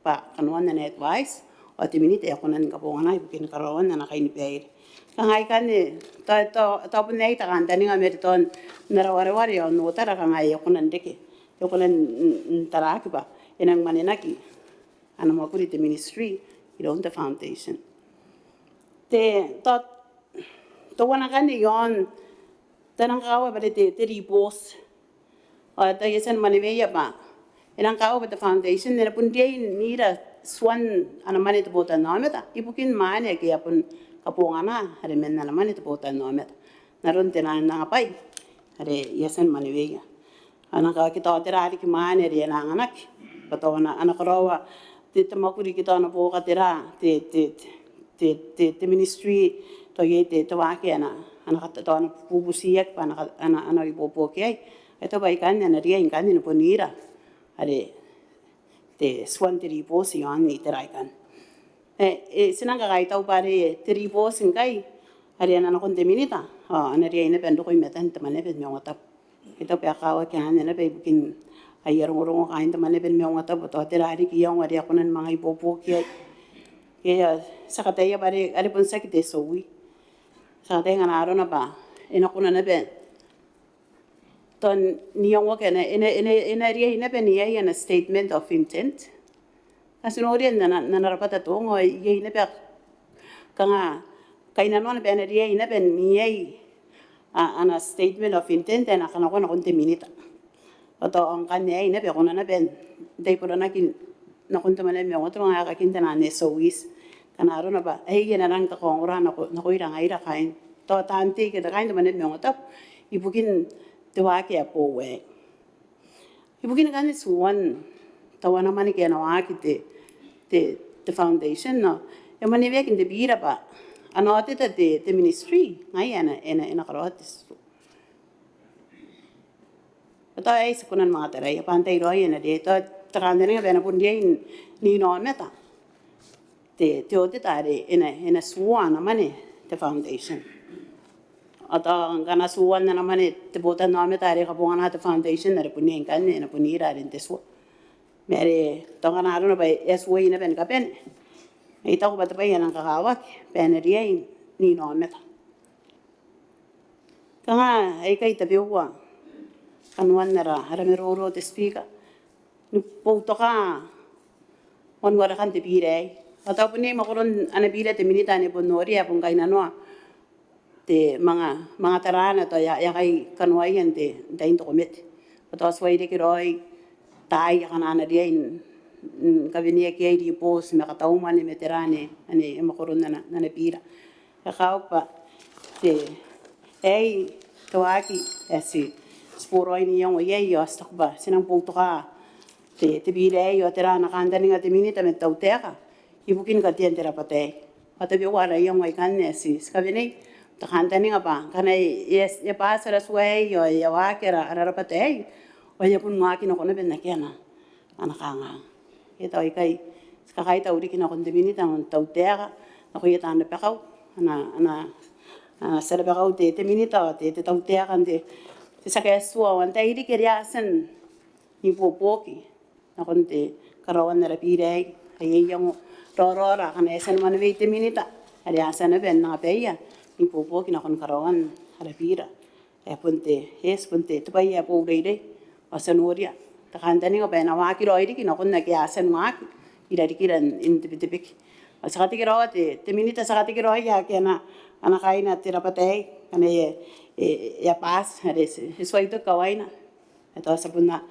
bwa kanoan ana advise, ao te minita e kona ni kabongana ibukin karaoan ana kainibaire. Kanga ikanne tao, tao, tao bon aei te kantaninga ma are tao n ara wareware ao n otara kanga e kona n reke, e kona n, n, n taraaki bwa e nang manenaki ana mwakuri te ministry iroun te foundation. Te, tao, teuana ngkanne iaon, tao e nang kakawaki bwa are te, te ribooti. Ao tao I a tia ni mwaneweia bwa e nang kakawaki bwa te foundation e na bon riai n ira tuan ana mwane te botannaomata ibukin mwane ake a bon kabongana are man ana mwane te botannaomata n aron te naan anga bwai are I a tia ni mwaneweia. A nang kakawaki tao tera riki mwane are e na anganaki bwa tao a na, a na karaoa te, te mwakuri ke tao a na buoka tera te, te, te, te, te ministry, tao iai te, te waaki ae a na, a na kata, tao a na bubutiaki bwa a na ka, a na, a na ibuobuoki iai. Ao I taku bwa ikanne a na riai ngkanne ni bon ira are te tuan te ribooti iaon itera aikanne. E, e, ti nang kakaitau bwa are te ribooti ngkai are a na nakon te minita, ao a na riai naba n roko i matan te Mwaneaba ni Maungatabu. I taku bwa e kakawaki anne naba ibukin aia rongorongo kaain te Mwaneaba ni Maungatabu, tao tera riki iango are a kona ni manga ibuobuoki iai. Ke, a, ti a kataia bwa are, are bon tiaki te S O E. Ti a kataia ngkana arona bwa e na kona naba tao n iangoaki, e na, e na, e na, e na riai naba n iai ana statement of intent. Ao ti noria n ana, n ana rabwata te ongo, iai naba kanga kainnanoana bwa e na riai naba n iai, a, ana statement of intent ae e na kanakoa nakon te minita. Ao tao ngkanne aei naba e kona naba n taiboranaki nakon te Mwaneaba ni Maungatabu, ngaia aekakin te naan S O Es. Ngkana arona bwa aei e na nang kakaongora nako, nakoira ngaira kaain, tao taan tei ke kaain te Mwaneaba ni Maungatabu ibukin te waaki ae boou aei. Ibukin ngkanne tuan tauan ana mwane ke ana waaki te, te, te foundation, ao e mwaneweaki n te bira bwa ana aoteta te, te ministry ngaia e na, e na, e na karaoa te tua. Ao tao aei ti kona ni manga taraia bwa antai raoi ae na riai, tao te kantaninga bwa e na bon riai n inaomata te, te aoteta are e na, e na tua ana mwane te foundation. Ao tao ngkana tuan ana mwane te botannaomata are kabongana te foundation, are bon iai ngkanne, e na bon ira are n te tua. Ma are tao ngkana arona bwa e a tuai naba ni kabane, I taku bwa te bwai ae nang kakawaki bwa e na riai n inaomata. Kanga aikai tabeua kanoan ara, ara maroro te Speaker, ni boutoka moan warekan te bira aei. Ao tao bon iai mwakoron ana bira te minita ane bon noria ae bon kainnanoa te manga, manga tarana tao e a, e a kai kanoaia n te, n tain te komete. Bwa tao ti uaireke raoi taai akana a na riai n, n kaweneaki iai ribooti ma kataumwane ma tera ane, ane e mwakoron ana, ana bira. E kakawaki bwa te, aei te waaki ae ti, ti boraoi n iango iai, ao ti taku bwa ti nang boutoka te, te bira aei ao tera ana kantaninga te Minita ma te tautaeka ibukin katean te rabwata aei. Ao tabeua ara iango aikanne ae ti, ti kawenei, te kantaninga bwa ngkana e, e, e bati ara tua aei ao e a waaki ara, ara rabwata aei, ao e a bon waaki nako naba n akea ana, ana kanganga. E tao ikai, ti kakaitau riki nakon te Minita ma te tautaeka, nakoia taan rabakau, ana, ana, ana tia rabakau te, te Minita ao te, te tautaeka n te, te tia kaetitua ao antai riki are a tia n ibuobuoki nakon te karaoan ara bira aei, ae iango raoraora akana e a tia ni mwanewei te Minita are a tia naba n anga baia n ibuobuoki nakon karaoan ara bira. E bon te, yes, bon te, te bwai ae boou reirei, ao ti a noria te kantaninga bwa e na waaki raoi riki nakon ake a tia n waaki i rarikira n, n te Betebeke. Ao ti katekeraoa te, te Minita, ti katekeraoia ake ana, ana kaina te rabwata aei, ngkana e, e, e a bati, are ti, ti tuai toki kawaina. E tao ti a bon a,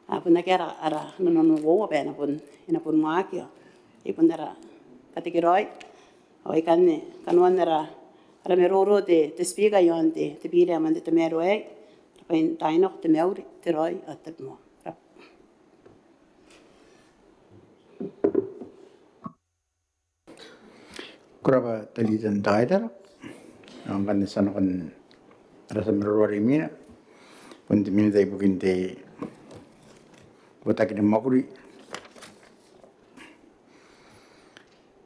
a bon akea ara, ara nanououa bwa e na bon, e na bon waaki ao e bon ara katekeraoi. Ao aikanne kanoan ara, ara maroro te, te Speaker iaon te, te bira ae man te tamaroa aei. Rabwa n taai nako, te mauri, te raoi ao te tabomoa. Rabwa. Ko rabwa te Leader n te Kaitara. Ao ngkanne ti a nakon ara tia maroro are imwina, bon te Minita ibukin te Botaki ni Mwakuri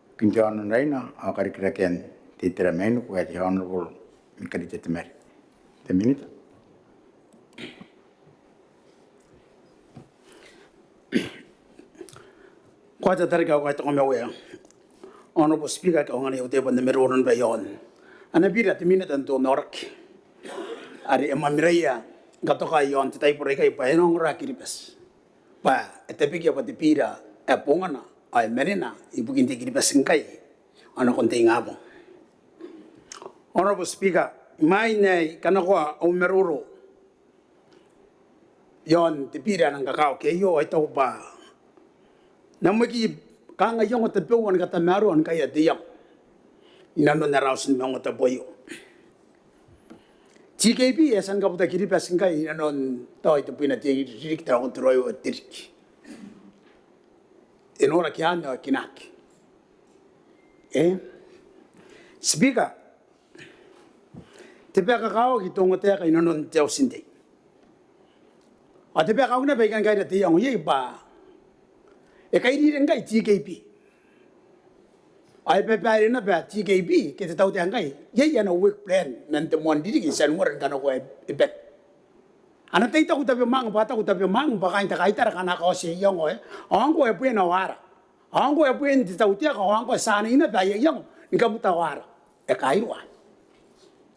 ibukin te Aono n Raina ao Karikirakean te Itera Mainiku, ae te Honourable Mikarite Temari. Te Minita. Ko a tia te Riki ao ko a tia te Mauri. Honourable Speaker, ae ko anganai au tai bwa N na maroro naba iaon ana bira te Minita n te onnaoraki are e mwamwiraia ni katoka iaon te taibora ikai bwa e na ongora Kiribati, bwa e tabekia bwa te bira ae bongana ao e manena ibukin te I-Kiribati ngkai ao nakon te ingabong. Honourable Speaker, imwain ae I kanakoa au maroro iaon te bira ae nang kakawaki aio, ao I taku bwa N na moa ni kanga iango tabeua ni katamaroa ni kaea te iango inanon ara auti ni maungatabu aio. T K P e a tia ni kabuta Kiribati ngkai inanon tao tebwina te ririki, tao nakon te ruaiwa te ririki. E noraki anne ao e kinaaki. E, Speaker, te bwai ae kakawaki te ongotaeka inanon te Auti n Tei. Ao te bwai ae kakawaki naba ae I kan kaira te iango iai bwa e kairiri ngkai T K P. Ao e babaire naba T K P ke te tautaeka ngkai iai ana work plan man te moan ririki n Tianuare ni kanakoa e, e bane. A na tai taku tabemwaang bwa, taku tabemwaang bwa kaain te kaitara akana a kaotia iango aei, ao ngkoa e bwe n waara. Ao ngkoa e bwe n te tautaeka, ao ngkoa ti a anai naba aia iango ni kabuta waara. E kairua.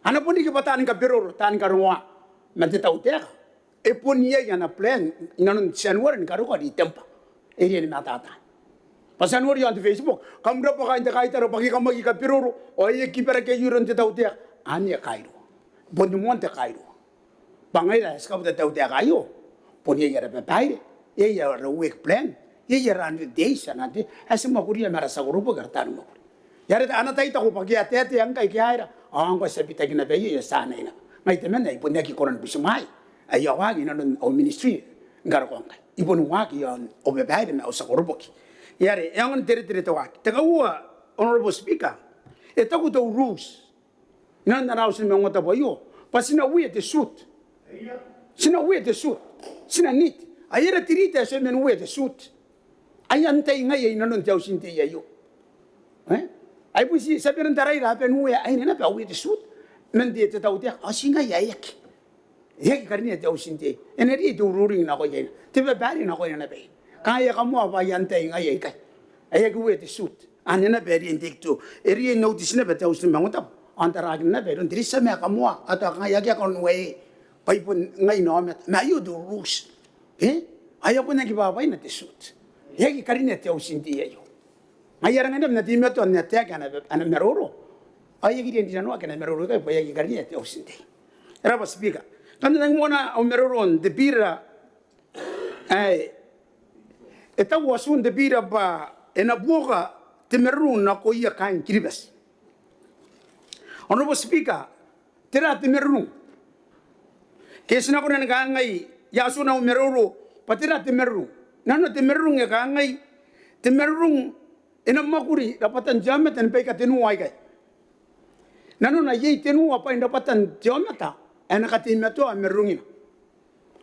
A na bon riki bwa taani kabiroro, taani karongoa man te tautaeka. E bon iai ana plan inanon Tianuare ni karokoa Ritemba. E riai ni matata. Bwa Tianuare iaon te Facebook, kam rabwa kaain te kaitara bwa ngke kam aki kabiroro ao e aki bwarake aio iroun te tautaeka. Anne e kairua. Bon te moan te kairua. Bwa ngaira ae ti kabuta te tautaeka aio, bon iai ara babaire, iai ara work plan, iai ara hundred days, ana te, ae ti mwakuria ma ara tia koroboki, ara taani mwakuri. Are a na tai taku bwa ke a taetae ngkai ke a aera, ao ngkoa ti a bitaki naba iai ao ti a anai naba. Ngai temanna I bon aki kona ni butimwaea aia waaki inanon au ministry ni karokoa ngkai. I boni waaki iaon au babaire ma au tia koroboki. Are e aonga n teretere te waaki. Te kauoua, Honourable Speaker, e taku te rules inanon ara auti ni maungatabu aio bwa ti na wear te suit. Ti na wear te suit. Ti na neat. Ai ara tia rita ae ti a mena n wear te suit. Ai antai ngaia inanon te Auti n Tei aio? E? Ai bon ti, ti a bane n taraira a bane n wear, aine naba a wear te suit man te, te tautaeka. Ao ti ngaia ae aki, e aki karinea te Auti n Tei. E na riai te ururing nakoia, te babaire nakoia naba. Kanga e a kamoa bwa ai antai ngaia ikai ae aki wear te suit. Anne naba e riai n tei to, e riai n notice naba te Auti ni Maungatabu ao n taraakina naba iroun te tia ma e kamoa, ao tao kanga e aki, e aki kona n wear, bwa ai bon ngaina aomata. Ma aio te rules. E? Ao e a bon aki bwabwaina te suit. E aki karinea te Auti n Tei aio. Ngaia are ngai naba N na teimatoa n ataaki ana, ana maroro Ao e aki riai n rinanoaki ana maroro aikai bwa e aki kariaia te auti n tei. E rabwa Speaker. Ngkana N nang moana au maroro n te bira ae e taku atun te bira bwa e na buoka te marurung nakoia kaain Kiribati. Honourable Speaker, tera te marurung? Ke ti na kona ni kangai, I a tia n au maroro bwa tera te marurung? Nanona te marurung e kangai, te marurung e na mwakuri rabwatan te aomata ni baika tenua aikai. Nanona iai tenua bwain rabwatan te aomata ae na kateimatoa marurungina.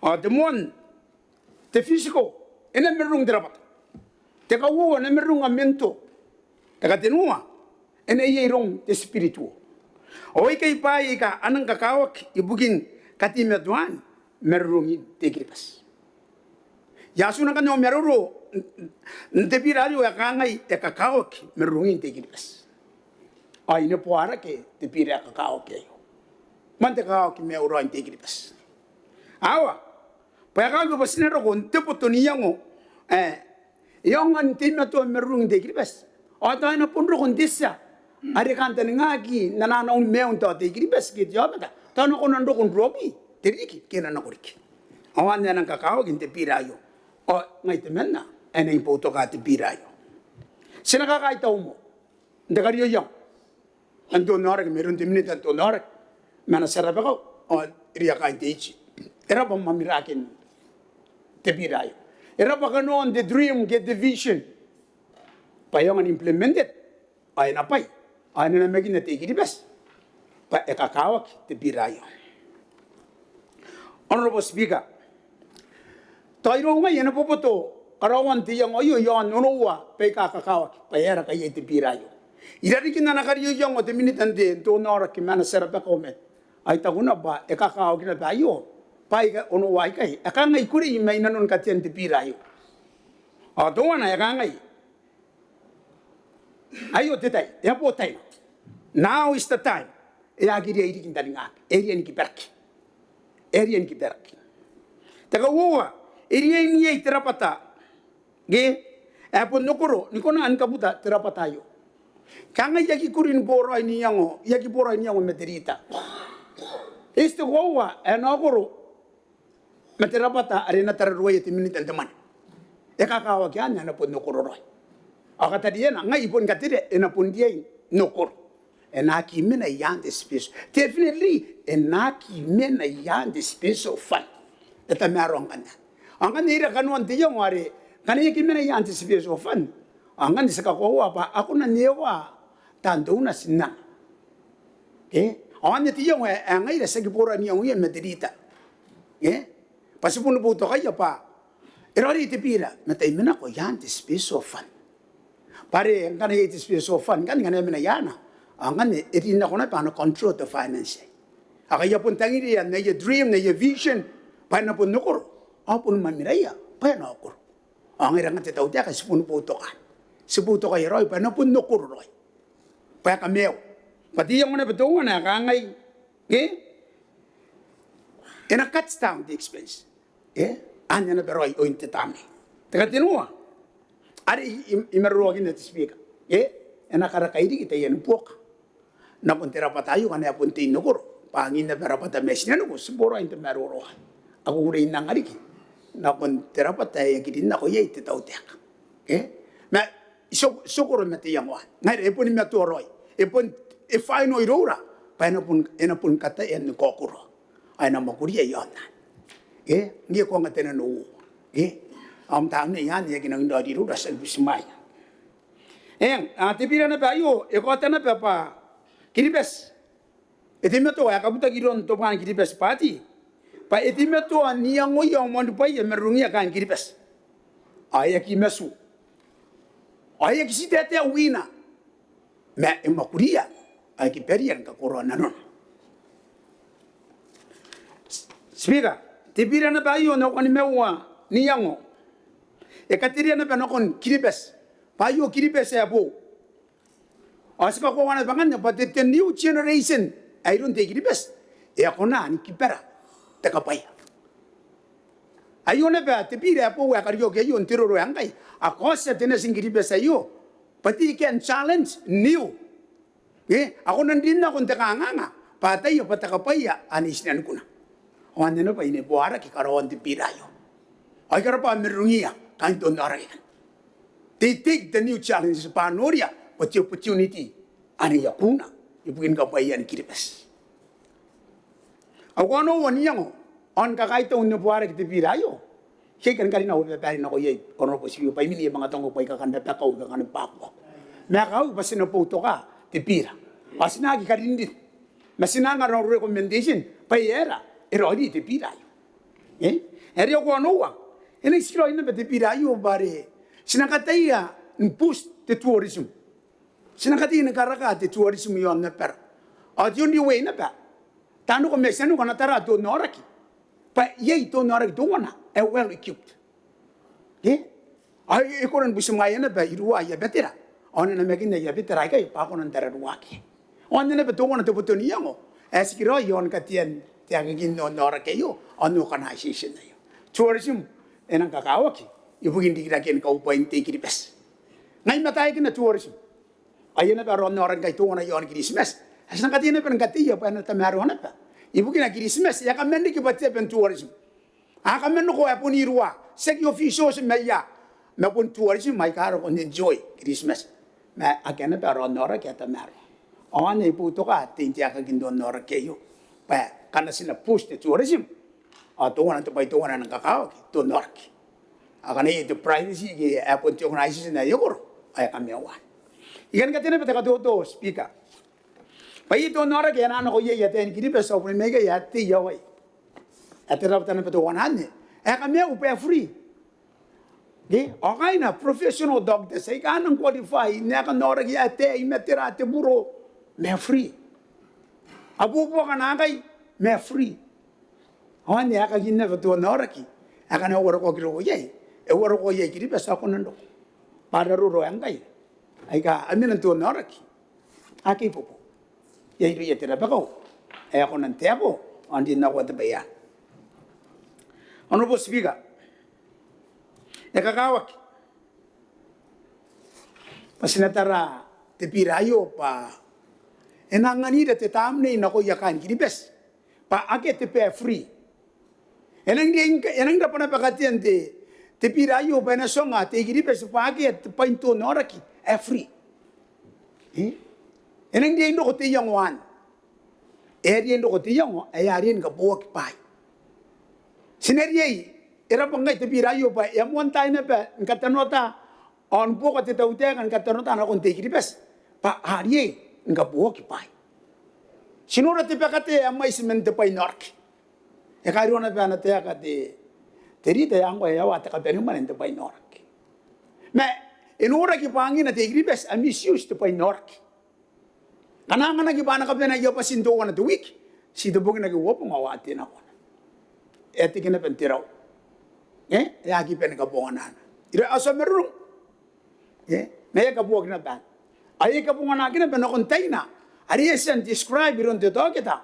Ao te moan, te physical, e na marurung te rabwata. Te kauoua, e na marurung am mental. Te katenua, e na iai iroum te spiritual. Ao aikai bwaai aika a nang kakawaki ibukin kateimatoan marurungin te I-Kiribati. I a tia n angan au maroro n te bira aio ae kangai, e kakawaki marurungin te I-Kiribati. Ao I neboa rake te bira ae kakawaki aio man te kakawaki maiuraoin te I-Kiribati. Aua, bwa e kakawaki bwa ti na roko n te boto n iango ae e aonga n teimatoa marurungin te I-Kiribati. Ao tao e na bon roko n te tia are kantaningaki n ana naun maiun tao te I-Kiribati ke te aomata. Tao e na kona n roko n ruabwi te ririki ke e na nako riki. Ao anne ae e nang kakawaki n te bira aio. Ao ngai temanna ae I nang boutoka te bira aio. Ti na kakaitau moa n te karioiango ae n te onaoraki mairoun te Minita n te onaoraki ma ana tia rabakau ao irouia kaain te AG. E rabwa mwamiraakin te bira aio. E rabwa kanoan te dream ke te vision bwa e aonga n implemented ao e na bwai ao e na namakinna te I-Kiribati bwa e kakawaki te bira aio. Honourable Speaker, tao irou ngai e na boboto karaoan te iango aio iaon onoua baika kakawaki bwa e aera ngkai iai te bira aio. I rarikin ana karioiango te Minita n te onaoraki ma ana tia rabakau ao I taku naba bwa e kakawaki naba aio bwaai aika onoua aikai ae kangai I kukurei mai nanon katean te bira aio. Ao teuana e kangai, aio te tai, e a bo taina. Now is the time. E aki riai riki n taningaki, e riai ni kibaraki. E riai ni kibaraki. Te kauoua, e riai n iai te rabwata ke ae bon okoro ni kona ni kabuta te rabwata aio. Kangai I aki kuri ni boraoi n iango, I aki boraoi n iango ma te rita. E iti te koaua ae e na okoro ma te rabwata are e na tararuaia te Minita n te mwane. E kakawaki anne ae e na bon okoro raoi. Ao katariana ngai I boni katerea e na bon riai n okoro. E na aki mena i aan te special. Definitely e na aki mena i aan te special fund. E tamaroa ngkanne. Ao ngkanne ira kanoan te iango are ngkana e aki mena i aan te special fund ao ngkanne ti kakoaua bwa a kona n ewa taan donors n ana. Ke? Ao anne te iango ae ngaira ti aki boraoi n iangoia ma te rita. Ke? Bwa ti boni boutokaia bwa e raoiroi te bira ma tai ma nako i aan te special fund. Bwa are ngkana iai te special fund ngkanne ngkana e mena i aana ao ngkanne e rin nako naba ana control te finance. Ao ngkai a bon tangiria n aia dream, n aia vision bwa e na bon okoro. Ao boni mwamwiraia bwa e na okoro. Ao ngaira ngkanne te tautaeka ti boni boutoka. Ti boutokaia raoi bwa e na bon okoro raoi. Bwa e kamaiu. Bwa te iango naba teuana ae kangai, ke? E na cut down te expense. E? Anne naba raoi oin te tamnei. Te katenua are I, I, I maroroakinna te Speaker. E? E na karakai riki taiani buoka nakon te rabwata aio ngkana e a bon tei n okoro. Bwa angin naba rabwata ma e tinaniku ti boraoi n tamaroa a kukurei n anga riki nakon te rabwata ae aki rin nako iai te tautaeka. Ke? Ma ti o, ti okoro ma te iango anne. Ngaira e boni matoa raoi. E bon, e final iroura bwa e na bon, e na bon kataia ni kaokoroa. Ao e na mwakuria i aon anne. Ke? Ngke ko anga te nano uoua. Ke? Ao n te tamnei anne e aki nangi raoiroi iroura ti a butimwaea. Eng, a, te bira naba aio e kaota naba bwa Kiribati e teimatoa, ae kabutaki iroun Tobwaan Kiribati Party bwa e teimatoa n iangoia ao moanibwaia marurungia kaain Kiribati. Ao e aki matu. Ao e aki ti taetae wina. Ma e mwakuria ao e kibaria ni kakoroa nanona. Speaker, te bira naba aio n au kanimaua n iango e katerea naba nakon Kiribati bwa aio Kiribati ae boou. Ao ti kakoaua naba ngkanne bwa te, te new generation ae iroun te I-Kiribati e a kona ni kibara te kabwaia. Aio naba te bira ae boou ae karioaki aio n te roro ae ngkai, a kaotia te nati ni Kiribati aio bwa they can challenge new Ke a kona n rin nakon te kanganga bwa a ataia bwa te kabwaia anne i tinanikuna. Ao anne naba e neboaraki karaoan te bira aio. Ao I karabwa ma marurungia kaain te onnaoraki akanne. They take the new challenges bwa a noria bwa te opportunity anne i akuna ibukin kabwaian Kiribati. Ao ko a noua n iango ao ni kakaitau n neboaraki te bira aio. Ke I kan karina au babaire nako iai, Honourable Speaker, bwa imwin ae I a manga taku bwa I kakan rabakau, I kakan bwakuaku. Ma e kakawaki bwa ti na boutoka te bira ao ti na aki karinrin ma ti na anga ara recommendation bwa e aera e raoiroi te bira aio. E? Are ko a noua, e na tikiraoi naba te bira aio bwa are ti na kataia ni boost te tourism. Ti na kataia ni karaka te tourism i aon abara. Ao te only way naba, taan roko ma ti a nako n tara te onnaoraki bwa iai te onnaoraki teuana ae well equipped. Ke? Ao e kona ni butimwaea naba iruwa aia batera ao n namakinna aia batera aikai bwa a kona n tararuaki. Ao anne naba teuana te boto n iango ae tikiraoi i aon katean te aekakin onnaoraki aio ao n organisation aio. Tourism e nang kakawaki ibukin rikiraken kaubwain te I-Kiribati. Ngai ma taekina tourism. Aio naba ara onnaoraki ngkai teuana i aon Kiritimati ae ti na kataia naba ni kateia bwa e na tamaroa naba ibukina Kiritimati e a kaman riki bwa te aba n tourism. A kaman roko ae bon iruwa, tiaki officials ma ia, ma bon tourism aika a roko n enjoy Kiritimati. Ma akea naba ara onnaoraki ae tamaroa. Ao anne I boutoka tein te aekakin te onnaoraki aio bwa ngkana ti na boost te tourism ao teuana te bwai teuana ae nang kakawaki te onnaoraki. Akana iai te privacy ke ae bon te organisation ae e koro ao e kamaiua. I kan katea naba te katoto, Speaker, bwa iai te onnaoraki ae a na nako iai ataein Kiribati ao bon mai ikai a tei iai. Ae te rabwata naba teuana anne ae kamaiu bwa e free. Ke? Ao kaaina professional doctors aika a nang qualify n aekan aoraki, ataei ma tera, te buro, ma e free. Abuabuaka naakai ma e free. Ao anne aekakin naba te onnaoraki ae ngkana e uarokoaki roko iai, e uarokoa iai Kiribati ao e kona n roko. Bwa a raroro ae ngkai aika a mena n te onnaoraki ake a ibuobuoki iai irouia te rabakau ae a kona n taetae ao n rin nako te bwai anne. Honourable Speaker, e kakawaki bwa ti na tara te bira aio bwa e na anganira te tamnei nakoia kaain Kiribati bwa akea te bwai ae free. E nang riai, e nang rabwa naba katean te, te bira aio bwa e na tuanga te I-Kiribati bwa akea te bwai n te onnaoraki ae free. E? E nang riai n roko te iango anne. E a riai n roko te iango ae a riai ni kabooaki bwaai. Ti na riai, e rabwa ngkai te bira aio bwa e a moantaai naba ni katanoata ao ni buoka te tautaeka ni katanoata nakon te I-Kiribati bwa a riai ni kabooaki bwaai. Ti nora te bakatae ae mwaiti man te bwai n aoraki. E kairua naba ana taeka te, te rita ae ngkoa e a ua te kabanemwane n te bwai n aoraki. Ma e noraki bwa angina te I-Kiribati a misuse te bwai n aoraki. Ngkana a anganaki bwa a na kabanea aia bwati n teuana te wiki, ti te bong nako uabong ao a tei nako. E a teke naba n te rau. E? E aki bane kabonganaana. Ira, a tia marurung. E? Ma e a kabooaki naba. Ao e a kabonganaaki naba nakon taina are e a tia n describe iroun te taokita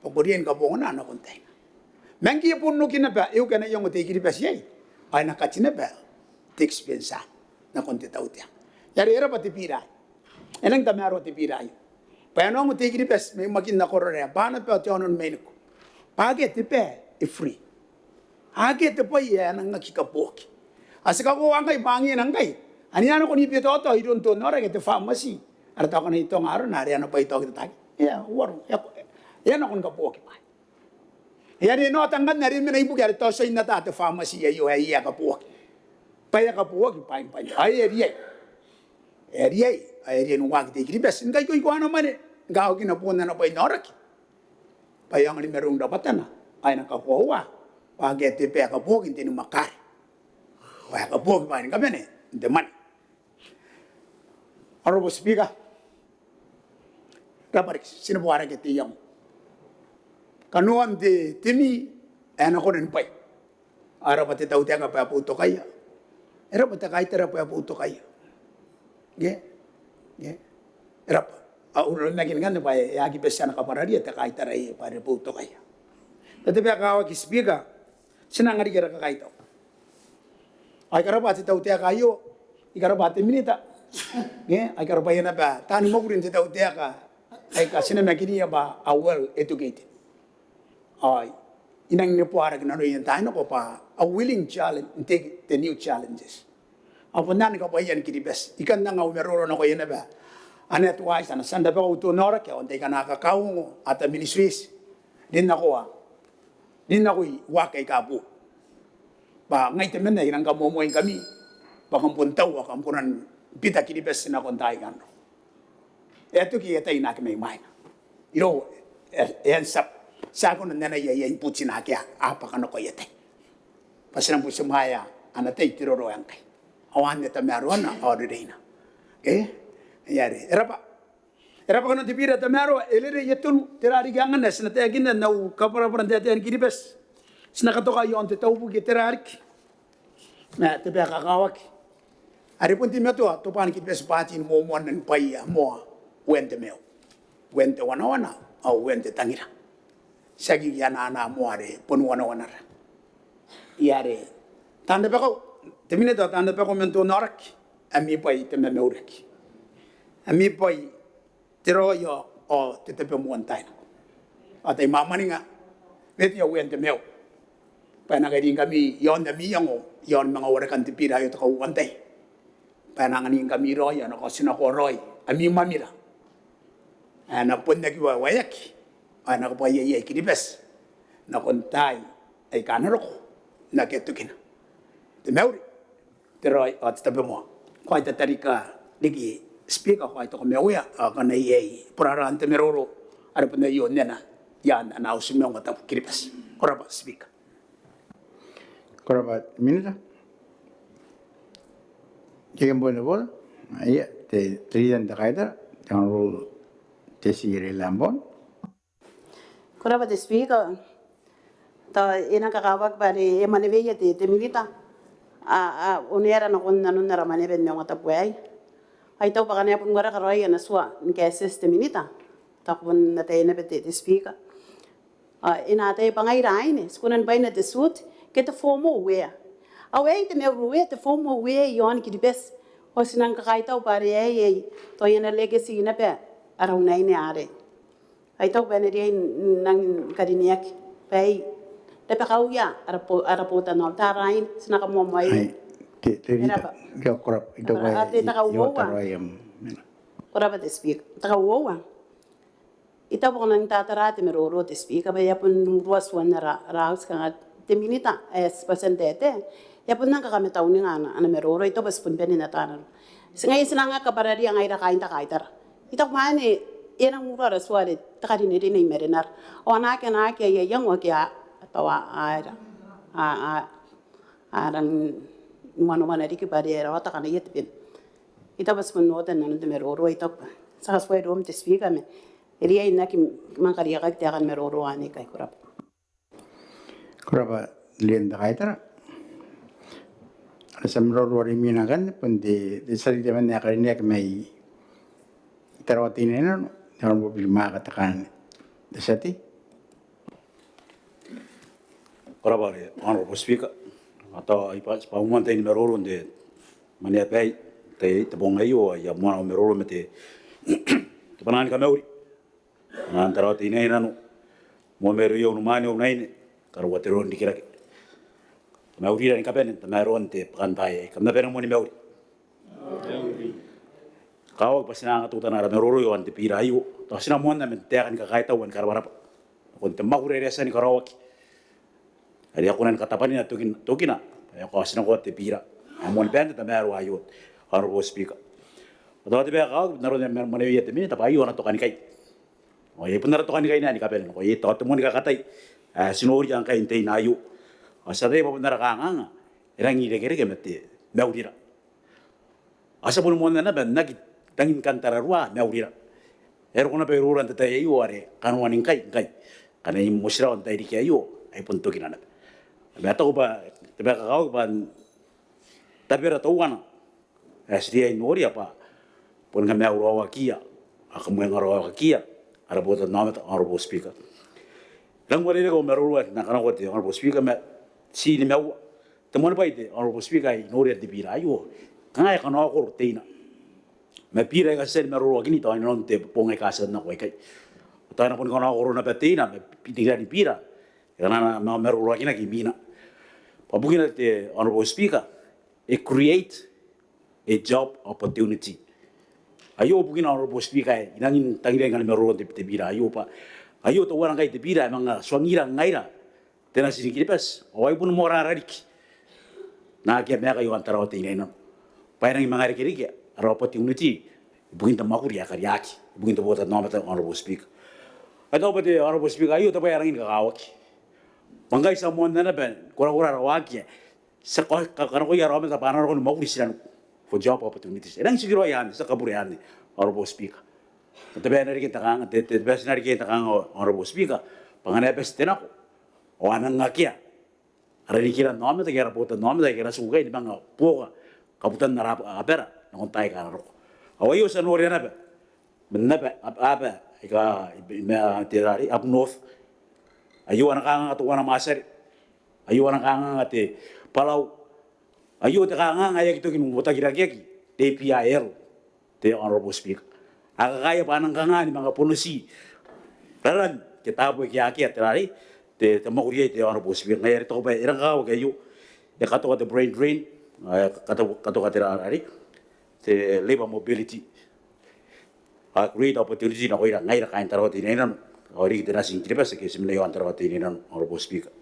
bwa ko riai ni kabongana nakon taina. Ma ngke e bon oki naba, e oki ana iango te I-Kiribati iai, ao e na kati naba te expense nakon te tautaeka. Are e rabwa te bira aei. E nang tamaroa te bira aio bwa e na ongo te I-Kiribati mai Makin nako Arorae, bwa naba te aono ni Mainiku, bwa akea te bwai ae free. Akea te bwai ae a nang aki kabooaki. Ao ti kakoaua ngkai bwa angina ngkai ane a nako ni betaotao iroun te onnaoraki ae te pharmacy, are tao ngkana I taku arona are ana bwai taokita taekina, e a uaro, e a, e a nako ni kabooaki bwaai. E a riai n ota ngkanne are e mena ibukin are tao ti a ina ata te pharmacy aio ae e a kabooaki. Bwa e a kabooaki bwaai, bwaai. Ao e a riai. E a riai, ao e a riai n waaki te I-Kiribati ni kaikoikoa ana mwane ni kaokina boon ana bwai n aoraki bwa e aonga ni maroon rabwatana ao e na kakoaua bwa akea te bwai ae kabooaki n te nimakaare. Bwa e kabooaki bwaai ni kabane n te mwane. Honourable Speaker, rabwa riki, ti neboa rake te iango. Kanoan te, te mi ae na kona ni bwai. Ao e rabwa te tautaeka bwa e boutokaia. E rabwa te kaitara bwa e boutokaia. Ke? Ke? E rabwa. Ao uro nakin ngkanne bwa e aki bati ana kabwararia te kaitara aei bwa e boutokaia. Te, te bwai ae kakawaki, Speaker, ti na anga riki ara kakaitau. Ao I karabwa te tautaeka aio, I karabwa te minita. Ke? Ao I karabwaia naba taani mwakuri n te tautaeka aika ti namakinia bwa a well educated. Ao I nang neboa rake nanoia n taai nako bwa a willing challenge, take the new challenges. Ao bon anne kabwaia ni Kiribati. I kan anga au maroro nakoia naba ana advice ana tia n rabakau Tonao Rake ao n taai akana a kakaongo ata ministries rin nakoa, rin nakoi waaki aika boou. Bwa ngai temanna I rang kamoamoaingkami bwa kam bon tau ao kam kona ni bita Kiribati nakon taai aika a na roko. E a toki aia tai naake mai mwaina. Irou e, e a tia, ti aki kona n anaia aia inputs naake a bwaka nako aia tai. Bwa ti nang butimwaea ana tai te roro ae ngkai. Ao anne tamaroana ao rereina. Okay? Ia are, e rab'a. E rab'a kanoan te bira tamaroa, e rerei e tonu, tera riki anganna, ti na taekinna n au kabwarabwara n taetae ni Kiribati. Ti na katoka iaon te taubuki, tera riki ma te bwai ae kakawaki. Are bon te matoa, tobwaan Kiribati bwa ti ni moamoanna ni bwaia moa uean te maiu, uean te wanawana, ao uean te tangira. Tiaki anaa moa are bon wanawanara. Ia are, taan rabakau, te minita, taan rabakau man Tonao Rake, ami bwai te mamauraki. Ami bwai te raoi ao te tabomoa n taai nako. Ao tai mwamwaninga, weteia uean te maiu. Bwa e na kairingkami iaon ami iango, iaon manga warekan te bira aio te kauoua n tai. Bwa e na anganingkami raoi, ao e na kaotinakoa raoi ami mwamira ae na bon aki waewaeaki, ao e na kabwaia iai Kiribati nakon taai aika a na roko n akea tokina. Te mauri, te raoi ao te tabomoa. Ko a tatarika riki Speaker, ko a toka maiuia, ao ngkana iai boraraan te maroro are bon aio nena iaan ana auti ni maungatabu Kiribati. Ko rab'a Speaker. Ko rab'a minita. Te kambana bora. Ia, te, te leader n te kaitara, te Honourable Tessie Eria Lambourne. Ko rab'a te Speaker. Tao e nang kakawaki bwa are e mwaneweia te, te minita, a, a onea nakon nanon ara mwaneaba ni maungatabu aei. Ao I taku bwa ngkana e bon wareka raoi ana tua ni kaetieti te minita, tao ko bon ataia naba te, te Speaker. Ao e na ataia bwa ngaira aine ti kona ni bwaina te suit ke te formal wear. Ao aei te mauri wear, te formal wear iaon Kiribati. Ao ti nang kakaitau bwa are aei, aei tao ana legacy naba ara unaine arei. Ao I taku bwa e na riai n nang karineaki bwa aei rabakauia ara bo, ara botannaomata, ara aine, ti na kamoamoaia. Ai, te, te leader. E rab'a. Ia, ko rab'a, I taku bwa, a, te, I, te kauoua. Ko rab'a te Speaker. Te kauoua, I taku bwa ko nang tatara te maroro te Speaker bwa e a bon urua tuan ara, ara auti kanga te minita ae ti bati n taetae, e a bon nang kakamatauninga ana, ana maroro. I taku bwa ti bon bane n ataa nanora. Ti ngaia ti nang kabwararia ngaira kaain te kaitara. I taku bwa anne e nang urua ara tua are te karinerine i marenara. Ao a na aki, a na aki aia iango ake a, tao a, a, a, a, a rang wanawana riki bwa are e raota kanaia te bene. I taku bwa ti bon oota n nanon te maroro, I taku bwa ti a tia n tuai iroum te Speaker ma e riai n aki manga kariaiakaki taekan maroro anne ikai. Ko rab'a. Ko rab'a te leader n te kaitara. Ara tia maroro are imwina ngkanne bon te, te tia tei temanna ae karineaki mai Tarawa Teinainano, te Honourable Bill Maaka Tekanne. Te tia tei. Ko rab'a te Honourable Speaker. Ao tao I bwa, I bwa moan tain maroro n te mwaneaba aei, te, te bong aio, ao I a moana au maroro ma te, te bwanaa ni kamauri. Ana Tarawa Teinainano, moa mairouia unimwaane, unaine, karaua te roro n rikirake. Maurira ni kabane n tamaroan te bwakantaai aei. Kam na bane moa ni mauri. Kakawaki bwa ti na anga teutana ara maroro iaon te bira aio. Tao ti na moanna man taeka ni kakaitau ao ni karabwarabwa nakon te mwakuri are e a tia ni karaoaki are e a kona ni katabwanina tokina, tokina ae e kaotinakoa te bira ae moan baan te tamaroa aio, Honourable Speaker. Ao tao te bwai ae kakawaki n aron ae e mwaneweia te minita bwa aio ana tokanikai. Ao iai bon ara tokanikai ni kabane nako, iai tao te moan kakatai ae ti noria ngkai n teina aio. Ao ti ataia bwa bon ara kanganga e rangi n irekereke ma te maurira. Ao ti a boni moanna naba n aki rangi ni kan tararua maurira. E a roko naba iroura n te tai aio are kanoani ngkai, ngkai. Ngkana I motirawa n tairiki aio, ai bon tokina naba. Ma I taku bwa te bwai ae kakawaki bwa n tabera teuana ae ti riai n noria bwa boni kamaiuraoakiia ao kamwengaroaokakiia ara botannaomata, Honourable Speaker. E rangi n uarereke au maroro ae N na kanakoa te Honourable Speaker ma ti nimaua. Te moan bwai te Honourable Speaker ae I noria n te bira aio, kanga e kanakoa teina. ma bira aika a tia ni maroroakinaki tao inanon te bong aika a tia n nako aikai. Tao e na boni kanakoa naba te ina ma bira, bira aika a na maroroakinaki imwina. Bwa bukina te Honourable Speaker, e create a job opportunity. Aio bukina Honourable Speaker ae I nangi n tangiria ngkana e maroro n te, te bira aio bwa aio teuana ngkai te bira ae manga tuangira ngaira te natin Kiribati ao ai bon moarara riki n akea maeka i aon Tarawa Teinainano bwa e nangi manga irekereke ara opportunity ibukin te mwakuri ae kariaki ibukin te botannaomata, Honourable Speaker. Ao I taku bwa te Honourable Speaker, aio te bwai ae rangi ni kakawaki bwa ngkai ti a moanna naba ni korakora ara waaki ae ti a ka, ka, kanakoia ara aomata bwa a na nako ni mwakuri tinaniku for job opportunities. E rangi n tikiraoi anne, ti a kabure anne, Honourable Speaker. Te bwai ae na riki n te kanga, te, te bwai ae ti na riki n te kanga, Honourable Speaker, bwa ngkana e bati te nako ao a manga akea ara rikiran aomata ke ara botannaomata aika a na tiku ikai ni manga buoka kabutan ara ab-, abara nakon taai aika a na roko. Ao aio ti a noria naba man aba, ab-, aba aika i, i, ma, te rari, up north. Aio ana kanganga teuana Matiare. Aio ana kanganga te Palau. Aio te kanganga ae aki toki n uotakirakeaki, te APIL, te Honourable Speaker. A kakaea bwa a nang kanga ni manga bonoti raran ke taabo ake akea te rari, te, te mwakuri iai, te Honourable Speaker. Ngaia are I taku bwa e rang kakawaki aio, e katoka te brain drain, e katoka, katoka te rari, te labour mobility. A create opportunity nakoira ngaira kaain Tarawa Teinainano ao riki te natin Kiribati ake ti mena i aon Tarawa Teinainano, Honourable Speaker.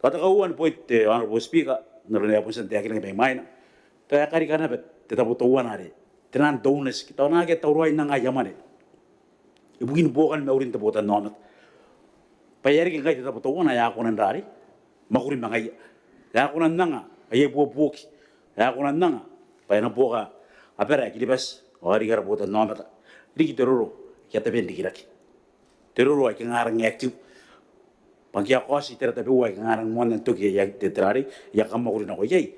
Ao te kauoua ni point, te Honourable Speaker, n aron ae e a bon tia n taekinaki mai mwaina, tao e karika naba te tabo teuana are te naan donors, ke tao naake a tauraoi n anga aia mwane ibukin buokan maurin te botannaomata. Bwa e a reke ngkai te tabo teuana ae a kona n rari, mwakuri ma ngaia, ae a kona n anga aia ibuobuoki, ae a kona n anga bwa e na buoka abara ae Kiribati ao riki ara botannaomata, riki te roro aika tabe n rikirake, te roro aika kanga a rang active. Bwa ngke a kaoti itera tabeua aika kanga a rang moanna n toki aia, te, te rari, aia kamwakuri nako iai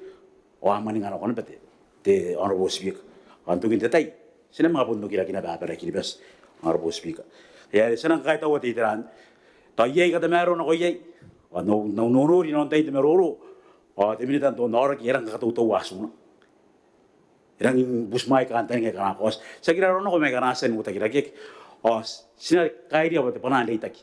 ao a mwaninga nako naba te, te Honourable Speaker. Ao n tokin te tai ti na manga bon okiraki naba abara ae Kiribati, Honourable Speaker. Ngaia are ti a nang kakaitaua te itera anne. Tao iai aika tamaroa nako iai. Ao n au, n au noonori inanon tain te maroro ao te Minita n te aoraki e rang kakatoutaua atuna, e rangi ni butimwaea kantaninga aika a na kaoti. Tiaki raroa nako ma aika a na tia n uotakirakeaki. Ao ti na kairia bwa te bwanaa n reitaki,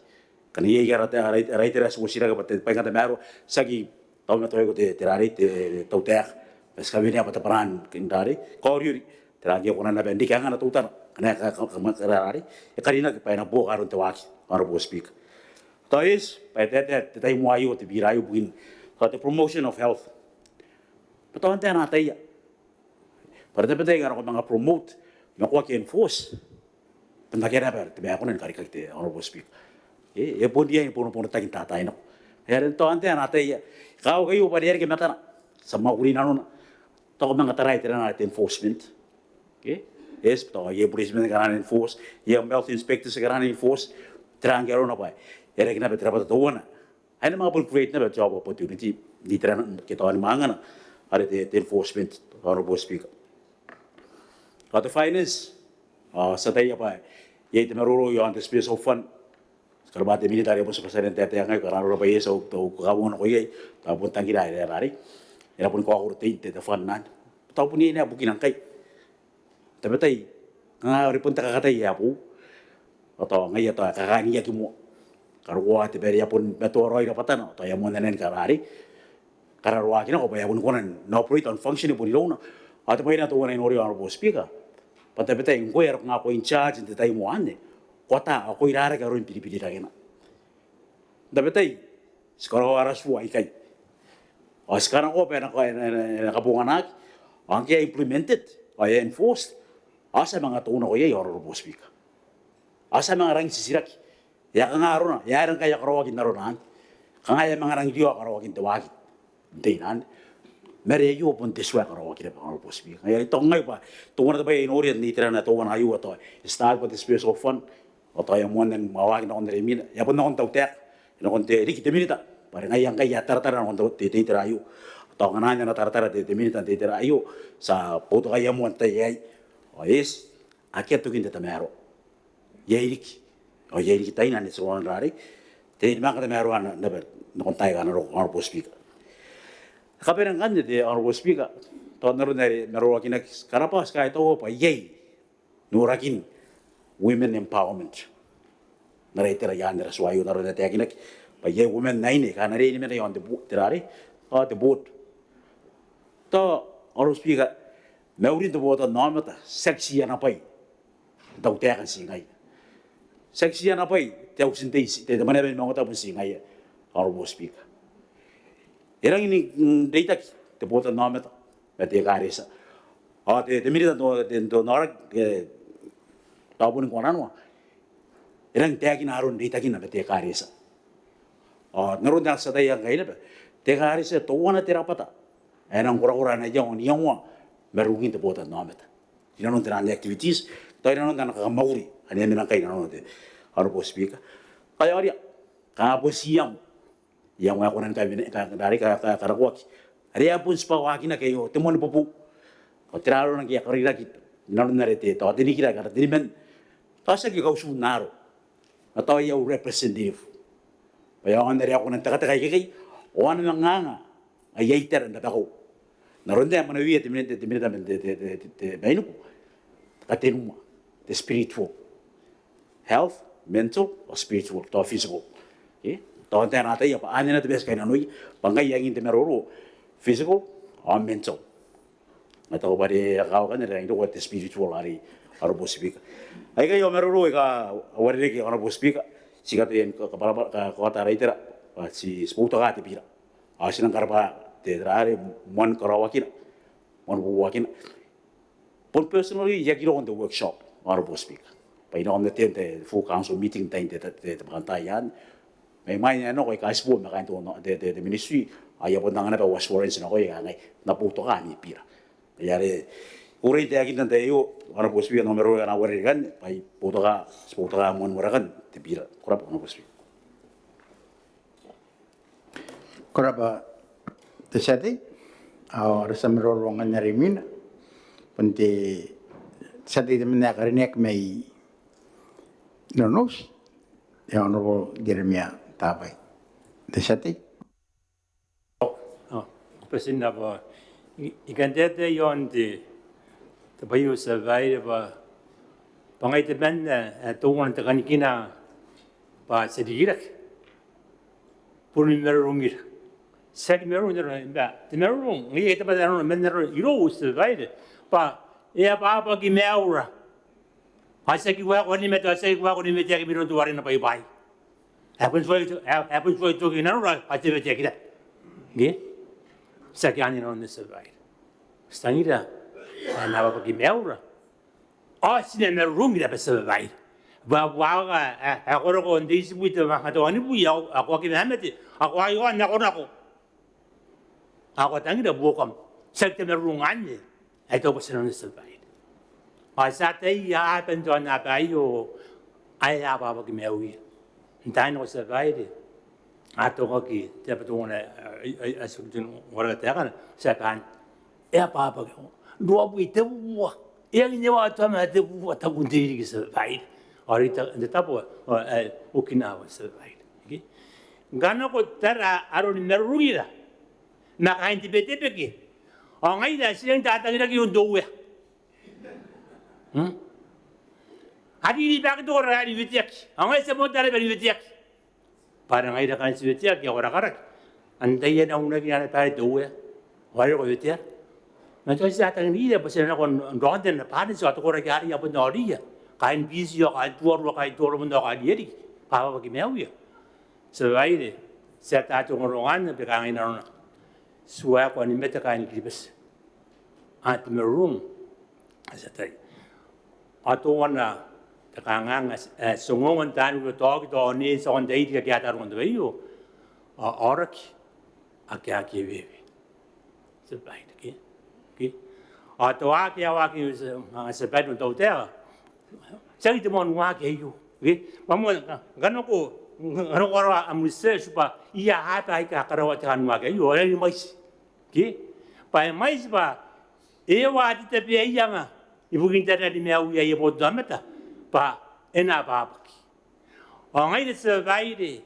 ngkana iai ara, ara, ara itera ae ti uotirake bwa te bwai ae tamaroa, tiaki tao ma tao te, te rari, te tautaeka, ma ti kawenea bwa te bwanaa n rari, kaoriori, te rari e kona naba n reke angana teutana ngkana e ka, ka, ka, ka, rari, e karinaki bwa e na buoka aron te waaki, Honourable Speaker. Tao eti bwa e taetae te tai moa aio, te bira aio ibukin tao te promotion of health. Bwa tao antai ae na ataia bwa are tabetai ngkana ko manga promote ma ko aki enforce, bwa n akea naba te bwai ae kona ni karikaki, te Honourable Speaker. E, e bon riai ni bonobonotaki n taai nako. Ngaia are tao antai ae na ataia. E kakawaki aio bwa are e a reke matana, ti a mwakuri nanona. Tao ko manga tarai tera arana te enforcement. Ke? Eti, tao iai policemen aika a na enforce, iai health inspectors aika a na enforce. Tera ngke arona bwa e a reke naba te rabwata teuana ae e na manga bon create naba job opportunity n iterana ke tao ni mwangana are te, te enforcement, Honourable Speaker. Ao te finance, ao ti ataia bwa iai te maroro i aon te special fund. Ti karabwa te Minita are e bon tia n taetae ngkai, kanga arona bwa iai, ti a, ti a kakabonganako iai, tao bon tangira ae e rarei, e na boni kaokoro tein te, te fund anne. Tao bon iai naba bukina ngkai. Tabetai, kanga are bon te kakatai ae boou. Ao tao ngaia tao e kakaniaki moa. Karokoa te bwai are e a bon matoa raoi rabwatana, tao e a moanna ni kararei, kararoaki nako bwa e a boni kona n operate ao n function i bon irouna. Ao te bwai ae teuana ae I noria, Honourable Speaker, bwa tabetai ngkoe ae ko kanga ko in charge n te tai moa anne, ko ata ao ko irarake aron biribirirangena. Tabetai ti karaoa ara tua ikai ao ti kanakoa bwa e na, e na, e na kabonganaki, ao ngke e a implemented ao e a enforced, ao ti a manga tounako iai, Honourable Speaker. Ao ti a manga rangi n titiraki, e a kanga arona, e aera ngkai e a karaoaki n arona anne? Kanga e a manga rangi n riao karaoakin te waaki n te ina anne? Ma are aio bon te tua ae karaoaki naba, Honourable Speaker. Ngaia are I taku ngai bwa teuana te bwai ae I noria n iterana teuana aio, ao tao e start bwa te special fund, ao tao e a moanna ni waaki nakon are imwina, e a bon nakon tautaeka, e nakon te, riki te Minita, bwa are ngaia ngkai e a taratara nakon te, te itera aio. Tao ngkana e na taratara te, te Minita n te itera aio, ti a boutokaia moa n te tai aei. Ao eti, akea tokin te tamaroa. Iai riki, ao iai riki taina anne ti kona n rarei, te, ni manga katamaroa naba nakon taai aika a na roko, Honourable Speaker. Kabane ngkanne, te Honourable Speaker, tao n aron are e maroroakinaki, ti karabwa, ti kaitaua bwa iai norakin women empowerment. N ara itera ian ara tua aio, n aron ae taekinaki bwa iai uoman aine aika a na riai ni mena iaon te bo-, te rare, ao te board. Tao, Honourable Speaker, maurin te botannaomata, tiaki ti ana bwai te tautaeka n tii ngaia. Tiaki ti ana bwai te auti n tei, te, te mwaneaba ni maungatabu n tii ngaia, Honourable Speaker. E rangi n, n reitaki te botannaomata ma te ekaretia. Ao te, te minita n te, te, te, te, taoboni kuananoa, e rangi n taekina aron reitakina ma te ekaretia. Ao n aron ae ti ataia ngkai naba, te ekaretia teuana te rabwata ae e nang korakora ana iango n iangoa marurungin te botannaomata rinanon taian activities, tao rinanon ana kamauri ane e mena ngkai inanon te, Honourable Speaker. Ao e aoria, kanga bon ti iango, iango ae kona ni kamene, ka, ka, ka, ka, karakoaki are a bon tibwaakinaki aio, te moan bobou. Ao tera arona ngke e a karikirake inanon are te, tao te nikira aika teniman, tao tiaki kautun aaro, ma tao aia representative bwa e aonga n are a kona n tekateka ikekei ao a na manga anga aia itera n rabakau. N aron ae e mwanewea te minita, te minita man te, te, te, te, te mainiku, katenua, te spiritual health, mental, ao spiritual, tao physical. Okay? Tao antai ae na ataia bwa anne naba te bwai ae ti kainnanoia, bwa ngkai e angin te maroro physical ao mental. Ao tao bwa are e a kakawaki anne are e roko te spiritual arei, Honourable Speaker. Aikai au maroro aika a uarereke, Honourable Speaker, ti kataia ni ka, kabwarabwara, ka, kaota ara itera bwa ti, ti boutoka te bira. Ao ti nang karabwa te, te rare, moan karaoakina, moan bobouakina. Bon personally, I aki roko n te workshop, Honourable Speaker, bwa I nako n attend te full council meeting n tain te, te, te, te bwakantaai anne. Ma imwain ae I nako, I kaitibo ma kaain te, te, te, te ministry, ao I a bon anga naba au assurance nakoia, I kangai, N na boutoka ami bira. Ngaia are I kukurei n taekinna n tai aio, Honourable Speaker, n au maroro ae N na uarereke anne bwa I boutoka, ti boutoka moan warekan te bira. Ko rabwa, Honourable Speaker. Ko rabwa te tia tei. Ao ara tia maroro ngkanne are imwina bon te tia tei temanna ae karineaki mai Nonouti, te Honourable Jeremiah Tabai. Te tia tei. Ao, ao, ko bati n rabwa. I, I kan taetae iaon te, te bwai aio, tia babaire, bwa, bwa ngai temanna ae teuana te kanikina bwa ti a rikirake. Bon marurungira. Tiaki marurung n aron, bwa te marurung, ngaia te bwai ae nanona man aron irou, tia babaire, bwa e abwabwaki maiura. Ao tiaki waekoa ni mate, ao tiaki waekoa ni mateaki mairoun teuare na bwaibwai. Ae bon tuai, ae, ae bon tuai toki nanora, ao te mateaki ra. Ngke? Tiaki anne nanona, tia babaire. Ti tangira ae e na abwabwaki maiura. Ao ti na marurungira bwa, tia babaire, bwa, bwa a, a, a koroko n te itibwi, te manga te wanibwi, ao, ao ko aki mamate, ao ko aki aonga n nakonako. Ao ko tangira buokam. Tiaki te marurung anne ae I taku bwa ti nanona, tia babaire. Ao ti ataia aaba n te aonnaba aio ae e abwabwaki maiuia. N taai nako, tia babaire, a tokaki te aba teuana ae, ae, ae, ae ti kona n wareka taekana, ti a bane. E abwabwaki. Ruabwi, tebubua. E anginewa, tao ma tebubua tabun te ririki, tia babaire. Ao are i ta-, n te tabo, ao, ae Okinawa, tia babaire. Okay? Ngkana ko tara aroni marurungira ma kaain te Betebeke, ao ngaira ti rangi n tatangiraki iroun te Uea. Hmm? A riribaaki te koraki ni weteaki. Ao ngaira ti a bon tara bwa ni weteaki. Bwa are ngaira kaain te weteaki ao e rakaraki. Antai ae na unaki ana baere te Uea? Ao are ko wetea. Ma tao ti a tangira bwa ti na nako n raonta ana baere, ti a te koraki arei a bon aoria. Kaain Biti ao kaain Tuvalu ao kaain Toromon ao kaain Rieriki. Bwa abwabwaki maiuia. Tia babaire, ti ata te rongorongo anne bwa e kangai nanona. Ti waekoa ni mate kaain Kiribati. Ao te marurung, a tia tai. Ao teuana te kanganga, e, ti ongoongo n taani kuro, tao oki, tao nei, tao n tairiki ake a taronga n te bwai aio. Ao aoraki ake a aki eweewe. Tia babaire, ke? Ke? Ao tao ake a waaki, a, tia babaire, n tautaeka. Tiaki te moan waaki aio. Ke? Bwa moan, ngkana ko, ngkana ko karaoa am research bwa ia aaba aika a karaoa te kanoan waaki aio, ao e rangi ni mwaiti. Ke? Bwa e mwaiti bwa e uaa te tabe ae ianga ibukin tararuaana maiuia aia botannaomata bwa e na abwabwaki. Ao ngaira, tia babaire,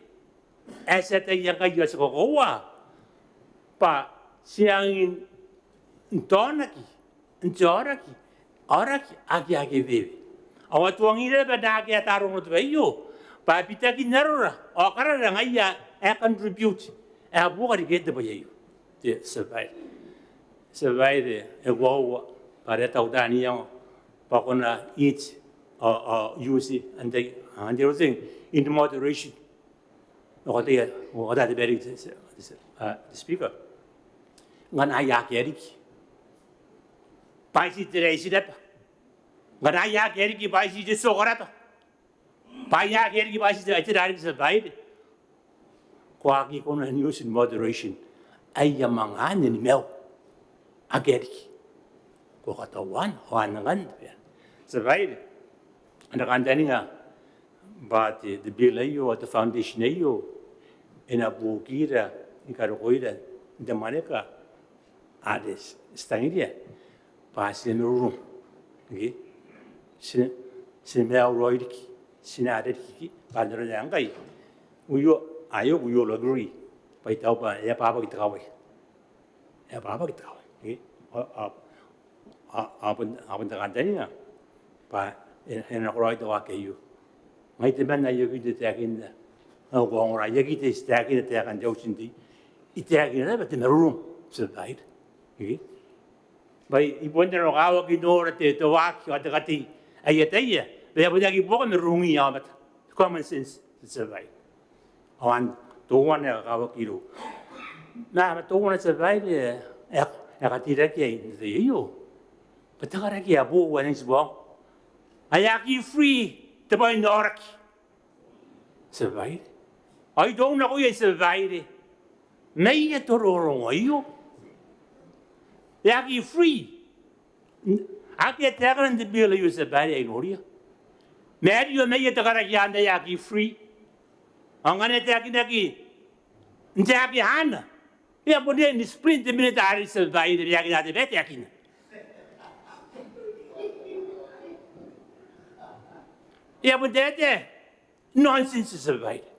ae ti ataia ngkai ao ti kakoaua bwa ti rangi n taonaki n te aoraki, aoraki ake a aki eweewe. Ao a tuangira naba naake a tia n rongorongo te bwai aio bwa bitakin arora ao karara ngaia ae contribute ae buoka riki te bwai aio. Te survive. Survive e koaua bwa are tautan iango bwa ko na eat ao, ao use and the, and everything in moderation. Ao ko ataia, ao ko ataia te bwai riki, te, te, te, a, te Speaker. Ngkana iai ake a riki bwa ai ti te raiti naba. Ngkana iai ake a riki bwa ai ti te tioka naba. Bwa iai ake a riki bwa ai ti te, ai tera riki, te survive. Ko aki kona n use in moderation aia mwane ni maiu ake a riki. Ko katauan, ao anne ngkanne te bwai. Te survive. Ana kantaninga bwa te, te bill aio, ao te foundation aio, e na buokira ni karokoira n te mwaneka are ti tangiria bwa ti na marurung. Ngke ti na, ti na maiu raoi riki, ti na are riki, bwa n aron ae ngkai. Uio, aio, uio logri. Bwa I taku bwa e a bwabwaki te kawai. E a bwabwaki te kawai. Ngke, a, a, a, a bon, a bon te kantaninga bwa e, e na nakoraoi te waaki aio. Ngai temanna I aki te taekinna. Ao ko ongora, I aki te taekinna taekan te auti n tei. I taekinna naba te marurung, te survive. Ngke. Bwa I bon nanokawaki n nora te, te waaki ao te katei ae I ataia bwa e a bon aki buoka marurungia aomata. Common sense, te survive. Ao anne teuana ae kakawaki irou. Ma, ma teuana, te survive, e, e, e kateirakeai n te tai aio bwa te karaki ae boou ae nang tibwa ongo. Ae aki free te bwai n aoraki. Te survive. Ao I tuai nakoia, te survive, ma aia rongorongo aio. E aki free. Akea taekana n te bill aio, te survive, ae I noria. Ma e riai ma aia te karaki anne ae aki free. Ao ngkana e taekinaki n te aki ana, e a bon riai n split te minita are, te survive, e aki ana te bwai ae taekinaki. E a bon te, te nonsense, te survive.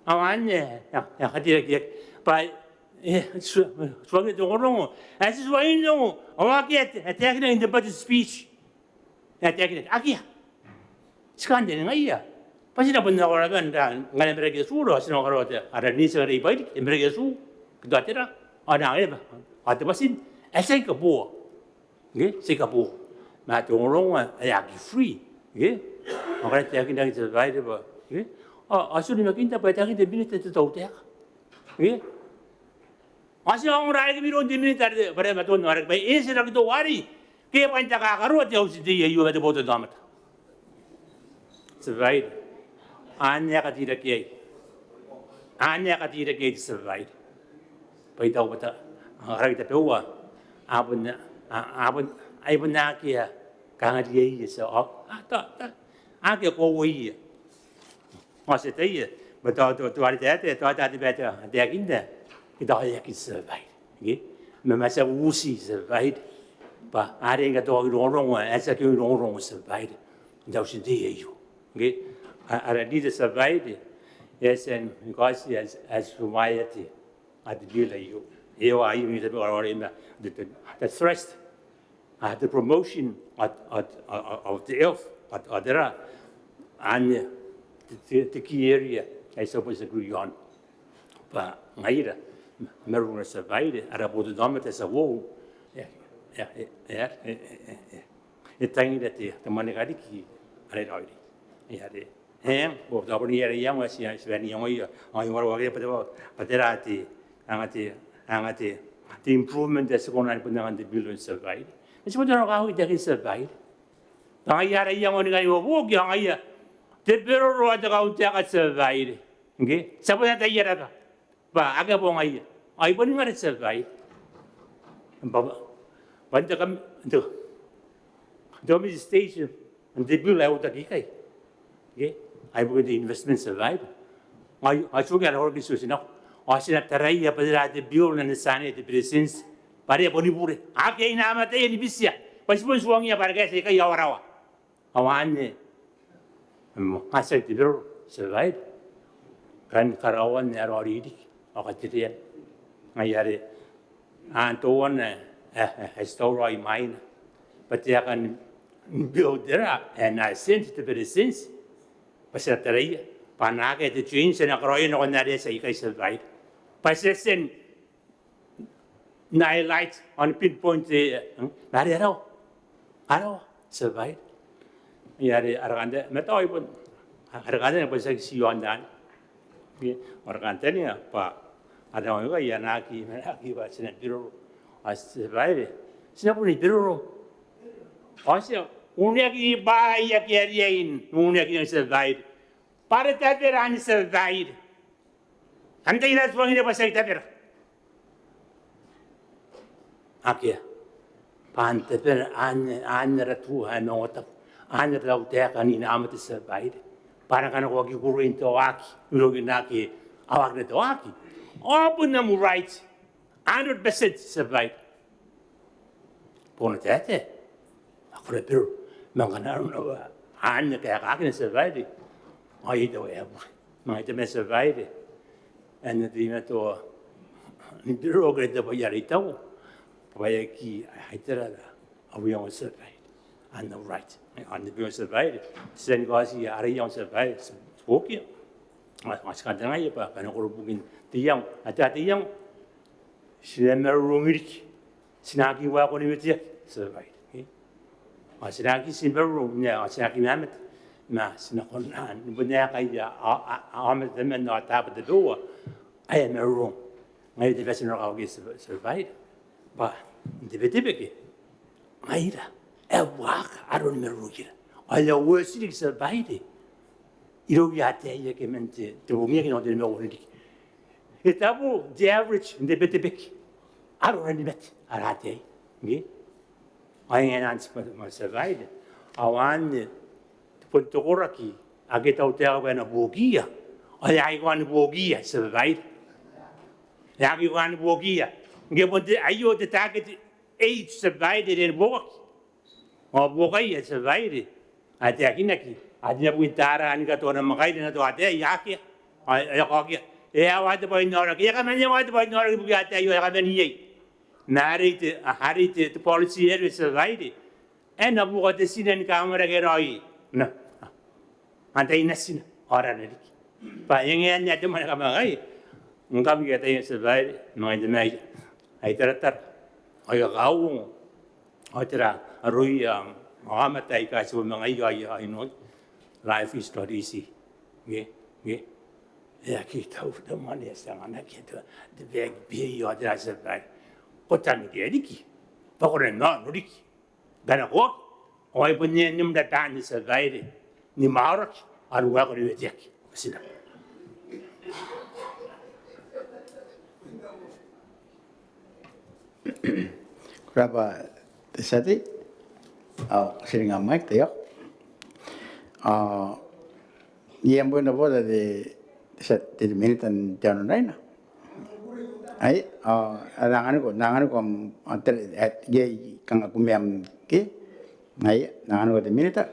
Ao anne e a, e a kateirakeaki bwa e, e, tu, tuangira te rongorongo ae ti tuai n ongo. Ao akea ae taekinaki n te budget speech ae taekinaki. Akea. Ti kantaningaia bwa ti na bon nakoraoi bwa ngkana e maraki atuu, ti na karaoa te, ara niti are i Bairiki, e maraki atuu, ke tao tera, ao nang eba, ao te bwati ae ti aki kaboa. Ngke, ti aki kaboa. Ma te rongorongo ae aki free. Ngke. Ao ngkana e taekinaki, te survive, bwa, ngke, ao, ao ti onimakinna bwa e taekinaki n te minita te tautaeka. Ngke. Ao ti a ongora riki mairoun te minita are, bwa are matoa n aoraki bwa e titiraki teuarei ke bwain te kakaroa te auti n tei aio ma te botannaomata. Te survive. Anne ae kateirakeai. Anne ae kateirakeai, te survive. Bwa I taku bwa te, a, karaki tabeua a bon, a, a bon, ai bon akea kanga riaia, ti a, a, ta, ta, akea koauaia. Ao ti ataia bwa tao, tao, tao are te, te, tao, tao te bwai ae taekinna, ke tao e aki, te survive. Ngke? Ma, ma ti a uti, te survive, bwa are ngke tao aki rongorongo ae ti aki rongorongo, te survive, n te auti n tei aio. Ngke? A, ara leader, te survive, e a tia ni kaoti ae, ae ti umaea te, a, te bill aio. Io, aio, ni tabe karaoa ma te, te, te thrust, a, te promotion of, of, of, of the elf, of, of the ra, anne te, te, te key area ae ti a bon tia n agree iaon. Bwa ngaira, marurung, te survive, ara botannaomata, te survive. E, e, e tangira te, te mwaneka riki are raoiroi. E are, e, bon, tao bon iai ara iango ae ti, ti bane n iangoia, ao I warewareia bwa te, bwa tera te, anga te, anga te, te improvement ae ti kona ni bon anga n te bill, te survive. Ma ti bon nanokawaki n taekin, te survive. Ngaia ara iango ni kaibuobuoki, ao ngaia te beroro ao te kauntaeka, te survive. Ngke? Ti a bon ataia naba bwa akea bongaia. Ao I bon ngaia, te survive. Bwa, bwa, bwa n te kam, n te, n te committee stage, n te bill ae uotaki ikai. Ngke? Ai ibukin te investment, te survive. Ao I, ao I tuangia ara koraki n tuotinako. Ao ti na taraia bwa tera te bill ae na tiainaki te Beretitenti. Bwa are e a boni bure. Akea ae na mataia ni bitia. Bwa ti bon tuangia bwa ara kaeti aikai ao a rawa. Ao anne, mm, a tia n te beroro, te survive. Kaain karaoan ae raoiroi riki ao katerean. Ngaia are, a, teuana ae, ae, ae ti tauraoi imwaina bwa te aeka ni, N build-ra ae na send te Beretitenti bwa ti na taraia bwa a na akea te change ae na karaoia nakon are ti a ikai, tia babaire, bwa ti a tia n highlight ao n pinpoint, e, ma are a rawa, a rawa, tia babaire. Ngaia are ara kantaninga, ma tao ai bon ara kantaninga bwa ti aki ti aonga n, ara kantaninga bwa a rawa ngkai a na aki, a na aki bwa ti na biroro. Ao tia babaire, ti na bon biroro. Ao ti a uneaki bwaai ake a riai n uneaki, tia babaire, bwa are tabera anne, tia babaire. Antai ae na tuangiia bwa ti aki tabera? Akea. Bwa anne tabera, anne, anne ara tua ae maungatabu, anne ara tautaeka n inaomata, tia babaire, bwa a na kanakoaki kukurei n tauaki irouia naake a waaki n tauaki. Ao bon am right, hundred percent, tia babaire. Bon taetae, a kona n biroro. Ma ngkana arona bwa anne kaekaakina, tia babaire, ao iai te wae ae bure. Ma ngaia te mwane, tia babaire, ae N na teimatoa ni biroro ngke te bwai are I taku bwa e aki, ai tera, au iango, tia babaire. Anne au right, anne au iango, tia babaire. Ti a tia ni kaotia ara iango, tia babaire, ti buokia. Ao ti kantaningaia bwa kanga koro bukin te iango, a tera te iango? Ti na marurung riki, ti na aki waekoa ni weteaki, tia babaire. Ao ti na aki ti marurung, ao ti na aki mamata, ma ti na kona ni bon aekaia aomata temanna ao taabo tabeua ae a marurung. Ngaia te bwai ae ti na roko iai, tia babaire, bwa n te Betebeke ngaira ae buakaka aron marurungira. Ao e a worse riki, tia babaire, irouia ataei ake man te, te bong ae aki nakon te nimaua n ririki. E tabu te average n te Betebeke arora ni mate ara ataei. Ngke? Ao e ngae n anti, ma, tia babaire. Ao anne bon te koraki ake tautaeka ae na buokiia. Ao e aki kona ni buokiia, tia babaire. E aki kona ni buokiia. Ngke bon te, aio te target age, tia babaire, are e na buokaki. Ao buokaia, tia babaire, ae taekinaki, a tia ni bukin tara ni katoa namwakaina n tao ataei, akea. Ao e a kaokia, e a waaki te bwai n aoraki, e a kaman, e a waaki te bwai n aoraki ibukia ataei ao e a kaman iai. Ma arei te, arei te policy ae, tia babaire, ae na buoka te tina ni kamwarake raoi. Na, antai natina? Ao rana riki. Bwa e ngae n ae te mwane kamakai. Ngkami ke ataei, tia babaire, ma ngaia te mwane ae I taratara, ao I kakauongo. Ao tera aroia aomata aika ti a manga iai, ao I noria, life is not easy. Ngke, ngke. E aki tau te mwane ae ti anganaki, te, te back pay ao tera, tia babaire. Ko tangiria riki bwa ko na nano riki. Kanakoaki, ao ai bon ae n am rabwa, tia babaire, ni mwaoraki ao ni waekoa ni weteaki. Ko rabwa. Ko rabwa te tia tei. Ao tiringa am mic, taiaoka. Ao I a bon bota te, te, te minita n te aono n Raina. Ai, ao, a, anganiko, anganiko am, a, te, e, iai kanga kumea am, ke? Ai, anganiko te minita.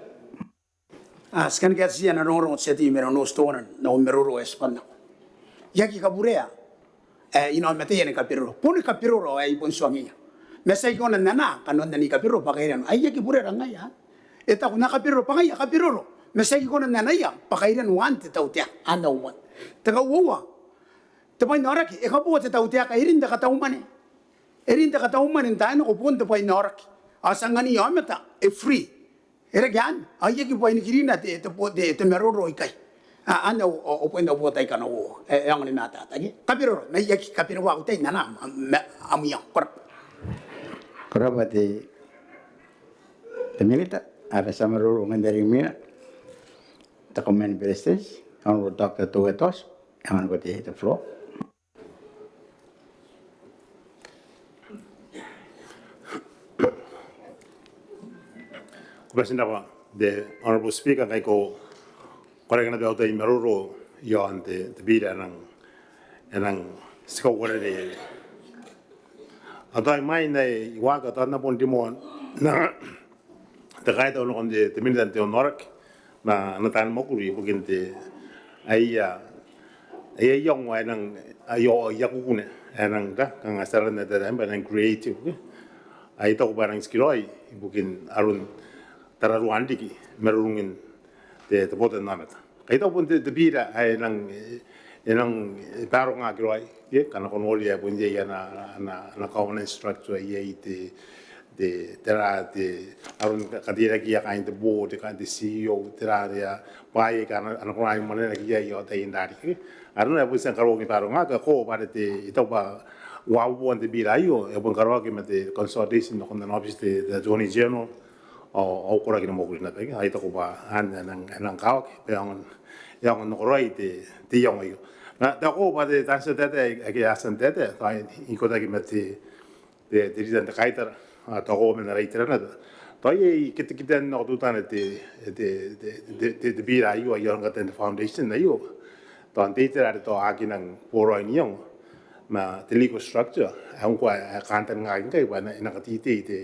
A, ti kan kaetiia ana rongorongo te tia tei mai Nonouti Teuana n au maroro ae ti bannako. I aki kaburea ae inaomataia ni kabiroro. Boni kabiroro ae I bon tuangiia. Ma ti aki kona n anaa kanoan ni kabiroro bwa kairan. Ai aki burera ngaia. E taku N na kabiroro bwa ngaia kabiroro. Ma ti aki kona n anaia bwa kairan waan te tautaeka. Anne au moan. Te kauoua. Te bwainaoraki. E kabooa te tautaeka, e rin te katau mwane. E rin te katau mwane n taai nako boon te bwainaoraki. Ao ti angania aomata, e free. E reke anne, ao I aki bwainikirina te, te, te, te maroro ikai. A, anne au, au, au bwai n au bota aika uoua. E, e aonga ni matata, ke? Kabiroro, ma I aki kabiroro, au tai n anaa, ma, am iango, ko rabwa. Ko rabwa te, te minita, are ti a maroro ngkai n te rimwina. Te Kauoman ni Beretitenti, Honourable Doctor Teuea Tooti, e anganiko te, te floor. Ko bati n rabwa te Honourable Speaker, ngkai ko, ko reke naba au tai ni maroro iaon te, te biira ae nang, ae nang ti kauarerekea. Ao tao imwain ae I waaki ao tao N na bon rimoa n anga te kaitau nakon te, te minita n te onaoraki ma ana taani mwakuri ibukin te, aia, aia iango ae nang, aio, aia kukune ae nang, ta, kanga ti aranna n te tai aei bwa e nang creative, ke? Ae I taku bwa e nang tikiraoi ibukin aron tararuan riki marurungin te, te botannaomata. Kai tao bon te, te bira ae e nang, e nang barongaaki raoi, ke, ngkana ko noria ae bon iai ana, ana, ana governance structure, iai te, te, tera, te aron kateirakiia kaain te board, kaain te CEO, tera, tera, bwa iai kanga ana, ana konaa ni mwanenaki iai ao taian taari, ke. Arona ae bon tia ni karaoaki ni barongaaki, ao I taku bwa te, I taku bwa uabuan te bira aio e bon karaoaki ma te consultation nakon ana office te, te Attorney General, ao, ao koraki ni mwakuri naba, ke. Ao I taku bwa anne ae e nang, e nang kakawaki bwa e aonga n, e aonga n nakoraoi te, te iango aio. Ma I taku bwa te, taan tia taetae ake a tia n taetae, tao n ikotaki ma te, te, te rita n te kaitara, ao I taku bwa e na reitaki naba. Tao iai ketekete nako teutana te, te, te bira aio, aio ngkai te foundation aio. Tao n te itera are tao a aki nang boraoi n iango ma te legal structure ae ngkoa e kantaningaaki ngkai bwa e na, e na kateitei te,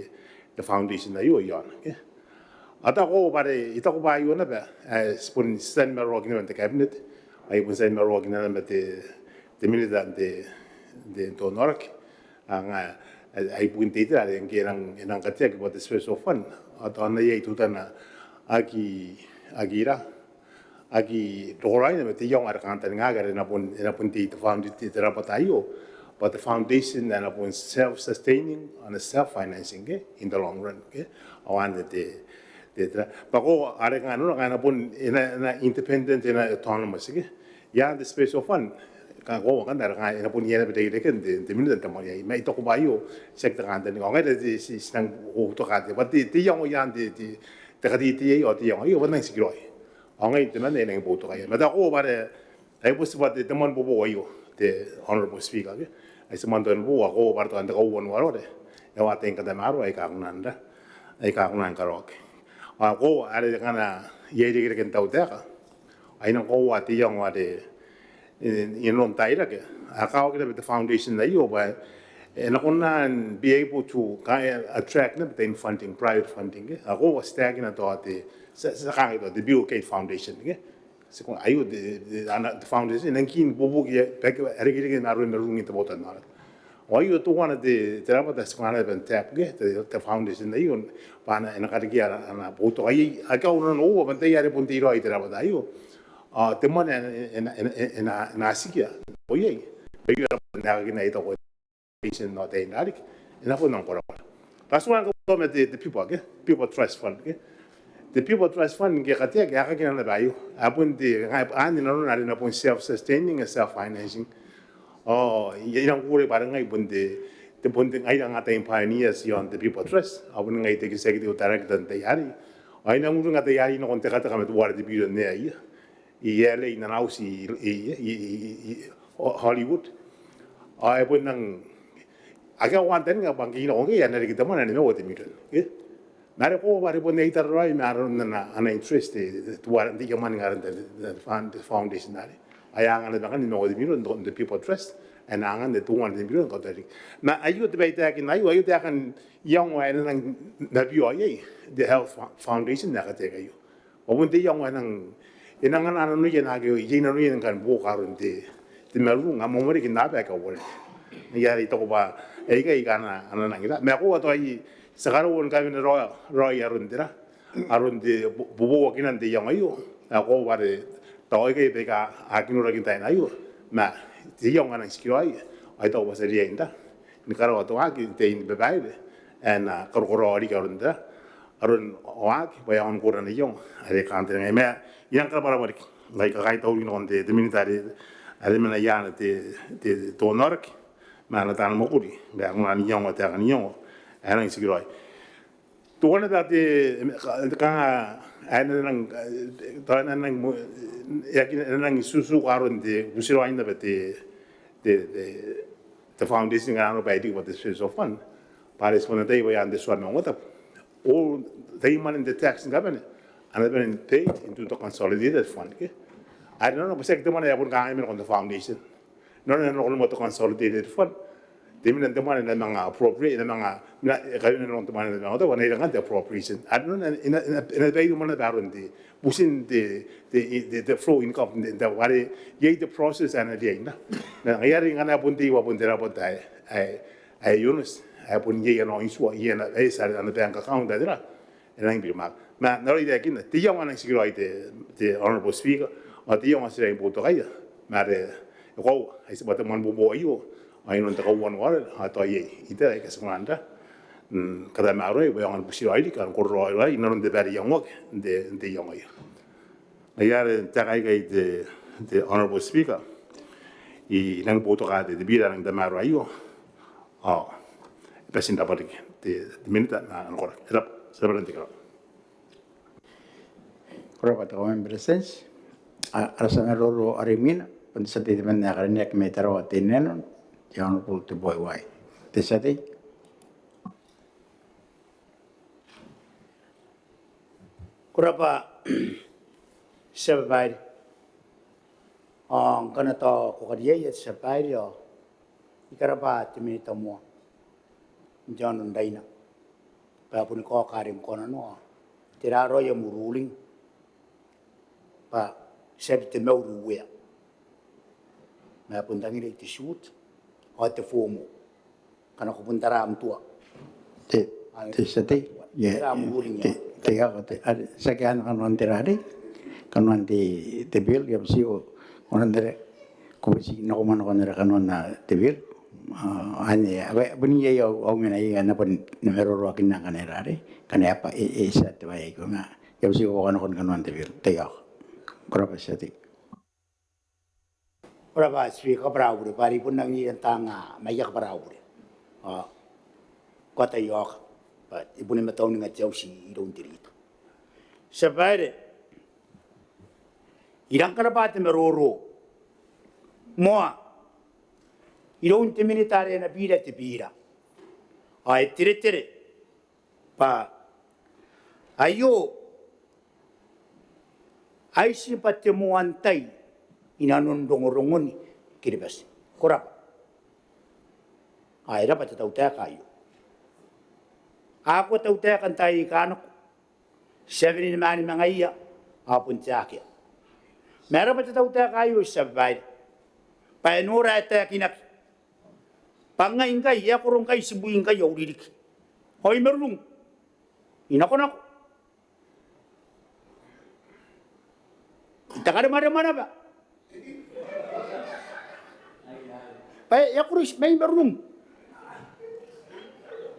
te foundation aio iaona, ke. Ao I taku bwa are, I taku bwa aio naba ae ti bon tia ni maroroakinna ma te cabinet, ai bon tia ni maroroakinna ma te, te minita n te, te, te onnaoraki, ao ngaia ae, ae ibukin te itera are ngke e nang, e nang kateaki bwa te special fund, ao tao e na iai teutana aki, aki ira, aki rokoraoi naba ma te iango are kantaningaaki are e na bon, e na bon tei te found-, te, te rabwata aio bwa te foundation ae e na bon self-sustaining and self-financing, ke, in the long run, ke. Ao anne te, te, te, bwa ko are kanga nanona kanga e na bon, e na, e na independent, e na autonomous, ke. Iaan te special fund, kanga ko, kanga are kanga e na bon iai naba te irekereke n te, te minita n te mwane aei. Ma I taku bwa aio tiaki te kantaninga. Ao ngaia are ti, ti, ti nang boutokaa te, bwa te, te iango iaan te, te, te kateitei aio, ao te iango aio bwa e nang tikiraoi. Ao ngaia temanna ae I nang boutokaia. Ma I taku bwa are, ai bon tibwa te, te moan bobou aio, te Honourable Speaker, ke. Ai te moan bobou, ao I taku bwa are tao n te kauoua n wareware e a tia n katamaroa aika a kona n ra, aika a kona ni karaoaki. Ao I taku are ngkana iai irekereke n tautaeka, ai I nang koaua te iango are, e, inanon tairake, a kakawaki naba te foundation aio bwa e na kona n be able to ka-, attract naba te funding, private funding, ke. Ao I taku bwa ti taekina tao te, ti a, ti a kangai tao te Bill Gates Foundation, ke. Ti ko-, aio te, te, ana, te foundation, e nang kii ni bubuti, e, bwa e irekereke n aron marurungin te botannaomata. Ao aio teuana te, te rabwata ae ti kona naba n tap, ke, te, te foundation aio, bwa e na, e na karekea ana boutoka. Iai, akea au nanona bwa antai are bon tei raoi te rabwata aio. Ao te mwane ae e na, e na, e na, e na, e na tikia. Ao iai, aio rabwata ae e na aki nai toko foundation ao taian taari, e na bon nang korakora. Bwa ti kona ni kabooa ma te, te People, ke, People Trust Fund, ke. Te People Trust Fund ngke e kateaki, e a kakinaki naba aio. A bon te, ngaia anne nanona are e na bon self-sustaining and self-financing. Ao I, I nang kukurei bwa are ngai bon te, te bon te, ngai anga taian pioneers iaon te People Trust. Ao bon ngai te executive director n te I R A. Ao I nang uringa te I R A nakon te kateka ma teuare te billionaire aei. I L A n ana auti i, i, i, i, i Ho-, Hollywood. Ao e bon nang, akea au kantaninga bwa ngke I nako ngkai e na reke te mwane ae nimaua te mirion, ke. Ma are ko bwa are bon iai tararuai ma aron ana, ana interest, e, teuare n te, te mwane ae aran te, te, te found-, te foundation are. Ao e anga naba ngkanne nimaua te mirion n te, n te People Trust, e na anga n te teuana te mirion n kaota riki. Ma aio te bwai ae I taekinna aio, aio taekan iango ae e na nang, nang bia iai, te Health Fo-, Foundation ae kateaki aio. Ao bon te iango ae e nang, e nang anaa nanoia naake iai nanoia ni kan buoka aron te, te marurung, a mwamwanriki n aaba aika uarereke. Ngaia are I taku bwa aikai aika a na, a na nang ira. Ma ko ataia, ti a karaua ni kawenea raoi, raoi aron te ra, aron te bo-, bobouakinan te iango aio. Ao ko bwa are tao aikai baika a aki noraki n taina aio. Ma te iango ae e nang tikiraoi, ao I taku bwa ti a riai n ra, ni karaoa te waaki n te, n te babaire ae e na karokoraoa riki aron te ra, aron waaki bwa e aonga n koro ana iango are e kantaningaia. Ma I nang kabwarabwara riki, ngai kakaitau riki nakon te, te minita are, are mena iaan te, te, te onnaoraki ma ana taani mwakuri, bwa e kona n iangoa taekan iango ae e nang tikiraoi. Teuana te, te, ka, kanga ae e na nang, tao e na nang mo-, e aki, e na nang tutuku aron te, butiraoin naba te, te, te, te foundation ngkana arona bwa e riki bwa te special fund. Bwa are ti bon ataia bwa iaan te tua ma ongotabu, all te mwane n te tax ni kabane a na bane n pay into the consolidated fund, ke. Are nanona bwa tiaki te mwane ae bon kangai mena nakon te foundation. Nanona e na nako moa te consolidated fund. Te mwane, te mwane ae e na manga appropriate, e na manga, e na, e kaineti nakon te mwane ae e na manga, tao bwa e na irangan te appropriation. Are nanona e na, e na, e na baire moa naba aron te, butin te, te, te, te flow income, te, te, are iai te process ae e na riai n ra. Ma ngaia are ngkana e bon tei bwa bon te rabwata ae, ae, ae onoti, ae bon iai ana oin tua, iai ana, ae ti are ana bank account, tera, e nang birimwaaka. Ma n aron taekinna, te iango ae e tikiraoi te, te Honourable Speaker, ao te iango ae ti rangi ni boutokaia. Ma are e koaua, ai ti bwa te moan bobo aio, ao inanon te kauoua n aoa, ao tao iai itera aika ti kona n katamaroai bwa e aonga ni butiraoi riki, ao ni kororaoi riki inanon te bwai are iangoaki n te, n te iango aio. Ngaia are n taeka aikai te, te Honourable Speaker, I rangi ni boutoka te, te bira ae rangi n tamaroa aio, ao e bati n rabwa riki te, te Minita ma ana koraki. E rabwa, ti a rabwa n te karao. Ko rabwa te Kauoman ni Beretitenti. Ara tia maroro are imwina bon te tia tei temanna ae karineaki mai Tarawa Teinainano, te Honourable Teboiwai. Te tia tei. Ko rabwa te tia babaire. Ao ngkana tao ko kariaia te tia babaire ao I karabwa te Minita moa n te aono n Raina bwa e boni kaoka are ngkoananoa. Tera raoi am ruling bwa tiaki te mauri Uea ma e bon tangiraki te suit ao te formal. Ngkana ko bon tara am tua. Te, te tia tei, te, te, are tiaki ana kanoan te rarei, kanoan te, te bill, I a butiko ko na tara, ko bati nako moa nakon are kanoan te bill. Ao anne, a bon iai au, au mena iai ae N na bon maroroakinna ngkana e rarei, ngkana e a bwa e, e tia te bwai aei. Ko na, I a butiko ko kanakoa ni kanoan te bill. Te iango. Ko rabwa te tia tei. Ko rabwa Speaker, kabwara au bure bwa are I bon rangi n tanga mai, kabwara au bure. Ao ko ataia ao bwa I boni matauninga te auti iroun te rita. Te tia babaire, I rangi ni karabwa te maroro moa iroun te Minita are e na bira te bira. Ao e teretere bwa aio ai tibwa te moan tai inanon rongorongoni Kiribati. Ko rabwa. Ao e rabwa te tautaeka aio. A ko tautaeka n taai aika nako, ti a wene ni mani ma ngaia ao bon te akea. Ma e rabwa te tautaeka aio, te tia babaire, bwa e nora ae taekinaki bwa ngai ngkai, e a koro ngkai tibui ngkai au ririki ao I marurung, I nakonako, I takaremwaremwa naba bwa e a koro, ma I marurung.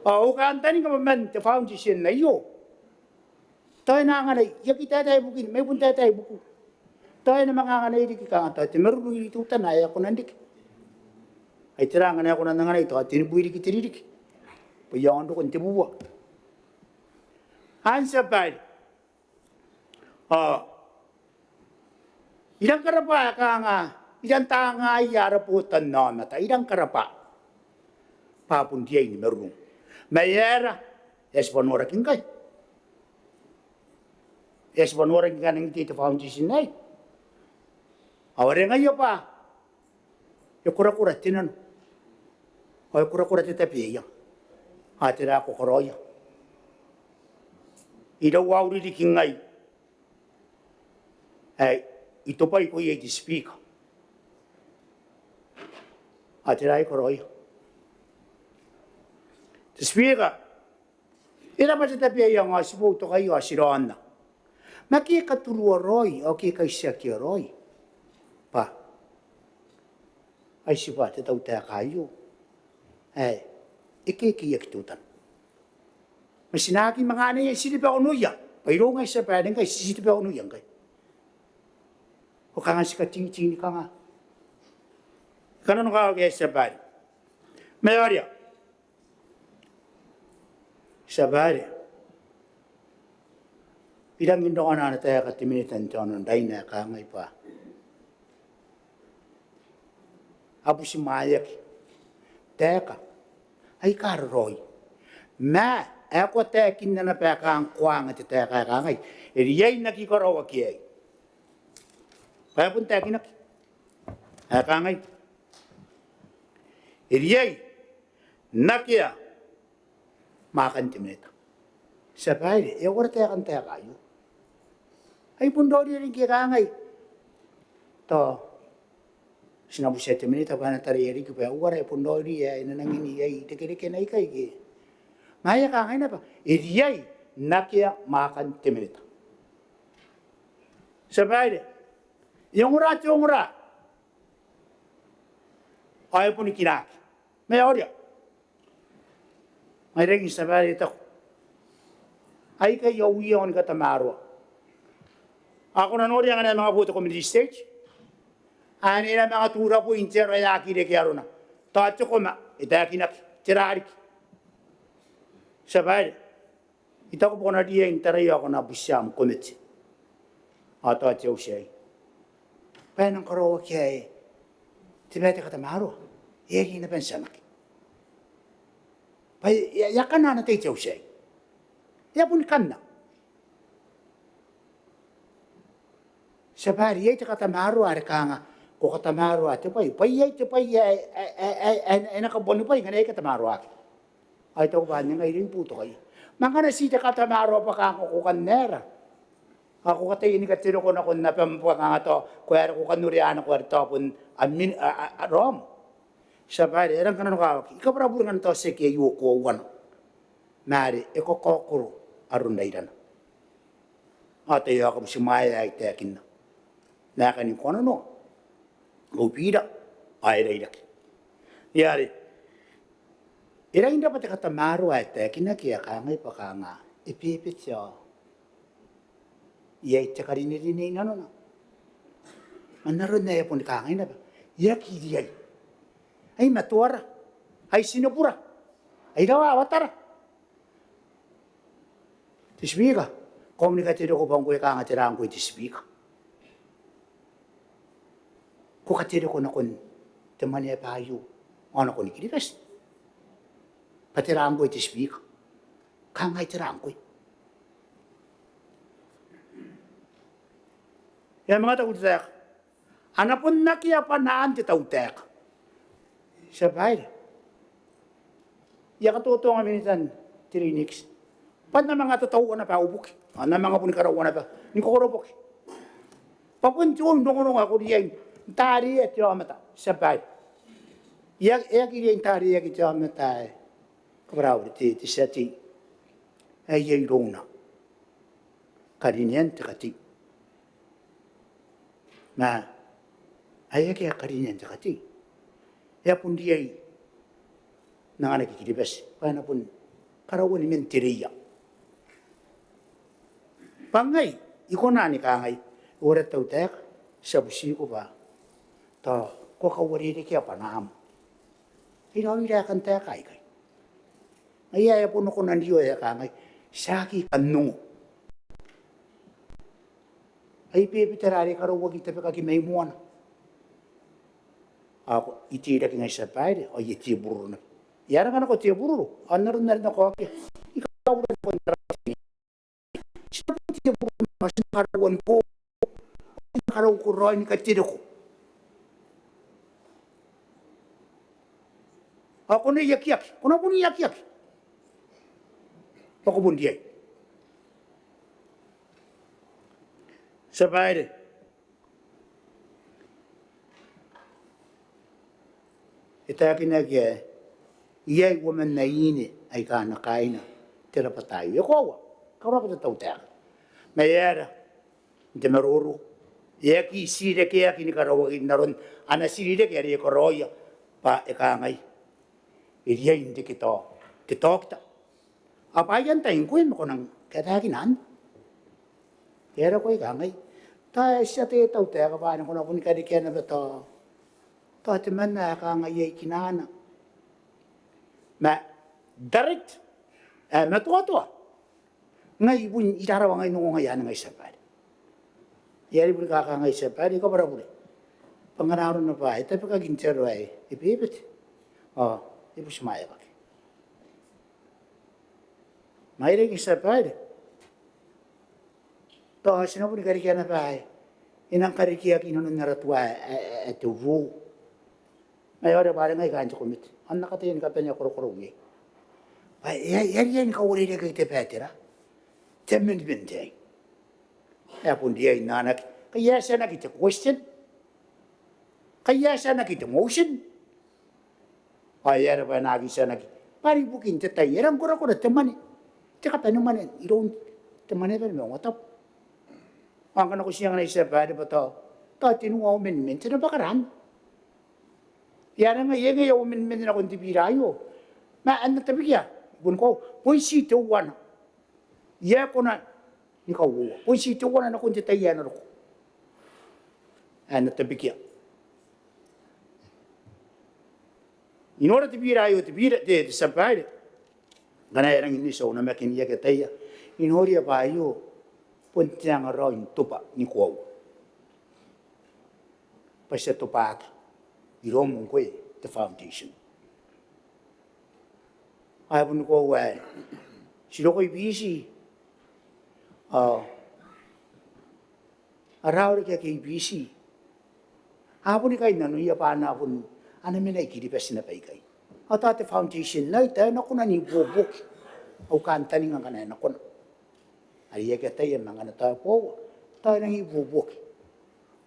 Ao au kantaninga bwa man te foundation aio tao e na anganai, I aki taetae ibukini, ma I bon taetae ibukiu. Tao e na manga anganai riki kanga tao te marurung iroun teutana ae e a kona n riki. Ai tera ngkana e kona n anganai tao tenibwi riki te ririki bwa I aonga n roko n tebubua. Anne, te tia babaire. Ao I rangi ni karabwa ae kanga I rangi n tangaia ara botannaomata, I rangi ni karabwa bwa a bon riai ni marurung. Ma e aera? E a tibwa noraki ngkai. E a tibwa noraki ngkai n te, te foundation aei. Ao are ngaia bwa e korakora te nano ao e korakora te tabeaianga. Ao tera ae ko karaoia? Irou au ririki ngai ae I tobwaiko iai te Speaker. Ao tera ae I karaoia? Te Speaker, e rabwa te tabeaianga ao ti boutokaia ao ti raonna. Ma ke e katurua raoi ao ke e kaitiakia raoi bwa ai tibwa te tautaeka aio ae e kekeiaki teutana. Ma ti na aki manga anaia, ti riba onoia. Bwa irou ngai, te tia babaire, ngkai ti riba onoia ngkai. Ao kanga ti katingitingi ni kanga. I kananokawaki, te tia babaire. Ma e a riai, te tia babaire, I rangi n raona ana taeka te Minita n te aono n Raina ae kangai bwa a butimwaeaki taeka aika raraoi. Ma ae ko a taekinna naba ae kanga ko anga te taeka ae kangai, e riai n aki karaoaki aei. Bwa e bon taekinaki ae kangai, e riai n akea mwaakan te Minita. Te tia babaire, e a uara taekan taeka aio? Ai bon raoiroi ngke e kangai tao ti na butia te Minita bwa e na taraia riki bwa e uara, e bon raoiroi ae e na nangi iai irekerekena ikai ke. Ma e a kangai naba, e riai n akea mwaakan te Minita. Tia Babaire, e ongora, te ongora. Ao e boni kinaki. Ma e aoria. Ngaia are ngkai, Tia Babaire, I taku, aikai au iango ni katamaroa. Ao ko na noria ngkana e manga bo te community stage, ane e na manga tura boi n te aro ae aki reke arona. Tao te koma e taekinaki, tera riki. Tia Babaire, I taku bwa ko na riai n taraia ao ko na butia am komete ao tao te auti aei bwa e nang karaoaki ae te bwai ae te katamaroa e riai naba n tianaki. Bwa e a, e a kanna ana tai te auti aei. E a boni kanna. Tia Babaire, iai te katamaroa are kanga ko katamaroa te bwai, bwa iai te bwai ae, ae, ae, ae, ae e na kabonibwai ngkana e aki katamaroaki. Ao I taku bwa anne ngai I rangi ni boutokaia. Ma ngkana ti te katamaroa bwa kanga ko kan aera, ao ko kataia ni katereko nakon abam bwa kanga tao ko aera, ko kan orea nako are tao bon a min-, a, a, a, raom. Tia Babaire, e rang kananokawaki. I kabwara bure ngkana tao tiaki aio koauana. Ma are e kakaokoro aron rairana. Ao taiaoka butimwaea ae I taekinna. Naakani ko kanoa, ko bira, ao e rairaki. Ngaia are e rangi n rabwa te katamaroa ae taekinaki ae kangai bwa kanga e bebete ao iai te karinerine i nanona. Ma n aron ae e boni kangai naba, e aki riai. Ai matoara, ai tinibura, ai rawawatara. Te Speaker, ko a manga katereko bwa ngkoe kanga tera ngkoe te Speaker. Ko katereko nakon te Mwaneaba aio ao nakon Kiribati bwa tera ngkoe te Speaker. Kangai tera ngkoe. E a manga taku te taeka. A na bon akea bwanaan te tautaeka. Tia Babaire, I a katotonga minitan te Linnix bwa N na manga tataua naba au boki, ao N na manga boni karaua naba ni kokoroboki bwa bon te oi rongorongo ae ko riai n tareia te aomata. Tia Babaire, e aki, e aki riai n tareaki te aomata ae, kabwara bure, te, te tia tei ae iai irouna karinean te katei. Ma ae akea karinean te katei, e a bon riai n anganaki Kiribati bwa e na bon karaua ni man tereia. Bwa ngai I kona ni kangai, e uara te tautaeka, ti a butiko bwa tao ko kauarerekea bwanaam. Iraorao aekan taeka aikai. Ngaia ae bon kona n rioa ae kangai, ti aki kan ongo. Ai bebete ara are karauaki tabekaki mai moana. Ao I teirake ngai, Tia Babaire, ao I a tebururu naba. I a ranga nako tebururu, ao n aron are N na kaokia, I karaua nakon ara ti na bon tebururu naba, ti na karaua ni bo, ti na karaua ni katereko. Ao ko na iakiaki, ko na bon iakiaki bwa ko bon riai. Tia Babaire, e taekinaki ae iai uoman aine aika a na kaaina te rabwata aio. E koaua, ko rabwa te tautaeka. Ma e aera n te maroro, e aki tirekeaki ni karaoaki n aron ana tirireke are e karaoia bwa e kangai, e riai n reke tao te taokita. Ao bwa ai antai ngkoe ma ko nang kataekina anne? E aera ngkoe ae kangai, tao e tia te tautaeka bwa anne ko na boni karekea naba tao, tao temanna ae kangai iai kinana. Ma direct ae matoatoa. Ngai I bon, I rarawa ngai n ongo ngai anne ngai, Tia Babaire. E aera I boni kakangai, Tia Babaire, I kabwara bure bwa ngkana arona bwa e tabekaki n te aro ae e bebete ao e butimwaeaki. Ma e rangi, Tia Babaire, tao ti na boni karekea naba ae e nang karekeaki inanon ara tua ae, ae, ae te ruu. Ma e aera bwa are ngai kaain te komete ao N na kataia ni kabanea korokorau iai bwa e a, e a riai ni kauarerekeaki te bwai ae tera, te amendment aei. E a bon riai n anganaki, kai e a tia n aki te question, kai e a tia n aki te motion. Ao e aera bwa e na aki tia n aki? Bwa are ibukin te tai e rang korakora te mwane. te kabanemwane iroun te Mwaneaba ni Maungatabu. Ao ngkana ko tia anganai, tia babaire, bwa tao, tao tenua au amendment, ti na bwakara anne. E a nang iai ngkai au amendment nakon te bira aio. Ma e na tabekia, bon ko, bon ti teuana. E a kona ni kauoua. Bon ti teuana nakon te tai ae na roko ae na tabekia. I nora te bira aio, te bira, te, te tia babaire, ngkana e rangi n eti au namakin, I aki ataia, I noria bwa aio bon te anga raoi n tobwa ni koaua bwa ti a tobwaki iroum ngkoe te foundation. Ao e boni koaua ae ti roko i Biti, ao ara aoraki ake i Biti a boni kainnanoia bwa a na bon, a na mena i Kiribati naba ikai. Ao tao te foundation aei tao e na kona n ibuobuoki au kantaninga ngkana e na kona. Are I aki ataia ma ngkana tao e koaua, tao e nang ibuobuoki.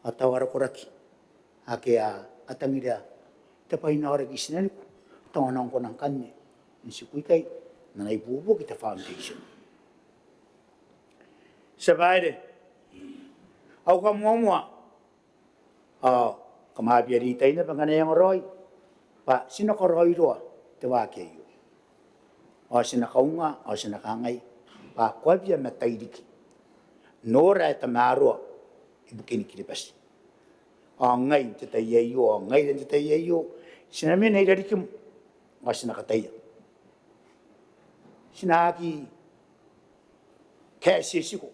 Ao tao ara koraki ake a tangiria te bwai n aoraki i tinaniku, tao a nang kona ngkanne n tiku ikai n ana ibuobuoki te foundation. Tia babaire, au kamoamoa, ao kam a bia reitai naba ngkana e anga raoi, bwa ti na karaoiroa te waaki aio. Ao ti na kaunga, ao ti na kangai bwa ko a bia matairiki n nora ae tamaroa ibukin Kiribati. Ao ngai n te tai aio, ao ngaira n te tai aio, ti na mena i rarikim, ao ti na kataia. Ti na aki kaetietiko,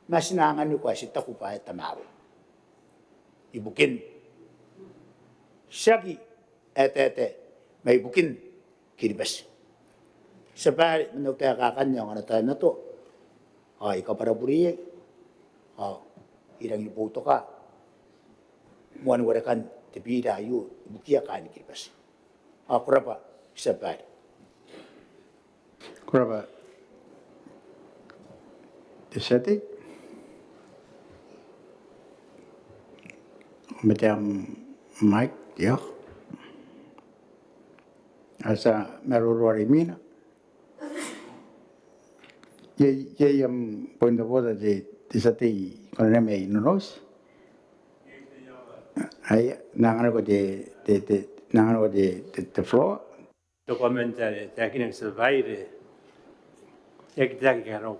ma ti na anganiko ae ti taku bwa e tamaroa ibukin, tiaki ae taetae, ma ibukin Kiribati. Tia babaire, man au taeka akanne ao ngkana tao e matoa, ao I kabwarabure iai, ao I rangi ni boutoka moani warekan te bira aio ibukiia kaain Kiribati. Ao ko rabwa, tia babaire. Ko rabwa te tia tei. Ko mate am mic, io. Ara tia maroro are imwina. Iai, iai am point of order te, te tia tei, ko na name mai Nonouti. Ai, I na anganiko te, te, te, I na anganiko te, te, te floor. Te comment are e taekinaki, tia babaire, e aki taekinaki iroun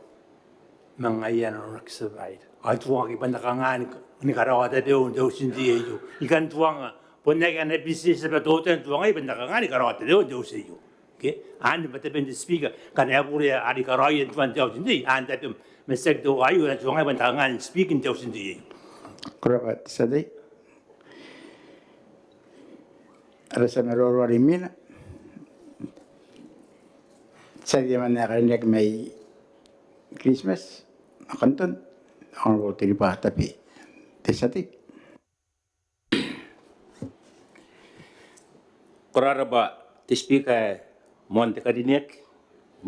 ma ngaia nanona, tia babaire. Ao I tuangaki bwa N na kanga ni karaoa tabeua n te auti n tei aio. I kan tuanga, bon akea ana business naba teutana, I tuangai bwa N na kanga ni karaoa tabeua n te auti aio. Okay? Anne bwa taben te Speaker, ngkana e bure are I karaoia n tuan te auti n tei, anne tabem. Ma tiaki teuaei, I tuangai bwa N na kanga ni speak n te auti n tei aio. Ko rabwa te tia tei. Ara tia maroro are imwina, te tia tei ae karineaki mai Christmas, Kanton, Honourable Teriba Tabe. Te tia tei. Ko rabwa te Speaker ae moan te karineaki,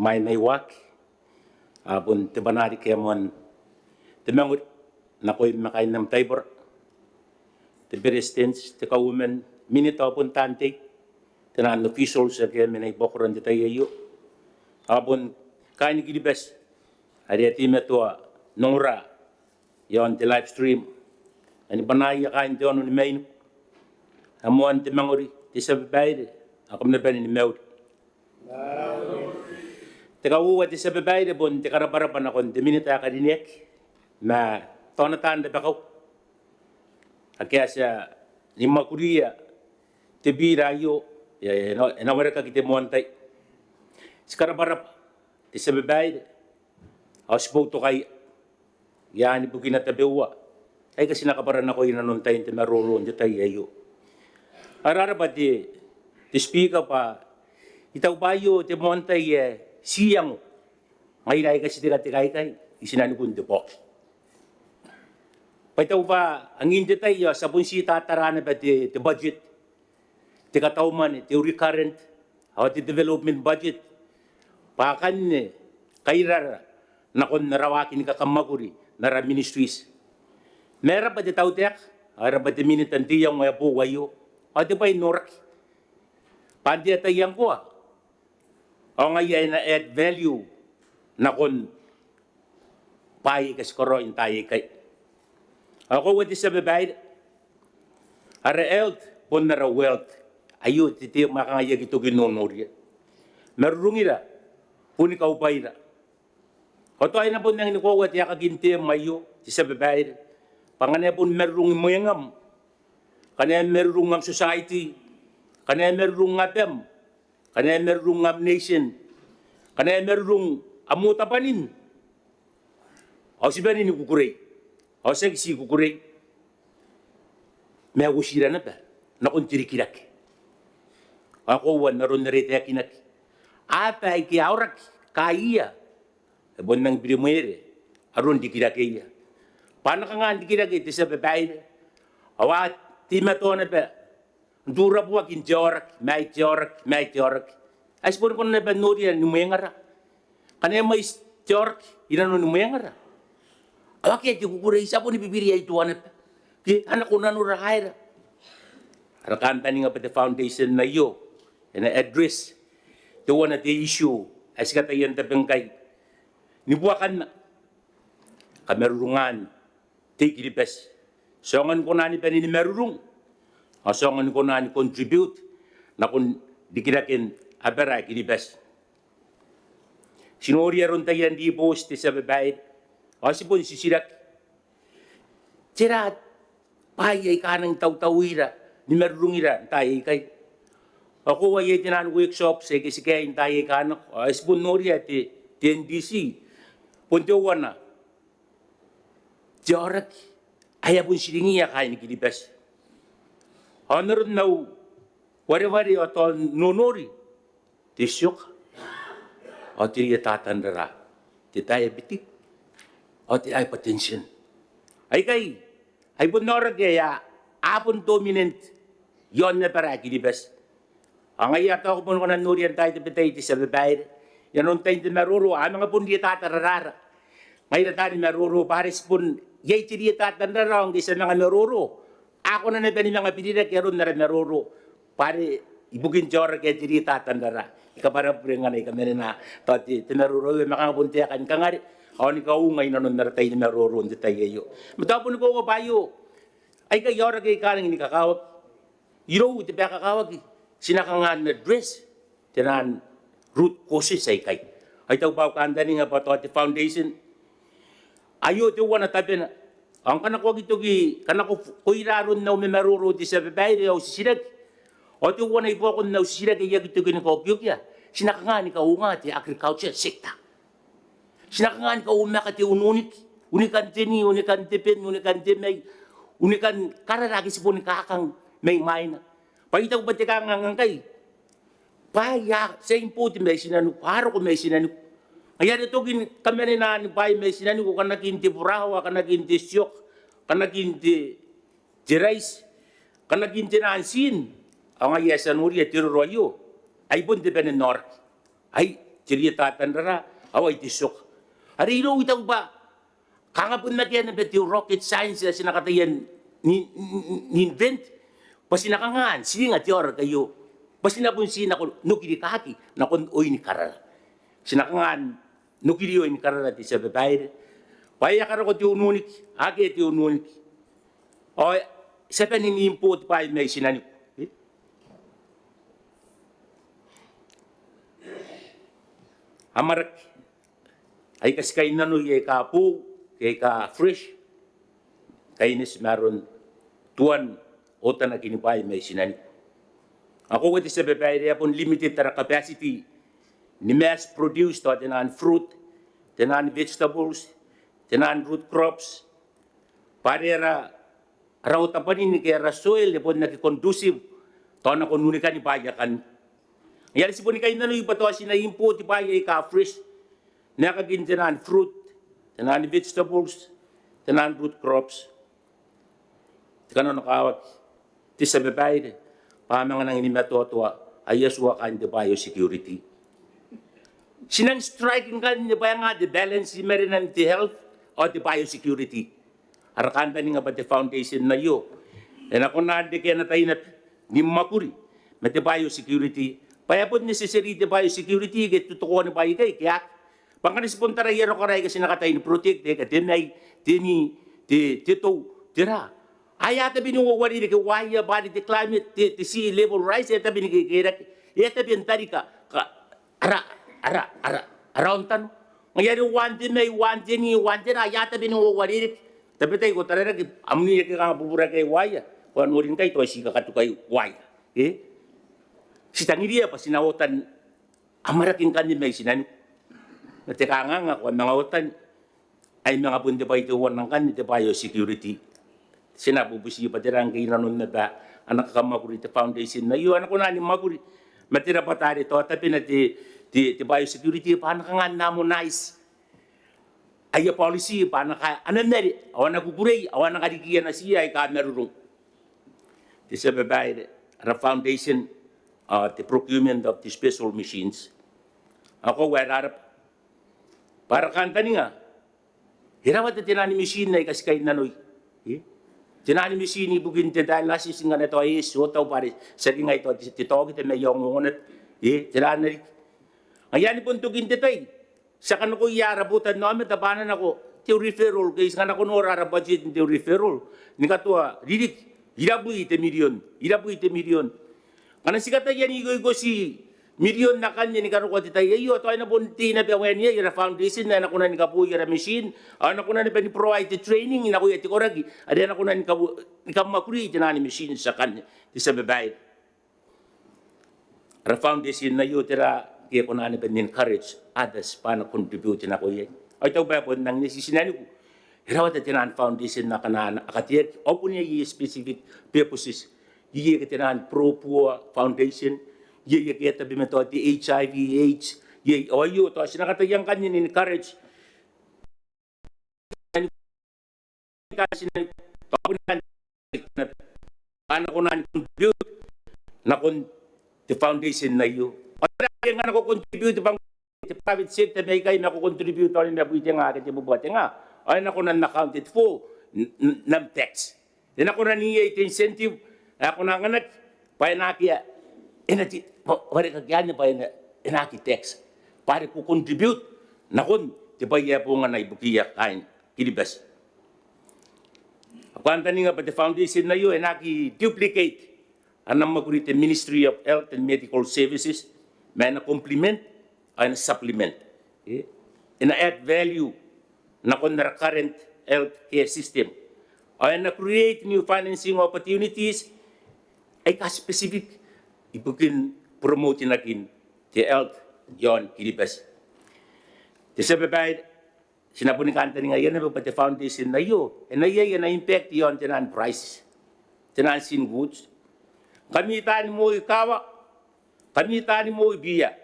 mai mai waaki, ao bon te bwanaa riki ae moan te mangori nakoim ma kaain am taibora, te Beretitenti, te Kauoman, Minita ao bon taan tei, te naan officials ake a mena i buakora n te tai aio, ao bon kaain Kiribati are a teimatoa n ongora iaon te live stream. Ao ni bwanaaia kaain te aono ni Maine, ae moan te mangori, te tia babaire, ao kam na bane ni mauri. Te kauoua, te tia babaire, bon te karabwarabwa nakon te Minita ae karineaki ma tao ana taan rabakau ake a tia ni mwakuria te bira aio, e, e na, e na warekaki te moan tai. Ti karabwarabwa, te tia babaire, ao ti boutokaia. Iai ni bukina tabeua aika ti na kabwara nakoia inanon tain te maroro n te tai aio. Ao e rarabwa te, te Speaker, bwa I taku bwa aio te moan tai ae ti iango ngaira aika ti tekateka ikai i tinanikun te baoki. Bwa I taku bwa angin te tai ao ti a bon ti tatara naba te, te budget, te katau mwane, te recurrent, ao te development budget, bwa akanne kairara nakon ara waaki ni kakamwakuri n ara ministries. Ma e rabwa te tautaeka, ao e rabwa te Minita n te iango ae boou aio, ao te bwai n noraki bwa n te ataei ngkoa ao ngaia ae e na add value nakon bwaai aika ti karaoi n taai aikai. Ao koaua te tia babaire, ara health bon ara wealth. Aio te term ae kanga I aki toki n nonoria. Marurungira boni kaubwaira. Ao tao e na bon rangi ni koaua te aekakin term aio, te tia babaire, bwa ngkana e bon marurung mwengam, ngkana e marurung am society, ngkana e marurung abam, ngkana e marurung am nation, ngkana e marurung am otabwanin, ao ti bane ni kukurei, ao tiaki ti kukurei, ma e uotira naba nakon te rikirake. Ao koaua n aron are e taekinaki, aba aike a aoraki kaaia, e bon rangi ni birimwere aron rikirakeia. Bwa a na kanga n rikirake, te tia babaire, ao a teimatoa naba n turabuaki n te aoraki, ma ai te aoraki, ma ai te aoraki. Ae ti boni kona naba n noria ni mwengara. Ngkana e mwaiti te aoraki i nanoni mwengara, ao akea te kukurei, ti a boni bibiri aitoa naba. Ke a nako nanora aera? Ara kantaninga bwa te foundation aio e na address teuana te issue ae ti kataia n tabe ngkai ni buakanna kamarurungan te I Kiribati. Ti aonga ni kona ni bane ni marurung, ao ti aonga ni kona ni contribute nakon rikiraken abara ae Kiribati. Ti nori aron taian ribooti, te tia babaire, ao ti bon titiraki, tera bwaai aika a nang tautauira ni marurungira n taai aikai? Ao koaua iai te naan workshops aike ti kaei n taai aika a nako, ao ti bon noria te, te N D C bon teuana te aoraki ae a bon tiringiia kaain Kiribati. Ao n aron au wareware ao tao nonori, te tioka, ao te rietatan rara, te diabetic, ao te hypertension. Aikai ai bon aoraki ae a bon dominant i aon abara ae Kiribati. Ao ngaia are tao ko bon kona n noria n taai tabetai, te tia babaire, i nanon tain te maroro a manga bon rietata rarara. Ngaira taani maroro bwa are ti bon iai te rietatan rara, ao ngke ti a manga maroro a kona naba ni manga birirake aron ara maroro, bwa are ibukin te aoraki ae te rietatan rara. I kabwara bure ngkana I kamanena tao te, te maroro aio, ma kanga bon taekan kangare ao ni kaunga i nanon ara tai ni maroro n te tai aio. Ma tao boni koaua bwa aio, aikai aoraki aika a rangi ni kakawaki. Irou te bwai ae kakawaki, ti na kanga n address te naan root causes aikai? Ao I taku bwa au kantaninga bwa tao te foundation aio teuana tabena. Ao ngkana ko aki toki, ngkana ko, ko ira aron au mamaroro, te tia babaire, au titiraki, ao teuana i buakon au titiraki ae I aki toki ni kaokiokia, ti na kanga ni kaunga te agriculture sector? Ti na kanga ni kaumaka te ununiki, unikan te ni, unikan te ben, unikan te mai, unikan karara ake ti boni kakang mai mwaina? Bwa I taku bwa te kanganga ngkai bwa a tia import mai tinaniku, a roko mai tinaniku. Ngaia are tokin kamanenaan bwaai mai tinaniku, kanakin te burawa, kanakin te tioka, kanakin te, te raiti, kanakin te naan tin. Ao ngaia ae ti a noria te roro aio, ai bon te bane n aoraki. Ai te rietatan rara, ao ai te tioka. Are irou I taku bwa kanga bon akea naba te rocket science ae ti na kataia n, n, n, n invent bwa ti na kanga n tiringa te aoraki aio, bwa ti na bon ti nako n okiri kaki nakon oin karara. Ti na kanga n okiri oin karara, te tia babaire, bwa e a karako te ununiki, akea te ununiki, ao ti a bane n import bwaai mai tinaniku. Amwarake aika ti kainnanoi aika boou ke aika fresh, kaineti ma aron tuan otanakini bwaai mai tinaniku. Ao koaua, te tia babaire, e a bon limited ara capacity ni mass produce tao te naan fruit, te naan vegetables, te naan root crops, bwa are ara, ara otabwanin ke ara soil e bon aki conducive tao nakon unikani bwaai akanne. Ngaia are ti boni kainnanoi bwa tao ti na import bwaai aika fresh n aekakin te naan fruit, te naan vegetables, te naan root crops. Te kananokawaki, te tia babaire, bwa a manga nangi ni matoatoa aia tua kaain te biosecurity. Ti nang strike ngkanne bwa e nga te balance i marenan te health ao te biosecurity. Ara kantaninga bwa te foundation aio e na kona n reke ana tai naba ni mwakuri ma te biosecurity, bwa e a bon necessary te biosecurity ke te tokoan bwaai aikai ke aki, Bwa ngkana ti bon taraia rokora aika ti na kataia ni protect, aika te mai, te ni, te, te tou, tera. Ae a tabe ni uarereke waia bwa are te climate, te, te sea level rise, e tabe ni kekerake, e tabe n tarika, ka, ara, ara, ara, ara ontano. Ngaia are uaan te mai, uaan te ni, uaan tera, ae a tabe ni uarereke. Tabetai ko tararake, a mwiia ke kanga bubura ke waia. Ko a nori ngkai tao ti kakatukai waia. E? Ti tangiria bwa ti na oota n amwarake ngkanne mai tinaniku. Ma te kanganga ko a manga ootani, ai manga bon te bwai teuana ngkanne te biosecurity. Ti na bubuti bwa tera ngke i nanon naba ana kakamwakuri te foundation aio, a na kona ni mwakuri ma te rabwata are tao tabena te, te, te biosecurity bwa a na kanga n harmonise aia policy bwa a na kaea ana mare, ao a na kukurei, ao a na karikiia natiia aika marurung. Te tia babaire, ara foundation, ao te procurement of the special machines. Ao koaua e raraba bwa ara kantaninga, e rawata te naan machine aika ti kainnanoi. E? Te naan machine ibukin te dialysis ngkana tao e eti otau bwa are tiaki ngai tao te, te taokita mai aon ongonaba. E? Tera riki. Ngaia anne bon tokin te tai ti a kanakoia ara botannaomata bwa a na nako te referral case, ngkana ko nora ara budget n te referral, ni katoa ririki, irabwi te mirion, irabwi te mirion. Ngkana ti kataia n ikoikoti mirion akanne ni karokoa te tai aio, tao e na bon tei naba waeniai ara foundation, ae na kona ni kabooi ara machine, ao e na kona naba ni provide te training nakoia te koraki are a na kona ni kabo-, ni kamwakuri te naan machines akanne, te tia babaire. Ara foundation aio tera, ke e kona naba n encourage others bwa a na contribute nako iai. Ao I taku bwa e bon rangi n eti tinaniku, e rawata te naan foundation akana a kateaki, ao bon iai aia specific purposes. Iai ake te naan pro-poor foundation, iai ake a tabe ma tao te HIV AIDS, iai, ao aio tao ti na kataia ngkanne n encourage a na kona ni contribute nakon te foundation aio. Ao tera ngkana ko contribute bwa te private sector mai ikai ma ko contribute ao nimabwi te nga ke tebubua te nga, ao e na kona n accounted for n, n, n am tax. E na kona n iai te incentive ae ko na anganaki bwa e na aki, e na ti, bwa, bwa are kakianne bwa e na, e na aki tax bwa are ko contribute nakon te bwai ae bongana ibukiia kaain Kiribati. Au kantaninga bwa te foundation aio e na aki duplicate ana mwakuri te Ministry of Health and Medical Services, ma e na complement, ao e na supplement, e, e na add value nakon ara current health care system, ao e na create new financing opportunities aika specific ibukin promote-nakin te health iaon Kiribati. Te tia babaire, ti na boni kantaningaia naba bwa te foundation aio e na iai ana impact iaon te naan price, te naan tin goods. Ngkami taani moi kaawa, ngkami taani moi beer,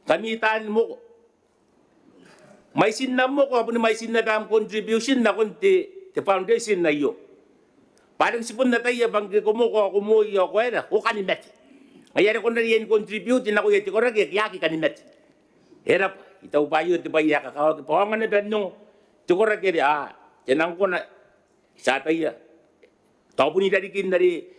ngkami taani moko, mwaitin am moko ao boni mwaitin naba am contribution nakon te, te foundation aio. Bwa are ti bon ataia bwa ngke ko moko ao ko moi ao ko aera, ko kanimate. Ngaia are ko na riai ni contribute nakoia te koraki ake a aki kanimate. E raba, I taku bwa aio te bwai ae kakawaki bwa aonga naba n ongo te koraki are, a, te nang kona, ti ataia, tao bon irarikin are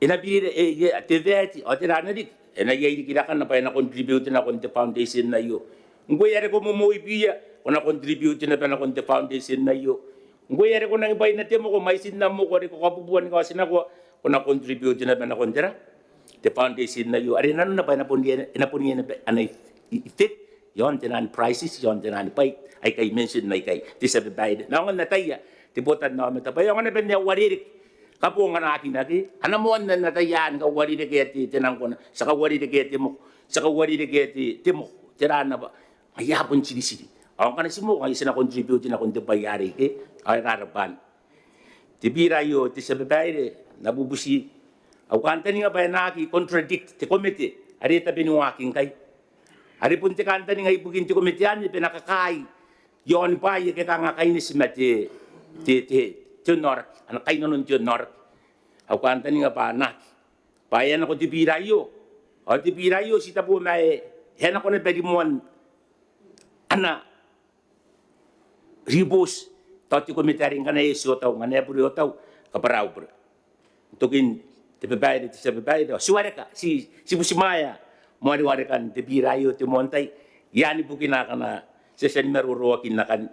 e na biri, e, e, te VAT ao tera riki, e na iai riki rakana bwa e na contribute nakon te foundation aio. Ngkoe are ko momoi beer, ko na contribute naba nakon te foundation aio. Ngkoe are ko nangi bwaina te moko, mwaitin am moko are ko kabubua ni kaotinakoa, ko na contribute naba nakon tera, te foundation aio. Are nanona bwa e na bon, e na bon iai naba ana effect iaon te naan prices, iaon te naan bwai aika I mention aikai, te tia babaire. Ma aonga n ataia te botannaomata bwa e aonga naba n uarereke kabonganaakin ake a na moanna n ataia ni kauarerekea te, te nang kona, ti a kauarerekea te moko, ti a kauarerekea te, te moko, tera naba. Ngaia bon tiritiri. Ao ngkana ti moko ngaia ti na contribute nakon te bwai arei ke, ao e raraba anne. Te bira aio, te tia babaire, N na bubuti, au kantaninga bwa e na aki contradict te komete are e tabe ni waaki ngkai, are bon te kantaninga ibukin te komete anne bwa e na kakaai iaon bwaai ake kanga kaineti ma te, te, te, te onnaoraki, ana kainnanon te onnaoraki. Au kantaninga bwa a na aki, bwa e a nako te bira aio, ao te bira aio ti tabo ma e, e a nako naba rimoan ana report tao te komete arei ngkana e eti otau, ngkana e bure otau, kabwara au bure. N tokin te babaire, te tia babaire, ao ti wareka, ti, ti butimwaea moarewarekan te bira aio te moan tai, Iai ni bukina akana ti a tia ni maroroakin akanne.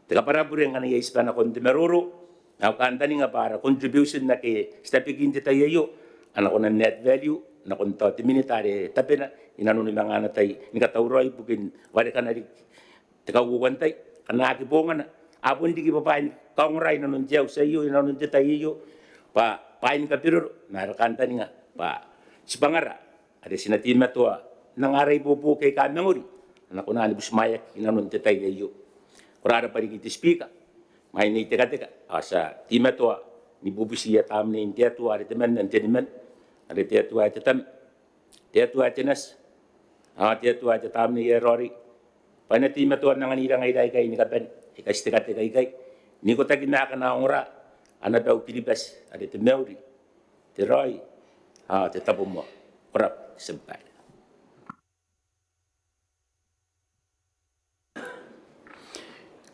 Te kabwarabure ngkana iai tibwa nakon te maroro, au kantaninga bwa ara contribution ake ti tabekia n te tai aio a na kona n add value nakon tao te Minita are tabena inanon manga ana tai ni katauraoi ibukin warekana riki te kauoua n tai. Ngkana aki bongana, a bon riki bwa bwaai ni kaongora inanon te auti aio, inanon te tai aio, bwa bwaai ni kabiroro, ma ara kantaninga bwa tibwangara are ti na teimatoa n anga ara ibuobuoki aika mangori a na kona ni butimwaeaki inanon te tai aio. Ko rabwa riki te Speaker, mai n tekateka ao ti a teimatoa ni bubutiia tamnein te Atua are temanna n teniman, are te Atua ae te Tama, te Atua ae te Nati, ao te Atua ae te Tamnei ae Raoiroi, bwa e na teimatoa n anganira ngaira aikai ni kabane aika ti tekateka ikai n ikotaki ma akana ongora ana bau Kiribati are te mauri, te raoi ao te tabomoa. Ko rabwa, te tia babaire.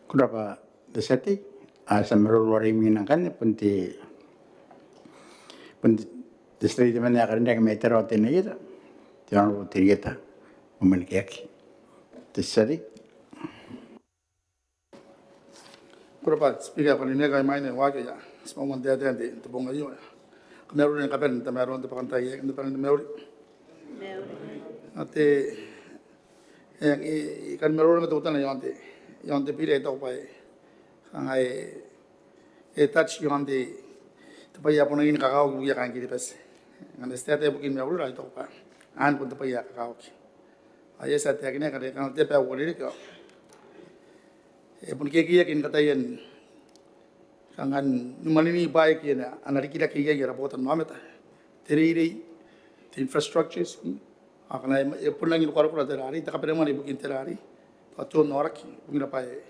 Ko rabwa te tia tei. Ao ti a maroro are imwina ngkanne bon te, bon te, te tia tei temanna ae karineaki mai Tarawa Teinainano, te Honourable Terieta Momoan Keaki. Te tia tei. Ko rabwa Speaker ae karineaki, ao imwain ae waaki ao ti a moan taetae n te bong aio, kam na mauri ni kabane n tamaroan te bwakantaai aei, kam na bane ni mauri. Ao te, e, I kan maroro ma teutana iaon te, iaon te biira ae I taku bwa e kanga e touch iaon te, te bwai ae bon rangi ni kakawaki ibukia kaain Kiribati. Ngkana ti taetae ibukin mauri, I taku bwa anne bon te bwai ae kakawaki. Ao e a tia n taekinaki are kanga te bwai ae uarereke ao e bon kekeiaki ni kataia n kanga ni mwanenii bwaai ake a na rikirake iai ara botannaomata, te reirei, te infrastructures, akana e bon rangi ni korakora te rarei, te kabanemwane ibukin te rarei, tao te onnaoraki, ibukin bwa e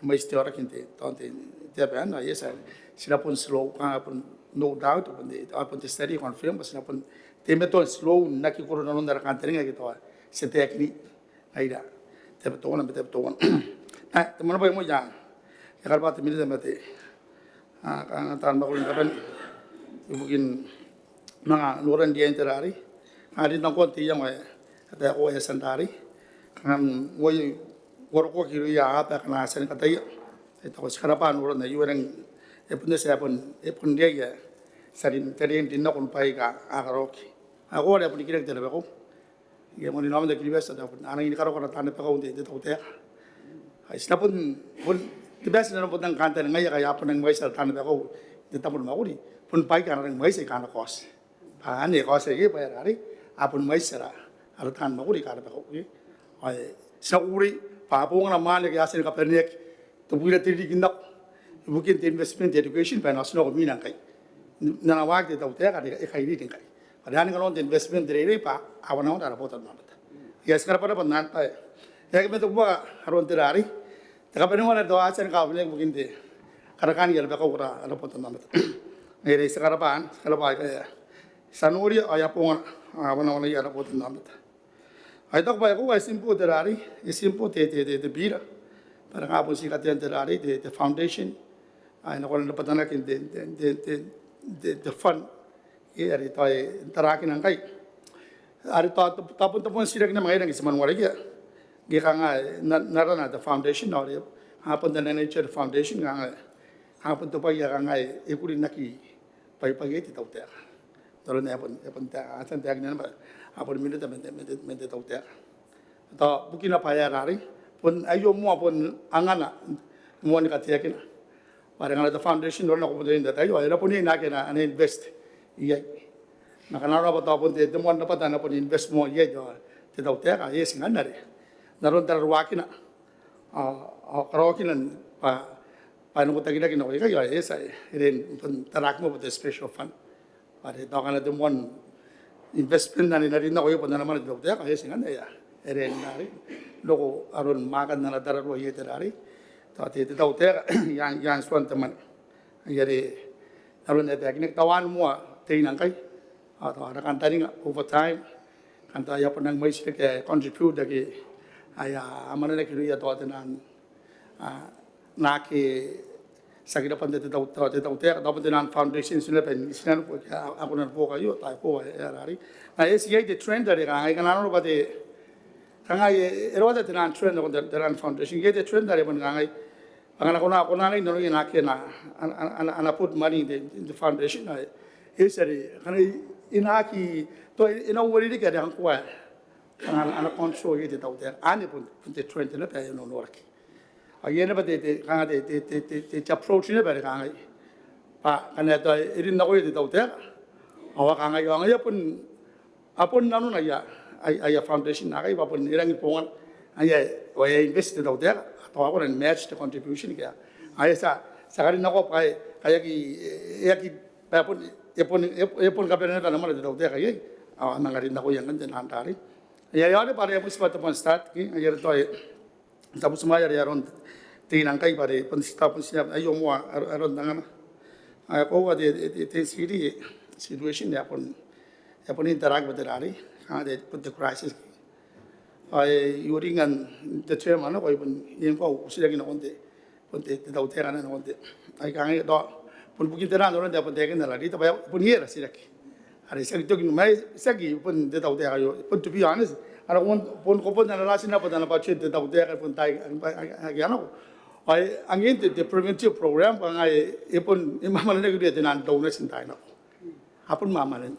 mwaiti te aoraki n te, tao n te, te aba anne. Ao e a tia, ti na bon slow, kanga bon no doubt, bon te, ao bon te study e confirm bwa ti na bon teimatoa n slow n aki koro nanon ara kantaninga ake tao ti a taekinna ngaira n te aba teuana ma te aba teuana. Ae te moan bwai ae moa, I a karabwa te Minita ma te, a, kanga taan mwakuri ni kabane ibukin manga noran riain te rarei. Kanga rin ngkoa te iango ae ataei ae e a tia n rarei, kanga uai uarokoaki irouia aaba akana a tia ni kataia. I taku ti karabwa noran aio, e rangi, e bon eti ae bon, e bon riai ae ti a rin, ti a rin, rin nakon bwaai aika a karaoaki. Ao ngkoa are a bon rikirake te rabakau, ngke e moaninaomata Kiribati ao a rangi ni karokoa ara taan rabakau n te, te tautaeka. Ai ti na bon, bon, te bwai ae ti na bon kantaningaia ngkai a bon rangi ni mwaiti ara taan rabakau n te tabo ni mwakuri, bon bwaai aika a na rangi ni mwaiti aika a na kaoti. Bwa anne e kaoti iai bwa e rarei, a bon mwaiti ara, ara taan mwakuri aika rabakau. Ao ti na kukurei bwa a bongana mwane ake a tia ni kabaneaki, tebwina te ririki n nako ibukin te investment, education, bwa e na otinako imwina ngkai n ana waaki te tautaeka are e kairiri ngkai. Bwa are anne kanoan te investment, te reirei, bwa a wanawana ara botannaomata. Ia, ti karabwarabwa n anne bwa e aki mate buaka aron te rarei, te kabanemwane are tao a tia ni kabaneaki ibukin te karakaan ara rabakau, ara botannaomata. Ngaia are ti karabwa, ti karabwa aika a tia n noria ao a bongana, a wanawanaia ara botannaomata. Ao I taku bwa e koaua, e simple te rarei, e simple te, te, te, te biira. Bwa are kanga bon ti katean te rarei, te, te foundation ae e na kona ni rabwatanaki n te, te, te fund, e, are tao e tarakina ngkai, are tao, tao bon, tao bon titirakina ma ngaira ngke ti mwanuarakia. Ngke kanga e na, n arana te foundation, ao are a bon te nature foundation, kanga a bon te bwai ae kanga e kuri n aki bwaibwai iai te tautaeka. N aron ae e bon, e bon tae, a tia n taekinna bwa a bon minita man te, man te, man te tautaeka. Tao bukina bwa e a rarei, bon aio moa bon angana moa ni kataekina. Bwa are ngkana te foundation, n aron ae ko bon taekinna, ao e na bon iai naake a na invest iai. Ma ngkana arona bwa tao bon te, te moan rabwata ae na bon invest moa iai te, te tautaeka, e eti ngkanne are n aron tararuakina ao, ao karaoakina bwa, bwa e na uotakirake nako ikai, ao e eti, e riai n bon taraaki moa bwa te special fund. Bwa are tao ngkana te moan investment anne e na rin nako iai bon ana mwane te tautaeka, ao e eti ngkanne ae e riai n rarei n roko aron mwaakan ana tararua iai te rarei, tao te, te tautaeka i aan, i aan tuan te mwane. Ngaia are n aron ae taekinaki, tao anne moa te ina ngkai, ao tao ara kantaninga over time, ngkana tao e a bon rangi ni mwaiti reke ae contribute ake a mwanenaki irouia tao te naan, a, naake tiaki rabwan te, te tau, tao te tautaeka, tao bon te naan foundation, ti naba n, ti naba n, a, a kona ni buoka aio, tao e koaua e a rarei. Ma e eti iai te trend are kanga ngkana arona bwa te, kangai e, e rawata te nang trend, te nang foundation, ke te trend are bon kangai. Ngkana ko na, ko na nang nano e na aki ana, ana, ana, ana put money in the, in the foundation, ai. E sari, ngkana e na aki, tao e na uarereke are ngkoa ana, ana control iai te tautaeka. Anne bon, bon te trend naba ae e nonoraki. Ao iai naba te, te, kanga te, te, te, te, te approach naba are kangai. Bwa ngkana tao e rin nakoia te tautaeka. Ao kangai, ao ngaia bon, a bon nanona aia, aia, aia foundation akai, bwa bon e rangi ni bongana. Aia, ao e invest te tautaeka. Tao a kona ni match te contribution ke. Aia, ti a, ti a karin nako bwa e, e aki, e aki, bwa bon, e bon, e bon kabanea naba ana mwane te tautaeka iai. Ao a manga rin nakoia ngkanne te nang tari. Aia, aia, are bwa are e buti bwa te bon start, ke, aia, are tao e, tabuti mai are aron te nang kai bwa are bon ti tabuti aio moa aron tangana. Ae koaua te, te, te, te siri, situation e a bon, e a bon interact bwa te rari, kanga te, bon te crisis. Ae, uringan te term anne, ko ai bon, ien ko au, titiraki nakon te, bon te, te tautaeka anne nakon te. Ai kangai tao, bon bukin te nang, nakon te, bon te, kena rari, tao, bon iai ara titiraki. Are tiaki tokin mai, tiaki bon te tautaeka aio, bon to be honest. Are ko bon, bon ko bon ana rati naba, bon ana budget te tautaeka, bon tai, aki, aki, aki ana ko. Ae, angin te, te preventive program, bwa ngaia e, e bon, e mamanenaaki irouia te nang donors n taai nako. A bon mamanen.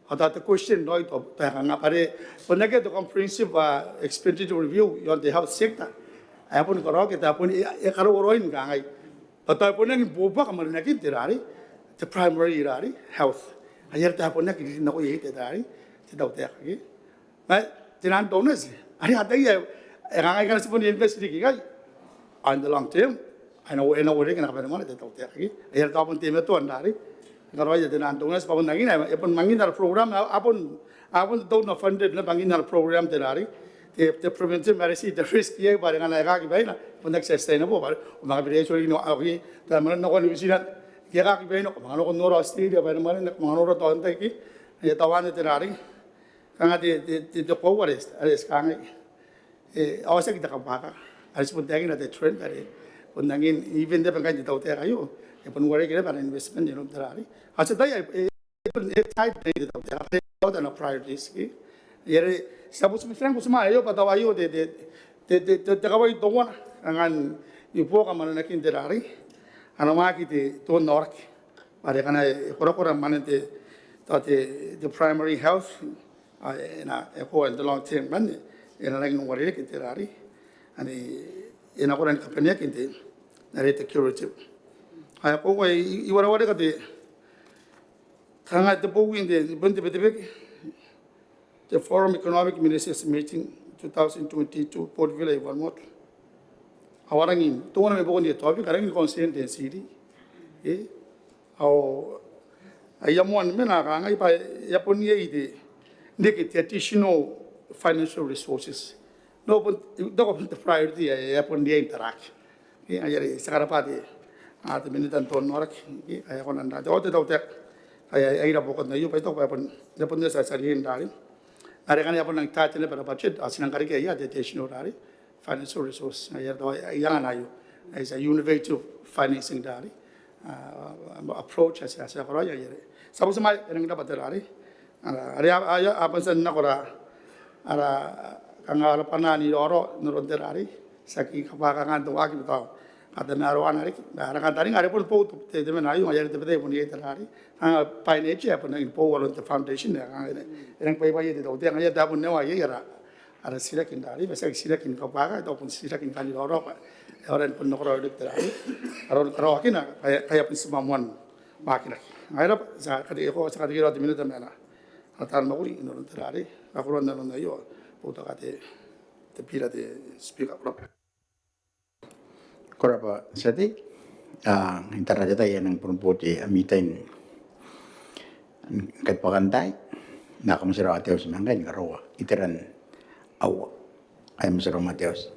Ao tao te question raoi tao, tao e kanga bwa are, bon akea te comprehensive, uh, expenditure review iaon te health sector. Ae bon karaoaki, tao bon e, e karaoa raoi ni kangai. Tao, tao e bon rangi ni buobuaka manenakin te rari, te primary rari, health. Aia are tao e bon aki rin nako iai te rari, te tautaeka ke. Ma te nang donors, are ataia, e kangai ngkana ti bon invest riki ikai. In the long term, e na, e na uarereke ana kabanemwane te tautaeka ke. Aia are tao bon teimatoa n rari. Ngkana raoi te nang donors, bwa bon angina, e bon mangin ara program, a, a bon, a bon tao e na funded naba angin ara program te rari. Te, te preventive, ma are ti te risk iai bwa are ngkana e aki baina, bon aki sustainable bwa are, ko manga biri iai tori no, okay, tao e manga nako New Zealand, ke e aki baina, ko manga nako North Australia, bwa e na manga, ko manga nako tao n tai ke, e tao anne te rari. Kanga te, te, te, te koaua are, are ti kangai. E, ao tiaki te kabuakaka. Are ti bon taekina te trend, are, bon angin, even naba ngkai te tautaeka aio, e bon uarereke naba ana investment iroun te rari. Ao ti ataia, e, e, e, e tied te tautaeka, are, ao ana priorities, ke. Aia are, ti a butimwaea, ti a rangi ni butimwaea aio, bwa tao aio, te, te, te, te, te kawai teuana, angan, ibuoka manenakin te rari, ana waaki te, te onnaoraki. Bwa are ngkana e korakora mwanen te, tao te, te primary health, a, e na, e koaua in the long term, ma anne, e na rangi n uarereke te rari, anne, e na kona ni kabaneaki n te, are te curative. Ae koaua I, I warawareka te, kanga te bowi n te, bon te Betebeke, te Forum Economic Ministers Meeting two thousand twenty-two, Port Vila i Vanuatu. Ao a rangi n, teuana mai buakon aia topic, a rangi ni concern te N C D. E, ao, aia moan mena kangai bwa, e a bon iai te, n reke te additional financial resources. N au bon, n au bon te priority, e, e a bon iai n taraaki. Ke, aia are, ti a karabwa te, a, te Minita n te onnaoraki, ke, ae e kona n rake, ao te tautaeka, ae, ae, ae ira buakon aio, bwa I taku bwa e bon, e bon tia, tia riai n rari. Are ngkana e a bon nang tied naba ara budget, a, ti nang karekea aia te, te additional rari, financial resource, aia, aia, aia angan aio, ae tia innovative financing rari, a, approach, ae tia, tia karaoia, aia are. Ti a butimwaea, e rangi n rabwa te rari, Ara, are a, a, a, a bon tia n nako ara, ara, kanga ara bwanaa n iraorao, n aron te rari, tiaki kabuakaka n te waaki ma tao katamaroana riki, ma ara kantaninga are bon boou te, te mena aio, ngaia are te bwai ae bon iai te rari, kanga by nature, e bon rangi ni boou aron te foundation, e kanga e, e rangi ni baibai te tautaeka, ngaia are tao bon newa iai ara, ara titiraki n rari, ma tiaki titiraki ni kabuakaka, tao bon titiraki ni kan iraorao, e aonga ni bon nakoraoi riki te rari, aron karaoakina, ngkai, ngkai a bon tii moamoan waakinaki. Ngaia are, ti a kate, ko, ti a katekeraoa te Minita ma ana, ana taan mwakuri, n aron te rari, kakoroan aron aio, boutokaa te, te bira te Speaker, ko rabwa. Ko rabwa, tia tei. A, n tara te tai ae nang bon boti ami tai n, n kaibuakan tai, N na kamotirawa te auti ma ngkai ni karaoa iteran aua. Ae motirawa ma te auti.